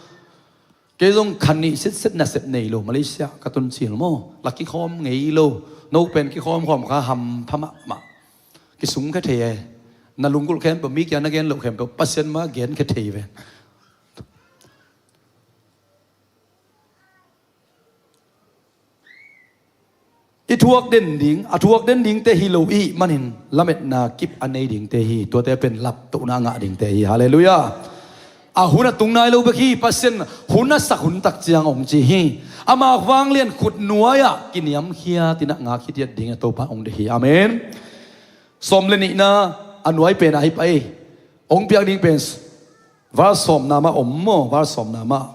Kei zong khan nih sitset nasep nei lo, Malaysia ka tun cil maw, la kikhawm ngei lo, no pen kikhawm khawm kha hampha mahmah. Kisung kha thei e, na lunggulh khempeuh, mi kia na gen loh khempeuh, Pasian ma gen kha thei ve. I thuak den ding, a thuak den dingte hi lo ih manin lametna kip a nei dingte hi, tuate pen laptohna a ngah dingte hi. Halleluiah. A hun a tung nai lo bek hi, Pasian hun a sak hun tak ciang hong ci hi. Ama vanglian khut nuai-ah kiniamkhiat inah ngak khitiat dingin Topa hong deih hi. Amen. Sawm le nihna a nuai pen a hi pai. Hong piak ding pen Val sawmna mah om maw? Val sawmna mah.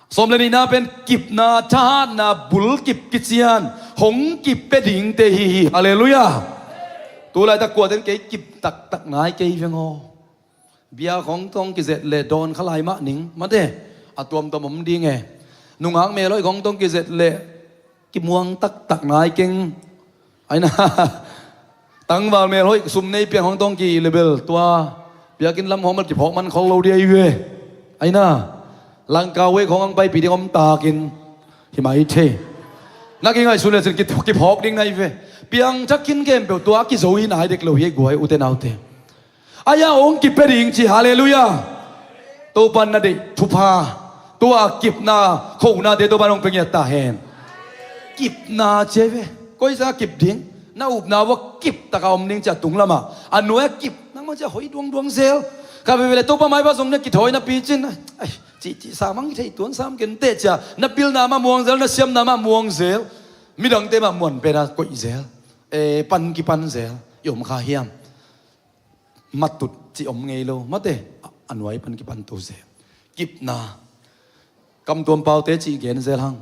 Sawm le nihna pen kipna, thahatna, bulkip kician hong kip pia dingte hi hi. Halleluiah. Tu laitak kuaten kei kip taktak nai kei veng aw. Bia khong tawng kizet le dawn kha lai mah ning mate. A tuamtuam om ding e. Nungak melhoih khong tawng kizet le kimuang taktak nai keng. Aina. Tangval melhoih sum nei pian hong tawng ki level tua. Biakinn lam hong mal kiphawk man khol lo dia i ve. Aina. Langkau wei khong ang paipi ding om takin. Hi mai thei. Na kingaihsun le sin ki, kiphawk ding nai ve. Piangthak khin khempeuh tua a kizo hi nai dek lo hi ei guai, ute naute. A ia hong kipia ding ci, halleluiah. Topa na deih thupha, tua a kipna, khonate Topa hong pia ngiat ta hen. Kipna ci ei ve. Koi zah a kip ding? Na upna uh a kip taka om ding ci a tung lamah. A nuai a kip, nangmah ci a hoi duangduang zel. Ka veve le Topa maipha zong na kithawi napi cin, ai, cihcih sam hang kithei tuan sam kenteh ci a, na pilna mah muang zel, na siamna mah muang zel. Midangte mah muan pena koih zel. E, pan kipan zel. I om kha hiam? Matut ci om ngei lo. Mate, a, a nuai pan kipan to zel. Kipna. Kamtuam Paute ci gen zel hang.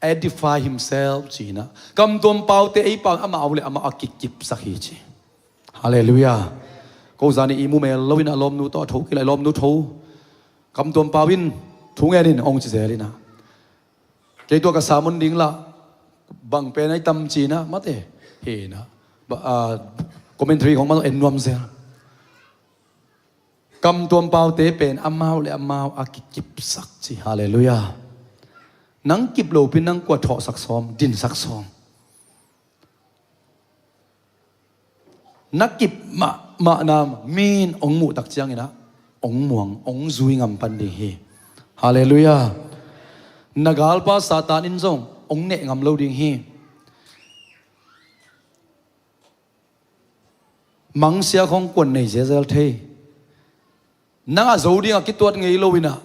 Edify himself ci na. Kamtuam Paute ei pau amau le amau a kikipsak hi ci. Halleluiah. Ko zani i mu mel lo in a lawmnu tawh a tho kila, i lawmnu tho. Kamtuam Pau in thu ngen in hong ci zel in a. Kei tua ka sermon ding lah bang pen ai tam ci na, mate. Hi na. Ba, a, commentary khong mah en nuam zel. Kamtuam Paute pen amau le amau a kikipsak ci. Halleluiah. Nang kip lopi nang kua thawhsak sawm, dinsak sawm? Na kip mahmah na min hong muh tak ciangin a, hong muang, hong zui ngam pan ding hi. Halleluiah. Na galpa Satan in zong hong neh ngam lo ding hi. Mangsia khong kuan nei zelzel thei. Nang a zo ding a kituat ngei lo in a,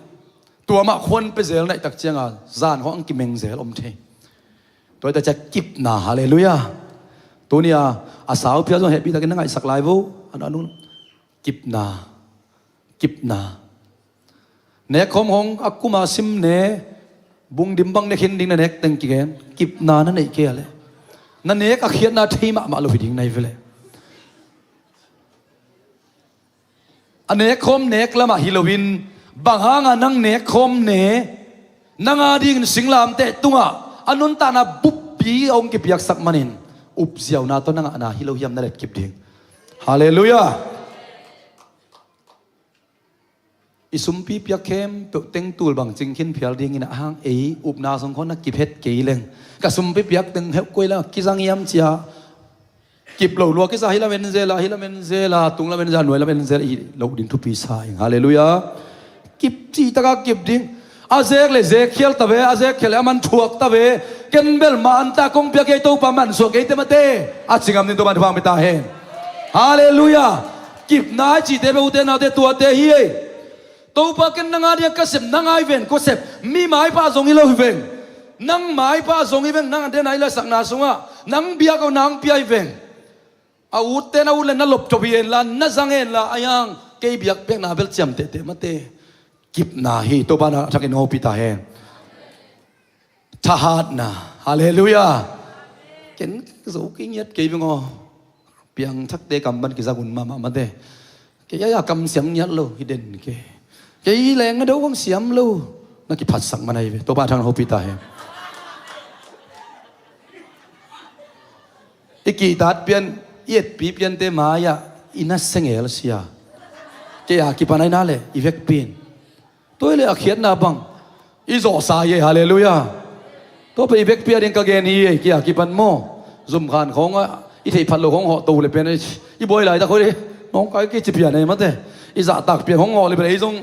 tua mah khuan pia zel naih tak ciang a, zan khong ang kimeng zel om thei. Tua hi ta ciang kipna, halleluiah. Tuni a, a sau phial zong hehpih takin na ngaihsak lai vo. An, anu, kipna, kipna. Nek khawm hong a kum a sim ne, bung dim bang nek hin ding na nek teng kigen, kipna na neih kei a leh. Na nek a khiatna thei mahmah lo hi ding na hi ve leh. A nek khawm nek lamah hi loin, bang hanga nang nek khawm ne, nang a dingin singlamteh tungah a nuntakna buppi a hong kipiaksak manin, upziauna tawh nang a na hi lo hiam na letkip ding. Halleluiah. I sumpi piak khempeuh teng tul bang cing khin phial dingin a hang ei upna sung khawng na kip het kei leng. Ka sumpi piak teng heuh koi la kizang hiam cia. Kip lo lua kisa hi lamen zela, hi lamen zela, tung lamen zela, nuai lamen zela, i lo ding thupi sa ing. Halleluiah. Kip cih taka kip ding. A zek le zek khial ta ve, a zek khial le a man thuak ta ve. Ken bel man ta kong piak ei Topa man suak ei te mate. A cingam ding Topa thupha hong pia ta hen. Halleluiah. Kipna i cihte bel ute naute tuate hi ei. Topa ken nang a dingin ka sep, nang a hi veng, ko sep. Mi maipha zong hi lo hi veng. Nang maipha zong hi veng, nang a dena i lasakna sungah. Nang biak a nang pia hi veng. A utte na ut le na lop thop hi en la, na zang en la, a yang kei biak piakna bel ciam tehteh mate. Kipna hi, Topa na thakin hopih ta hen. Thahatna. Halleluiah. Ken zo kei ngiat kei veng aw. Piangthakte kam ban kizak un mahmah mate. Kei a kam siam ngiat lo hi den kei. Kei leng a do kam siam lo. Na kiphatsak man ahi ve. Topa thang hopih ta hen. I kihtat pian, i etpi piante mai-ah i na sengel sia. Kei a kipan ahi na le i vekpi in. Tua hi le a khiatna bang i zawhsa hi ei, halleluiah. Tua pen i vekpi a ding ka gen hi ei, kei a kipan maw. Zumkhan khawngah i theih phat lo khawng hawh to le pen i buai laitak khoi le nawngkai kei ci pian ei mate. I zahtak pian khawng hawh le pen ei zong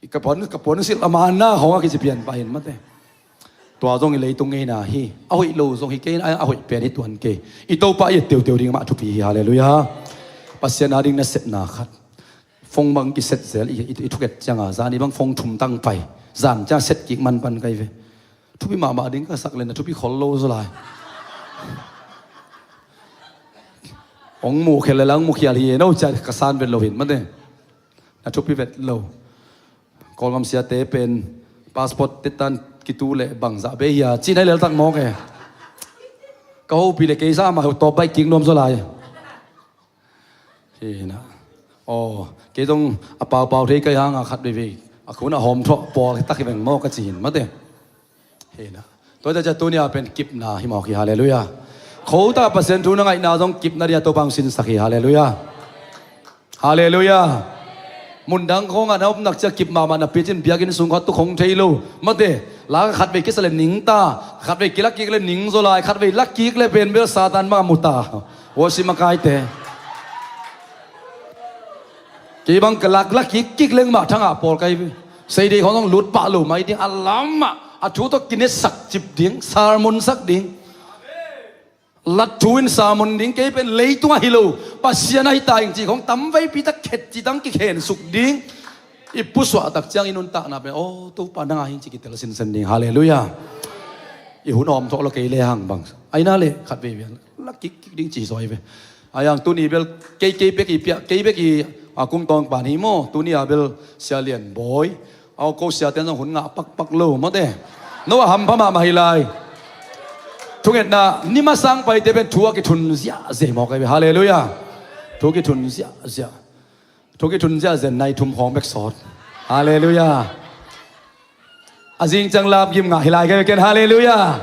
i ka puan, ka puan silh a manna khawngah kici pian pah in mate. Tua zong i leitung ngeina hi. A hoih lo zong hi kei, a hoih pen hi tuan kei. I Topa i et teuteu ding mah thupi hi, halleluiah. Pasian a ding na sepna khat. Phone bang kiset zel i, i, i thuket cianga, zani bang phone thum tang pai. Zan ciang set kik man pan kai ve. Thupi mahmah ding ka sak le na thupi khol lo zaw lai. Hong muh khel le lang muh khial hi e, no cia ka san vet lo hin mate. Na thupi vet lo. Kawlgam siate pen passport te tan kitu le bangzah bei hia cih nai leltak mawk e. Ka hopih le kei sa mah tawp baih kik nuam zaw lai. Hi na. Aw, kei zong a paupau thei kai hanga khat veivei a khun a hawm thawh pawl tak hi veng maw ka ci hin mate. Hi na. Tua hi ta cia tuni a pen kipna hi mawk hi, halleluiah. Khota Pasian thu na ngaihna zong kipna dia Topa hong sinsak hi, halleluiah. Halleluiah. Mundang khawngah na om nak ciah kip mahmah napi cin biakinn sung khat tu khong thei lo. Mate, la khatvei kisa le ning ta, khatvei kila kik le ning zaw lai, khatvei la kik le pen bel Satan bang a mu ta. Worship makaite. Kei bang ka lak la kik kik leng mah thangah pawl kai ve. Seidei khawng zong lut pah lo mai ding a lamah a thu tawh kinetsak cip ding, sermon sak ding. Lat thu in sermon ding, kei pen leitung ahi lo, Pasian ahi ta ing ci khong tamveipi tak khet ci tang kikhen suk ding. I pusuah tak ciang i nuntakna pen, aw, Topa nang a hing ci kitel sinsen ding. Halleluiah. I hun awm thawh lo kei le hang bang. Aina le khat vei vian la kik kik ding ci zaw hi ve. Ai ang tuni bel kei kei bek i piah, kei bek i a kum tawng pan hi maw. Tuni a bel Sia Lian Bawi, aw, ko siate zong hun ngah pakpak lo mawte. No a hampha mahmah hi lai. Thungetna ni masang paite pen thu a kithun ziahziah hi mawk ahi ve. Halleluiah. Thu kithun ziahziah. Thu kithun ziahziah nai thum khawng bek sawt. Halleluiah. A zing ciang lamgim ngah hi lai kei ve ken. Halleluiah.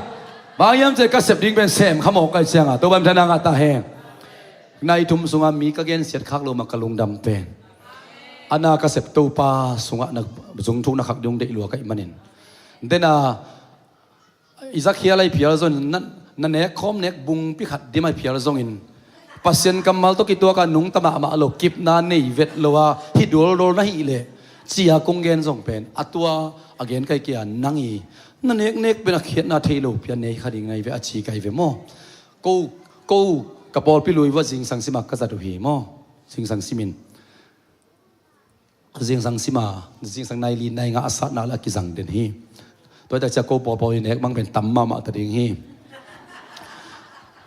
Bang hiam cih ka sep ding pen sem kha mawk ahi cianga Topa min thang ngah ta hen. Nai thum sunga mi ka gensiat khak lo mah ka lungdam pen, a na ka sep Topa sungah na zungthuk na khak ding deih lua ka hih manin. Dena i zakhial ahi phial zongin na, na nek khawm nek bungpi khat dim ahi phial zongin Pasian kammal tawh kituaka nungta mahmah lo, kipna nei vet lo a hih dualdual na hih leh cia kong gen zong pen a tua a gen kai kia nang i na neknek pen a khiatna thei lo pia nei kha ding nai ve a ci kai ve maw? Ko, ko ka pawlpi lui vua zingsang sima ka zat uh hi maw? Zingsang simin zingsang sima, zingsang nai li nai nga a satna la kizang den hi. Tua tak cia ko pawlpawl i nek mang pen tam mahmah ta ding hi.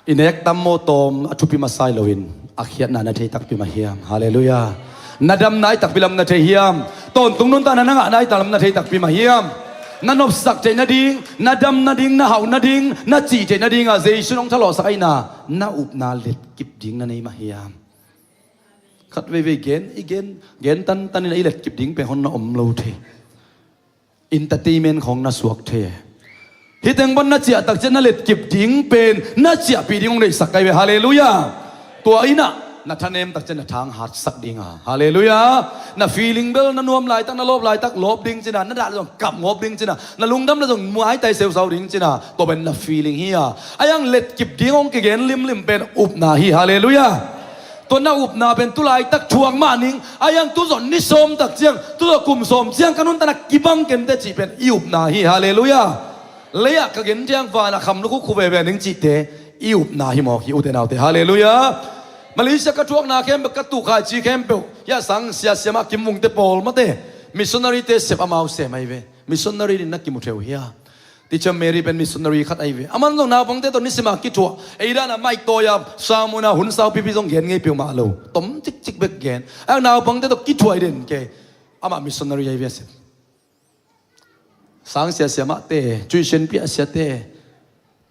I nek tam maw tawm a thupi masa hi loin a khiatna na thei takpi mah hiam? Halleluiah. Na damna i takpi lam na thei hiam? Tawntung nuntakna na ngahna i takpi lam na thei takpi mah hiam? Na nopsak theih nading, na dam nading, na hauh nading, na cih theih nadinga Jesu in hong thalawhsak ahihna na upna letkip ding na nei mah hiam? Khat veivei gen i gen, gen tantanin a i letkip ding pen hon na om lo thei. Entertainment khawng na suak thei. Hih teng pan na ciah takcian na letkip ding pen na ciahpih ding hong deihsak kai ve. Halleluiah. Tua innah na thanem takcian na thang hatsak dinga, halleluiah, na feeling bel na nuam laitak, na lawp laitak lawp ding cina, na dah le zong kap ngawp ding cina, na lungdam le zong muaitai seusau ding cina, tua pen na feeling hi a. Ai ang letkip ding hong kigen limlim pen upna hi. Halleluiah. Tua na upna pen tulaitak thuak mah ning, ai ang tuzawh ni sawm tak ciang, tuzawh kum sawm ciang ka nuntakna kibang kente cih pen i upna hi. Halleluiah. Leiah ka gen tiang vanah kham lukhu khu veve ning cihte i upna hi mawk hi ute naute. Halleluiah. Malaysia ka thuakna khempeuh, ka tuhkhaici khempeuh, hiah sang sia siamah kimvungte pawl mate, missionary te sep amau sem ahi ve. Missionary nin na kimu theu hia? Teacher Mary pen missionary khat ahi ve. Aman zong naupangte tawh nisima kithuah, ei dana maik tawi a sermon a hun sau pipi zong gen ngei peuhmah lo, tom cikcik bek gen. Ai naupangte tawh kithuah i den kei. Amah missionary ahi ve a sep. Sang sia siamahte, tuition piah siate,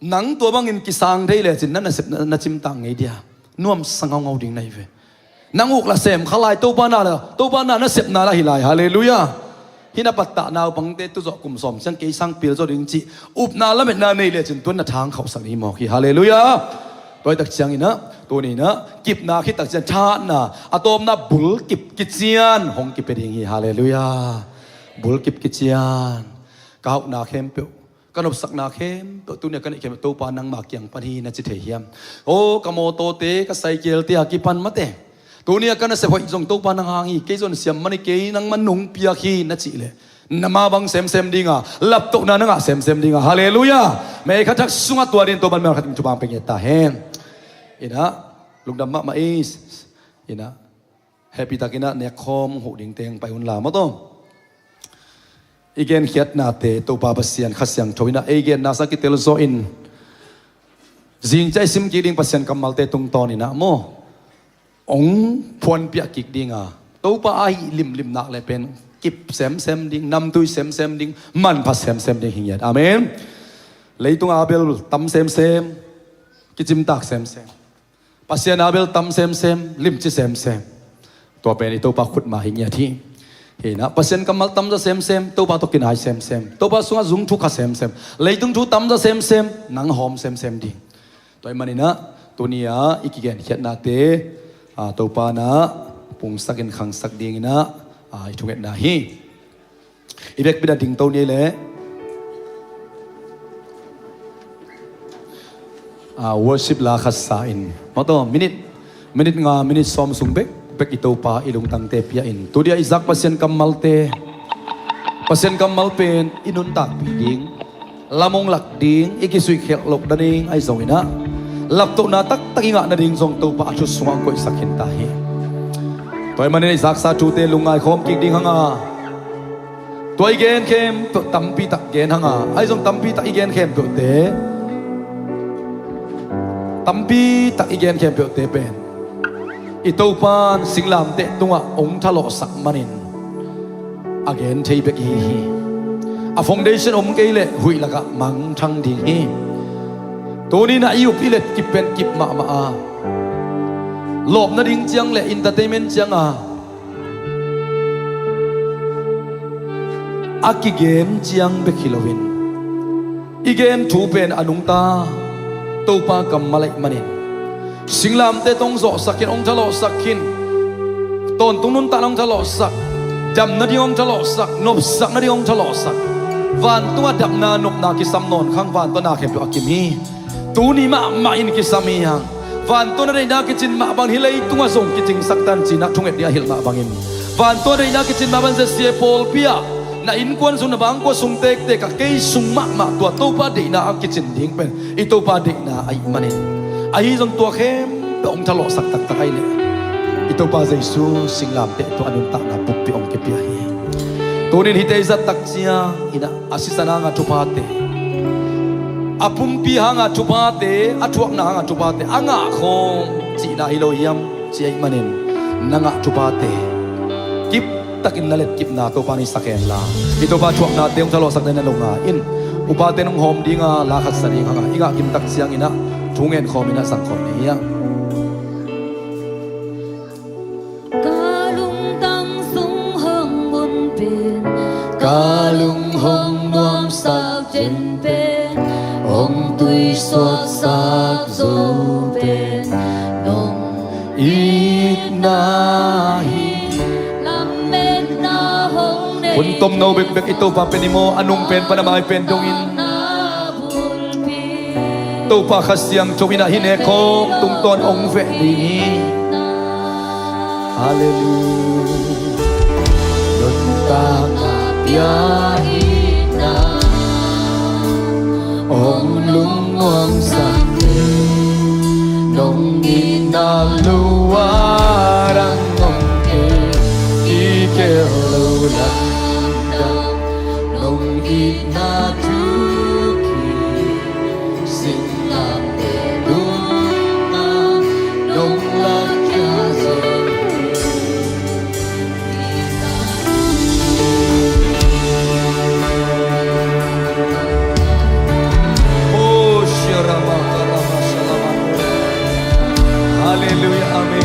nang tua bangin kisang thei lecin na nasep na, na cimtak ngei dia. Nuamsa ngaungau ding na hi ve. Nang uk la sem kha lai, Topa na la, Topa na nasepna la hi lai. Halleluiah. Hih na pattah naupangte tuzawh kum sawm ciang kei sang pil zaw ding cih upna lametna nei lecin tuan na thang khauhsak ni mawk hi. Halleluiah. Tuaitak cianginah tuninah kipna khittak cian thahatna a tawpna bulkip kician hong kipia ding hi. Halleluiah. Bulkip kician. Ka hauhna khempeuh, ka nopsakna khempeuh, tunia ka neih khempeuh Topa nangma kiang pan hi na ci thei hiam? Aw, ka mawtawte, ka saikelte a kipan mate, tunia ka nasep hoih zong Topa nang hang hi. Kei zon siam man hi, kei nangman nong piak hi na cih leh na ma bang semsem dinga, laptohna na ngah semsem dinga. Halleluiah. Mei kha thak sungah tua din Topan mel khat in thupang peng ta hen. Inah lungdam mahmah is. Inah happy takinah nekkhawm huh ding teng pai hun la maw taw. I genkhiatnate Topa Pasian Kha Siangtho inah ei genna sa kitel zawhin zingcia i sim kik ding Pasian kammalte tungtawn inah maw, hong phuanpiah kik dinga, Topa ahi limlim nak le pen kip semsem ding, namtui semsem ding, manpha semsem ding hi ngiat. Amen. Leitunga bel tam semsem, kicimtak semsem, Pasian a bel tam semsem, limci semsem. Tua pen i Topa khutma hi ngiat hi. Hinah Pasian kammal tamza semsem, Topa tawh kinai semsem, Topa sungah zungthuk kha semsem, leitung thu tamza semsem, nang hawm semsem ding. Tua i maninah tunia i kigenkhiatnate, a, Topa na pungsakin khangsak dinginah, a, i thungetna hi. I vekpi-in a dingto ni ei leh, a, worship la khat sa in, mawtaw, minit, minit nga, minit sawm sung bekbek i Topa i lungtangte pia in, tu dia i zak Pasian kammalte, Pasian kammal pen i nuntakpih ding, lam hong lak ding, i kisuihkhialh loh nading ahi zongin ah, laptohna taktak i ngah nading zong Topa a thu sungah hong koihsak khin ta hi. Tua ahih manin i zaksa thute lungngai khawm kik ding hang a, tua i gen khempeuh tampi tak gen hang a, ahi zong tampi tak i gen khempeuhte, tampi tak i gen khempeuhte pen i Topa'n singlamteh tungah hong thalawhsak manin a gen thei bek i hi hi. A foundation om kei leh huih lakah mangthang ding hi. Tuni-in ah i up i let kip pen kip mahmah a, lawp nading ciang leh entertainment ciang a, a kigen ciang bek hi loin, i gen thu pen a nungta Topa kammal ahih manin, singlamteh tawh hong zawhsak khin, hong thalawhsak khin, tawntung nuntakna hong thalawhsak, dam nading hong thalawhsak, nopsak nading hong thalawhsak, vantungah dapna nopna kisam nawn khang, vantung a na khempeuh a kim hi. Tuni mahmah in kisam hi hang. Vantung a deihna kicin mah bangin hih leitungah zong kicingsak tan ci-in ah thunget ding a hilh mah bangin, vantung a deihna kicin mah bangin ZCA pawlpi ah, na innkuan sung, na bangkua sung tektek ah, kei sung mahmah tua Topa deihna a kicin ding pen i Topa deihna ahih manin, ahi zong tua khempeuh hong thalawhsak taktak ahih leh, i Topa Jesu singlamteh tungah nuntakna buppi hong kipia hi. Tuni-in hihte i zat tak ciangin ah, a sisan hanga thuphate, a pumpi hanga thuphate, a thuakna hanga thuphate a ngah khawm cihna hi lo hiam cih ahih manin, na ngah thuphate kip takin na letkipna Topa'n hong sak hen la, i Topa thuaknate hong thalawhsak nading na lungngai in. Upate nong hawm ding a, la khat sa ding hang a, i ngah kim tak ciangin ah thu ngen khawm in ah zang khawm ni hi hang. Ka lungtang sung hong un pen, ka lung hong nuamsak pen, hong tuisuaksak zo pen nong itna hi. Lametna hong nei, hun tomno bekbek i Topa pen hi maw, a nung pen pan a mai pen dongin, Topa Kha Siangtho in ah hih nek khawm tungtawn hong veh ding hi. Halleluiah. Nuntakna pia itna hong lungnuamsak hi. Nong itna lua dang hong kei, i kei lo lamdang, nong itna thuk hi. Hallelujah, amen.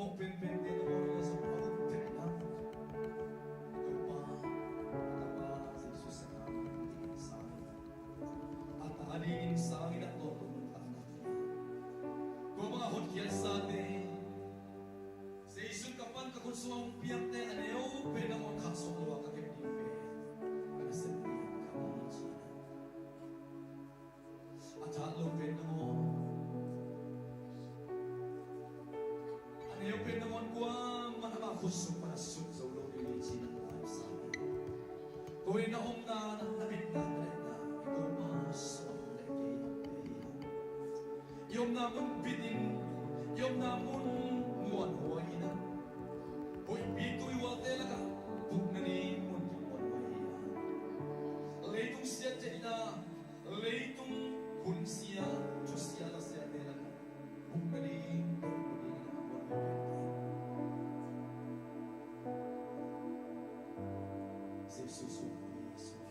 Mawh penpente nangawn in a zong a gupkhiatna, Topa, a Tapa Jesu sangin a ta dingin sang, a ta dingin sangin a tawntungna takna, tua banga hotkhiatsate, Jesu ka pan ka khut sungah hong piakte a neu pen nangawn khahsuah lo a ka kep ding pen ka nasep ding ka hi ci. A that lo pen nangawn, a neu pen nangawn kuaman amah khut sung pan a sut zo lo ding hi ci-in a taisa. Tua in na omna, na bitna, na neihna i Topa sawm le kei i omna mun bit in, i omna mun muanhuai in a, huihpi tuihualte lakah bukna ding mun kimuanhuai hi a, leitung siat ciat in a, leitung hun sia, thu sia, la siate lakah bukna ding, bukna ding in a muanhuai pen Jesu sung, Jesu sung.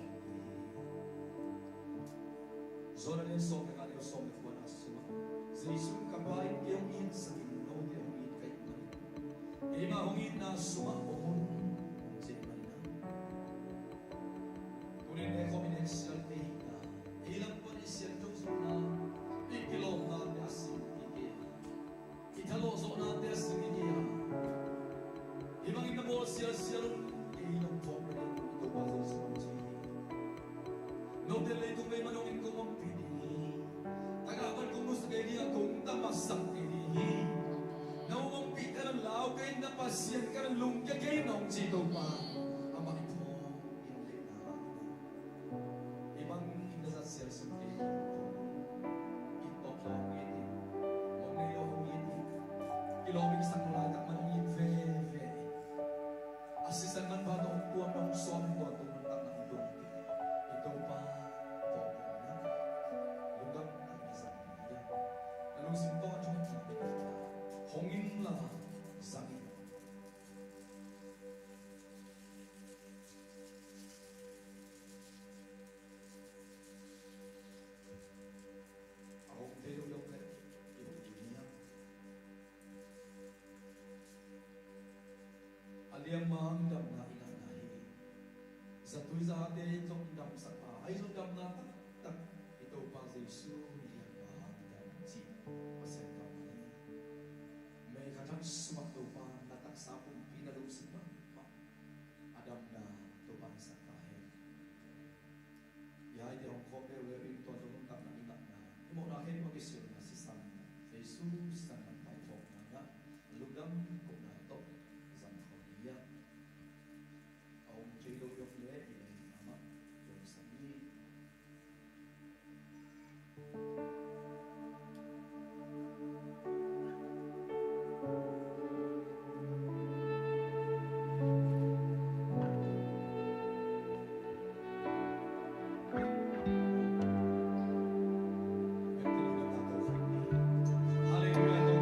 Johan a lian sawm le nga, a neu sawm le kuana sungah, Jesu in, ka Pa in kei hong it zangin note hong it ka hih manin, keima hong itna sungah om un, hong ci ahih manin a, tuni-in e khawm i nek sial, ei hihna, ei lam pan i siangtho zawhna, i kilawmnate a sing hi kei a, i thalawh zawhnate a sing hi kei a, hih bangin na bawl sialsial un, kei nong phawkna ding Topa Jesu hong ci hi. Note leitung vei manawngin kong ompih ding hi. Tagah pan kong nusia kei ding a, kong tamasak kei ding hi. Na hong ompih ka na lau kei, na Pasian ka na lungkia kei, nong ci Topa. Amah i phawk in lehna hangin a, hih bangin na zat sialsial kei, it tawk lo hong it in, mawh nei lo hong it in, kilawm in sak lo laitak man hong it veve in, a sisan manpha tawh hong tuam, hong sawm in tua tung mantakna hong tung in, i Topa pawlkawmna, lungdam takin i zang hi a, na lungsim tawh a thu a kim hong in la zang in. A om thei lo dong leh i om ding hi a, a liammang damna i ngahna hi. Zatui zahate in zong damsak a, ahi zong damna taktak i Topa Jesu i liammang dam cih Pasian kammal hi. Mei khat hang sungah Topa na taksa pumpi, na lungsim mahmah a damna Topa hong sak ta hen. Hiaite hong khawm leuleu in tua zong nuntakna i ngahna, i mawhna khempeuh a kisilna sisan, Jesu sisan manpha i phawkna ngah, lungdam kohna tawh zang khawm hi a, a om thei lo dong leh i lungdam amah zong sang hi. Halleluiah.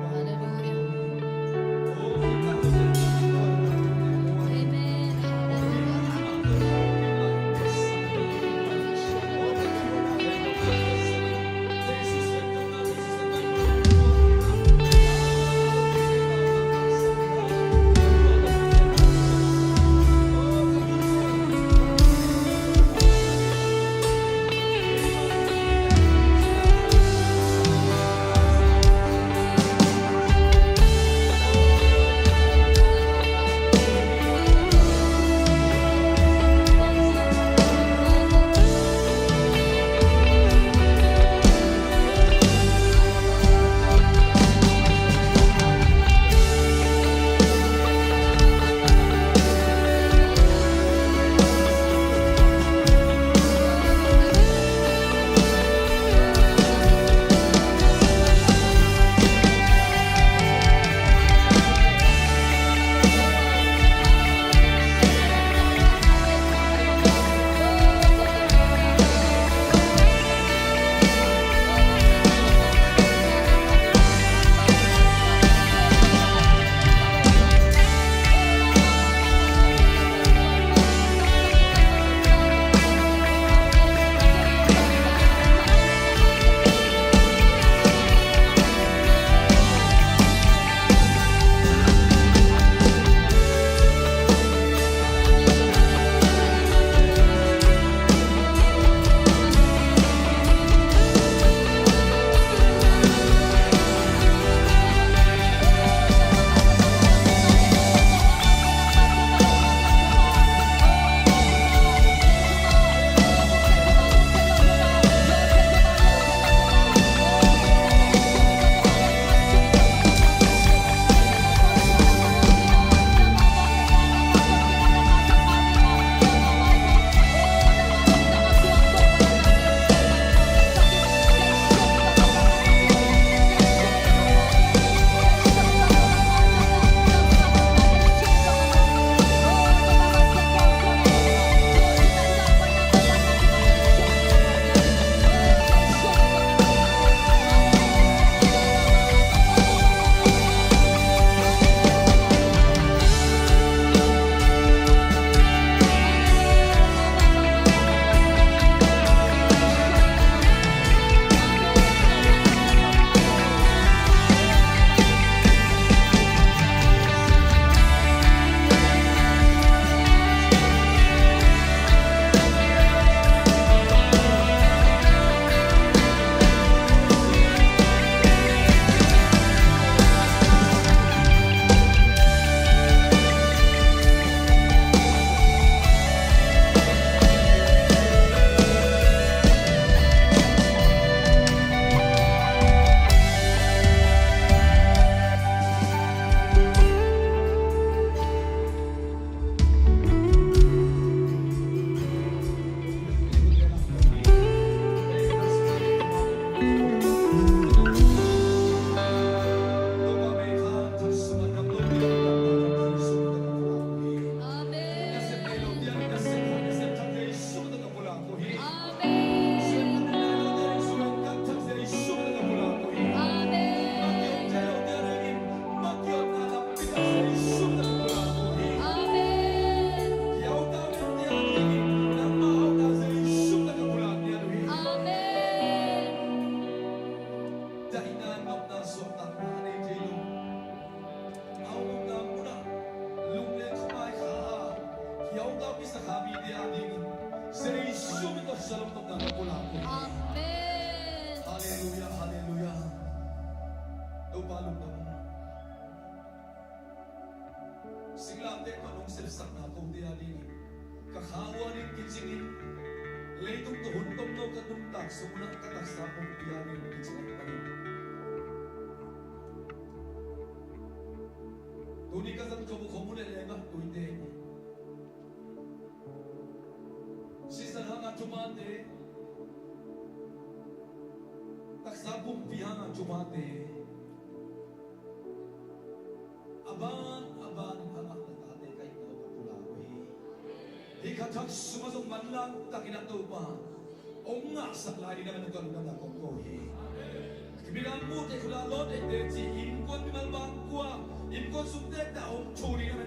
Shalom tawh na ka pulak uh hi. Amen. Halleluiah, halleluiah. Topa lungdam. Singlamteh tawh nong sepsakna kote a dingin ka kha uh a ding kicingin, leitung tawh hun tomno ka nuntak sung unah ka taksa pumpi a dingin kicing a hi panin. Tuni ka zat ka bu khong uh leh lengah tuite, sisan hanga thumate, taksa pumpi hanga thumate, a ban a ban in a ngah na tate ka it na uh ka pulak uh hi. Hih kha thak sungah zong manlang takin a Topa hong ngahsak lai ding na ka lungdamna kong ko hi. Midang muhte khula lawt eite ci, innkuan mimal bang kua, innkuan sungte ta hong thu ding na